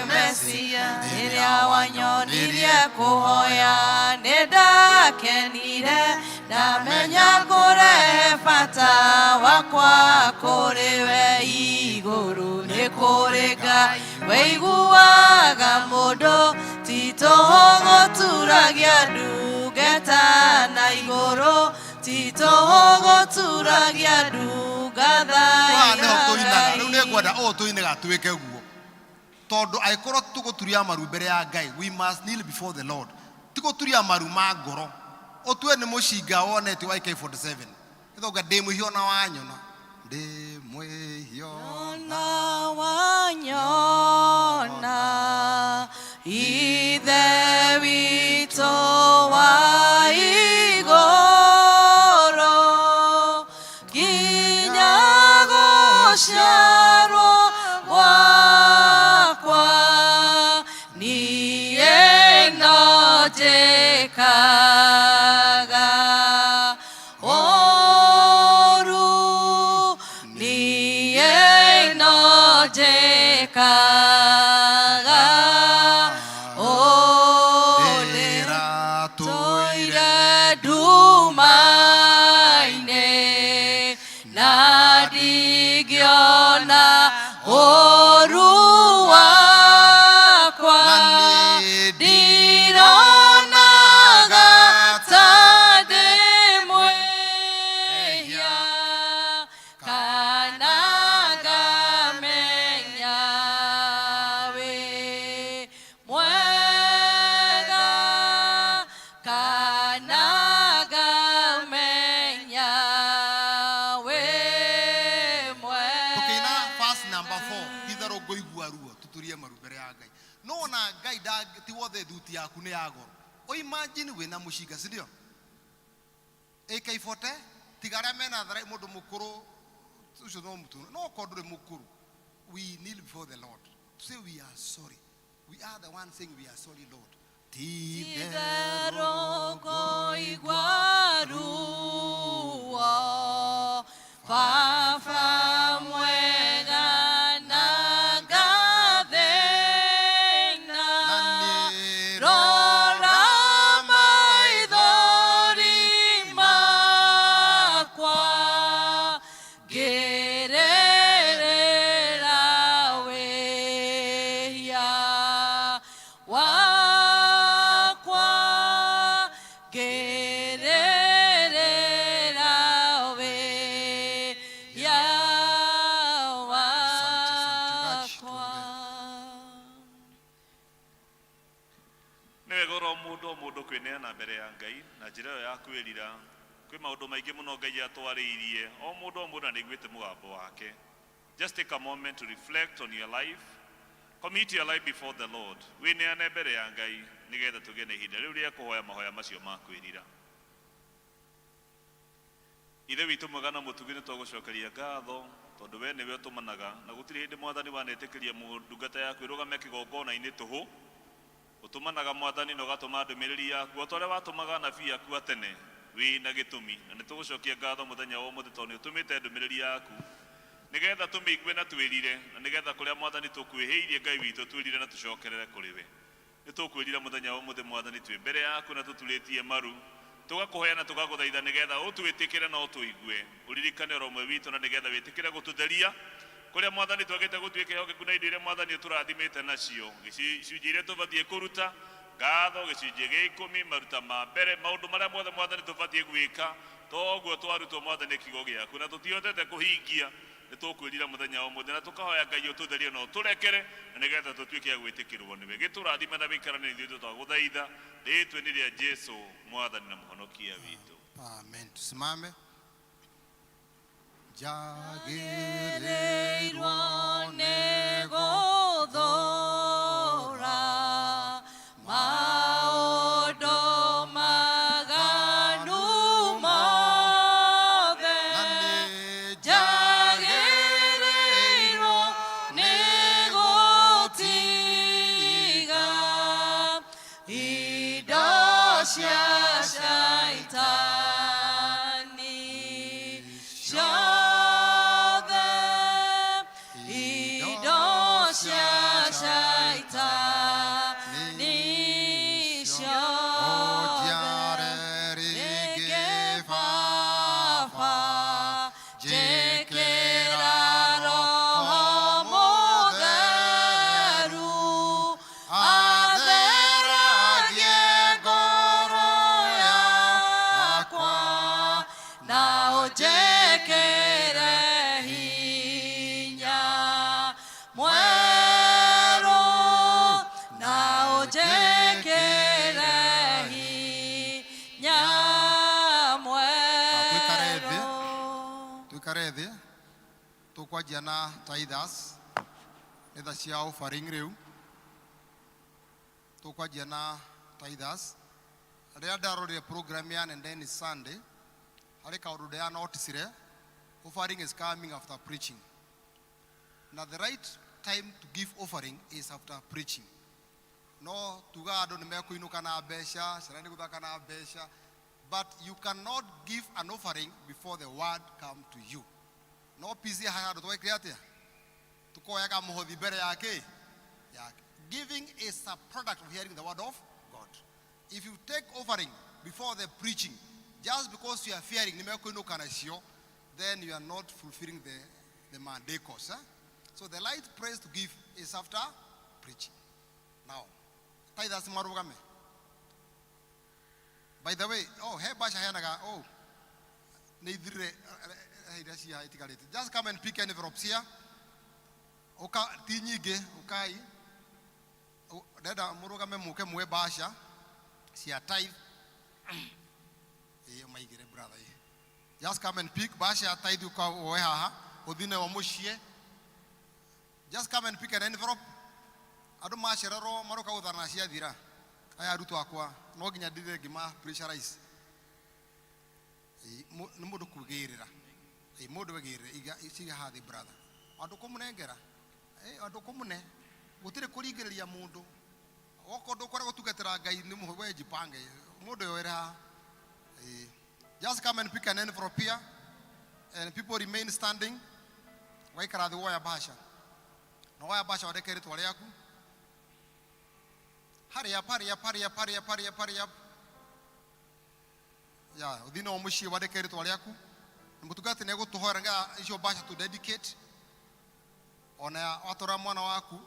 Mesia. Rĩrĩa wanyonirie kũhoya nĩ ndakenire, ndamenya kũrehe bata wakwa kũrĩ we igũrũ nĩ kũrĩ Ngai. Wĩiguaga mũndũ ti tũhũ gũturagia ndungata na igũrũ, ti tũhũ gũturagia Haha nĩho ndungathaitha tũinaga rĩu. Ngai. Nĩ ngwenda ũũ tũinaga twĩke guo, tondũ angĩkorwo tũgũturia maru mbere ya Ngai, we must kneel before the Lord. Ti gũturia maru ma ngoro ũtue nĩ mũcinga wonete wa AK47 ĩthonga ndĩ mwĩhio na wanyona ndĩ mwĩhio na wanyona Ithe witũ wa igũrũ, nginya gũciarwo gwakwa niĩ no njĩkaga ũru, niĩ no njĩkaga ũru, ndĩratũire nduma-inĩ na ndingĩona ũru wakwa, ndironaga ta ndĩ mwĩhia kana ngamenya wĩ mwega, kana ngamenya wĩ mwega. Tũkĩina verse number 4, itherũ ngũigua ruo, tuturie maru mbere ya Ngai. No ona Ngai ti wothe thuti yaku nĩ ya goro. O imagine wĩna mũcinga, si ndio? AK40, tiga arĩa mena thara, mũndũ mũkũrũ ũcio no mũtu, no okorwo ndũrĩ mũkũrũ, we kneel before the Lord to say we are sorry. We are the one saying we are sorry, Lord. Itherũ ngũigua ruo, Baba mwega, na ngathĩna, rora maithori makwa ngĩrĩrĩra wĩhia wakwa, ngĩrĩrĩra wĩhia wakwa. Nĩ wega oro mũndũ o mũndũ kwĩneana mbere ya Ngai na njĩra ĩyo ya kwĩrira. Kwĩ maũndũ maingĩ mũno Ngai atwarĩirie o mũndũ o mũndũ na nĩaiguĩte mũgambo wake. Just take a moment to reflect on your life. Commit your life before the Lord. Wĩneane mbere ya Ngai nĩgetha tũgĩe na ihinda rĩu rĩa kũhoya mahoya macio ma kwĩrira. Ithe witũ mwega na mũtugi, nĩ twagũcokeria ngatho tondũ we nĩwe ũtũmanaga na gũtirĩ hĩndĩ Mwathani wanetĩkĩria ndungata yaku ĩrũgame kĩgongona-inĩ tũhũ. Ũtũmanaga Mwathani na ũgatũma ndũmĩrĩri yaku o ta ũrĩa watũmaga anabii aku a tene wĩ na gĩtũmi, na nĩ tũgũcokia ngatho mũthenya wa ũmũthĩ tondũ nĩ ũtũmĩte ndũmĩrĩri yaku nĩgetha tũmĩigue na twĩrire, na nĩgetha kũrĩa Mwathani tũkwĩhĩirie Ngai witũ twĩrire na tũcokerere kũrĩ we. Nĩ tũkwĩrira mũthenya wa ũmũthĩ Mwathani twĩ mbere yaku na tũturĩtie maru, tũgakũhoya na tũgagũthaitha nĩgetha ũtwĩtĩkĩre na ũtũigue, ũririkane oro ũmwe witũ na nĩgetha wĩtĩkĩre gũtũtheria kũrĩa Mwathani twagĩte gũtuĩka ehokeku na indo iria Mwathani ũtũrathimĩte nacio, gĩcunjĩ iria tũbatiĩ kũruta ngatho, gĩcunjĩ gĩa ikũmi, maruta ma mbere, maũndũ marĩa mothe Mwathani tũbatiĩ gwĩka toguo twarutwo Mwathani kiugo gĩaku na tũtihotete kũhingia. Nĩ tũkwĩrira mũthenya wa ũmũthĩ na tũkahoya Ngai ũtũtherie na ũtũrekere na nĩgetha tũtuĩke a gwĩtĩkĩrwo nĩwe. Gĩtũrathime na wĩikaranie na ithuĩ tũtagũthaitha rĩĩtwa-inĩ rĩa Jesu Mwathani na Mũhonokia witũ. Amen. Tusimame. Njagĩrĩirwo nĩ gũthũra maũndũ maganu mothe, njagĩrĩirwo nĩ gũtiga indo cia Shaitani ciothe, indo cia Shaitani ciothe. Rĩngĩ Baba, njĩkĩra Roho Mũtheru, atheragie ngoro yakwa na ũnjĩkĩre hinya mwerũ, na ũnjĩkĩre hinya Tuikare thĩ. mwerũ. Tuikare thĩ. Tũkwanjia na tithers. Nĩ tha cia offering rĩu. Tũkwanjia na tithers. Rĩrĩa ndarorire program ya Nendeni Sunday, harĩ kaũndũ ndĩranoticire, offering is coming after preaching. Na the right time to give offering is after preaching. No tugaga andũ nĩ mekũinũka na mbeca, ciana nĩ gũthaka na mbeca, but you cannot give an offering before the word come to you. No PC haha andũ twekire atĩa? Tukoyaga mũhothi mbere ya kĩ? Ya giving is a product of hearing the word of God. If you take offering before the preaching, just because you are fearing nĩ mekũinũka nacio, then you are not fulfilling the mandate course. Eh? So the right place to give is after preaching. Now, tithers marũgame. By the way, oh, he basha heanaga, oh, nĩ ithirire iria cia itigarĩte. Just come and pick envelopes here. Ũka ti nyingĩ, ũkai. Ndenda mũrũgame mũke muoe basha cia tithe. Ĩĩ maigĩre brother ĩĩ. Just come and pick basha ya tithe ũka woe haha, ũthiĩ nayo mũciĩ. Just come and pick an envelope. Andũ macererwo maroka gũthana ciathira. Aya arutwo akwa no nginya ndire ngĩma pressurize. Ĩĩ, nĩ mũndũ kwĩgĩrĩra. Ĩĩ, mũndũ wĩgĩrĩre, iga ciga haha thĩ brother. Andũ kũmũnengera. Ĩĩ, andũ kũmũne. Gũtirĩ kũringĩrĩria mũndũ. Okorwo ndũkwenda gũtungatĩra Ngai nĩ mũhe we jipange. Mũndũ yoere haha. Ĩĩ. Just come and pick an envelope here and people remain standing. Waikara thĩ woya bahasha. Na woya bahasha wandĩke rĩtwa rĩaku. Hurry up, hurry up, hurry up, hurry up, hurry up, hurry up. Ya, ũthiĩ nao mũciĩ wandĩke rĩtwa rĩaku. Na mũtungati nĩ egũtũhoera nĩgetha icio bahasha to dedicate. Ona watwara mwana waku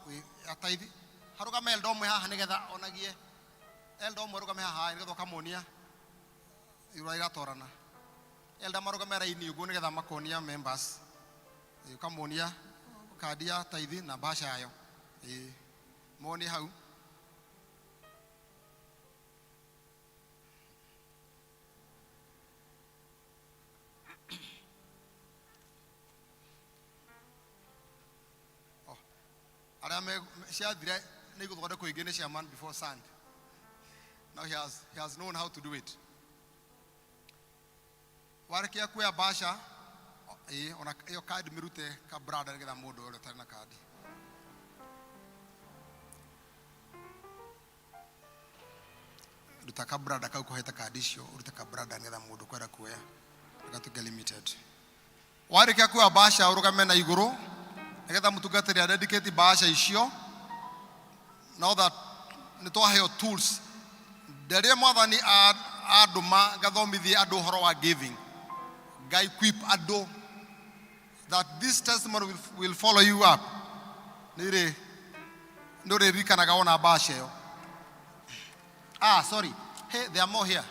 ataithi. Harũgame elder ũmwe haha nĩgetha onagie. Elder ũmwe arũgame haha nĩgetha ũkamuonia ũrĩa iratwarana. Elder marũgame raini ũguo nĩgetha makonia members. Ũkamuonia kandi ya tithe na bahasha yayo. Ĩĩ, monie hau. Arĩa ciathira nĩ igũthondekwo ingĩ nĩ chairman before Sunday. Now he has known how to do it. Warĩkia kuoya bahasha, ĩĩ, ona ĩyo kandi mĩrute kabrada nĩgetha mũndũ ũrĩa ũtarĩ na kandi. Ruta kabrada kau kũhete kandi icio, ũrute kabrada nĩgetha mũndũ kwenda kuoya gatuĩke limited. Warĩkia kuoya bahasha, ũrũgame na igũrũ nĩgetha mũtungatĩri adedicate bahasha icio. Now that nĩ twaheo tools, nderire Mwathani andũma ngathomithie andũ ũhoro wa giving, Ngai equip andũ that this testimony will follow you up. Nĩ nĩ ũrĩririkanaga wona bahasha ĩyo. Ah, sorry, hey, there are more here.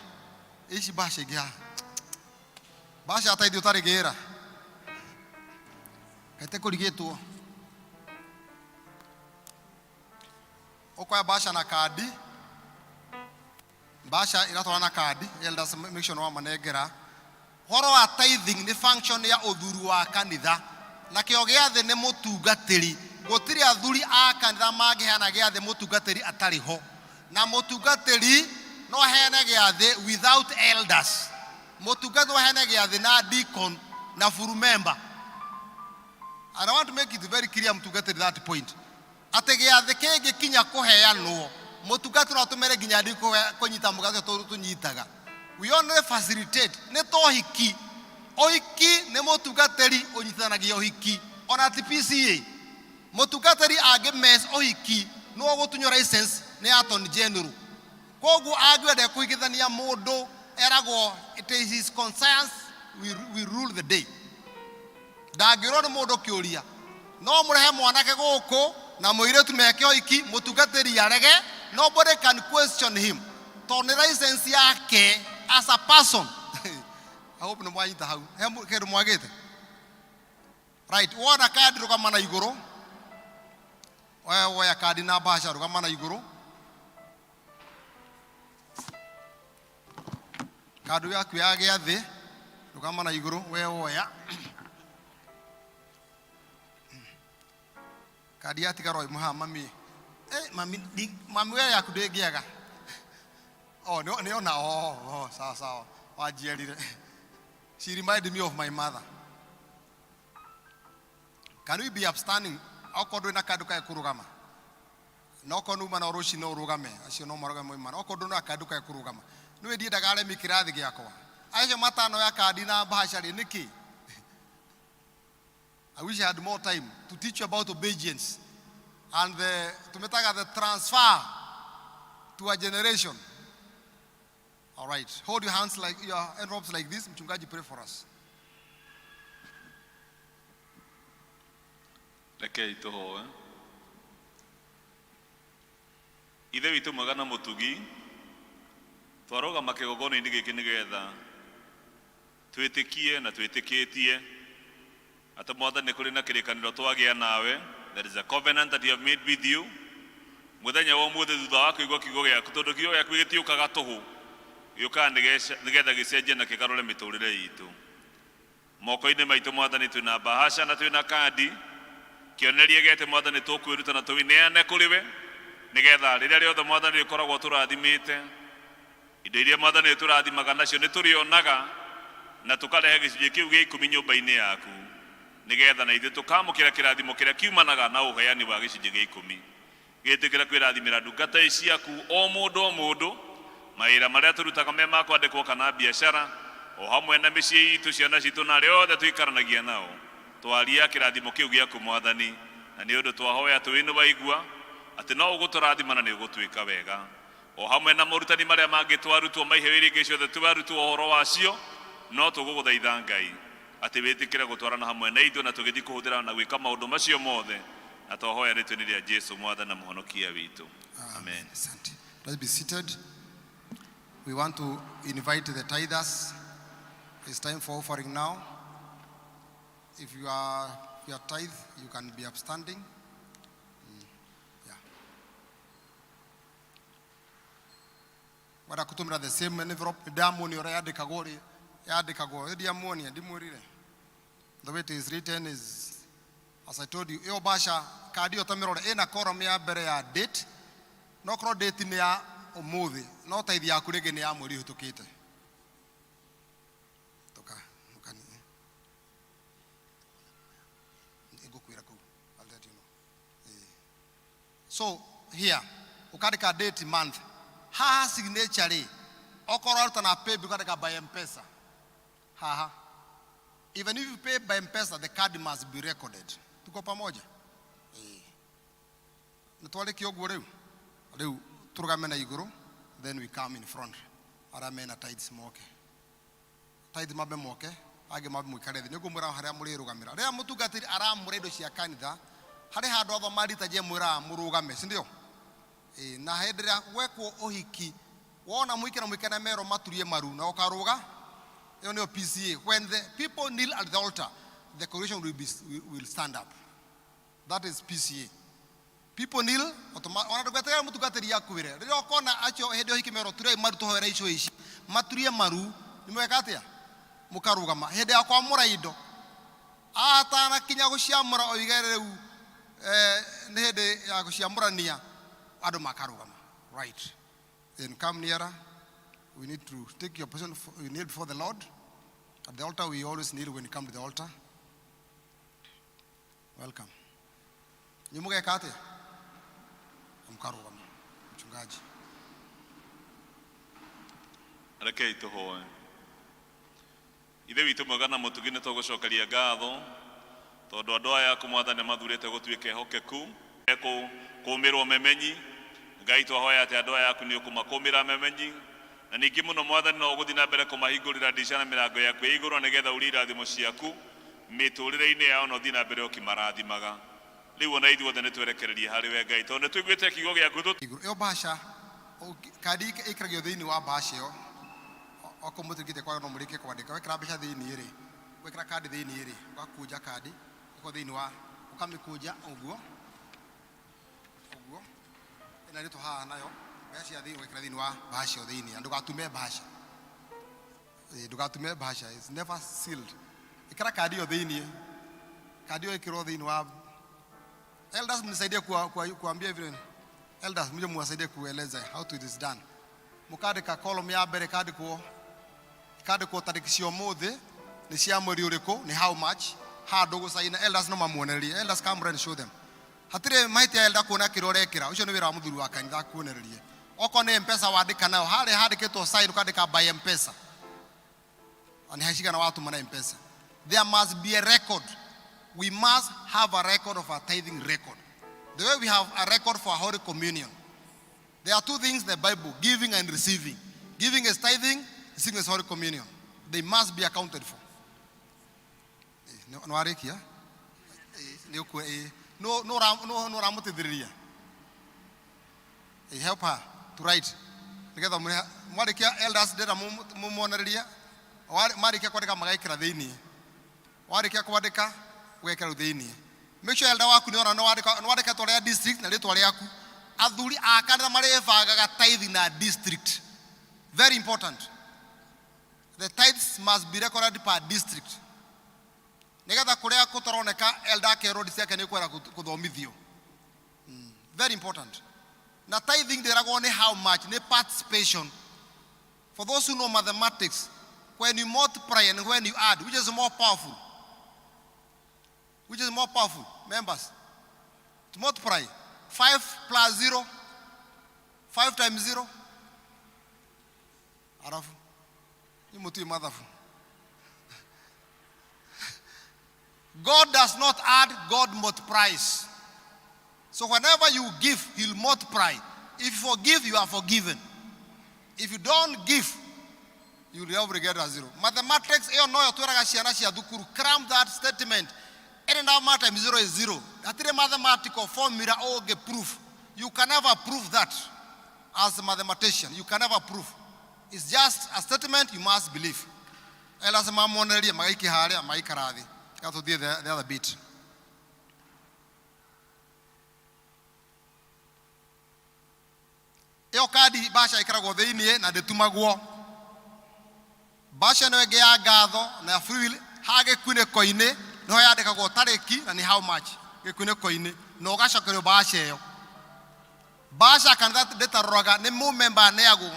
Ici bahasha ingĩ haha, bahasha ataithio ũtarĩ gĩra kaite kũrigĩtwo. Ũkoya bahasha na kandi, bahasha iratwara na kandi. Elders, make sure nĩ wamanengera. Ũhoro wa tithing nĩ function ya ũthuri wa kanitha, na kĩo gĩathĩ nĩ mũtungatĩri. Gũtirĩ athuri a kanitha mangĩheana gĩathĩ mũtungatĩri atarĩ ho, na mũtungatĩri no aheane gĩathĩ without elders. Mũtungatĩri no aheane gĩathĩ na deacon na full member. And I want to make it very clear, mũtungatĩri, that point atĩ gĩathĩ kĩngĩkinya kũheanwo, mũtungatĩri no atũmĩre nginya ndi kũnyita mũgate ũrĩa tũnyitaga. We only facilitate. Nĩ ta ũhiki. Ũhiki nĩ mũtungatĩri ũnyitithanagia ũhiki, ona ti PCA. Mũtungatĩri angĩ mess ũhiki nĩ ũgũtunywo license nĩ Attorney General. Koguo angĩenda kũhikithania mũndũ, eragwo it is his conscience will rule the day. Ndangĩũrwo nĩ mũndũ kĩũria. No mũrehe mwanake gũkũ na mũirĩtu meke ũhiki, mũtungatĩri arege, nobody can question him tondũ nĩ license yake as a person. I hope nĩ mwanyita hau. He kĩndũ mwagĩte? Right, wona kandi, rũgama na igũrũ. We woya kandi na bahasha, rũgama na igũrũ. Kandi yaku ya gĩathĩ, rũgama na igũrũ. We woya kandi yatigara ĩmwe haha. Mami, eh, mami, mami, we yaku ndĩngĩaga. Oh, nĩ ona. Oh, sawa sawa, wanjiarire. She reminded me of my mother. Can we be upstanding? Okorwo ndwĩ na kandũ kae kũrũgama, na okorwo nĩuma na rũcinĩ ũrũgame, acio no marũgame moimana. Okorwo ndũna na kandũ kae kũrũgama, nĩwe ndiendaga aremi kĩrathi gĩakwa acio matano ya kandi na bahasha rĩ nĩkĩ. I wish I had more time to teach you about obedience and the tumetaga the transfer to a generation. All right, hold your hands like your envelopes like this. Mchungaji, pray for us. Rekei tũhoe. Ithe witũ mwega na mũtugi, twarũgama kĩgongona-inĩ gĩkĩ nĩgetha twĩtĩkie na twĩtĩkĩtie atĩ Mwathani nĩ kũrĩ na kĩrĩkanĩro twagĩa nawe. There is a covenant that you have made with you. Mũthenya wa ũmũthĩ, thutha wa kũigua kiugo gĩaku, tondũ kiugo gĩaku gĩtiũkaga tũhũ, gĩũkaga nĩgetha gĩcenjie na kĩgarũre mĩtũrĩre itũ. Moko-inĩ maitũ, Mwathani, twĩna bahasha na twĩna kandi, kĩonereria gĩa atĩ Mwathani tũkwĩruta na tũineane kũrĩ we, nĩgetha rĩrĩa rĩothe Mwathani ũkoragwo tũrathimĩte indo iria Mwathani tũrathimaga nacio, nĩ tũrĩonaga na tũkarehe gĩcunjĩ kĩu gĩa 10 nyũmba-inĩ yaku, nĩgetha na ithuĩ tũkamũkĩra kĩrathimo kĩrĩa kiumanaga na ũheani wa gĩcunjĩ gĩa 10. Gĩtĩkĩra kwĩrathimĩra ndungata ici ciaku, o mũndũ o mũndũ, mawĩra marĩa tũrutaga me ma kwandĩkwo kana biacara, o hamwe na mĩciĩ itũ, ciana citũ na arĩa othe tũikaranagia nao. Twaria kĩrathimo kĩu gĩaku, Mwathani, na nĩ ũndũ twahoya tũĩ nĩ waigua atĩ no ũgũtũrathima na nĩ ũgũtwĩka wega, o hamwe na morutani marĩa mangĩ twarutwo maiheo iria ingĩ ciothe twarutwo ũhoro wacio. No tũgũgũthaitha, Ngai, atĩ wĩtĩkĩre gũtwarana hamwe na ithuĩ na tũgĩthiĩ kũhũthĩra na gwĩka maũndũ macio mothe, na twahoya rĩtwa-inĩ rĩa Jesu, Mwathani na Mũhonokia witũ, amen. Asante. Let's be seated. We want to invite the tithers. It's time for offering now. If you are tithe, you can be upstanding. Yeah. Wenda kutumira the same envelope, ndamuonia ũrĩa yandĩkagwo rĩ, yandĩkagwo ndiamuonia, ndimwĩrire. The way it is written is as I told you. Ĩyo bahasha kandi. Kandi ĩyo tamĩrore ĩna column ya mbere ya date, no korwo date nĩ ya ũmũthĩ, no tithe yaku rĩngĩ nĩ ya mweri ũhĩtũkĩte. Tũka, mũkani. Ngũkwĩra kũu. I'll let you know. Eh. So here, ũkandĩka date month. Haha signature rĩ, okorwo waruta na paybill ũkandĩka by M-Pesa. Haha. Even if you pay by M-Pesa, the card must be recorded. Tuko pamoja? Eh. Nĩ twarĩkia ũguo rĩu? Rĩu tũrũgame na igũrũ, then we come in front. Arĩa mena tithes moke. Tithe mambe moke, angĩ mambe mũikare thĩ. Nĩ ngũmwĩra harĩa mũrĩrũgamĩra. Rĩrĩa mũtungatĩri aramũra indo cia kanitha, harĩ handũ athoma liturgy mwĩraga mũrũgame, si ndio? Ĩĩ, na hĩndĩ ĩrĩa gwekwo ũhiki, wona mũhiki na mũhikania merwo maturie maru na ũkarũga, ĩyo nĩyo PCA. When the people kneel at the altar, the congregation will, be, will stand up. That is PCA. People kneel, ona ndũgeterere mũtungatĩri akwĩre. Rĩrĩa ũkona acio hĩndĩ ya ũhiki merwo turiai maru tũhoere icio ici, maturie maru, nĩ mweka atĩa? Mũkarũgama. Hĩndĩ ya kwamũra indo, atanakinya gũciamũra oige rĩu eh, nĩ hĩndĩ ya gũciamũrania, andũ makarũgama. Right. Then come nearer. We need to take your position, you kneel before the Lord. At the altar, we always kneel when you come to the altar. Welcome. Nĩ mũgeka atĩa? Mũkarũgama. Mchungaji. Rekei tũhoe. Ithe witũ mwega na mũtugi, nĩ tũgũcokeria ngatho tondũ andũ aya aku Mwathani mathurĩte gũtuĩka ehokeku kũmĩrwo memenyi. Ngai, twahoya atĩ andũ aya aku nĩ ũkũmakũmĩra memenyi, na ningĩ mũno Mwathani no ũgũthiĩ na mbere kũmahingũrĩra ndica na mĩrango yaku ya igũrũ, nĩgetha urie irathimo ciaku mĩtũrĩre-inĩ yao na ũthiĩ na mbere ũkĩmarathimaga. Rĩu ona ithuothe nĩ twerekererie harĩ we Ngai, tondũ nĩ tũiguĩte kiugo gĩaku tũ Igũrũ. Ĩyo bahasha, kandi ĩikagio thĩinĩ wa bahasha ĩyo. Okorwo mũtirĩkĩtie kwandĩka no mũrĩkie kwandĩka. Wekĩra mbeca thĩinĩ rĩ, wekĩra kandi thĩinĩ rĩ, ũgakũnja kandi, ĩkorwo thĩinĩ wa, ũkamĩkũnja ũguo, ũguo, ĩna rĩtwa haha nayo, mbeca cia thĩinĩ ũgekĩra thĩinĩ wa bahasha ĩyo thĩinĩ, na ndũgatume bahasha. Ĩĩ, ndũgatume bahasha, it's never sealed. Ĩkĩra kandi ĩyo thĩinĩ, kandi ĩyo ĩkĩrwo thĩinĩ wa. Elders, mnisaidie kuambia vile. Elders, mje muwasaidie kueleza how to it is done. Mũkandĩka column ya mbere kandĩkwo kandĩkwo tarĩki cia ũmũthĩ nĩ cia mweri ũrĩkũ, nĩ how much, handũ gũcaina. Elders no mamuonererie. Elders, come and show them. Hatirĩ mahĩtia elder kuona kĩrĩa ũrekĩra. Ũcio nĩ wĩra wa mũthuri wa kanitha akuonererie. Okorwo nĩ M-Pesa wandĩka nayo, harĩa handĩkĩtwo sign ũkandĩka by M-Pesa. Na nĩ cigana watũma na M-Pesa. There must be a record. We must have a record of our tithing record. The way we have a record for Holy Communion. There are two things in the Bible, giving and receiving. Giving is tithing, receiving is Holy Communion. They must be accounted for. Nĩ warĩkia? Nĩ ũkue, ĩĩ. Nũ ũramũteithĩrĩria? Help her to write. Nĩgetha mwarĩkia elders ndĩrenda mũmonererie. Marĩkia kwandĩka magekĩra thĩinĩ. Warĩkia kwandĩka ũgekĩra rĩu thĩinĩ. Make sure elder waku nĩ ona nĩ wandĩka rĩtwa rĩa district na rĩtwa rĩaku. Athuri a kanitha marĩbangaga tithe na district. Very important. The tithes must be recorded per district. Nĩgetha kũrĩa kũtaroneka elder akerwo district yake nĩ kwenda kũthomithio. Very important. Na tithing ndĩragwo nĩ how much, nĩ participation. For those who know mathematics, when you multiply and when you add, which is more powerful? Which is more powerful, members? To multiply, 5 plus 0, 5 times 0. Arafu, ni mutui madhafu. God does not add, God multiplies. So whenever you give, he'll multiply. If you forgive, you are forgiven. If you don't give, you will have regret as zero. Mathematics, ĩyo noyo twĩraga ciana cia thukuru, cram that statement. Any number times zero is zero. Hatirĩ mathematical formula ũngĩ proof. You can never prove that as a mathematician. You can never prove. It's just a statement you must believe. Elders mamonererie magaikia harĩa magaikara thĩ. Reke tũthiĩ the other bit. Ĩyo kandi bahasha ĩkoragwo thĩinĩ na ndĩtumagwo. Bahasha ĩno ĩngĩ ya ngatho na ya free will ha gĩkunĩko-inĩ nĩho yandĩkagwo tarĩki na nĩ how much. Gĩkunĩko-inĩ na ũgacokerio mbaca ĩyo. Mbaca kanitha ndĩtaroraga nĩ mũmemba aneagwo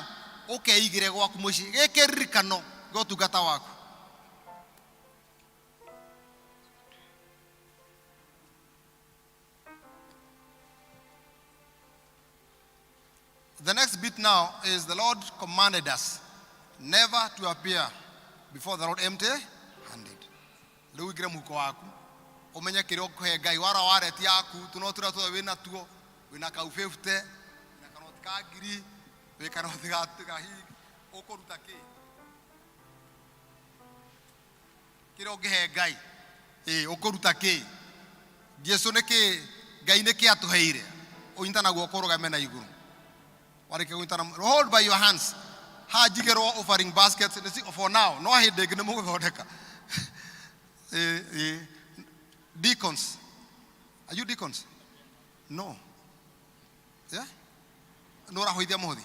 ũkeigĩre gwaku mũciĩ gĩkĩririkano gĩa ũtungata waku. The next bit now is the Lord commanded us never to appear before the Lord empty handed. Rĩu ingĩre mũhuko waku ũmenye kĩrĩa ũkũhe Ngai wara wareti yaku tũno tũrĩa tuothe wĩna tuo wĩna kau 50 wĩna kanoti ka ngiri wĩ kanoti ga hihi ũkũruta kĩ kĩrĩa ũngĩhe Ngai ĩ ũkũruta kĩ Jesu nĩ kĩ Ngai nĩ kĩ atũheire ũnyitana guoko ũrũgame na igũrũ warĩkia kũnyitana hold by your hands haha njigĩrwo offering baskets nĩ for now no hĩndĩ ĩngĩ nĩ mũgũthondeka. Deacons, are you deacons? No. Yeah, nĩ ũrahũithia mũhothi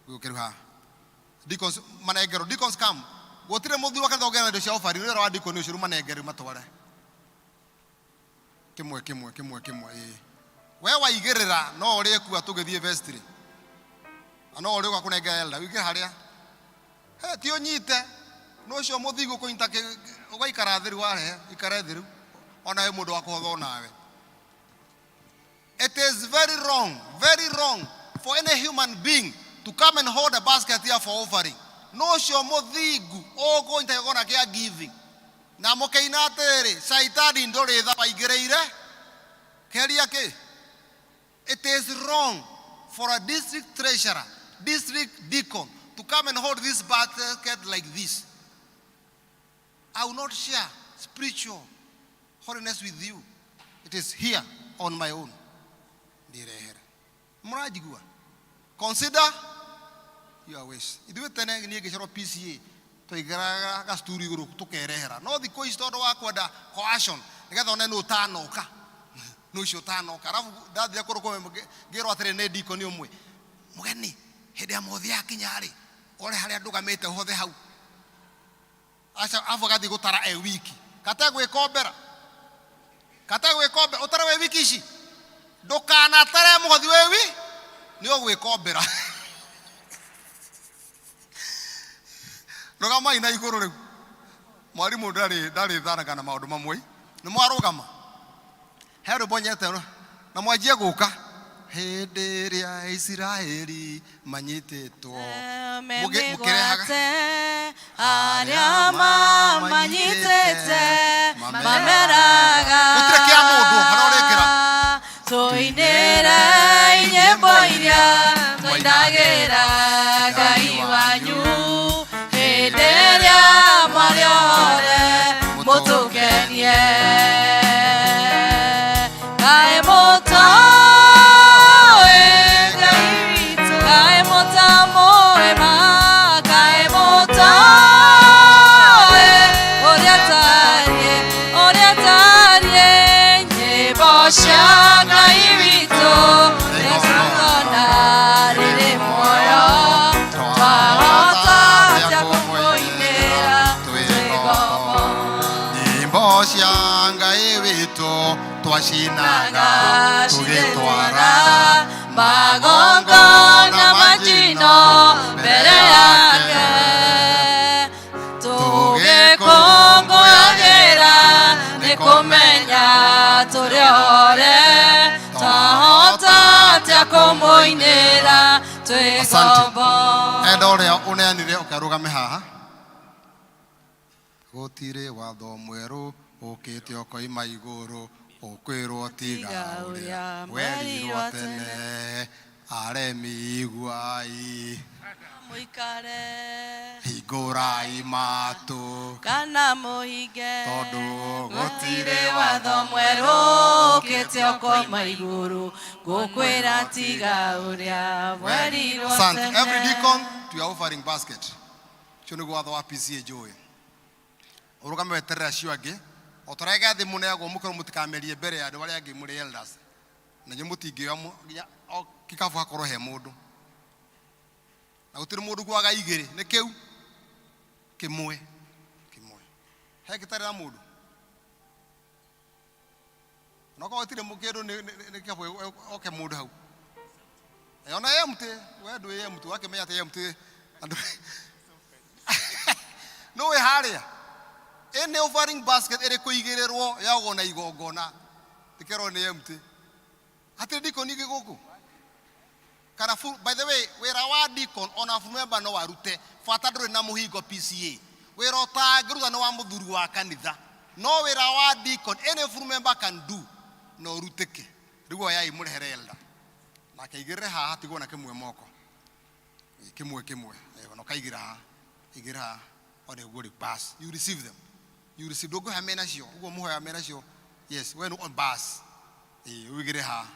gũkĩru haha. Deacons manengerwo, deacons come. Gũtirĩ mũthuri wa kanitha ũngĩgĩa na indo cia offering wĩra wa deacon ũcio rĩu manengerwo matware kĩmwe kĩmwe kĩmwe kĩmwe. Ĩĩ, we waigĩrĩra no ũrĩkua tũgĩthiĩ vestry na no ũrĩũka kũnengera elder ũingĩre harĩa he ti ũnyite no ũcio mũthigu kũnyita ũgaikara thĩ rĩu warehe ikare thĩ rĩu ona wĩ mũndũ wa kũhotha onawe. It is very wrong, very wrong for any human being to come and hold a basket here for offering. No ũcio mũthingu ũkũnyita kĩgongona kĩa giving na mũkĩina atĩrĩrĩ caitani ndũrĩ tha waingĩrĩire kĩeria kĩ. It is wrong for a district treasurer, district deacon to come and hold this basket like this. I will not share spiritual holiness with you. It is here on my own. Ndirehere. Mũranjigua? Consider your ways. Ithuĩ tene niĩ ngĩcorwo PCA twaigaraga gacuturu igũrũ tũkerehera no thikũ ici tondũ wa kwenda coercion nĩgetha one nũ ũtanoka nũ ũcio ũtanoka arabu ndathire kũndũ kũmwe ngĩrwo atĩrĩ nĩ ndikoni ũmwe mũgeni hĩndĩ ya mũhothi yakinya rĩ ore harĩa ndũgamĩte ũhothe hau aca abu agathiĩ gũtara e wiki kate gwĩkombera kate gwĩkombera ũtare wĩ wiki ici ndũkanatare mũhothi wĩ wi nĩ ũgwĩkombera. Rũgamai na igũrũ rĩu mwarimũ ndarĩ ndarĩ thanaga na maũndũ mamwe nĩ mwarũgama he rwĩmbo nyete na mwanjie gũka hĩndĩ ĩrĩa Isiraeli manyitĩtwo mũkĩrehaga mĩgwate arĩa mamanyitĩte mameraga gũtirĩ kĩa mũndũ harĩa ũrĩkĩra tũinĩre nyĩmbo iria twainagĩra Ngai wanyu hĩndĩ ĩrĩa mwarĩ othe mũtũkenie kaĩ mũtoĩ Ngai witũ kaĩ mũtamũĩ ma kaĩ mũtoĩ ũrĩa tariĩ ũrĩa tariĩ nyĩmbo cia Ngai witũ nĩtũkona rĩrĩ muoyo twahota atĩa kũmũinĩra twĩ ngombo nyĩmbo cia Ngai witũ twacinaga tũgĩtwara magongona majino mbere yake tũgĩkũngũyagĩra nĩ kũmenya tũrĩ ore twahota atĩa kũmũinĩra twĩ Asante. ngombo. Enda ũrĩa ũneanire ũkarũgame haha gũtirĩ watho mwerũ ũkĩte ũkoima igũrũ ũkwĩrwo tiga ũrĩa werirwo tene aremi iguai mũikare hingũrai matũ kana mũhinge tondũ gũtirĩ watho mwerũ ũkĩte ũkoima igũrũ ngũkwĩra tiga ũrĩa werirwo Asante. Every tene. deacon to your offering basket. Ũcio nĩguo watho wa PCA njũĩ. Ũrũgame weterere acio angĩ. O ta ũrĩa gĩathĩ mũneagwo mũkorwo mũtikamerie mbere ya andũ arĩa angĩ mũrĩ elders. Na inyuĩ mũtingĩoya nginya o kĩkabu hakorwo he mũndũ. Na gũtirĩ mũndũ ũkuaga igĩrĩ, nĩ kĩu kĩmwe kĩmwe. He gĩtarĩ na mũndũ. Onokorwo gũtirĩ kĩndũ nĩ kĩabũ oke mũndũ hau. Eh, ona empty, we ndwĩ empty, wakĩmenya atĩ empty andũ nũ wĩ harĩa. Any offering basket ĩrĩ kũigĩrĩrwo yagwo na igongona ĩkerwo nĩ empty. Hatirĩ deacon ingĩ gũkũ? Kana full, by the way, wĩra wa deacon ona full member no arute, bata ndũrĩ na mũhingo PCA. Wĩra ũtangĩruta nĩ wa mũthuri wa kanitha. No wĩra wa deacon any full member can do, no ũrutĩke. Rĩu oyai mũrehere elder. Nake aigĩrĩre haha tigwo na kĩmwe moko. Kĩmwe kĩmwe. Ona ũkaigĩra haha. Igĩrĩra haha. One ũguo rĩu bas. You receive them. You receive. Ndũngĩhoya menacio. Ũguo mũhoya menacio. Yes, we nĩ bas. Ĩĩ, ũigĩre haha.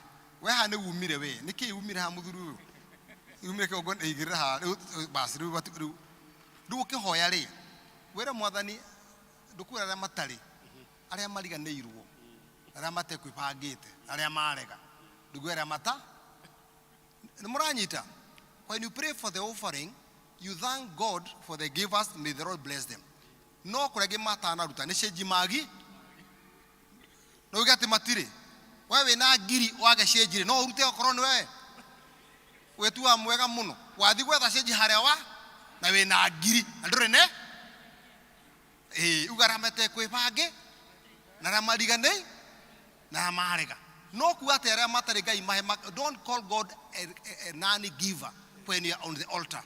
We haha nĩ umire we. Nĩ kĩĩ umire haha mũthuri ũyũ? Umire kĩongo igĩrĩra haha. Rĩu bas rĩu rĩu. Rĩu ũkĩhoya rĩ, wĩre mwathani ndũkwĩra arĩa matarĩ, arĩa mariganĩirwo, arĩa matekwĩbangĩte, arĩa marega. Ndũkwĩra arĩa mata. Nĩ mũranyita? When you pray for the offering, you thank God for the givers, may the Lord bless them. No kũrĩa angĩ matanaruta nĩ cenji magi no uge atĩ matirĩ. We wĩna ngiri wage cenji rĩ, no ũrute okorwo nĩ we wĩtuaga mwega mũno. Wathiĩ gwetha cenji harĩa wa na wĩna ngiri na ndũrĩ ne ĩĩ, uga arĩa matekwĩbangĩ na arĩa mariganĩi na arĩa marega. No kuga atĩ arĩa matarĩ Ngai mahe, don't call God a non-giver when you are on the altar.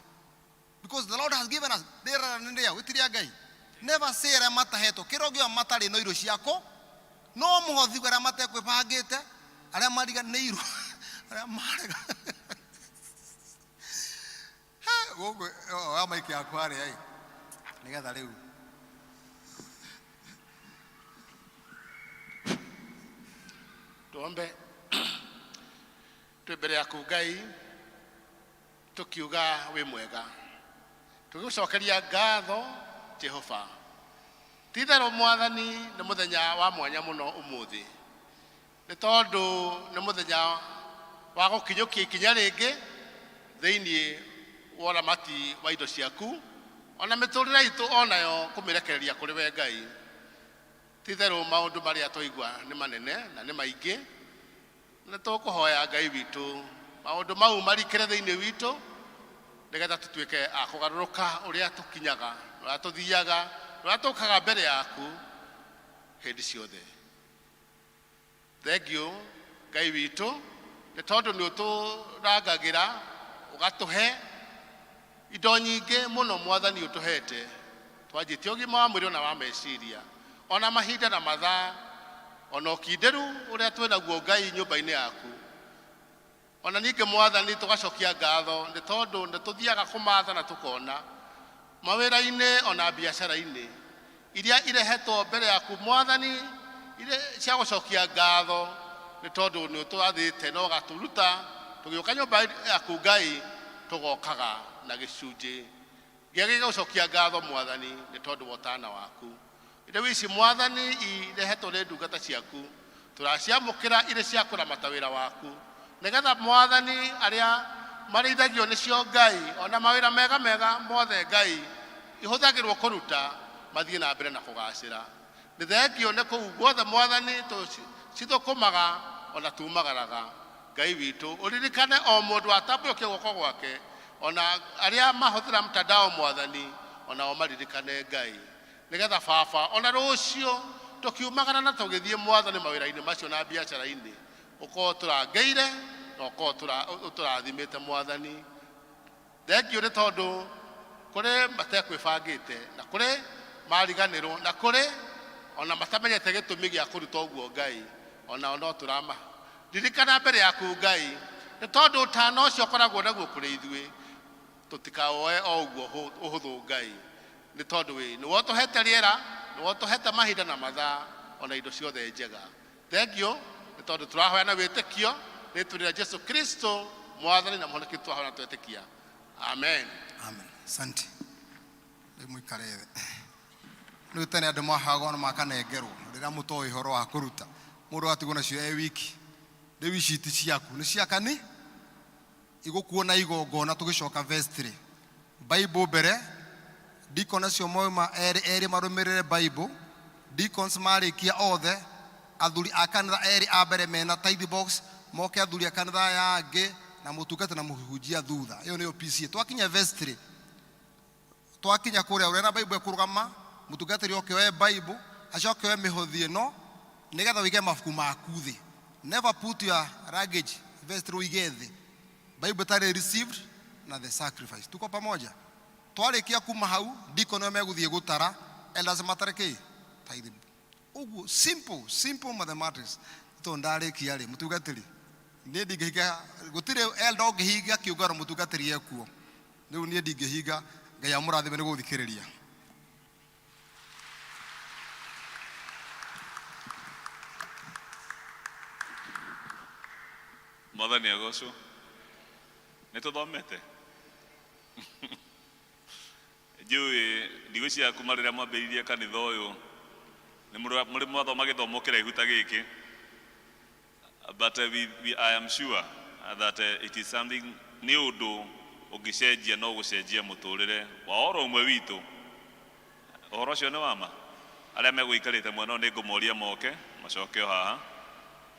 Because the Lord has given us. Rĩera nĩ rĩa, gũtirĩ rĩa Ngai. Never say arĩa matahetwo. Kĩrĩa ũngĩoya matarĩ no irio ciako. No mũhothi arĩa matekwĩbangĩte, arĩa mariganĩirwo, arĩa marega. He, gũkũ, oya maiki yaku harĩa ĩ. Nĩgetha rĩu. Tuombe. Twĩ mbere yaku Ngai tukiuga wĩ mwega, tũgĩgũcokeria ngatho Jehova. Ti itherũ Mwathani nĩ mũthenya wa mwanya mũno ũmũthĩ, nĩ tondũ nĩ mũthenya wa gũkinyũkia ikinya rĩngĩ thĩinĩ wa ũramati wa indo ciaku, ona mĩtũrĩre itũ onayo kũmĩrekereria kũrĩ we Ngai. Ti itherũ maũndũ marĩa twaigua nĩ manene na nĩ maingĩ, nĩ tũkũhoya Ngai witũ maũndũ mau marikĩre thĩinĩ witũ, nĩgetha tũtuĩke a kũgarũrũka ũrĩa tũkinyaga, ũrĩa tũthiaga, ũrĩa tũkaga mbere yaku hĩndĩ ciothe. Thengiũ Ngai witũ, nĩ tondũ nĩ ũtũrangagĩra, ũgatũhe indo nyingĩ mũno Mwathani ũtũhete. Twanjĩtie ũgima wa mwĩrĩ ona wa meciria, ona mahinda na mathaa, ona ũkindĩru ũrĩa twĩnaguo Ngai nyũmba-inĩ yaku. Ona ningĩ Mwathani tũgacokia ngatho nĩ tondũ nĩ tũthiaga kũmatha na tũkona mawĩra-inĩ ona biacara-inĩ iria irehetwo mbere yaku Mwathani cia gũcokia ngatho nĩ tondũ nĩ ũtwathĩte na ũgatũruta tũgĩũka nyũmba yaku Ngai tũgokaga na gĩcunjĩ gĩa gũcokia ngatho Mwathani nĩ tondũ wa ũtana waku. Rĩu ici Mwathani irehetwo nĩ ndungata ciaku tũraciamũkĩra irĩ cia kũramata wĩra waku, nĩgetha Mwathani arĩa marĩithagio nĩcio Ngai ona mawĩra mega mega mothe Ngai ihũthagĩrwo kũruta mathiĩ na mbere na kũgacĩra. Nĩ thengio nĩ kũu guothe Mwathani tũcithũkũmaga ona tumagaraga. Ngai witũ ũririkane o mũndũ atambũrũkie guoko gwake, ona arĩa mahũthĩra mtandao Mwathani onao maririkane Ngai, nĩgetha baba ona rũciũ tũkiumagara na tũgĩthiĩ Mwathani mawĩra-inĩ macio na biacara-inĩ ũkorwo tũrangĩire na ũkorwo ũtũrathimĩte Mwathani. Thengio nĩ tondũ kũrĩ matekwĩbangĩte na kũrĩ mariganĩrwo na kũrĩ ona matamenyete gĩtũmi gĩa kũruta ũguo Ngai, onao no tũrama ririkana mbere yaku Ngai, nĩ tondũ ũtana ũcio ũkoragwo naguo kũrĩ ithuĩ tũtikawoe o ũguo ũhũthũ Ngai, nĩ tondũ wĩ nĩwe ũtũhete rĩera, nĩwe ũtũhete mahinda na mathaa ona indo ciothe njega. Thengio nĩ tondũ tũrahoya na wĩtĩkio rĩtwa rĩa Jesu Kristo Mwathani na Mũhonokia twahoya na twetĩkia. Amen. Amen. Asante. Rĩu mũikare thĩ. Rĩu tene andũ mahoyagwo na makanengerwo rĩrĩa mũtoĩ ũhoro wa kũruta. Mũndũ atigwo nacio e wiki. Rĩu ici ti ciaku, nĩ cia kani igũkuo na igongona tũgĩcoka vestry. Bible mbere, deacon acio mauma erĩ erĩ marũmĩrĩre Bible. Deacons marĩkia othe. Athuri a kanitha erĩ a mbere mena tithe box, moke athuri a kanitha aya angĩ na mũtungata na mũhunjia thutha. Ĩyo nĩyo PCA. Twakinya vestry, twakinya kũrĩa ũrĩa na Bible ekũrũgama, mũtungatĩri oke oe Bible, acoke oe mĩhothi ĩno nĩgetha ũige mabuku maku thĩ. Never put your luggage vestry ũige thĩ. Bible ĩtarĩ received na the sacrifice. Tuko pamoja? Twarĩkia kuma hau, deacon nĩo megũthiĩ gũtara, elders matare kĩ? Tithe. Ũguo simple, simple mathematics. Tondũ ndarĩkia rĩ, mũtungatĩri, niĩ ndingĩhinga, gũtirĩ elder ũngĩhinga kĩũngano mũtungatĩri ekuo. Rĩu niĩ ndingĩhinga, Ngai amũrathime nĩ gũthikĩrĩria. Mwathani agocwo. Nĩ tũthomete? Njũĩ ndigwĩciria kuma rĩrĩa mwambĩrĩirie kanitha ũyũ nĩ mũrĩ mwathoma gĩthomo kĩraihu ta gĩkĩ, but I am sure that it is something, nĩ ũndũ ũngĩcenjia no gũcenjia mũtũrĩre wa oro ũmwe witũ. Ũhoro ũcio nĩ wa ma? Arĩa megũikarĩte mwena ũyũ nĩ ngũmoria moke macoke o haha.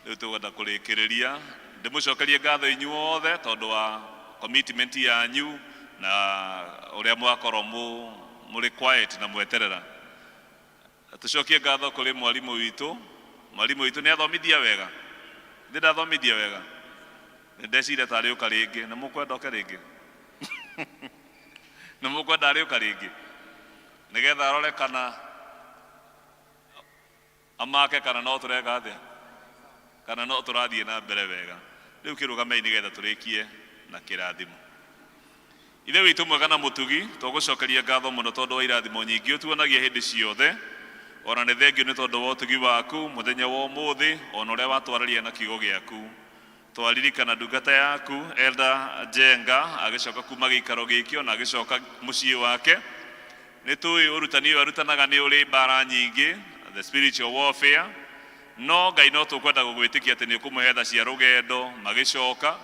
Rĩu tũkwenda kũrĩkĩrĩria ndĩmũcokerie ngatho inyuothe tondũ wa commitment yanyu na ũrĩa mwakorwo mũrĩ quiet na mweterera. Tũcokie ngatho kũrĩ mwarimũ witũ. Mwarimũ witũ nĩ athomithia wega? Nĩ ndathomithia wega? Nĩ ndeciria ta arĩũka rĩngĩ. Nĩ mũkwenda oke rĩngĩ? Nĩ mũkwenda arĩũka rĩngĩ? Nĩgetha arore kana amake kana no tũreka atĩa, kana no tũrathiĩ na mbere wega. Rĩu kĩrũgamei nĩgetha tũrĩkie na kĩrathimo. Ithe witũ mwega na mũtugi, twagũcokeria ngatho mũno tondũ wa irathimo nyingĩ ũtuonagia hĩndĩ ciothe. Ona nĩ thengio nĩ tondũ wa ũtugi waku mũthenya wa ũmũthĩ, ona ũrĩa watwarĩria na kiugo gĩaku. Twaririkana ndungata yaku Elder Njenga agĩcoka kuma gĩikaro gĩkĩ ona agĩcoka mũciĩ wake. Nĩ tũĩ ũrutani ũyũ arutanaga nĩ ũrĩ mbara nyingĩ, the spiritual warfare, no Ngai no tũkwenda gũgwĩtĩkia atĩ nĩ ũkũmũhe tha cia rũgendo magĩcoka.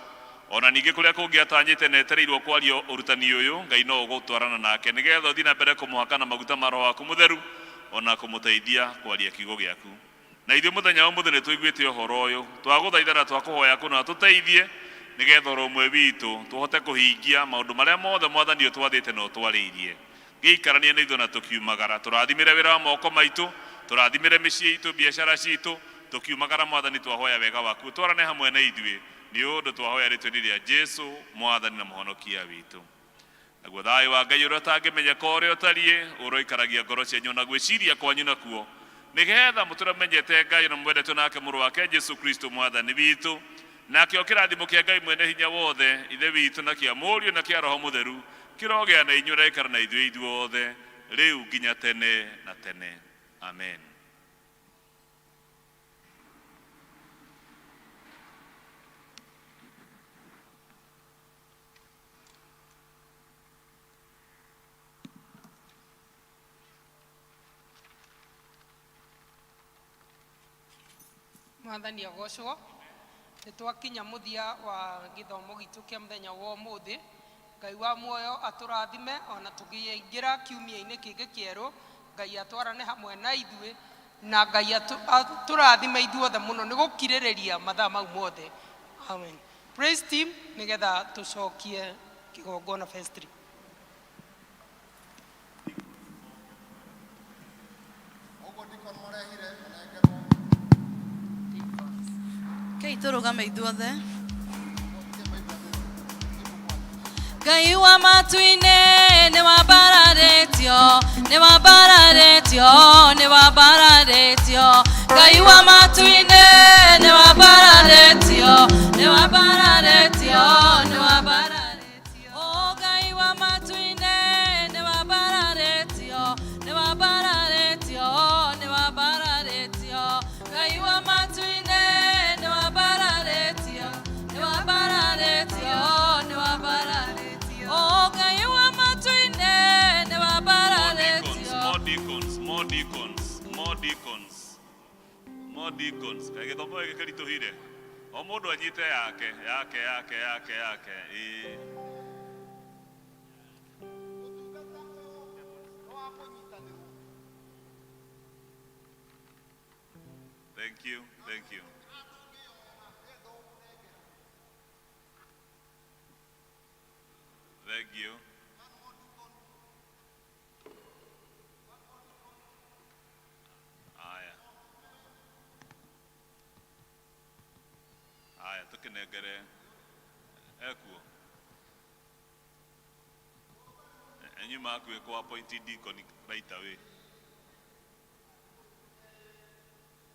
Ona ningĩ kũrĩa kũngĩ atanyĩte na etereirwo kwaria ũrutani ũyũ, Ngai no ũgũtwarana nake nĩgetha ũthiĩ na mbere kũmũhaka na maguta ma Roho waku mũtheru ona kũmũteithia kwaria kiugo gĩaku. Na ithuĩ mũthenya wa ũmũthĩ nĩ tũiguĩte ũhoro ũyũ, twagũthaitha na twakũhoya kũna tũteithie nĩgetha oro ũmwe witũ tũhote kũhingia maũndũ marĩa mothe Mwathani ũtwathĩte na ũtwarĩirie. Gĩikaranie na ithuĩ na tũkiumagara, tũrathimĩre wĩra wa moko maitũ, tũrathimĩre mĩciĩ itũ, biacara citũ, tũkiumagara Mwathani twahoya wega waku ũtwarane hamwe na ithuĩ, nĩ ũndũ twahoya rĩtwa-inĩ rĩa Jesu Mwathani na Mũhonokia witũ. Naguo thayũ wa Ngai ũrĩa ũtangĩmenyeka ũrĩa ũtariĩ ũroikaragia ngoro cianyu na gwĩciria kwanyu nakuo, nĩgetha mũtũre mũmenyete Ngai na mwendetwo nake Mũrũ wake Jesu Kristo Mwathani witũ. Nakĩo kĩrathimo kĩa Ngai mwene hinya wothe, Ithe witũ, na kĩa Mũriũ na kĩa Roho Mũtheru kĩrogĩa na inyuĩ na gĩikare na ithuĩ ithuothe rĩu nginya tene na tene. Amen. Mwathani agocwo. Nĩ twakinya mũthia wa gĩthomo gitũ kĩa mũthenya wa ũmũthĩ. Ngai wa muoyo atũrathime ona tũkĩingĩra kiumia-inĩ kĩngĩ kĩerũ. Ngai atwarane hamwe na ithuĩ na Ngai atũrathime ithuothe mũno nĩ gũkirĩrĩria mathaa mau mothe. Amen. Praise team, nĩgetha tũcokie kĩgongona vestry. Kei tũrũgame ithuothe. Ngai wa matu-inĩ nĩ wambararĩtio, nĩ wambararĩtio, nĩ wambararĩtio. Ngai wa matu-inĩ nĩ wambararĩtio, nĩ wambararĩtio, nĩ wambararĩtio. O Ngai wa matu-inĩ nĩ wambararĩtio, nĩ wambararĩtio, nĩ wambararĩtio. Ngai wa matu-inĩ nĩ wambararĩtio, nĩ wambararĩtio, nĩ wambararĩtio. O Ngai wa matu-inĩ nĩ wambararĩtio. More deacons, more deacons, more deacons, more deacons. Kaĩ gĩthomo gĩkĩ kĩritũhire? O mũndũ anyite yake, yake, yake, yake, yake. Ĩĩ. Thank you, thank you. Thank you. Aya. Aya, tukinengere ekuo. Enyu makuä kå appoint deacon right away.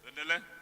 Tuendele.